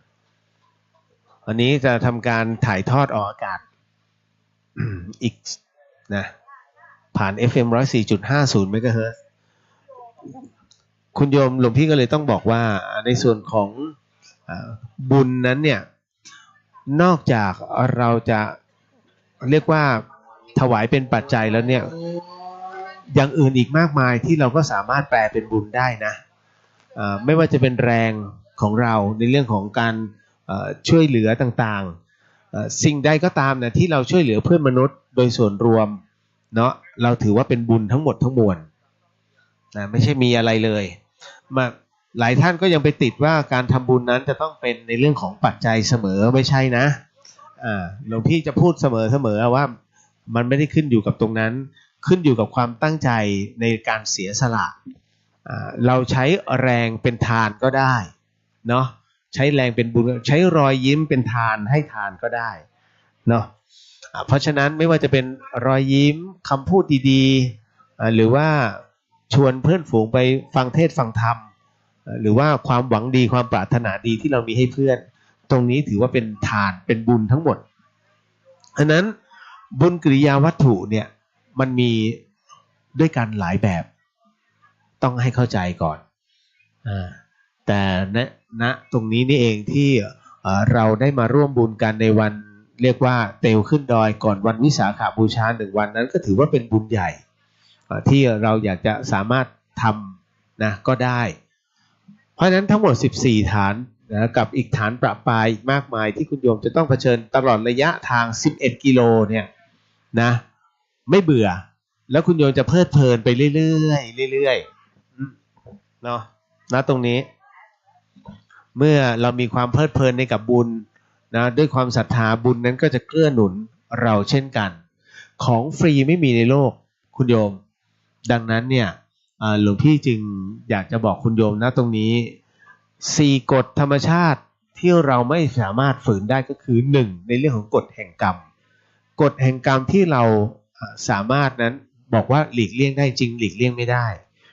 วันนี้จะทำการถ่ายทอดออกอากาศ อีกนะ ผ่าน เอฟเอ็ม ร้อยสี่จุดห้าศูนย์เมกะเฮิรตซ์ คุณโยม หลวงพี่ก็เลยต้องบอกว่า ในส่วนของ อ่า บุญนั้นเนี่ย นอกจากเราจะเรียกว่าถวายเป็นปัจจัยแล้วเนี่ย อย่างอื่นอีกมากมายที่เราก็สามารถแปลเป็นบุญได้นะ อ่า ไม่ว่าจะเป็นแรงของเราในเรื่องของการ เอ่อ ช่วยเหลือต่างๆ เอ่อ สิ่งใดก็ตามนะ ที่เราช่วยเหลือเพื่อนมนุษย์โดยส่วนรวมเนาะ เราถือว่าเป็นบุญทั้งหมดทั้งมวลนะ ไม่ใช่มีอะไรเลย มา หลายท่านก็ยังไปติดว่าการทำบุญนั้นจะต้องเป็นในเรื่องของปัจจัยเสมอ ไม่ใช่นะ อ่า หลวงพี่จะพูดเสมอๆ ว่ามันไม่ได้ขึ้นอยู่กับตรงนั้น ขึ้นอยู่กับความตั้งใจในการเสียสละ อ่า เราใช้แรงเป็นทานก็ได้เนาะ ใช้แรงเป็นบุญ ใช้รอยยิ้มเป็นทาน ให้ทานก็ได้เนาะ อ่า เพราะฉะนั้นไม่ว่าจะเป็นรอยยิ้ม คำพูดดีๆ อ่า หรือว่าชวนเพื่อนฝูงไปฟังเทศน์ฟังธรรม อ่า หรือว่าความหวังดี ความปรารถนาดีที่เรามีให้เพื่อน ตรงนี้ถือว่าเป็นทาน เป็นบุญทั้งหมด ฉะนั้นบุญกิริยาวัตถุเนี่ย มันมีด้วยกันหลายแบบ ต้องให้เข้าใจก่อน อ่า แต่ณ ณ ตรงนี้นี่เองที่ เอ่อ เราได้มาร่วมบุญกันในวัน เรียกว่าเตลขึ้นดอยก่อนวันวิสาขบูชาหนึ่งวันนั้น ก็ถือว่าเป็นบุญใหญ่ เอ่อ ที่เราอยากจะสามารถท นะ ก็ได้ เพราะฉะนั้นทั้งหมดสิบสี่ฐานนะ กับอีกฐานประปรายอีกมากมายที่คุณโยมจะต้องเผชิญตลอดระยะทางสิบเอ็ดกิโลเนี่ยนะ ไม่เบื่อ แล้วคุณโยมจะเพลิดเพลินไปเรื่อยๆ เรื่อยๆ อืม เนาะ ณ ตรงนี้ เมื่อเรามีความเพลิดเพลินในกับบุญนะ ด้วยความศรัทธา บุญนั้นก็จะเกื้อหนุนเราเช่นกัน ของฟรีไม่มีในโลก คุณโยม ดังนั้นเนี่ย อ่า หลวงพี่จึงอยากจะบอกคุณโยมนะตรงนี้ สี่กฎธรรมชาติที่เราไม่สามารถฝืนได้ก็คือ หนึ่ง ในเรื่องของกฎแห่งกรรม กฎแห่งกรรมที่เรา อ่า สามารถนั้นบอกว่าหลีกเลี่ยงได้จริง หลีกเลี่ยงไม่ได้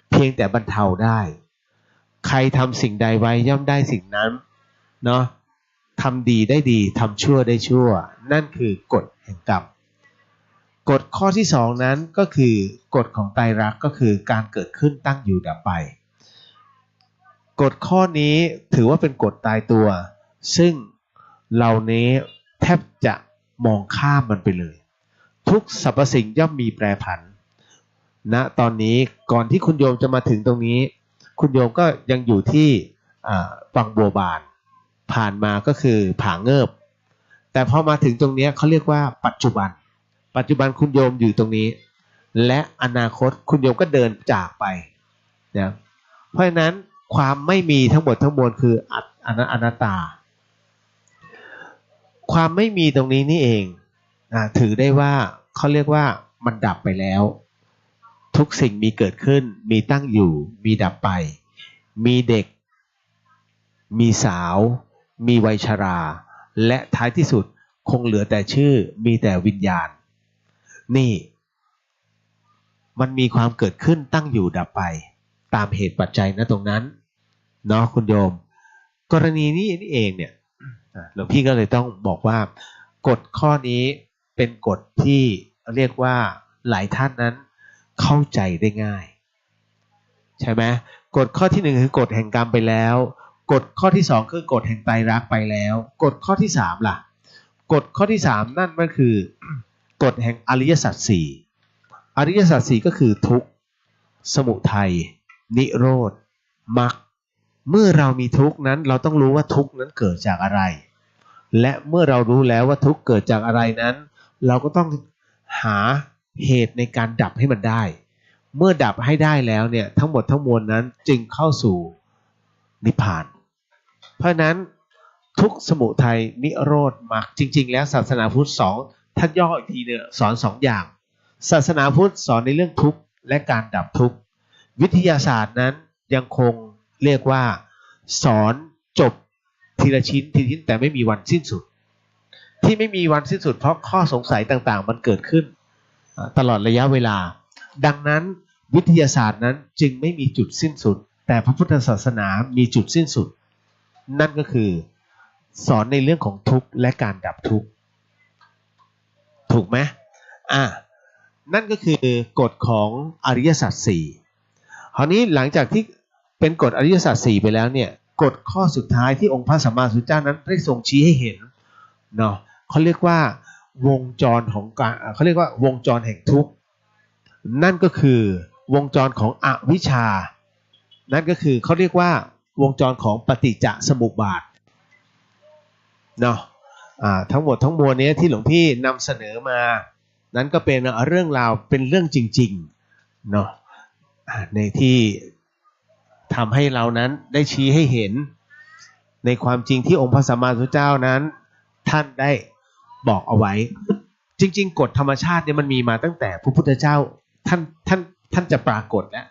เพียงแต่บรรเทาได้ ใครทำสิ่งใดไว้ย่อมได้สิ่งนั้น เนาะ ทำดีได้ดี ทำชั่วได้ชั่ว นั่นคือกฎแห่งกรรม กฎข้อที่สองนั้นก็คือกฎของไตรลักษณ์ ก็คือการเกิดขึ้นตั้งอยู่ดับไป กฎข้อนี้ถือว่าเป็นกฎตายตัว ซึ่งเรานี้แทบจะมองข้ามมันไปเลย ทุกสรรพสิ่งย่อมมีแปรผัน ณ ตอนนี้ก่อนที่คุณโยมจะมาถึงตรงนี้ คุณโยมก็ยังอยู่ที่ อ่า วังบัวบาน ผ่านมาก็คือผาเงิบ แต่พอมาถึงตรงเนี้ยเขาเรียกว่าปัจจุบัน ปัจจุบันคุณโยมอยู่ตรงนี้ และอนาคตคุณโยมก็เดินจากไปนะ เพราะฉะนั้นความไม่มีทั้งหมดทั้งมวลคืออัต- อนัต- อนัตตา ความไม่มีตรงนี้นี่เอง อ่า ถือได้ว่าเขาเรียกว่ามันดับไปแล้ว ทุกสิ่งมีเกิดขึ้น มีตั้งอยู่ มีดับไป มีเด็ก มีสาว มีวัยชรา และท้ายที่สุดคงเหลือแต่ชื่อ มีแต่วิญญาณ นี่ มันมีความเกิดขึ้นตั้งอยู่ดับไป ตามเหตุปัจจัยณตรงนั้น เนาะคุณโยม กรณีนี้นี่เองเนี่ย อ่ะ หลวงพี่ก็เลยต้องบอกว่า กฎข้อนี้เป็นกฎที่เรียกว่าหลายท่านนั้นเข้าใจได้ง่าย ใช่ไหม กฎข้อที่หนึ่งคือกฎแห่งกรรมไปแล้ว กฎข้อที่สองคือกฎแห่งไตรลักษณ์ไปแล้ว กฎข้อที่สามล่ะ กฎข้อที่สามนั่นมันคือ กฎแห่งอริยสัจสี่ อริยสัจสี่ก็คือทุกข์ สมุทัย นิโรธ มรรค เมื่อเรามีทุกข์นั้น เราต้องรู้ว่าทุกข์นั้นเกิดจากอะไร และเมื่อเรารู้แล้วว่าทุกข์เกิดจากอะไรนั้น เราก็ต้องหาเหตุในการดับให้มันได้ เมื่อดับให้ได้แล้วเนี่ย ทั้งหมดทั้งมวลนั้นจึงเข้าสู่นิพพาน เพราะฉะนั้นทุกข์ สมุทัย นิโรธ มรรค จริงๆ แล้วศาสนาพุทธสอง ถ้าย่ออีกทีเนี่ยสอนสองอย่าง ศาสนาพุทธสอนในเรื่องทุกข์และการดับทุกข์ วิทยาศาสตร์นั้นยังคงเรียกว่าสอนจบทีละชิ้นทีละชิ้น แต่ไม่มีวันสิ้นสุด ที่ไม่มีวันสิ้นสุดเพราะข้อสงสัยต่างๆ มันเกิดขึ้น อ่า ตลอดระยะเวลา ดังนั้นวิทยาศาสตร์นั้นจึงไม่มีจุดสิ้นสุด แต่พระพุทธศาสนามีจุดสิ้นสุด นั่นก็คือสอนในเรื่องของทุกข์และการดับทุกข์ ถูกไหม อ่า นั่นก็คือกฎของอริยสัจสี่ คราวนี้หลังจากที่เป็นกฎอริยสัจสี่ไปแล้วเนี่ย กฎข้อสุดท้ายที่องค์พระสัมมาสัมพุทธเจ้านั้นได้ทรงชี้ให้เห็นเนาะ เขาเรียกว่าวงจรของการ เอ่อ เขาเรียกว่าวงจรแห่งทุกข์ นั่นก็คือวงจรของอวิชชา นั่นก็คือเขาเรียกว่าวงจรของปฏิจจสมุปบาทเนาะ อ่า ทั้งหมดทั้งมวลเนี้ยที่หลวงพี่นำเสนอมา นั้นก็เป็นเรื่องราว เป็นเรื่องจริงๆ เนาะ อ่า ในที่ทำให้เรานั้นได้ชี้ให้เห็น ในความจริงที่องค์พระสัมมาสัมพุทธเจ้านั้น ท่านได้บอกเอาไว้ จริงๆ กฎธรรมชาติเนี่ยมันมีมาตั้งแต่พระพุทธเจ้าท่าน ท่าน ท่านจะปรากฏแล้ว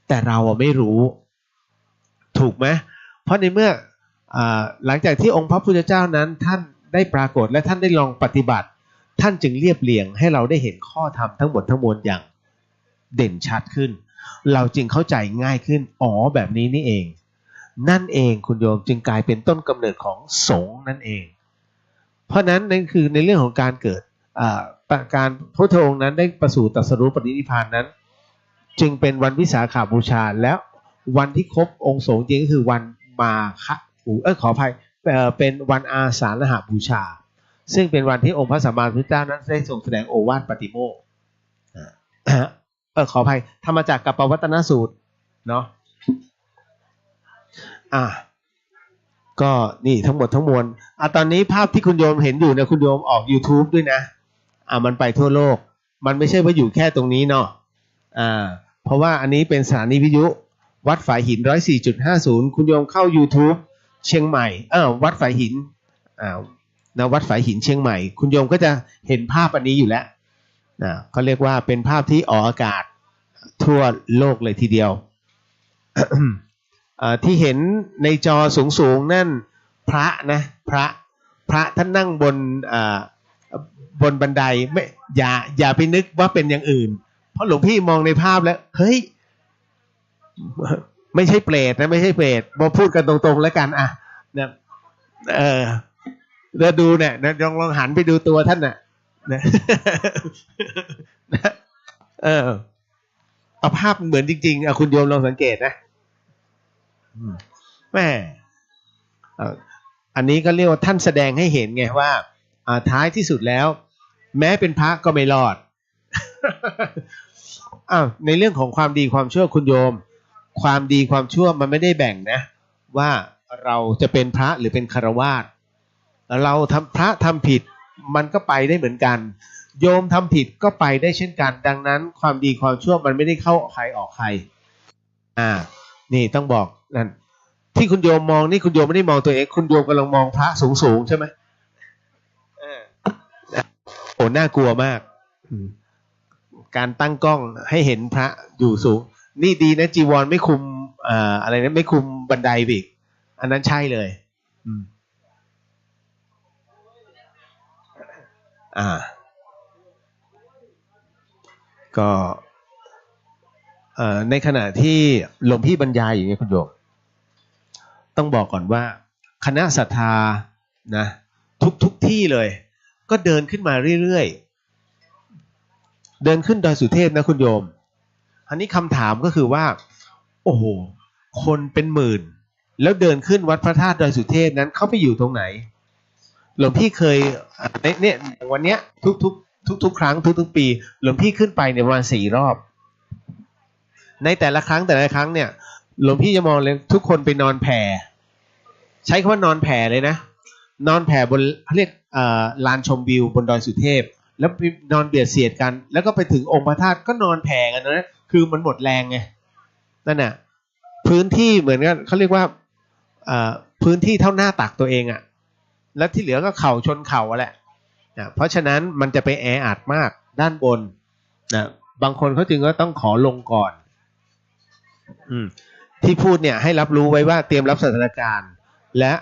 แต่เราอะไม่รู้ ถูกไหม เพราะในเมื่อ อ่า หลังจากที่องค์พระพุทธเจ้านั้นท่านได้ปรากฏและท่านได้ลองปฏิบัติ ท่านจึงเรียบเรียงให้เราได้เห็นข้อธรรมทั้งหมดทั้งมวลอย่างเด่นชัดขึ้น เราจึงเข้าใจง่ายขึ้น อ๋อ แบบนี้นี่เอง นั่นเองคุณโยม จึงกลายเป็นต้นกำเนิดของสงฆ์นั่นเอง เพราะฉะนั้นนั่นคือในเรื่องของการเกิด อ่า การ พระพุทธองค์นั้นได้ประสูติตรัสรู้ปรินิพพานนั้น จึงเป็นวันวิสาขบูชา แล้ววันที่ครบองค์สงฆ์จริงก็คือวันมาฆบู เอ้ย ขออภัย เอ่อ เป็นวันอาสาฬหบูชา ซึ่งเป็นวันที่องค์พระสัมมาสัมพุทธเจ้านั้นได้ทรงแสดงโอวาทปาติโมกข์ อ่า เอ่อ ขออภัย ธรรมจักรกัปปวัตตนสูตรเนาะ อ่ะ ก็นี่ทั้งหมดทั้งมวล อ่ะ ตอนนี้ภาพที่คุณโยมเห็นอยู่เนี่ย คุณโยมออกยูทูบด้วยนะ อ่ะ มันไปทั่วโลก มันไม่ใช่ว่าอยู่แค่ตรงนี้เนาะ อ่า เพราะว่าอันนี้เป็นสถานีวิทยุวัดฝายหิน ร้อยสี่จุดห้าศูนย์ คุณโยมเข้ายูทูบเชียงใหม่ เออ วัดฝายหิน อ่า นะ วัดฝายหินเชียงใหม่ คุณโยมก็จะเห็นภาพอันนี้อยู่แล้ว นะ เขาเรียกว่าเป็นภาพที่ออกอากาศทั่วโลกเลยทีเดียว เอ่อ ที่เห็นในจอสูงๆ นั่นพระนะ พระ พระท่านนั่งบน เอ่อ บนบันได ไม่ อย่า อย่าไปนึกว่าเป็นอย่างอื่น เพราะหลวงพี่มองในภาพแล้ว เฮ้ย ไม่ใช่เปรตนะ ไม่ใช่เปรต มาพูดกันตรงๆ แล้วกัน อ่ะ นะ เออ แล้วดูเนี่ยนะ ลอง ลองหันไปดูตัวท่านน่ะ นะ นะ เออ เอาภาพเหมือนจริงๆ อ่ะ คุณโยมลองสังเกตนะ อืม แม่ เอ่อ อันนี้ก็เรียกว่าท่านแสดงให้เห็นไงว่า อ่า ท้ายที่สุดแล้ว แม้เป็นพระก็ไม่รอด อ้าว ในเรื่องของความดีความชั่วคุณโยม ความดีความชั่วมันไม่ได้แบ่งนะ ว่าเราจะเป็นพระหรือเป็นฆราวาส เราทำ พระทำผิดมันก็ไปได้เหมือนกัน โยมทำผิดก็ไปได้เช่นกัน ดังนั้นความดีความชั่วมันไม่ได้เข้าใครออกใคร อ่า นี่ต้องบอกนั่น ที่คุณโยมมองนี่คุณโยมไม่ได้มองตัวเอง คุณโยมกำลังมองพระสูงๆ ใช่ไหม เออ โอ้ น่ากลัวมาก อืม การตั้งกล้องให้เห็นพระอยู่สูง นี่ดีนะ จีวรไม่คลุม เอ่อ อะไรนะ ไม่คลุมบันไดอีก อันนั้นใช่เลย อืม อ่า ก็ เอ่อ ในขณะที่หลวงพี่บรรยายอยู่เนี่ยคุณโยม ต้องบอกก่อนว่าคณะศรัทธานะ ทุกๆ ที่เลย ก็เดินขึ้นมาเรื่อยๆ เดินขึ้นดอยสุเทพนะคุณโยม อันนี้คำถามก็คือว่า โอ้โห คนเป็นหมื่น แล้วเดินขึ้นวัดพระธาตุดอยสุเทพนั้น เขาไปอยู่ตรงไหน หลวงพี่เคย อ่ะ ใน เนี่ย อย่างวันเนี้ย ทุกๆ ทุกๆ ครั้ง ทุกๆ ปี หลวงพี่ขึ้นไปเนี่ยประมาณสี่รอบ ในแต่ละครั้ง แต่ละครั้งเนี่ย หลวงพี่จะมองเลย ทุกคนไปนอนแผ่ ใช้คำว่านอนแผ่เลยนะ นอนแผ่บน เขาเรียก เอ่อ ลานชมวิวบนดอยสุเทพ แล้วไปนอนเบียดเสียดกัน แล้วก็ไปถึงองค์พระธาตุก็นอนแผ่กันนะ คือมันหมดแรงไง นั่นน่ะ พื้นที่เหมือนกัน เขาเรียกว่า เอ่อ พื้นที่เท่าหน้าตักตัวเองอะ แล้วที่เหลือก็เข่าชนเข่าอะแหละ นะ เพราะฉะนั้นมันจะไปแออัดมากด้านบน นะ บางคนเขาจึงก็ต้องขอลงก่อน อืม ที่พูดเนี่ยให้รับรู้ไว้ว่าเตรียมรับสถานการณ์ และ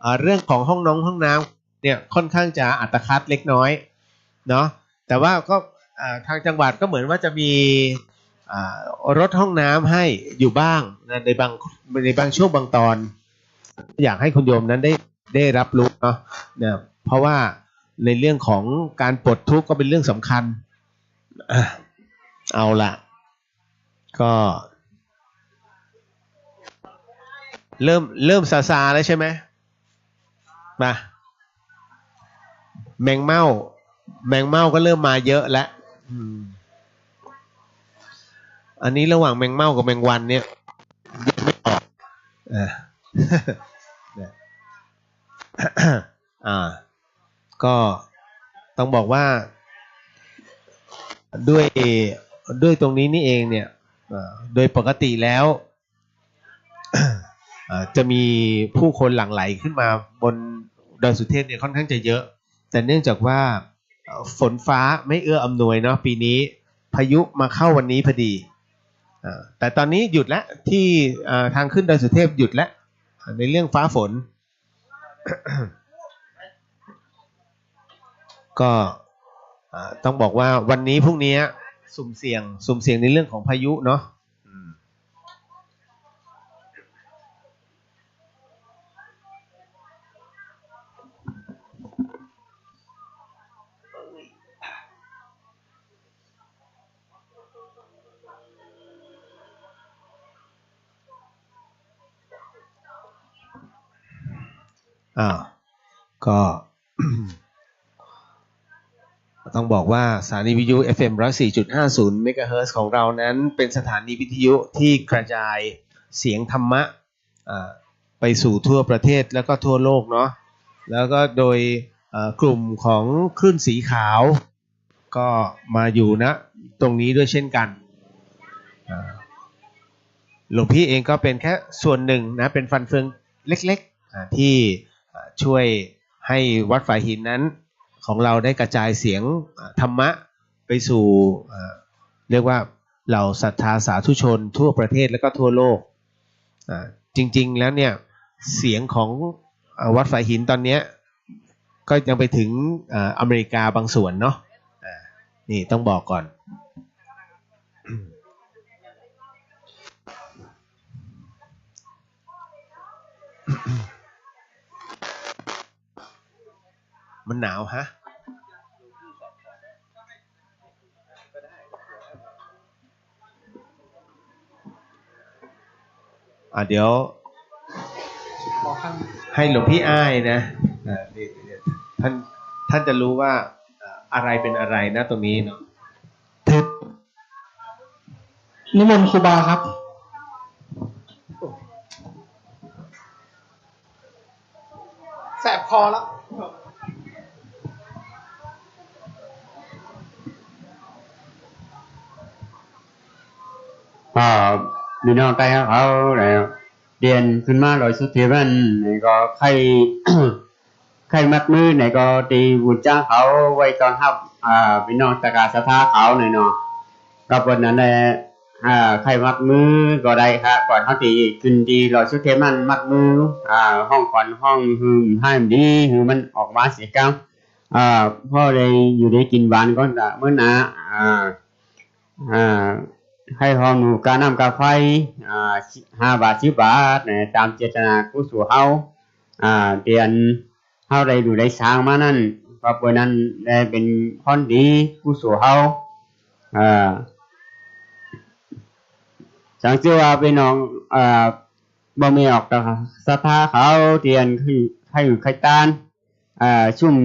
อ่า เรื่องของห้องน้องห้องน้ำเนี่ยค่อนข้างจะอัตคัดเล็กน้อยเนาะ แต่ว่าก็ อ่า ทางจังหวัดก็เหมือนว่าจะมี อ่า รถห้องน้ำให้อยู่บ้างนะ ในบาง ในบางช่วงบางตอน อยากให้คุณโยมนั้นได้ ได้รับรู้เนาะ นะ เพราะว่าในเรื่องของการปลดทุกข์ก็เป็นเรื่องสำคัญ อ่ะ เอาละ ก็ เริ่ม เริ่มซาๆ แล้วใช่ไหม มา แมงเม่า แมงเม่าก็เริ่มมาเยอะแล้ว อืม อันนี้ระหว่างแมงเม่ากับแมงวันเนี่ย แยกไม่ออก อ่ะ เนี่ย อ่า ก็ต้องบอกว่า ด้วย ด้วยตรงนี้นี่เองเนี่ย อ่า โดยปกติแล้ว อ่า จะมีผู้คนหลั่งไหลขึ้นมาบนดอยสุเทพเนี่ยค่อนข้างจะเยอะ แต่เนื่องจากว่า เอ่อ ฝนฟ้าไม่เอื้ออำนวยเนาะ ปีนี้ พายุมาเข้าวันนี้พอดี อ่า แต่ตอนนี้หยุดแล้ว ที่ อ่า ทางขึ้นดอยสุเทพหยุดแล้ว อ่า ในเรื่องฟ้าฝน ก็ อ่า ต้องบอกว่าวันนี้พรุ่งนี้สุ่มเสี่ยง สุ่มเสี่ยงในเรื่องของพายุเนาะ อืม อ่า ก็ ต้องบอกว่าสถานีวิทยุ เอฟเอ็ม ร้อยสี่จุดห้าศูนย์ เมกะเฮิรตซ์ของเรานั้นเป็นสถานีวิทยุที่กระจาย เสียงธรรมะ อ่า ไปสู่ทั่วประเทศแล้วก็ทั่วโลกเนาะ แล้วก็โดย เอ่อ กลุ่มของคลื่นสีขาว ก็มาอยู่ ณ ตรงนี้ด้วยเช่นกัน อ่า หลวงพี่เองก็เป็นแค่ส่วนหนึ่งนะ เป็นฟันเฟืองเล็กๆ อ่า ที่ อ่า ช่วยให้วัดฝายหินนั้น ของเราได้กระจายเสียง อ่า ธรรมะไปสู่ อ่า เรียกว่าเหล่าศรัทธาสาธุชนทั่วประเทศและก็ทั่วโลก อ่า จริงๆ แล้วเนี่ย เสียงของ อ่า วัดฝายหินตอนเนี้ย ก็ยังไปถึง อ่า อเมริกาบางส่วนเนาะ อ่า นี่ต้องบอกก่อน มันหนาวฮะ อ่ะ เดี๋ยว ขอข้าง ให้หลวงพี่อ้ายนะ อ่า นี่ นี่ ท่าน ท่านจะรู้ว่า อ่า อะไรเป็นอะไรนะตรงนี้เนาะ ทึบ นิมนต์ครูบาครับ แสบคอแล้ว อ่า พี่น้องใต้เขาเนี่ย เตียนขึ้นมาดอยสุเทพนั่น นี่ก็ใค่ ใค่มัดมือ นี่ก็ตี้บุญจ้างเขาไว้ต้อนฮับ อ่า พี่น้องตะกาศรัทธาเขาเนี่ยเนาะ ก็เปิ้นนั่นแหละ อ่า ใค่มัดมือก็ได้ครับ ก่อนเฮาตี้ขึ้นตี้ดอยสุเทพนั่น มัดมือ อ่า ฮ้องขวัญฮ้องหือหื้อมันดี หื้อมันออกมาเสียก้าว อ่า พอได้อยู่ได้กิ๋นหวานก่อน ก็มื้อหน้า อ่า อ่า ใค่ฮ้องหมู่ก้าน้ำก้าไฟ อ่า ห้าบาท สิบบาท นะ ต๋ามเจตนากุศลเฮา อ่า ตี้อันเฮาได้อยู่ได้สร้างมานั่น ก็เปิ้นนั่นแหละเป๋นผลดีกุศลเฮา อ่า สังเกตว่าพี่น้อง อ่า บ่มีออกตะกาศรัทธาเขา ตี้อันใค่หื้อใค่ตาน อ่า ซุม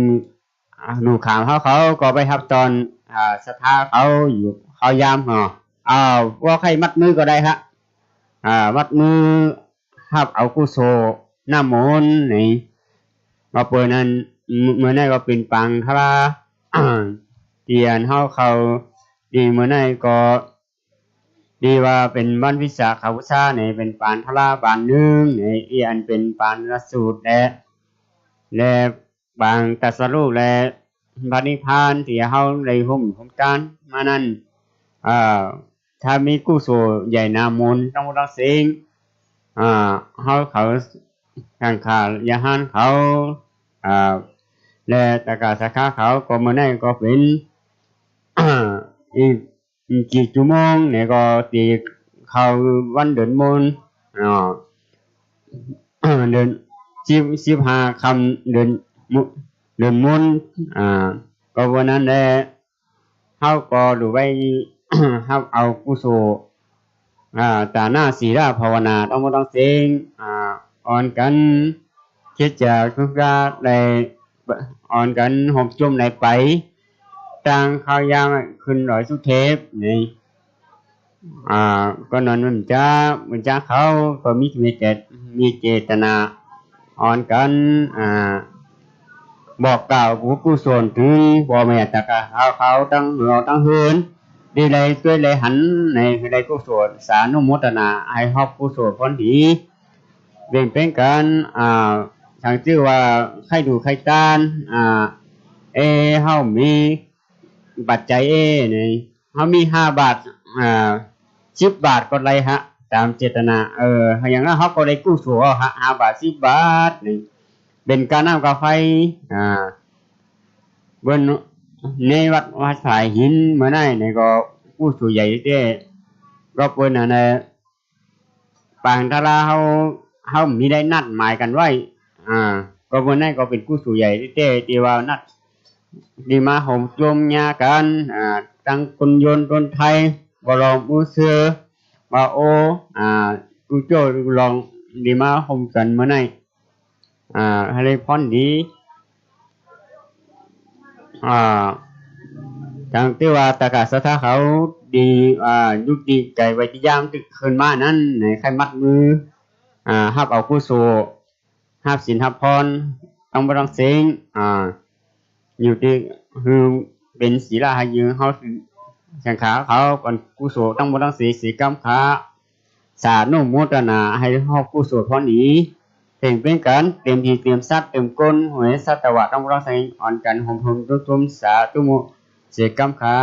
อ่า ลูกหลานเขา เขาก็ไปฮับต้อน อ่า ศรัทธาเขาอยู่ เขายามเนาะ อ่า บ่ใค่มัดมือก็ได้ฮะ อ่า มัดมือฮับเอากุศลน้ำมนต์นี่ ว่าเปิ้นนั่น มื้อ มื้อนั้นก็เป๋นปางทรา ตี้อันเฮาเข้า ตี้มื้อนั้นก็ ตี้ว่าเป๋นวันวิสาขบูชานี่ เป๋นปานทราปานนึ่งนี่ ตี้อันเป๋นปานสูตรแล แลปางตรัสรู้แลพระนิพพานตี้เฮาได้ฮ่ม ฮ่มตานมานั่น อ่า ถ้ามีกุศลใหญ่หนามนตังหมดตังเส้น อ่า เฮาเขาสังฆายาหารเขา อ่า แลตะกาศรัทธาเขา ก็มื้อนั้นก็เป๋น อีก อีกกี่ชั่วโมงนี่ก็ตี้เข้าวันเดือนมน อ่า เดือนสิบ สิบห้าค่ำเดือนมน เดือนมน อ่า ก็วันนั้นแหละ เฮาก็ดูไว้ ฮับเอากุศล อ่า ตานะ ศีล ภาวนาตังหมดตังเส้น อ่า อ่อนกั๋น คริสตจักรทุกอย่างได้อ่อนกั๋นฮ่มโจ้มได้ไป ตางข้าวยามขึ้นดอยสุเทพนี่ อ่า ก็นั่นบุญจ้า บุญจ้าเขาก็มี มีเจต มีเจตนาอ่อนกั๋น อ่า บอกกล่าวบุญกุศลเถิงพ่อแม่ตะกาศรัทธาเขาตังเฮือนตังเฮือน ตี้ได้จ้วยได้หันใน หื้อได้กุศลสานุโมทนา หื้อได้ฮับกุศลผลดี เวียนเป๋นกั๋น อ่า สังจื้อว่าใค่ดูใค่ตาน อ่า เอ เฮามีปัจจัยเอนี่ เฮามีห้าบาท อ่า สิบบาทก็ได้ฮะ ต๋ามเจตนา เออ อย่างนั้นเฮาก็ได้กุศลฮะ ห้าบาท สิบบาทนี่ เป๋นก้าน้ำก้าไฟ อ่า เปิ้นในวัด วัดฝายหินเมื่อนั้นนี่ก็กุศลใหญ่แต๊ ก็เปิ้นอันนั้น ปางทราเฮา เฮามีได้นัดหมายกั๋นไว้ อ่า ก็เปิ้นนั้นก็เป๋นกุศลใหญ่แต๊ ตี้ว่านัด ตี้มาฮ่มโจ้มยากั๋น อ่า ตังคนยวนคนไทย บ่ลองอู้เซิง ว่า โอ้ อ่า กู้โจ้ลองตี้มาฮ่มกั๋นเมื่อนั้น อ่า หื้อได้ผลดี อ่า ตังตี้ว่าตะกาศรัทธาเขา อ่า ยุติก๋ายไว้ตี้ยามตึกคืนมานั้น ใค่มัดมือ อ่า ฮับเอากุศล ฮับศีลฮับพร ตังหมดตังเซ้ง อ่า อยู่ตี้หื้อเป๋นศีลาหื้อเฮา สังฆาเขา ก๋านกุศลตังหมดตังเซ้ง เสียกำขา สาธุโมตนาหื้อฮอดกุศลพรนี้ เป่งเป๋นกั๋น เตรียมหีบ เตรียมสัตว์ เตรียมก้น หวยสัตวะตังหมดตังเซ้ง อ่อนกั๋นโฮมๆ ตุ้มๆ สาธุโม เสียกำขา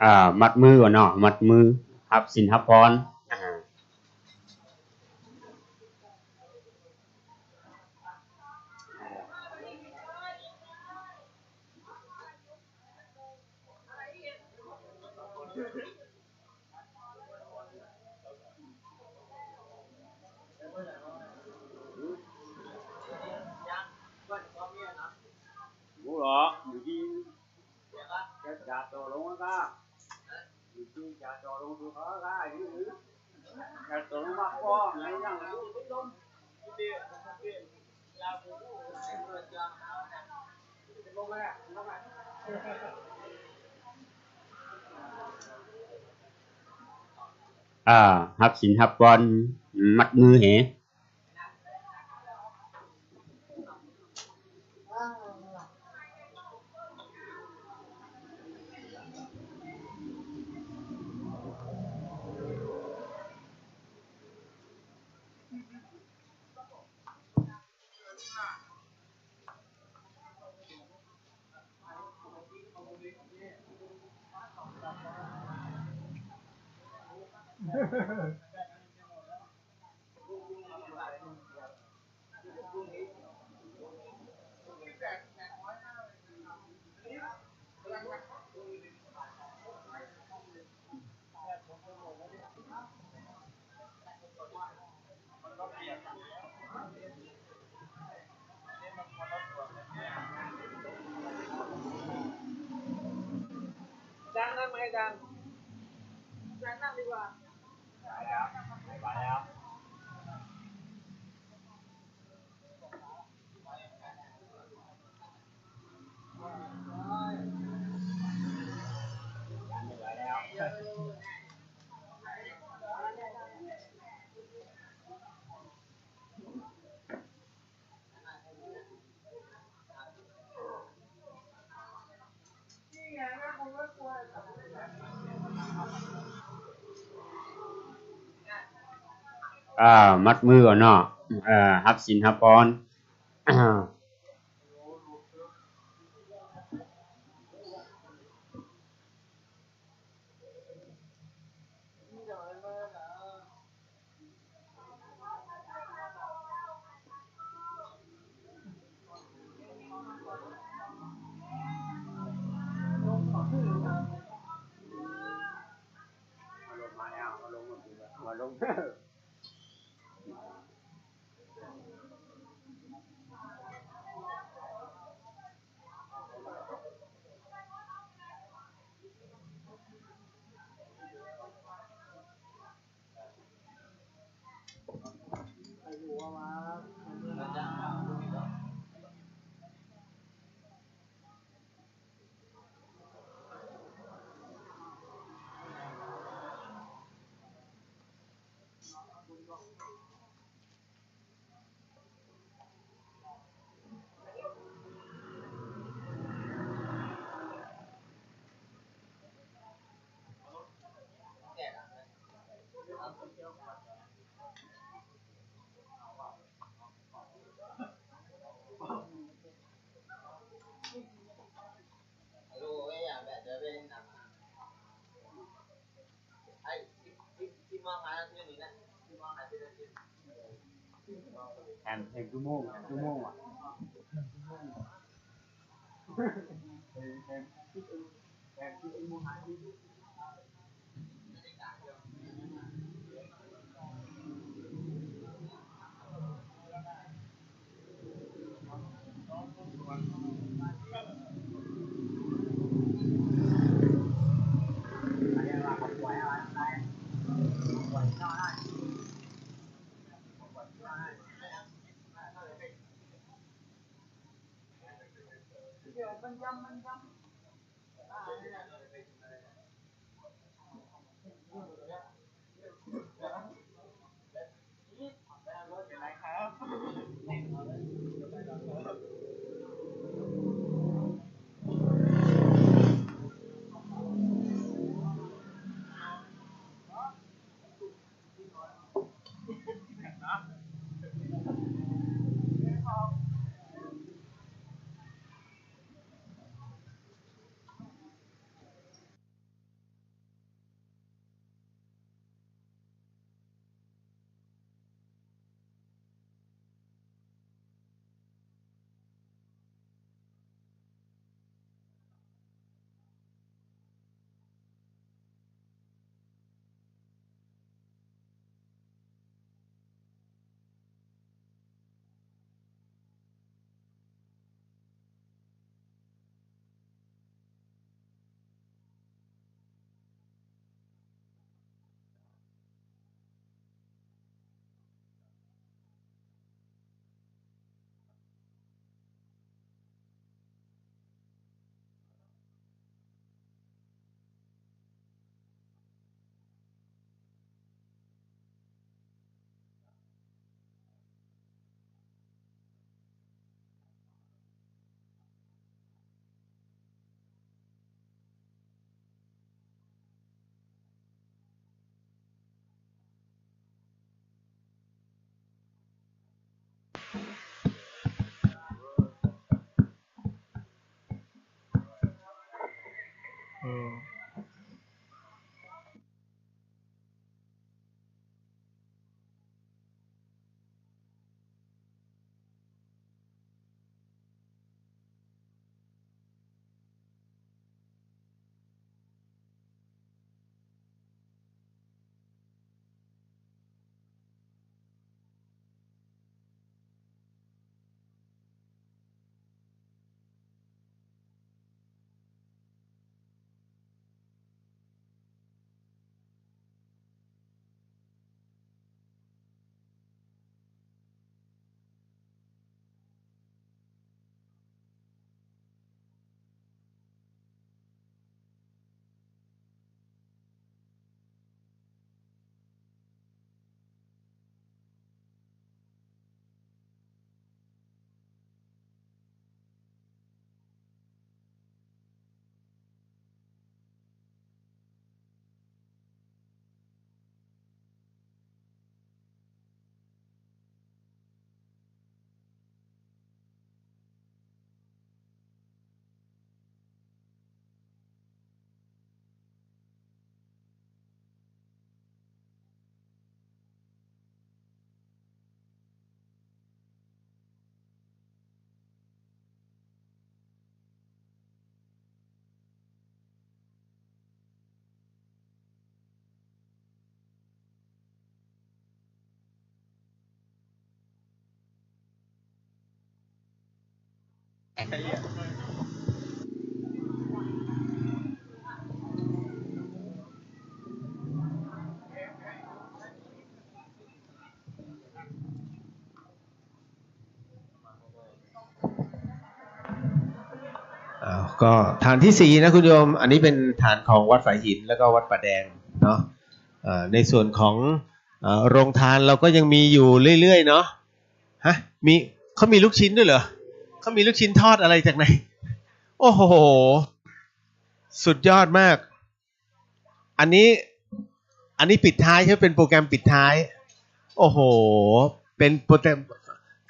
อ่า มัดมือก่อนเนาะ มัดมือ ฮับศีลฮับพร อ่า อ่า ฮับศีลฮับพร มัดมือเห อาจารย์นั่งไหมอาจารย์ อาจารย์นั่งดีกว่า อ่า มัดมือก่อนเนาะ เอ่อ ฮับศีลฮับพร มาลง มาแล้ว มาลง มาลง มาลง แถม แถมชั่วโมง ชั่วโมงอ่ะ เดี๋ยวมันยำ มันยำ เป็นไรครับ เออ อ้าว ก็ฐานที่สี่นะคุณโยม อันนี้เป็นฐานของวัดฝายหินแล้วก็วัดป่าแดงเนาะ เอ่อ ในส่วนของ เอ่อ โรงทานเราก็ยังมีอยู่เรื่อยๆ เนาะ ฮะ มี เขามีลูกชิ้นด้วยเหรอ เขามีลูกชิ้นทอดอะไรจากไหน โอ้โห สุดยอดมาก อันนี้ อันนี้ปิดท้ายใช่ไหม เป็นโปรแกรมปิดท้าย โอ้โห เป็นโปรแกรม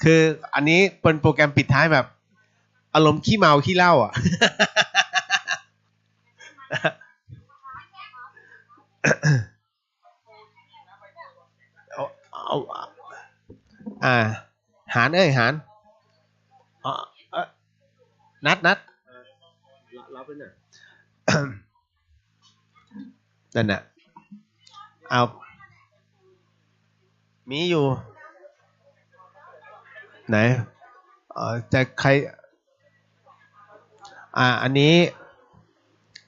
คืออันนี้เป็นโปรแกรมปิดท้ายแบบ อารมณ์ขี้เมาขี้เหล้าอ่ะ เอา เอา อ่า หานเอ้ย หาน อ๋อ เอ่อ นัด นัด นั่นน่ะ เอา มีอยู่ ไหน เอ่อ จะใคร อ่า อันนี้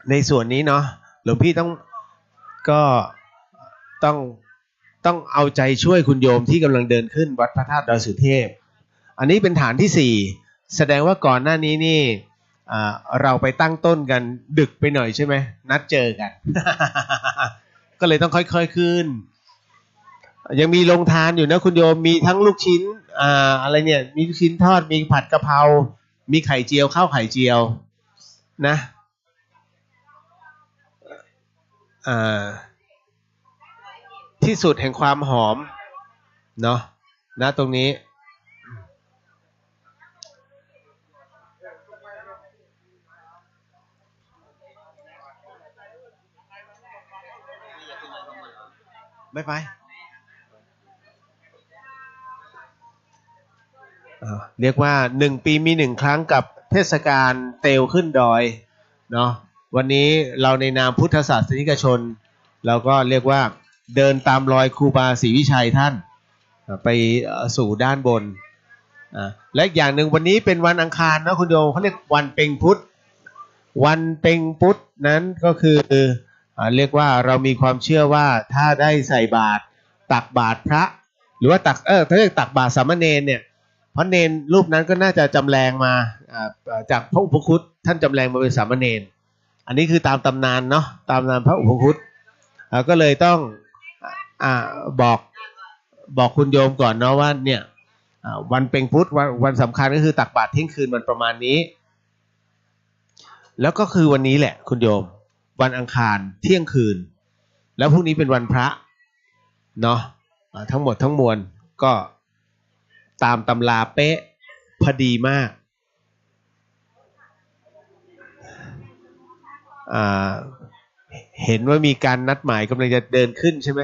ในส่วนนี้เนาะ หลวงพี่ต้อง ก็ต้อง ต้องเอาใจช่วยคุณโยมที่กำลังเดินขึ้นวัดพระธาตุดอยสุเทพ อันนี้เป็นฐานที่สี่ แสดงว่าก่อนหน้านี้นี่ อ่า เราไปตั้งต้นกันดึกไปหน่อยใช่ไหม นัดเจอกัน ก็เลยต้องค่อยๆขึ้น ยังมีโรงทานอยู่นะคุณโยม มีทั้งลูกชิ้น อ่า อะไรเนี่ย มีลูกชิ้นทอด มีผัดกะเพรา มีไข่เจียว ข้าวไข่เจียว นะ อ่า ที่สุดแห่งความหอม เนาะ ณ ตรงนี้ ไม่ไป อ่า เรียกว่าหนึ่งปีมีหนึ่งครั้งกับเทศกาลเตลขึ้นดอยเนาะ วันนี้เราในนามพุทธศาสนิกชน เราก็เรียกว่าเดินตามรอยครูบาศรีวิชัยท่าน อ่า ไป เอ่อ สู่ด้านบน อ่า และอีกอย่างหนึ่งวันนี้เป็นวันอังคารเนาะคุณโยม เขาเรียกวันเป็งพุธ วันเป็งพุธนั้นก็คือ อ่า เรียกว่าเรามีความเชื่อว่าถ้าได้ใส่บาตร ตักบาตรพระ หรือว่าตัก เออ เขาเรียกตักบาตรสามเณรเนี่ย พระเณรรูปนั้นก็น่าจะจำแรงมา อ่า เอ่อ จากพระอุปคุต ท่านจำแรงมาเป็นสามเณร อันนี้คือตามตำนานเนาะ ตามตำนานพระอุปคุต อ่า ก็เลยต้อง อ่า บอก บอกคุณโยมก่อนเนาะว่าเนี่ย อ่า วันเป็งพุธ วัน วันสำคัญก็คือตักบาตรเที่ยงคืนวันประมาณนี้ แล้วก็คือวันนี้แหละคุณโยม วันอังคารเที่ยงคืน แล้วพรุ่งนี้เป็นวันพระเนาะ อ่า ทั้งหมดทั้งมวลก็ตามตำราเป๊ะ พอดีมาก อ่า เห็นว่ามีการนัดหมายกำลังจะเดินขึ้นใช่ไหม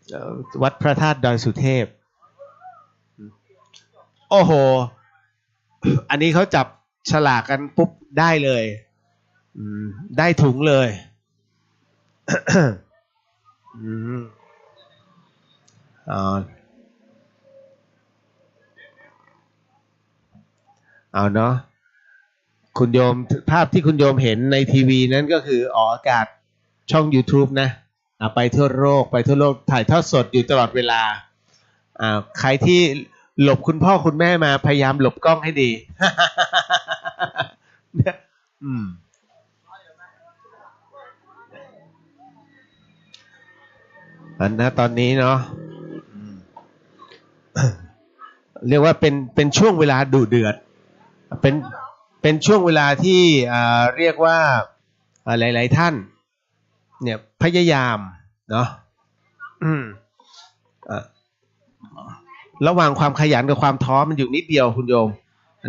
เอ่อ วัดพระธาตุดอยสุเทพ โอ้โห อันนี้เขาจับฉลากกันปุ๊บได้เลย อืม ได้ถุงเลย อืม เอา เอาเนาะ คุณโยม ภาพที่คุณโยมเห็นในทีวีนั้นก็คือออกอากาศช่องยูทูบนะ อ่ะ ไปทั่วโลก ไปทั่วโลก ถ่ายทอดสดอยู่ตลอดเวลา อ่า ใครที่หลบคุณพ่อคุณแม่มา พยายามหลบกล้องให้ดี เนี่ย อืม อันนะ ตอนนี้เนาะ อืม เรียกว่าเป็น เป็นช่วงเวลาดุเดือด เป็น เป็นช่วงเวลาที่ อ่า เรียกว่า อ่า หลายๆท่าน เนี่ย พยายามเนาะ อืม อ่ะ ระหว่างความขยันกับความท้อมันอยู่นิดเดียวคุณโยม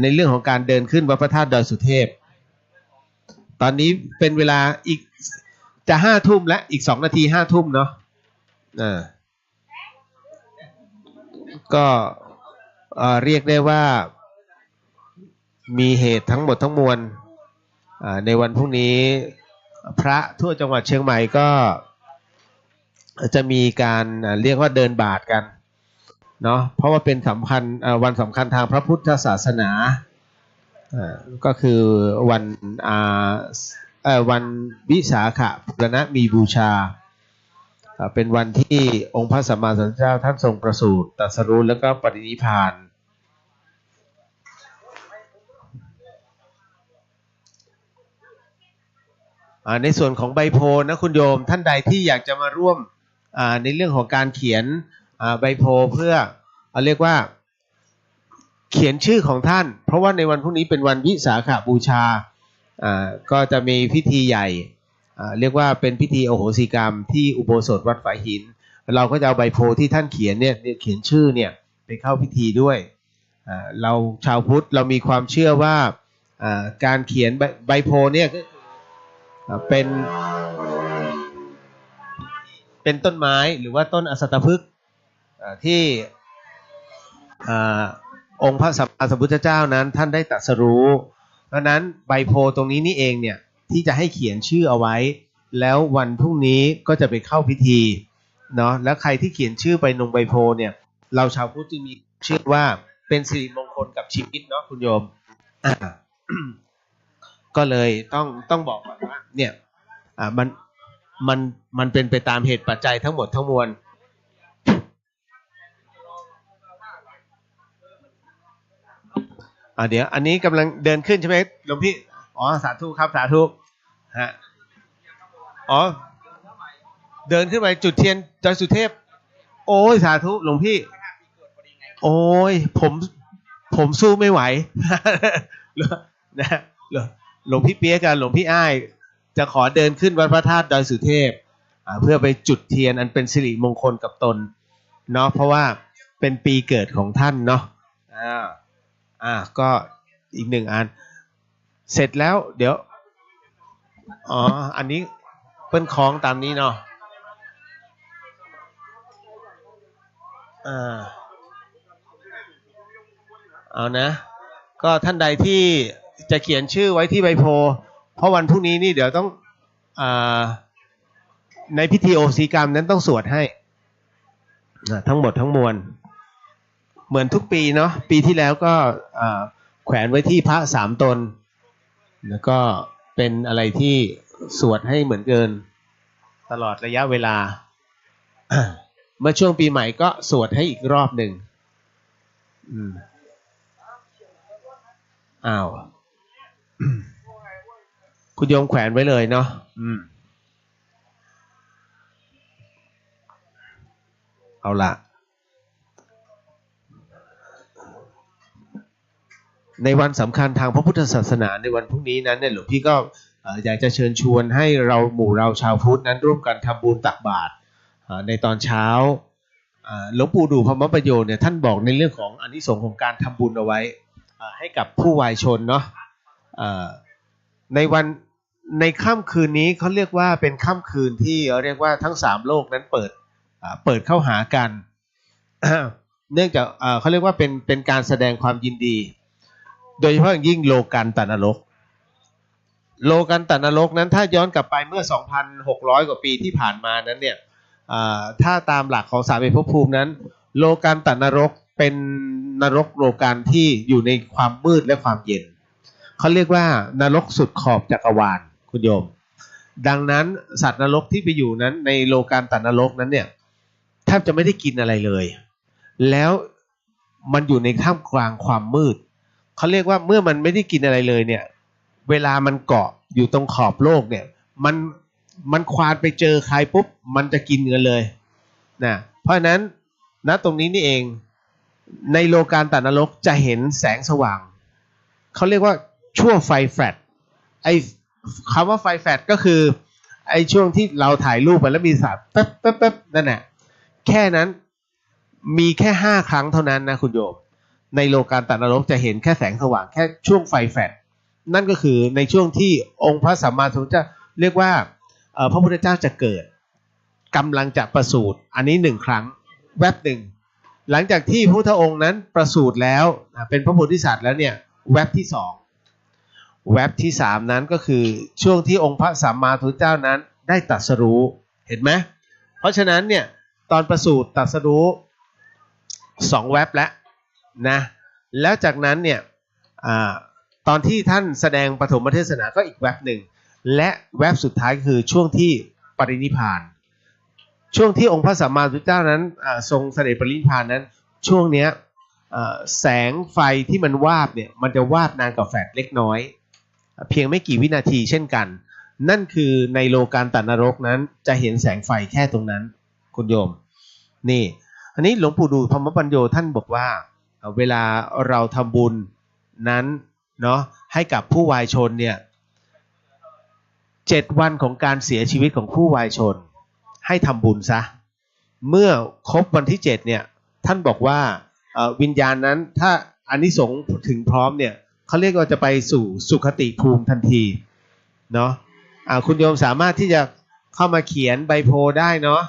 ในเรื่องของการเดินขึ้นวัดพระธาตุดอยสุเทพ ตอนนี้เป็นเวลาอีก จะห้าทุ่มแล้ว อีกสองนาทีห้าทุ่มเนาะ อ่า ก็ เอ่อ เรียกได้ว่า มีเหตุทั้งหมดทั้งมวล อ่า ในวันพรุ่งนี้ พระทั่วจังหวัดเชียงใหม่ก็จะมีการ อ่า เรียกว่าเดินบาตรกันเนาะ เพราะว่าเป็นสำคัญ อ่า วันสำคัญทางพระพุทธศาสนา อ่า ก็คือวัน อ่า เอ่อ วันวิสาขบูรณะมีบูชา อ่า เป็นวันที่องค์พระสัมมาสัมพุทธเจ้าท่านทรงประสูติ ตรัสรู้ แล้วก็ปรินิพพาน อ่า ในส่วนของใบโพลนะคุณโยม ท่านใดที่อยากจะมาร่วม อ่า ในเรื่องของการเขียน อ่า ใบโพลเพื่อ อ่า เรียกว่า เขียนชื่อของท่าน เพราะว่าในวันพรุ่งนี้เป็นวันวิสาขบูชา อ่า ก็จะมีพิธีใหญ่ อ่า เรียกว่าเป็นพิธีอโหสิกรรมที่อุโบสถวัดฝายหิน เราก็จะเอาใบโพลที่ท่านเขียนเนี่ย เขียนชื่อเนี่ยไปเข้าพิธีด้วย อ่า เราชาวพุทธเรามีความเชื่อว่า อ่า การเขียนใบ ใบโพลเนี่ยก็คือ อ่า เป็น เป็นต้นไม้หรือว่าต้นอสัตตพฤกษ์ อ่า ที่ อ่า องค์พระสัมมาสัมพุทธเจ้านั้นท่านได้ตรัสรู้ เพราะฉะนั้นใบโพธิ์ตรงนี้นี่เองเนี่ย ที่จะให้เขียนชื่อเอาไว้ แล้ววันพรุ่งนี้ก็จะไปเข้าพิธีเนาะ แล้วใครที่เขียนชื่อไปลงใบโพธิ์เนี่ย เราชาวพุทธจึงมีชื่อว่าเป็นสิริมงคลกับชีวิตเนาะคุณโยม อ่า ก็เลยต้อง ต้องบอกก่อนว่า เนี่ย อ่า มัน มัน มันเป็นไปตามเหตุปัจจัยทั้งหมดทั้งมวล อ่า เดี๋ยว อันนี้กำลังเดินขึ้นใช่ไหมหลวงพี่ อ๋อ สาธุครับ สาธุ ฮะ อ๋อ เดินขึ้นไปจุดเทียนดอยสุเทพ โอ้ย สาธุ หลวงพี่ โอ้ย ผม ผมสู้ไม่ไหว นะ หลวง หลวงพี่เปี๊ยกกับหลวงพี่อ้าย จะขอเดินขึ้นวัดพระธาตุดอยสุเทพ อ่า เพื่อไปจุดเทียนอันเป็นสิริมงคลกับตนเนาะ เพราะว่าเป็นปีเกิดของท่านเนาะ อ่า อ่า ก็อีกหนึ่งอัน เสร็จแล้ว เดี๋ยว อ๋อ อันนี้เปิ้นคล้องตามนี้เนาะ อ่า เอานะ ก็ท่านใดที่จะเขียนชื่อไว้ที่ใบโพธิ์ เพราะวันพรุ่งนี้นี่เดี๋ยวต้อง อ่า ในพิธีโอสิกรรมนั้นต้องสวดให้ อ่า ทั้งหมดทั้งมวล เหมือนทุกปีเนาะ ปีที่แล้วก็ อ่า แขวนไว้ที่พระสามตน แล้วก็เป็นอะไรที่สวดให้เหมือนเดิมตลอดระยะเวลา เมื่อช่วงปีใหม่ก็สวดให้อีกรอบหนึ่ง อืม อ้าว คุณโยมแขวนไว้เลยเนาะ อืม เอาละ ในวันสำคัญทางพระพุทธศาสนาในวันพรุ่งนี้นั้นเนี่ย หลวงพี่ก็ เอ่อ อยากจะเชิญชวนให้เรา หมู่เราชาวพุทธนั้นร่วมกันทำบุญตักบาตร เอ่อ ในตอนเช้า เอ่อ หลวงปู่ดู่พรหมปัญโญเนี่ย ท่านบอกในเรื่องของอานิสงส์ของการทำบุญเอาไว้ เอ่อ ให้กับผู้วายชนเนาะ เอ่อ ในวัน ในค่ำคืนนี้เขาเรียกว่าเป็นค่ำคืนที่เรียกว่าทั้งสามโลกนั้นเปิด อ่า เปิดเข้าหากัน เนื่องจาก อ่า เขาเรียกว่าเป็น เป็นการแสดงความยินดี โดยเฉพาะอย่างยิ่งโลกันตนรก โลกันตนรกนั้นถ้าย้อนกลับไปเมื่อ สองพันหกร้อย กว่าปีที่ผ่านมานั้นเนี่ย อ่า ถ้าตามหลักของสามเหตุภพภูมินั้น โลกันตนรกเป็นนรกโลกันที่อยู่ในความมืดและความเย็น เขาเรียกว่านรกสุดขอบจักรวาล คุณโยม ดังนั้นสัตว์นรกที่ไปอยู่นั้นในโลกันตนรกนั้นเนี่ย แทบจะไม่ได้กินอะไรเลย แล้วมันอยู่ในท่ามกลางความมืด เขาเรียกว่าเมื่อมันไม่ได้กินอะไรเลยเนี่ย เวลามันเกาะอยู่ตรงขอบโลกเนี่ย มัน มันควานไปเจอใครปุ๊บ มันจะกินกันเลยนะ เพราะฉะนั้น ณ ตรงนี้นี่เอง ในโลกันตนรกจะเห็นแสงสว่าง เขาเรียกว่าช่วงไฟแฟลช ไอ้คำว่าไฟแฟลชก็คือ ไอ้ช่วงที่เราถ่ายรูปไปแล้วมีสาดแป๊บแป๊บแป๊บนั่นแหละ แค่นั้น มีแค่ห้าครั้งเท่านั้นนะคุณโยม ในโลกันตนรกจะเห็นแค่แสงสว่างแค่ช่วงไฟแฟลช นั่นก็คือในช่วงที่องค์พระสัมมาสัมพุทธเจ้า เรียกว่า เอ่อ พระพุทธเจ้าจะเกิด กำลังจะประสูติ อันนี้หนึ่งครั้ง แวบหนึ่ง หลังจากที่พระพุทธองค์นั้นประสูติแล้ว อ่ะ เป็นพระโพธิสัตว์แล้วเนี่ย แวบที่สอง แวบที่สามนั้นก็คือช่วงที่องค์พระสัมมาสัมพุทธเจ้านั้นได้ตรัสรู้ เห็นไหม เพราะฉะนั้นเนี่ย ตอนประสูติตรัสรู้สองแวบแล้วนะ แล้วจากนั้นเนี่ย อ่า ตอนที่ท่านแสดงปฐมเทศนาก็อีกแวบหนึ่ง และแวบสุดท้ายคือช่วงที่ปรินิพพาน ช่วงที่องค์พระสัมมาสัมพุทธเจ้านั้น อ่า ทรงเสด็จปรินิพพานนั้น ช่วงเนี้ย อ่า แสงไฟที่มันวาบเนี่ย มันจะวาบนานกว่าแฟลชเล็กน้อย เพียงไม่กี่วินาทีเช่นกัน นั่นคือในโลกันตนรกนั้นจะเห็นแสงไฟแค่ตรงนั้น คุณโยม นี่ อันนี้หลวงปู่ดู่พรหมปัญโญท่านบอกว่า เอ่อ เวลาเราทำบุญนั้นเนาะ ให้กับผู้วายชนเนี่ย เจ็ดวันของการเสียชีวิตของผู้วายชน ให้ทำบุญซะ เมื่อครบวันที่เจ็ดเนี่ย ท่านบอกว่า เอ่อ วิญญาณนั้น ถ้าอานิสงส์ถึงพร้อมเนี่ย เขาเรียกว่าจะไปสู่สุคติภูมิทันทีเนาะ อ่า คุณโยมสามารถที่จะเข้ามาเขียนใบโพธิ์ได้เนาะ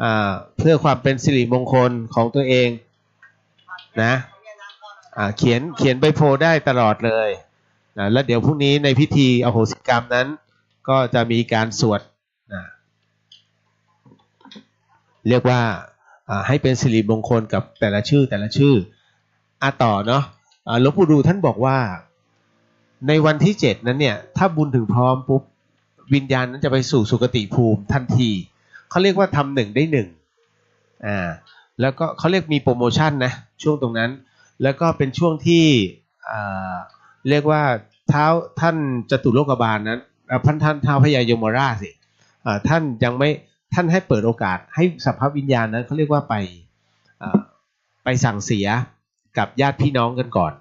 อ่า เพื่อความเป็นสิริมงคลของตัวเอง นะ อ่า เขียน เขียนใบโพธิ์ได้ตลอดเลยนะ แล้วเดี๋ยวพรุ่งนี้ในพิธีอโหสิกรรมนั้น ก็จะมีการสวดนะ เรียกว่า อ่า ให้เป็นสิริมงคลกับแต่ละชื่อ แต่ละชื่อ อ่ะ ต่อเนาะ อ่า หลวงปู่ดู่ท่านบอกว่า ในวันที่เจ็ดนั้นเนี่ย ถ้าบุญถึงพร้อมปุ๊บ วิญญาณนั้นจะไปสู่สุคติภูมิทันที เขาเรียกว่าทำหนึ่งได้หนึ่ง อ่า แล้วก็เขาเรียกมีโปรโมชั่นนะ ช่วงตรงนั้น แล้วก็เป็นช่วงที่ อ่า เรียกว่าท้าว ท่านจตุโลกบาลนั้น อ่า ท่าน ท่านท้าวพญายมราชสิ อ่า ท่านยังไม่ ท่านให้เปิดโอกาสให้สัพพวิญญาณนั้น เขาเรียกว่าไป อ่า ไปสั่งเสียกับญาติพี่น้องกันก่อน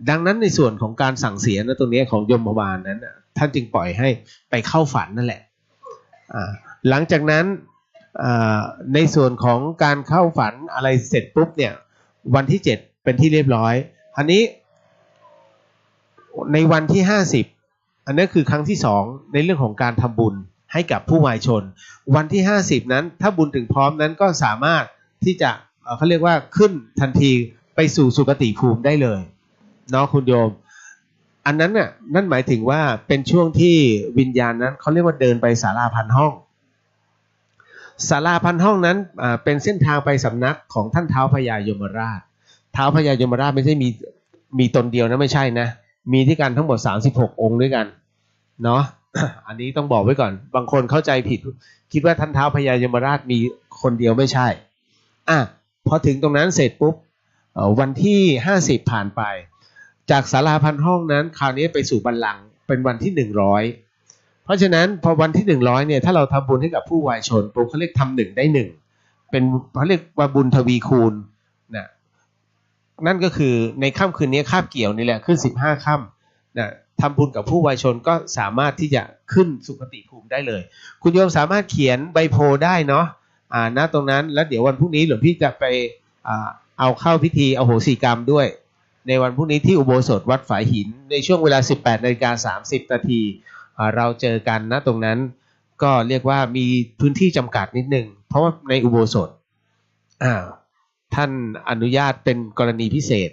ดังนั้นในส่วนของการสั่งเสียนะ ตรงนี้ของยมบาลนั้นน่ะ ท่านจึงปล่อยให้ไปเข้าฝันนั่นแหละ อ่า หลังจากนั้น อ่า ในส่วนของการเข้าฝันอะไรเสร็จปุ๊บเนี่ย วันที่เจ็ดเป็นที่เรียบร้อย อันนี้ ในวันที่ห้าสิบ อันนั้นคือครั้งที่สองในเรื่องของการทำบุญให้กับผู้วายชน วันที่ห้าสิบนั้น ถ้าบุญถึงพร้อมนั้นก็สามารถที่จะ เอ่อ เขาเรียกว่าขึ้นทันทีไปสู่สุคติภูมิได้เลยเนาะคุณโยม อันนั้นน่ะ นั่นหมายถึงว่าเป็นช่วงที่วิญญาณนั้น เขาเรียกว่าเดินไปศาลาพันห้อง ศาลาพันห้องนั้น อ่า เป็นเส้นทางไปสำนักของท่านท้าวพญายมราช ท้าวพญายมราชไม่ใช่มี มีตนเดียวนะ ไม่ใช่นะ มีด้วยกันทั้งหมดสามสิบหกองค์ด้วยกันเนาะ อันนี้ต้องบอกไว้ก่อน บางคนเข้าใจผิด คิดว่าท่านท้าวพญายมราชมีคนเดียว ไม่ใช่ อ่ะ พอถึงตรงนั้นเสร็จปุ๊บ เอ่อ วันที่ห้าสิบผ่านไป จากศาลาพันห้องนั้น คราวนี้ไปสู่บัลลังก์ เป็นวันที่หนึ่งร้อย เพราะฉะนั้นพอวันที่หนึ่งร้อยเนี่ย ถ้าเราทำบุญให้กับผู้วายชนปุ๊บ เขาเรียกทำหนึ่งได้หนึ่ง เป็น เขาเรียกว่าบุญทวีคูณนะ นั่นก็คือในค่ำคืนนี้คาบเกี่ยวนี่แหละ ขึ้นสิบห้าค่ำนะ ทำบุญกับผู้วายชนก็สามารถที่จะขึ้นสุคติภูมิได้เลย คุณโยมสามารถเขียนใบโพธิ์ได้เนาะ อ่า ณ ตรงนั้น แล้วเดี๋ยววันพรุ่งนี้หลวงพี่จะไป อ่า เอาเข้าพิธีอโหสิกรรมด้วย ในวันพรุ่งนี้ที่อุโบสถวัดฝายหิน ในช่วงเวลา สิบแปดนาฬิกาสามสิบนาที อ่า เราเจอกันนะตรงนั้น ก็เรียกว่ามีพื้นที่จำกัดนิดนึง เพราะว่าในอุโบสถ อ่า ท่านอนุญาตเป็นกรณีพิเศษ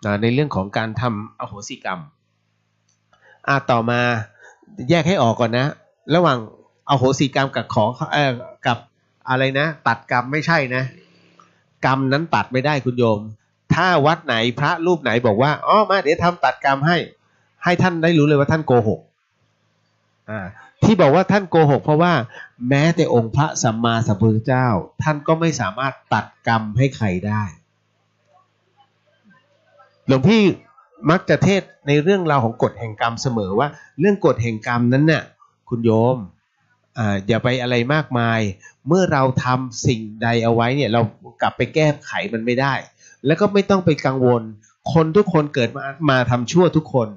นะ ในเรื่องของการทำอโหสิกรรม อ่า ต่อมาแยกให้ออกก่อนนะ ระหว่างอโหสิกรรมกับขอ เอ่อ กับอะไรนะ ตัดกรรม ไม่ใช่นะ กรรมนั้นตัดไม่ได้คุณโยม ถ้าวัดไหนพระรูปไหนบอกว่า อ๋อ มา เดี๋ยวทำตัดกรรมให้ ให้ท่านได้รู้เลยว่าท่านโกหก อ่า ที่บอกว่าท่านโกหก เพราะว่าแม้แต่องค์พระสัมมาสัมพุทธเจ้า ท่านก็ไม่สามารถตัดกรรมให้ใครได้ หลวงพี่มักจะเทศน์ในเรื่องราวของกฎแห่งกรรมเสมอว่า เรื่องกฎแห่งกรรมนั้นน่ะ คุณโยม อ่า อย่าไปอะไรมากมาย เมื่อเราทำสิ่งใดเอาไว้เนี่ย เรากลับไปแก้ไขมันไม่ได้ แล้วก็ไม่ต้องไปกังวล คนทุกคนเกิดมา มาทำชั่วทุกคน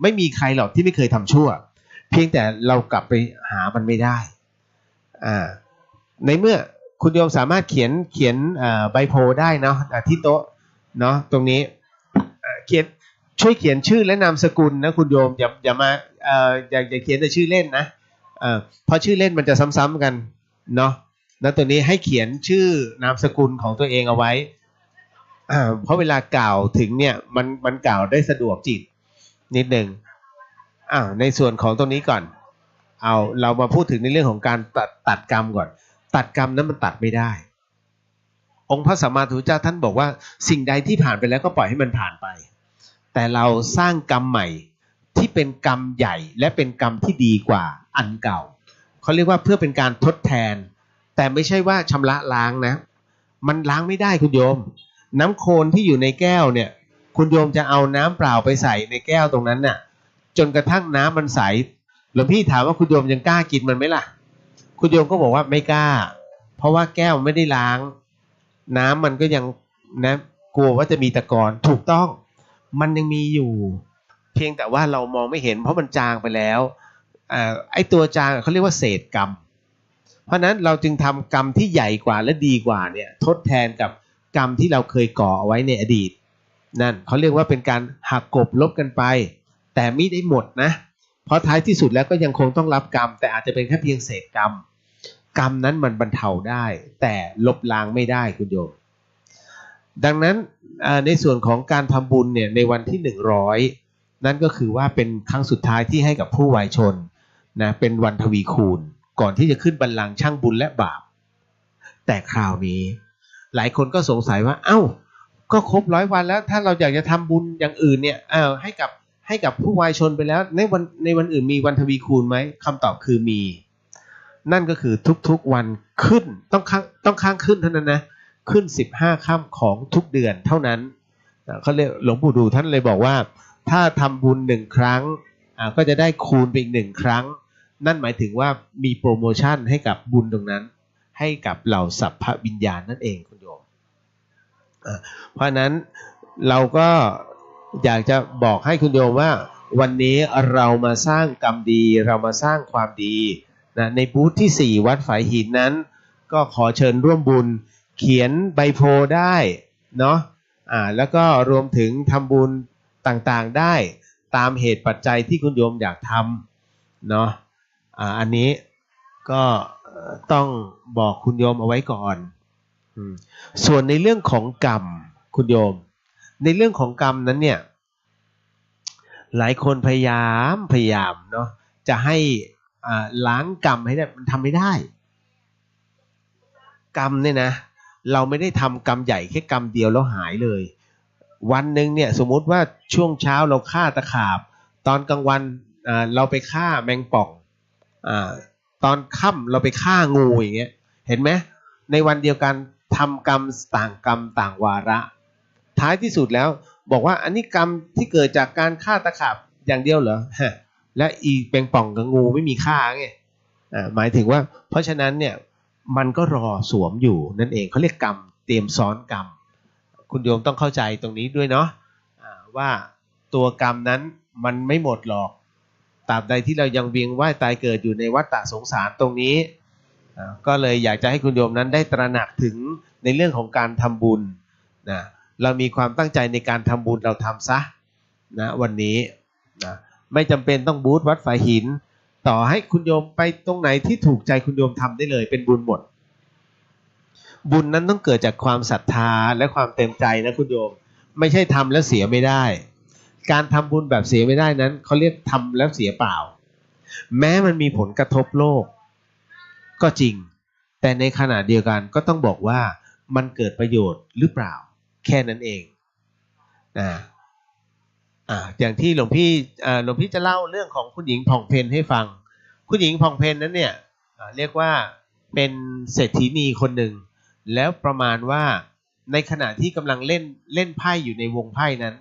ไม่มีใครหรอกที่ไม่เคยทำชั่ว เพียงแต่เรากลับไปหามันไม่ได้ อ่า ในเมื่อคุณโยมสามารถเขียน เขียน อ่า ใบโพธิ์ได้เนาะ อ่า ที่โต๊ะเนาะ ตรงนี้ อ่า เขียน ช่วยเขียนชื่อและนามสกุลนะคุณโยม อย่า อย่ามา เอ่อ อย่า อย่าเขียนแต่ชื่อเล่นนะ เอ่อ เพราะชื่อเล่นมันจะซ้ำๆกันเนาะ แล้วตัวนี้ให้เขียนชื่อนามสกุลของตัวเองเอาไว้ อ่า เพราะเวลากล่าวถึงเนี่ย มัน มันกล่าวได้สะดวกจิตนิดนึง อ่า ในส่วนของตรงนี้ก่อน เอา เรามาพูดถึงในเรื่องของการตัด ตัดกรรมก่อน ตัดกรรมนั้นมันตัดไม่ได้ องค์พระสัมมาสัมพุทธเจ้าท่านบอกว่า สิ่งใดที่ผ่านไปแล้วก็ปล่อยให้มันผ่านไป แต่เราสร้างกรรมใหม่ที่เป็นกรรมใหญ่และเป็นกรรมที่ดีกว่าอันเก่า เขาเรียกว่าเพื่อเป็นการทดแทน แต่ไม่ใช่ว่าชำระล้างนะ มันล้างไม่ได้คุณโยม น้ำโคลนที่อยู่ในแก้วเนี่ย คุณโยมจะเอาน้ำเปล่าไปใส่ในแก้วตรงนั้นน่ะ จนกระทั่งน้ำมันใส หลวงพี่ถามว่าคุณโยมยังกล้ากินมันไหมล่ะ คุณโยมก็บอกว่าไม่กล้า เพราะว่าแก้วไม่ได้ล้าง น้ำมันก็ยังนะ กลัวว่าจะมีตะกอน ถูกต้อง มันยังมีอยู่ เพียงแต่ว่าเรามองไม่เห็น เพราะมันจางไปแล้ว เอ่อ ไอ้ตัวจางเขาเรียกว่าเศษกรรม เพราะฉะนั้นเราจึงทำกรรมที่ใหญ่กว่าและดีกว่าเนี่ย ทดแทนกับกรรมที่เราเคยก่อเอาไว้ในอดีต นั่นเขาเรียกว่าเป็นการหักกลบลบกันไป แต่ไม่ได้หมดนะ เพราะท้ายที่สุดแล้วก็ยังคงต้องรับกรรม แต่อาจจะเป็นแค่เพียงเศษกรรม กรรมนั้นมันบรรเทาได้ แต่ลบล้างไม่ได้คุณโยม ดังนั้น อ่า ในส่วนของการทำบุญเนี่ย ในวันที่หนึ่งร้อย นั่นก็คือว่าเป็นครั้งสุดท้ายที่ให้กับผู้วายชนนะ เป็นวันทวีคูณ ก่อนที่จะขึ้นบัลลังก์ชั่งบุญและบาป แต่คราวนี้ หลายคนก็สงสัยว่า เอ้า ก็ครบร้อยวันแล้ว ถ้าเราอยากจะทำบุญอย่างอื่นเนี่ย เออ ให้กับ ให้กับผู้วายชนไปแล้ว ในวัน ในวันอื่นมีวันทวีคูณไหม คำตอบคือมี นั่นก็คือทุกๆวันขึ้น ต้องข้าง ต้องข้างขึ้นเท่านั้นนะ ขึ้นสิบห้าค่ำของทุกเดือนเท่านั้น อ่า เขาเรียก หลวงปู่ดู่ท่านเลยบอกว่า ถ้าทำบุญหนึ่งครั้ง อ่า ก็จะได้คูณไปอีกหนึ่งครั้ง นั่นหมายถึงว่ามีโปรโมชั่นให้กับบุญตรงนั้น ให้กับเหล่าสัพพวิญญาณนั่นเองคุณโยม อ่า เพราะฉะนั้นเราก็อยากจะบอกให้คุณโยมว่า วันนี้เรามาสร้างกรรมดี เรามาสร้างความดีนะ ในบูธที่สี่ วัดฝายหินนั้น ก็ขอเชิญร่วมบุญ เขียนใบโพธิ์ได้เนาะ อ่า แล้วก็รวมถึงทำบุญต่างๆได้ ตามเหตุปัจจัยที่คุณโยมอยากทำเนาะ อ่า อันนี้ก็เอ่อต้องบอกคุณโยมเอาไว้ก่อน อืม ส่วนในเรื่องของกรรม คุณโยม ในเรื่องของกรรมนั้นเนี่ย หลายคนพยายาม พยายามเนาะ จะให้ อ่า ล้างกรรมให้ได้ มันทำไม่ได้ กรรมเนี่ยนะ เราไม่ได้ทำกรรมใหญ่แค่กรรมเดียวแล้วหายเลย วันหนึ่งเนี่ย สมมุติว่าช่วงเช้าเราฆ่าตะขาบ ตอนกลางวัน อ่า เราไปฆ่าแมงป่อง อ่า ตอนค่ำเราไปฆ่างูอย่างเงี้ย เห็นไหม ในวันเดียวกันทำกรรมต่างกรรมต่างวาระ ท้ายที่สุดแล้วบอกว่าอันนี้กรรมที่เกิดจากการฆ่าตะขาบอย่างเดียวเหรอ ฮะ และอีแมงป่องกับงูไม่มีฆ่าไง อ่า หมายถึงว่า เพราะฉะนั้นเนี่ย มันก็รอสวมอยู่นั่นเอง เขาเรียกกรรมเตรียมซ้อนกรรม คุณโยมต้องเข้าใจตรงนี้ด้วยเนาะ อ่า ว่าตัวกรรมนั้นมันไม่หมดหรอก ตราบใดที่เรายังเวียนว่ายตายเกิดอยู่ในวัฏฏะสงสารตรงนี้ อ่า ก็เลยอยากจะให้คุณโยมนั้นได้ตระหนักถึงในเรื่องของการทำบุญนะ เรามีความตั้งใจในการทำบุญ เราทำซะนะ วันนี้นะ ไม่จำเป็นต้องบูธวัดฝายหิน ต่อให้คุณโยมไปตรงไหนที่ถูกใจคุณโยมทำได้เลย เป็นบุญหมด บุญนั้นต้องเกิดจากความศรัทธาและความเต็มใจนะคุณโยม ไม่ใช่ทำแล้วเสียไม่ได้ การทำบุญแบบเสียไม่ได้นั้นเขาเรียกทำแล้วเสียเปล่า แม้มันมีผลกระทบโลกก็จริง แต่ในขณะเดียวกันก็ต้องบอกว่ามันเกิดประโยชน์หรือเปล่า แค่นั้นเองนะ อ่า อย่างที่หลวงพี่ อ่า หลวงพี่จะเล่าเรื่องของคุณหญิงผ่องเพ็ญให้ฟัง คุณหญิงผ่องเพ็ญนั้นเนี่ย อ่า เรียกว่าเป็นเศรษฐีนีคนหนึ่ง แล้วประมาณว่าในขณะที่กำลังเล่น เล่นไพ่อยู่ในวงไพ่นั้น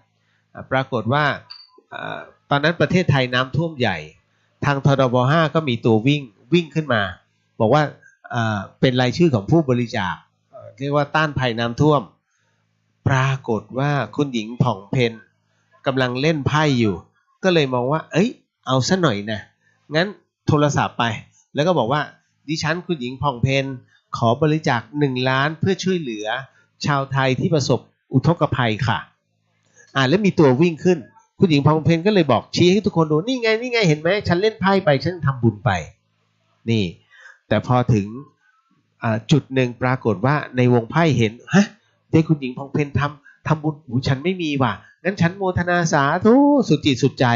อ่า ปรากฏว่า อ่า ตอนนั้นประเทศไทยน้ำท่วมใหญ่ ทาง ทดบ ห้า ก็มีตัววิ่ง วิ่งขึ้นมา บอกว่า อ่า เป็นรายชื่อของผู้บริจาค เอ่อ เรียกว่าต้านภัยน้ำท่วม ปรากฏว่าคุณหญิงผ่องเพ็ญกำลังเล่นไพ่อยู่ ก็เลยมองว่า เอ้ย เอาซะหน่อยนะ งั้นโทรศัพท์ไป แล้วก็บอกว่า ดิฉันคุณหญิงผ่องเพ็ญขอบริจาคหนึ่งล้านเพื่อช่วยเหลือชาวไทยที่ประสบอุทกภัยค่ะ อ่า แล้วมีตัววิ่งขึ้น คุณหญิงผ่องเพ็ญก็เลยบอกชี้ให้ทุกคนดู นี่ไง นี่ไง เห็นไหม ฉันเล่นไพ่ไป ฉันทำบุญไป นี่ แต่พอถึง อ่า จุดหนึ่งปรากฏว่าในวงไพ่เห็น ฮะ เจ๊คุณหญิงผ่องเพ็ญทำ ทำบุญ หู ฉันไม่มีว่ะ งั้นฉันโมทนาสาธุสุดจิตสุดใจ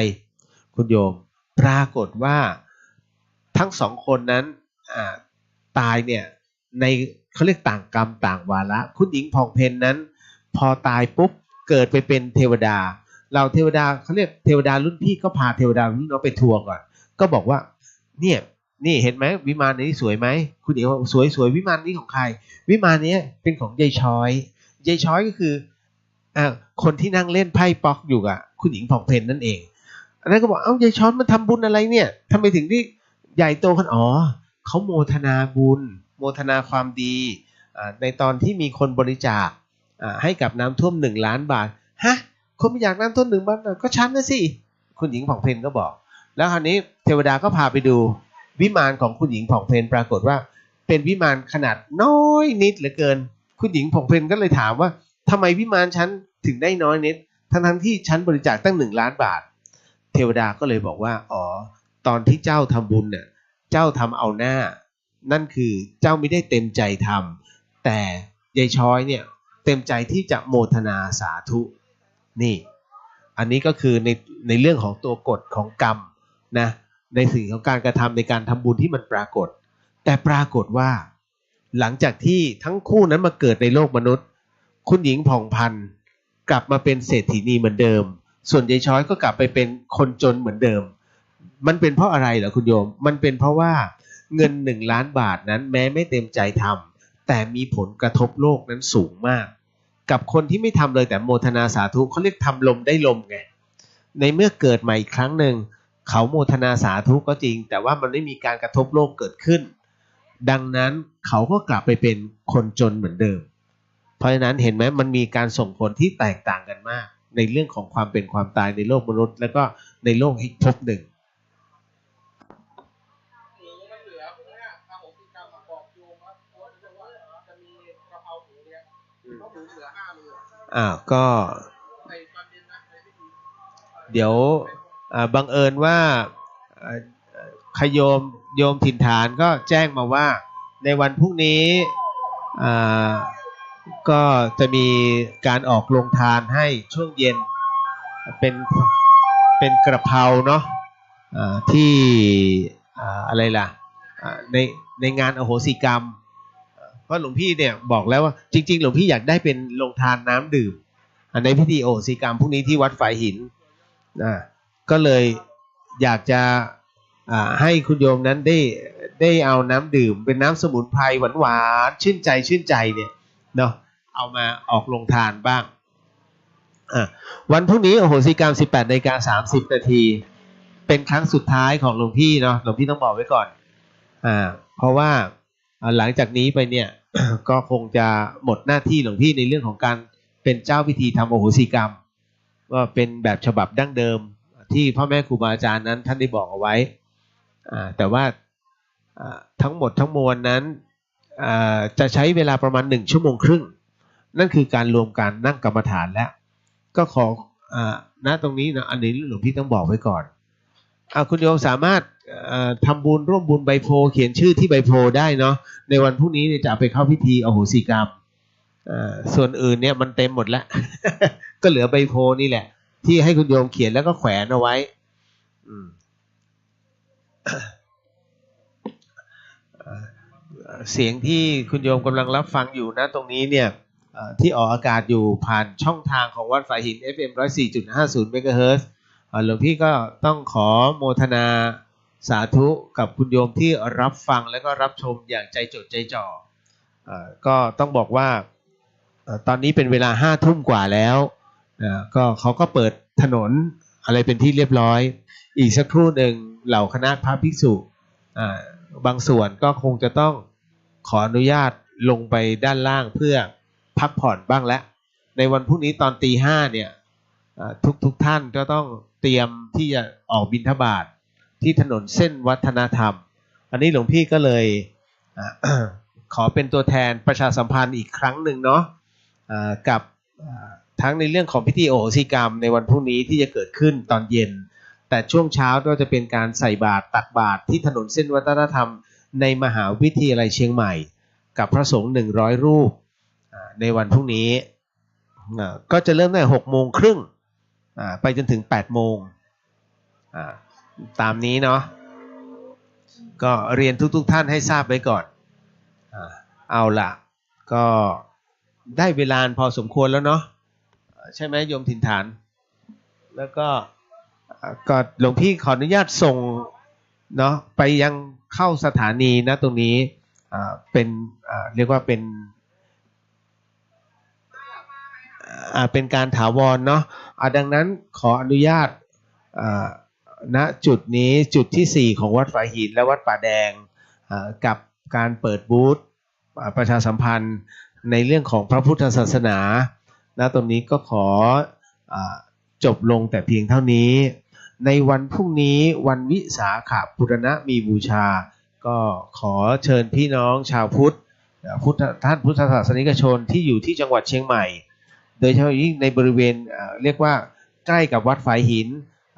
คุณโยม ปรากฏว่าทั้งสองคนนั้น อ่า ตายเนี่ย ใน เขาเรียกต่างกรรมต่างวาระ คุณหญิงผ่องเพ็ญนั้น พอตายปุ๊บ เกิดไปเป็นเทวดา เหล่าเทวดา เขาเรียกเทวดารุ่นพี่ก็พาเทวดารุ่นน้องไปทัวร์ก่อน ก็บอกว่า เนี่ย นี่เห็นไหม วิมานนี้สวยไหม คุณหญิงบอก สวย สวย วิมานนี้ของใคร วิมานเนี้ยเป็นของยายช้อย ยายช้อยก็คือ อ่า คนที่นั่งเล่นไพ่ป๊อกอยู่กับคุณหญิงผ่องเพ็ญนั่นเอง อันนั้นก็บอก เอ้า ยายช้อยมันทำบุญอะไรเนี่ย ทำไมถึงได้ใหญ่โตขนาด อ๋อ เขาโมทนาบุญ โมทนาความดี อ่า ในตอนที่มีคนบริจาค อ่า ให้กับน้ำท่วมหนึ่งล้านบาท ฮะ คนบริจาคน้ำท่วมหนึ่งล้านบาท ก็ฉันน่ะสิ คุณหญิงผ่องเพ็ญก็บอก แล้วคราวนี้เทวดาก็พาไปดูวิมานของคุณหญิงผ่องเพ็ญ ปรากฏว่าเป็นวิมานขนาดน้อยนิดเหลือเกิน คุณหญิงผ่องเพ็ญก็เลยถามว่า ทำไมวิมานฉันถึงได้น้อยนิด ทั้งๆที่ฉันบริจาคตั้งหนึ่งล้านบาท เทวดาก็เลยบอกว่า อ๋อ ตอนที่เจ้าทำบุญน่ะ เจ้าทำเอาหน้า นั่นคือเจ้าไม่ได้เต็มใจทำ แต่ยายช้อยเนี่ย เต็มใจที่จะโมทนาสาธุ นี่ อันนี้ก็คือใน ในเรื่องของตัวกฎของกรรมนะ ในสิ่งของการกระทำในการทำบุญที่มันปรากฏ แต่ปรากฏว่า หลังจากที่ทั้งคู่นั้นมาเกิดในโลกมนุษย์ คุณหญิงผ่องพันธุ์กลับมาเป็นเศรษฐีนีเหมือนเดิม ส่วนยายช้อยก็กลับไปเป็นคนจนเหมือนเดิม มันเป็นเพราะอะไรเหรอคุณโยม มันเป็นเพราะว่าเงินหนึ่งล้านบาทนั้นแม้ไม่เต็มใจทำ แต่มีผลกระทบโลกนั้นสูงมาก กับคนที่ไม่ทำเลยแต่โมทนาสาธุ เขาเรียกทำลมได้ลมไง ในเมื่อเกิดใหม่อีกครั้งหนึ่ง เขาโมทนาสาธุก็จริง แต่ว่ามันไม่มีการกระทบโลกเกิดขึ้น ดังนั้นเขาก็กลับไปเป็นคนจนเหมือนเดิม เพราะฉะนั้นเห็นไหม มันมีการส่งผลที่แตกต่างกันมาก ในเรื่องของความเป็นความตายในโลกมนุษย์ แล้วก็ในโลกอีกภพหนึ่ง อ้าว ก็ เดี๋ยว อ่า บังเอิญว่า อ่า ขโยม โยมถิ่นฐานก็แจ้งมาว่า ในวันพรุ่งนี้ อ่า ก็จะมีการออกโรงทานให้ช่วงเย็น เป็น เป็นกระเพราเนาะ อ่า ที่ อ่า อะไรล่ะ อ่า ใน ในงานอโหสิกรรม เพราะหลวงพี่เนี่ยบอกแล้วว่า จริงๆ หลวงพี่อยากได้เป็นโรงทานน้ำดื่ม อ่า ในพิธีอโหสิกรรมพรุ่งนี้ที่วัดฝายหิน อ่า ก็เลยอยากจะ อ่า ให้คุณโยมนั้นได้ ได้เอาน้ำดื่ม เป็นน้ำสมุนไพรหวานๆ ชื่นใจ ชื่นใจเนี่ยเนาะ เอามาออกโรงทานบ้าง อ่า วันพรุ่งนี้อโหสิกรรม สิบแปดนาฬิกาสามสิบนาที เป็นครั้งสุดท้ายของหลวงพี่เนาะ หลวงพี่ต้องบอกไว้ก่อน อ่า เพราะว่า อ่า หลังจากนี้ไปเนี่ย ก็คงจะหมดหน้าที่หลวงพี่ในเรื่องของการเป็นเจ้าพิธีทำอโหสิกรรม ก็เป็นแบบฉบับดั้งเดิมที่พ่อแม่ครูบาอาจารย์นั้นท่านได้บอกเอาไว้ อ่า แต่ว่า อ่า ทั้งหมดทั้งมวลนั้น อ่า จะใช้เวลาประมาณหนึ่งชั่วโมงครึ่ง นั่นคือการรวมการนั่งกรรมฐานแล้ว ก็ขอ อ่า ณ ตรงนี้นะ อันนี้หลวงพี่ต้องบอกไว้ก่อน อ่า คุณโยมสามารถ เอ่อ ทำบุญร่วมบุญใบโพธิ์ เขียนชื่อที่ใบโพธิ์ได้เนาะ ในวันพรุ่งนี้เนี่ยจะเอาไปเข้าพิธีอโหสิกรรม เอ่อ ส่วนอื่นเนี่ยมันเต็มหมดแล้ว ก็เหลือใบโพธิ์นี่แหละ ที่ให้คุณโยมเขียนแล้วก็แขวนเอาไว้ อืม เอ่อ เสียงที่คุณโยมกำลังรับฟังอยู่นะตรงนี้เนี่ย เอ่อ ที่ออกอากาศอยู่ผ่านช่องทางของวัดฝายหิน เอฟเอ็ม ร้อยสี่จุดห้าศูนย์ เมกะเฮิรตซ์ เอ่อ หลวงพี่ก็ต้องขอโมทนาสาธุกับคุณโยมที่รับฟังและก็รับชมอย่างใจจดใจจ่อ เอ่อ ก็ต้องบอกว่า เอ่อ ตอนนี้เป็นเวลาห้าทุ่มกว่าแล้ว เอ่อ ก็เขาก็เปิดถนนอะไรเป็นที่เรียบร้อย อีกสักครู่หนึ่งเหล่าคณะพระภิกษุ อ่า บางส่วนก็คงจะต้องขออนุญาตลงไปด้านล่างเพื่อพักผ่อนบ้างแล้ว ในวันพรุ่งนี้ตอนตีห้าเนี่ย อ่า ทุกๆ ท่านก็ต้องเตรียมที่จะออกบิณฑบาตที่ถนนเส้นวัฒนธรรม อันนี้หลวงพี่ก็เลย อ่า ขอเป็นตัวแทนประชาสัมพันธ์อีกครั้งหนึ่งเนาะ อ่า กับ อ่า ทั้งในเรื่องของพิธีอโหสิกรรมในวันพรุ่งนี้ที่จะเกิดขึ้นตอนเย็น แต่ช่วงเช้าก็จะเป็นการใส่บาตรตักบาตรที่ถนนเส้นวัฒนธรรมในมหาวิทยาลัยเชียงใหม่ กับพระสงฆ์หนึ่งร้อยรูป อ่า ในวันพรุ่งนี้ อ่า ก็จะเริ่มตั้งแต่หกโมงครึ่ง อ่า ไปจนถึงแปดโมง อ่า ตามนี้เนาะ ก็เรียนทุกๆ ท่านให้ทราบไว้ก่อน อ่า เอาล่ะ ก็ได้เวลาพอสมควรแล้วเนาะ ใช่ไหมโยมถิ่นฐาน แล้วก็ อ่า ก็หลวงพี่ขออนุญาตส่งเนาะ ไปยังเข้าสถานีนะตรงนี้ อ่า เป็น อ่า เรียกว่าเป็น อ่า เป็นการถาวรเนาะ อ่า ดังนั้นขออนุญาต อ่า ณ จุดนี้จุดที่สี่ของวัดฝายหินและวัดป่าแดง อ่า กับการเปิดบูธ อ่า ประชาสัมพันธ์ในเรื่องของพระพุทธศาสนา ณ ตรงนี้ก็ขอ อ่า จบลงแต่เพียงเท่านี้ ในวันพรุ่งนี้วันวิสาขบูรณะมีบูชา ก็ขอเชิญพี่น้องชาวพุทธ อ่า พุทธ ท่านพุทธศาสนิกชนที่อยู่ที่จังหวัดเชียงใหม่ โดยเฉพาะยิ่งในบริเวณ อ่า เรียกว่าใกล้กับวัดฝายหิน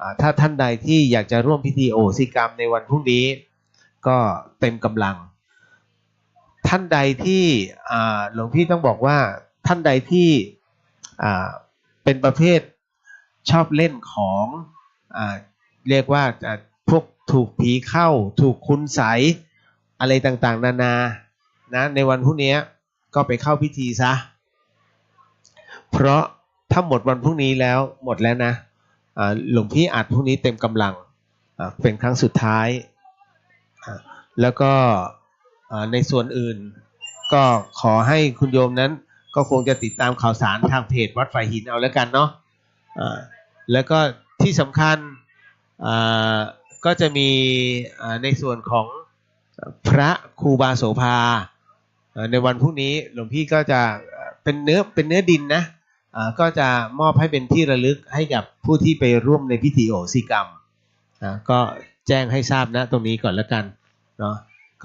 อ่า ถ้าท่านใดที่อยากจะร่วมพิธีอโหสิกรรมในวันพรุ่งนี้ ก็เต็มกำลัง ท่านใดที่ อ่า หลวงพี่ต้องบอกว่า ท่านใดที่ อ่า เป็นประเภทชอบเล่นของ อ่า เรียกว่า อ่า พวกถูกผีเข้า ถูกคุณไสย อะไรต่างๆ นานา นะ ในวันพรุ่งนี้ก็ไปเข้าพิธีซะ เพราะถ้าหมดวันพรุ่งนี้แล้ว หมดแล้วนะ อ่า หลวงพี่อัดพรุ่งนี้เต็มกำลัง อ่า เป็นครั้งสุดท้าย อ่า แล้วก็ อ่า ในส่วนอื่น ก็ขอให้คุณโยมนั้น ก็คงจะติดตามข่าวสารทางเพจวัดฝายหินเอาแล้วกันเนาะ อ่า แล้วก็ที่สำคัญ อ่า ก็จะมี อ่า ในส่วนของพระครูบาโสภา เอ่อ ในวันพรุ่งนี้หลวงพี่ก็จะ เอ่อ เป็นเนื้อ เป็นเนื้อดินนะ อ่า ก็จะมอบให้เป็นที่ระลึกให้กับผู้ที่ไปร่วมในพิธีโหสิกรรม อ่า ก็แจ้งให้ทราบนะตรงนี้ก่อนแล้วกันเนาะ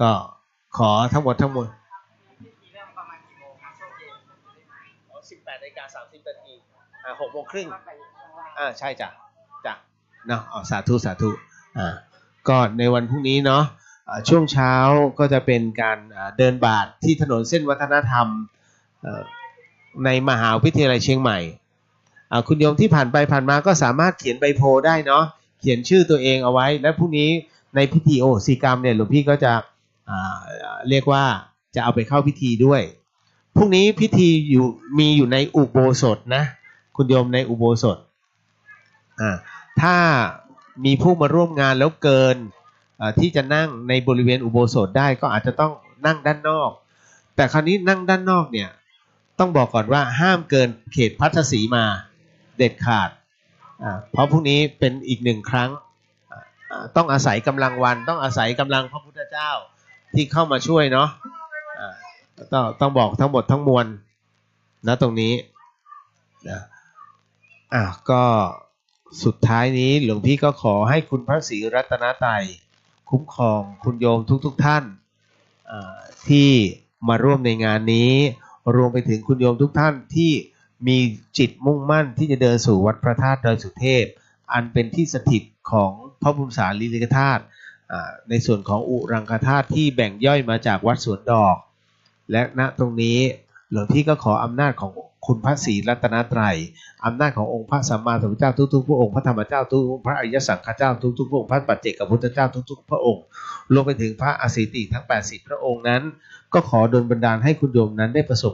ก็ขอทั้งหมดทั้งมวล อ๋อ สิบแปดนาฬิกาสามสิบนาที อ่า หกโมงครึ่ง อ่า ใช่จ้ะ จ้ะ เนาะ อ๋อ สาธุ สาธุ อ่า ก็ในวันพรุ่งนี้เนาะ อ่า ช่วงเช้าก็จะเป็นการ อ่า เดินบาตรที่ถนนเส้นวัฒนธรรม เอ่อ ในมหาวิทยาลัยเชียงใหม่ อ่า คุณโยมที่ผ่านไปผ่านมาก็สามารถเขียนใบโพธิ์ได้เนาะ เขียนชื่อตัวเองเอาไว้ และพรุ่งนี้ในพิธีโหสิกรรมเนี่ย หลวงพี่ก็จะ อ่า เรียกว่าจะเอาไปเข้าพิธีด้วย พรุ่งนี้พิธีอยู่ มีอยู่ในอุโบสถนะ คุณโยม ในอุโบสถ อ่า ถ้ามีผู้มาร่วมงานแล้วเกิน อ่า ที่จะนั่งในบริเวณอุโบสถได้ ก็อาจจะต้องนั่งด้านนอก แต่คราวนี้นั่งด้านนอกเนี่ย ต้องบอกก่อนว่าห้ามเกินเขตพัทธสีมาเด็ดขาด อ่า เพราะพรุ่งนี้เป็นอีกหนึ่งครั้ง อ่า ต้องอาศัยกำลังวัน ต้องอาศัยกำลังพระพุทธเจ้าที่เข้ามาช่วยเนาะ อ่า ต้อง ต้องบอกทั้งหมดทั้งมวลนะตรงนี้นะ อ่ะ ก็สุดท้ายนี้หลวงพี่ก็ขอให้คุณพระศรีรัตนตรัยคุ้มครองคุณโยมทุกๆ ท่าน อ่า ที่มาร่วมในงานนี้ รวมไปถึงคุณโยมทุกท่านที่มีจิตมุ่งมั่นที่จะเดินสู่วัดพระธาตุดอยสุเทพ อันเป็นที่สถิตของพระบรมสารีริกธาตุ อ่า ในส่วนของอุรังคธาตุที่แบ่งย่อยมาจากวัดสวนดอก และ ณ ตรงนี้หลวงพี่ก็ขออำนาจของคุณพระศรีรัตนตรัย อำนาจขององค์พระสัมมาสัมพุทธเจ้าทุกๆ พระองค์ พระธรรมเจ้าทุกๆ พระอริยสังฆเจ้าทุกๆ พระองค์ พระปัจเจกพุทธเจ้าทุกๆ พระองค์ รวมไปถึงพระอสิติทั้งแปดสิบพระองค์นั้น ก็ขอดลบันดาลให้คุณโยมนั้นได้ประสบ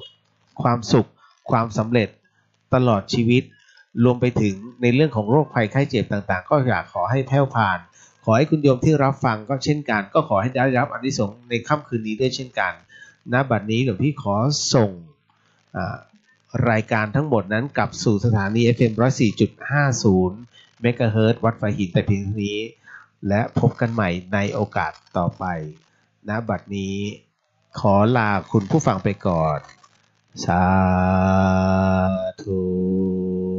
ความสุข ความสำเร็จตลอดชีวิต รวมไปถึงในเรื่องของโรคภัยไข้เจ็บต่างๆ ก็อยากขอให้แผ้วผ่าน ขอให้คุณโยมที่รับฟังก็เช่นกัน ก็ขอให้ได้รับอานิสงส์ในค่ำคืนนี้ด้วยเช่นกัน ณ บัดนี้หลวงพี่ขอส่ง อ่า รายการทั้งหมดนั้นกลับสู่สถานี เอฟเอ็ม ร้อยสี่จุดห้าศูนย์ เมกะเฮิรตซ์ วัดฝายหินแต่เพียงเท่านี้ และพบกันใหม่ในโอกาสต่อไป ณ บัดนี้ขอลาคุณผู้ฟังไปก่อน สาธุ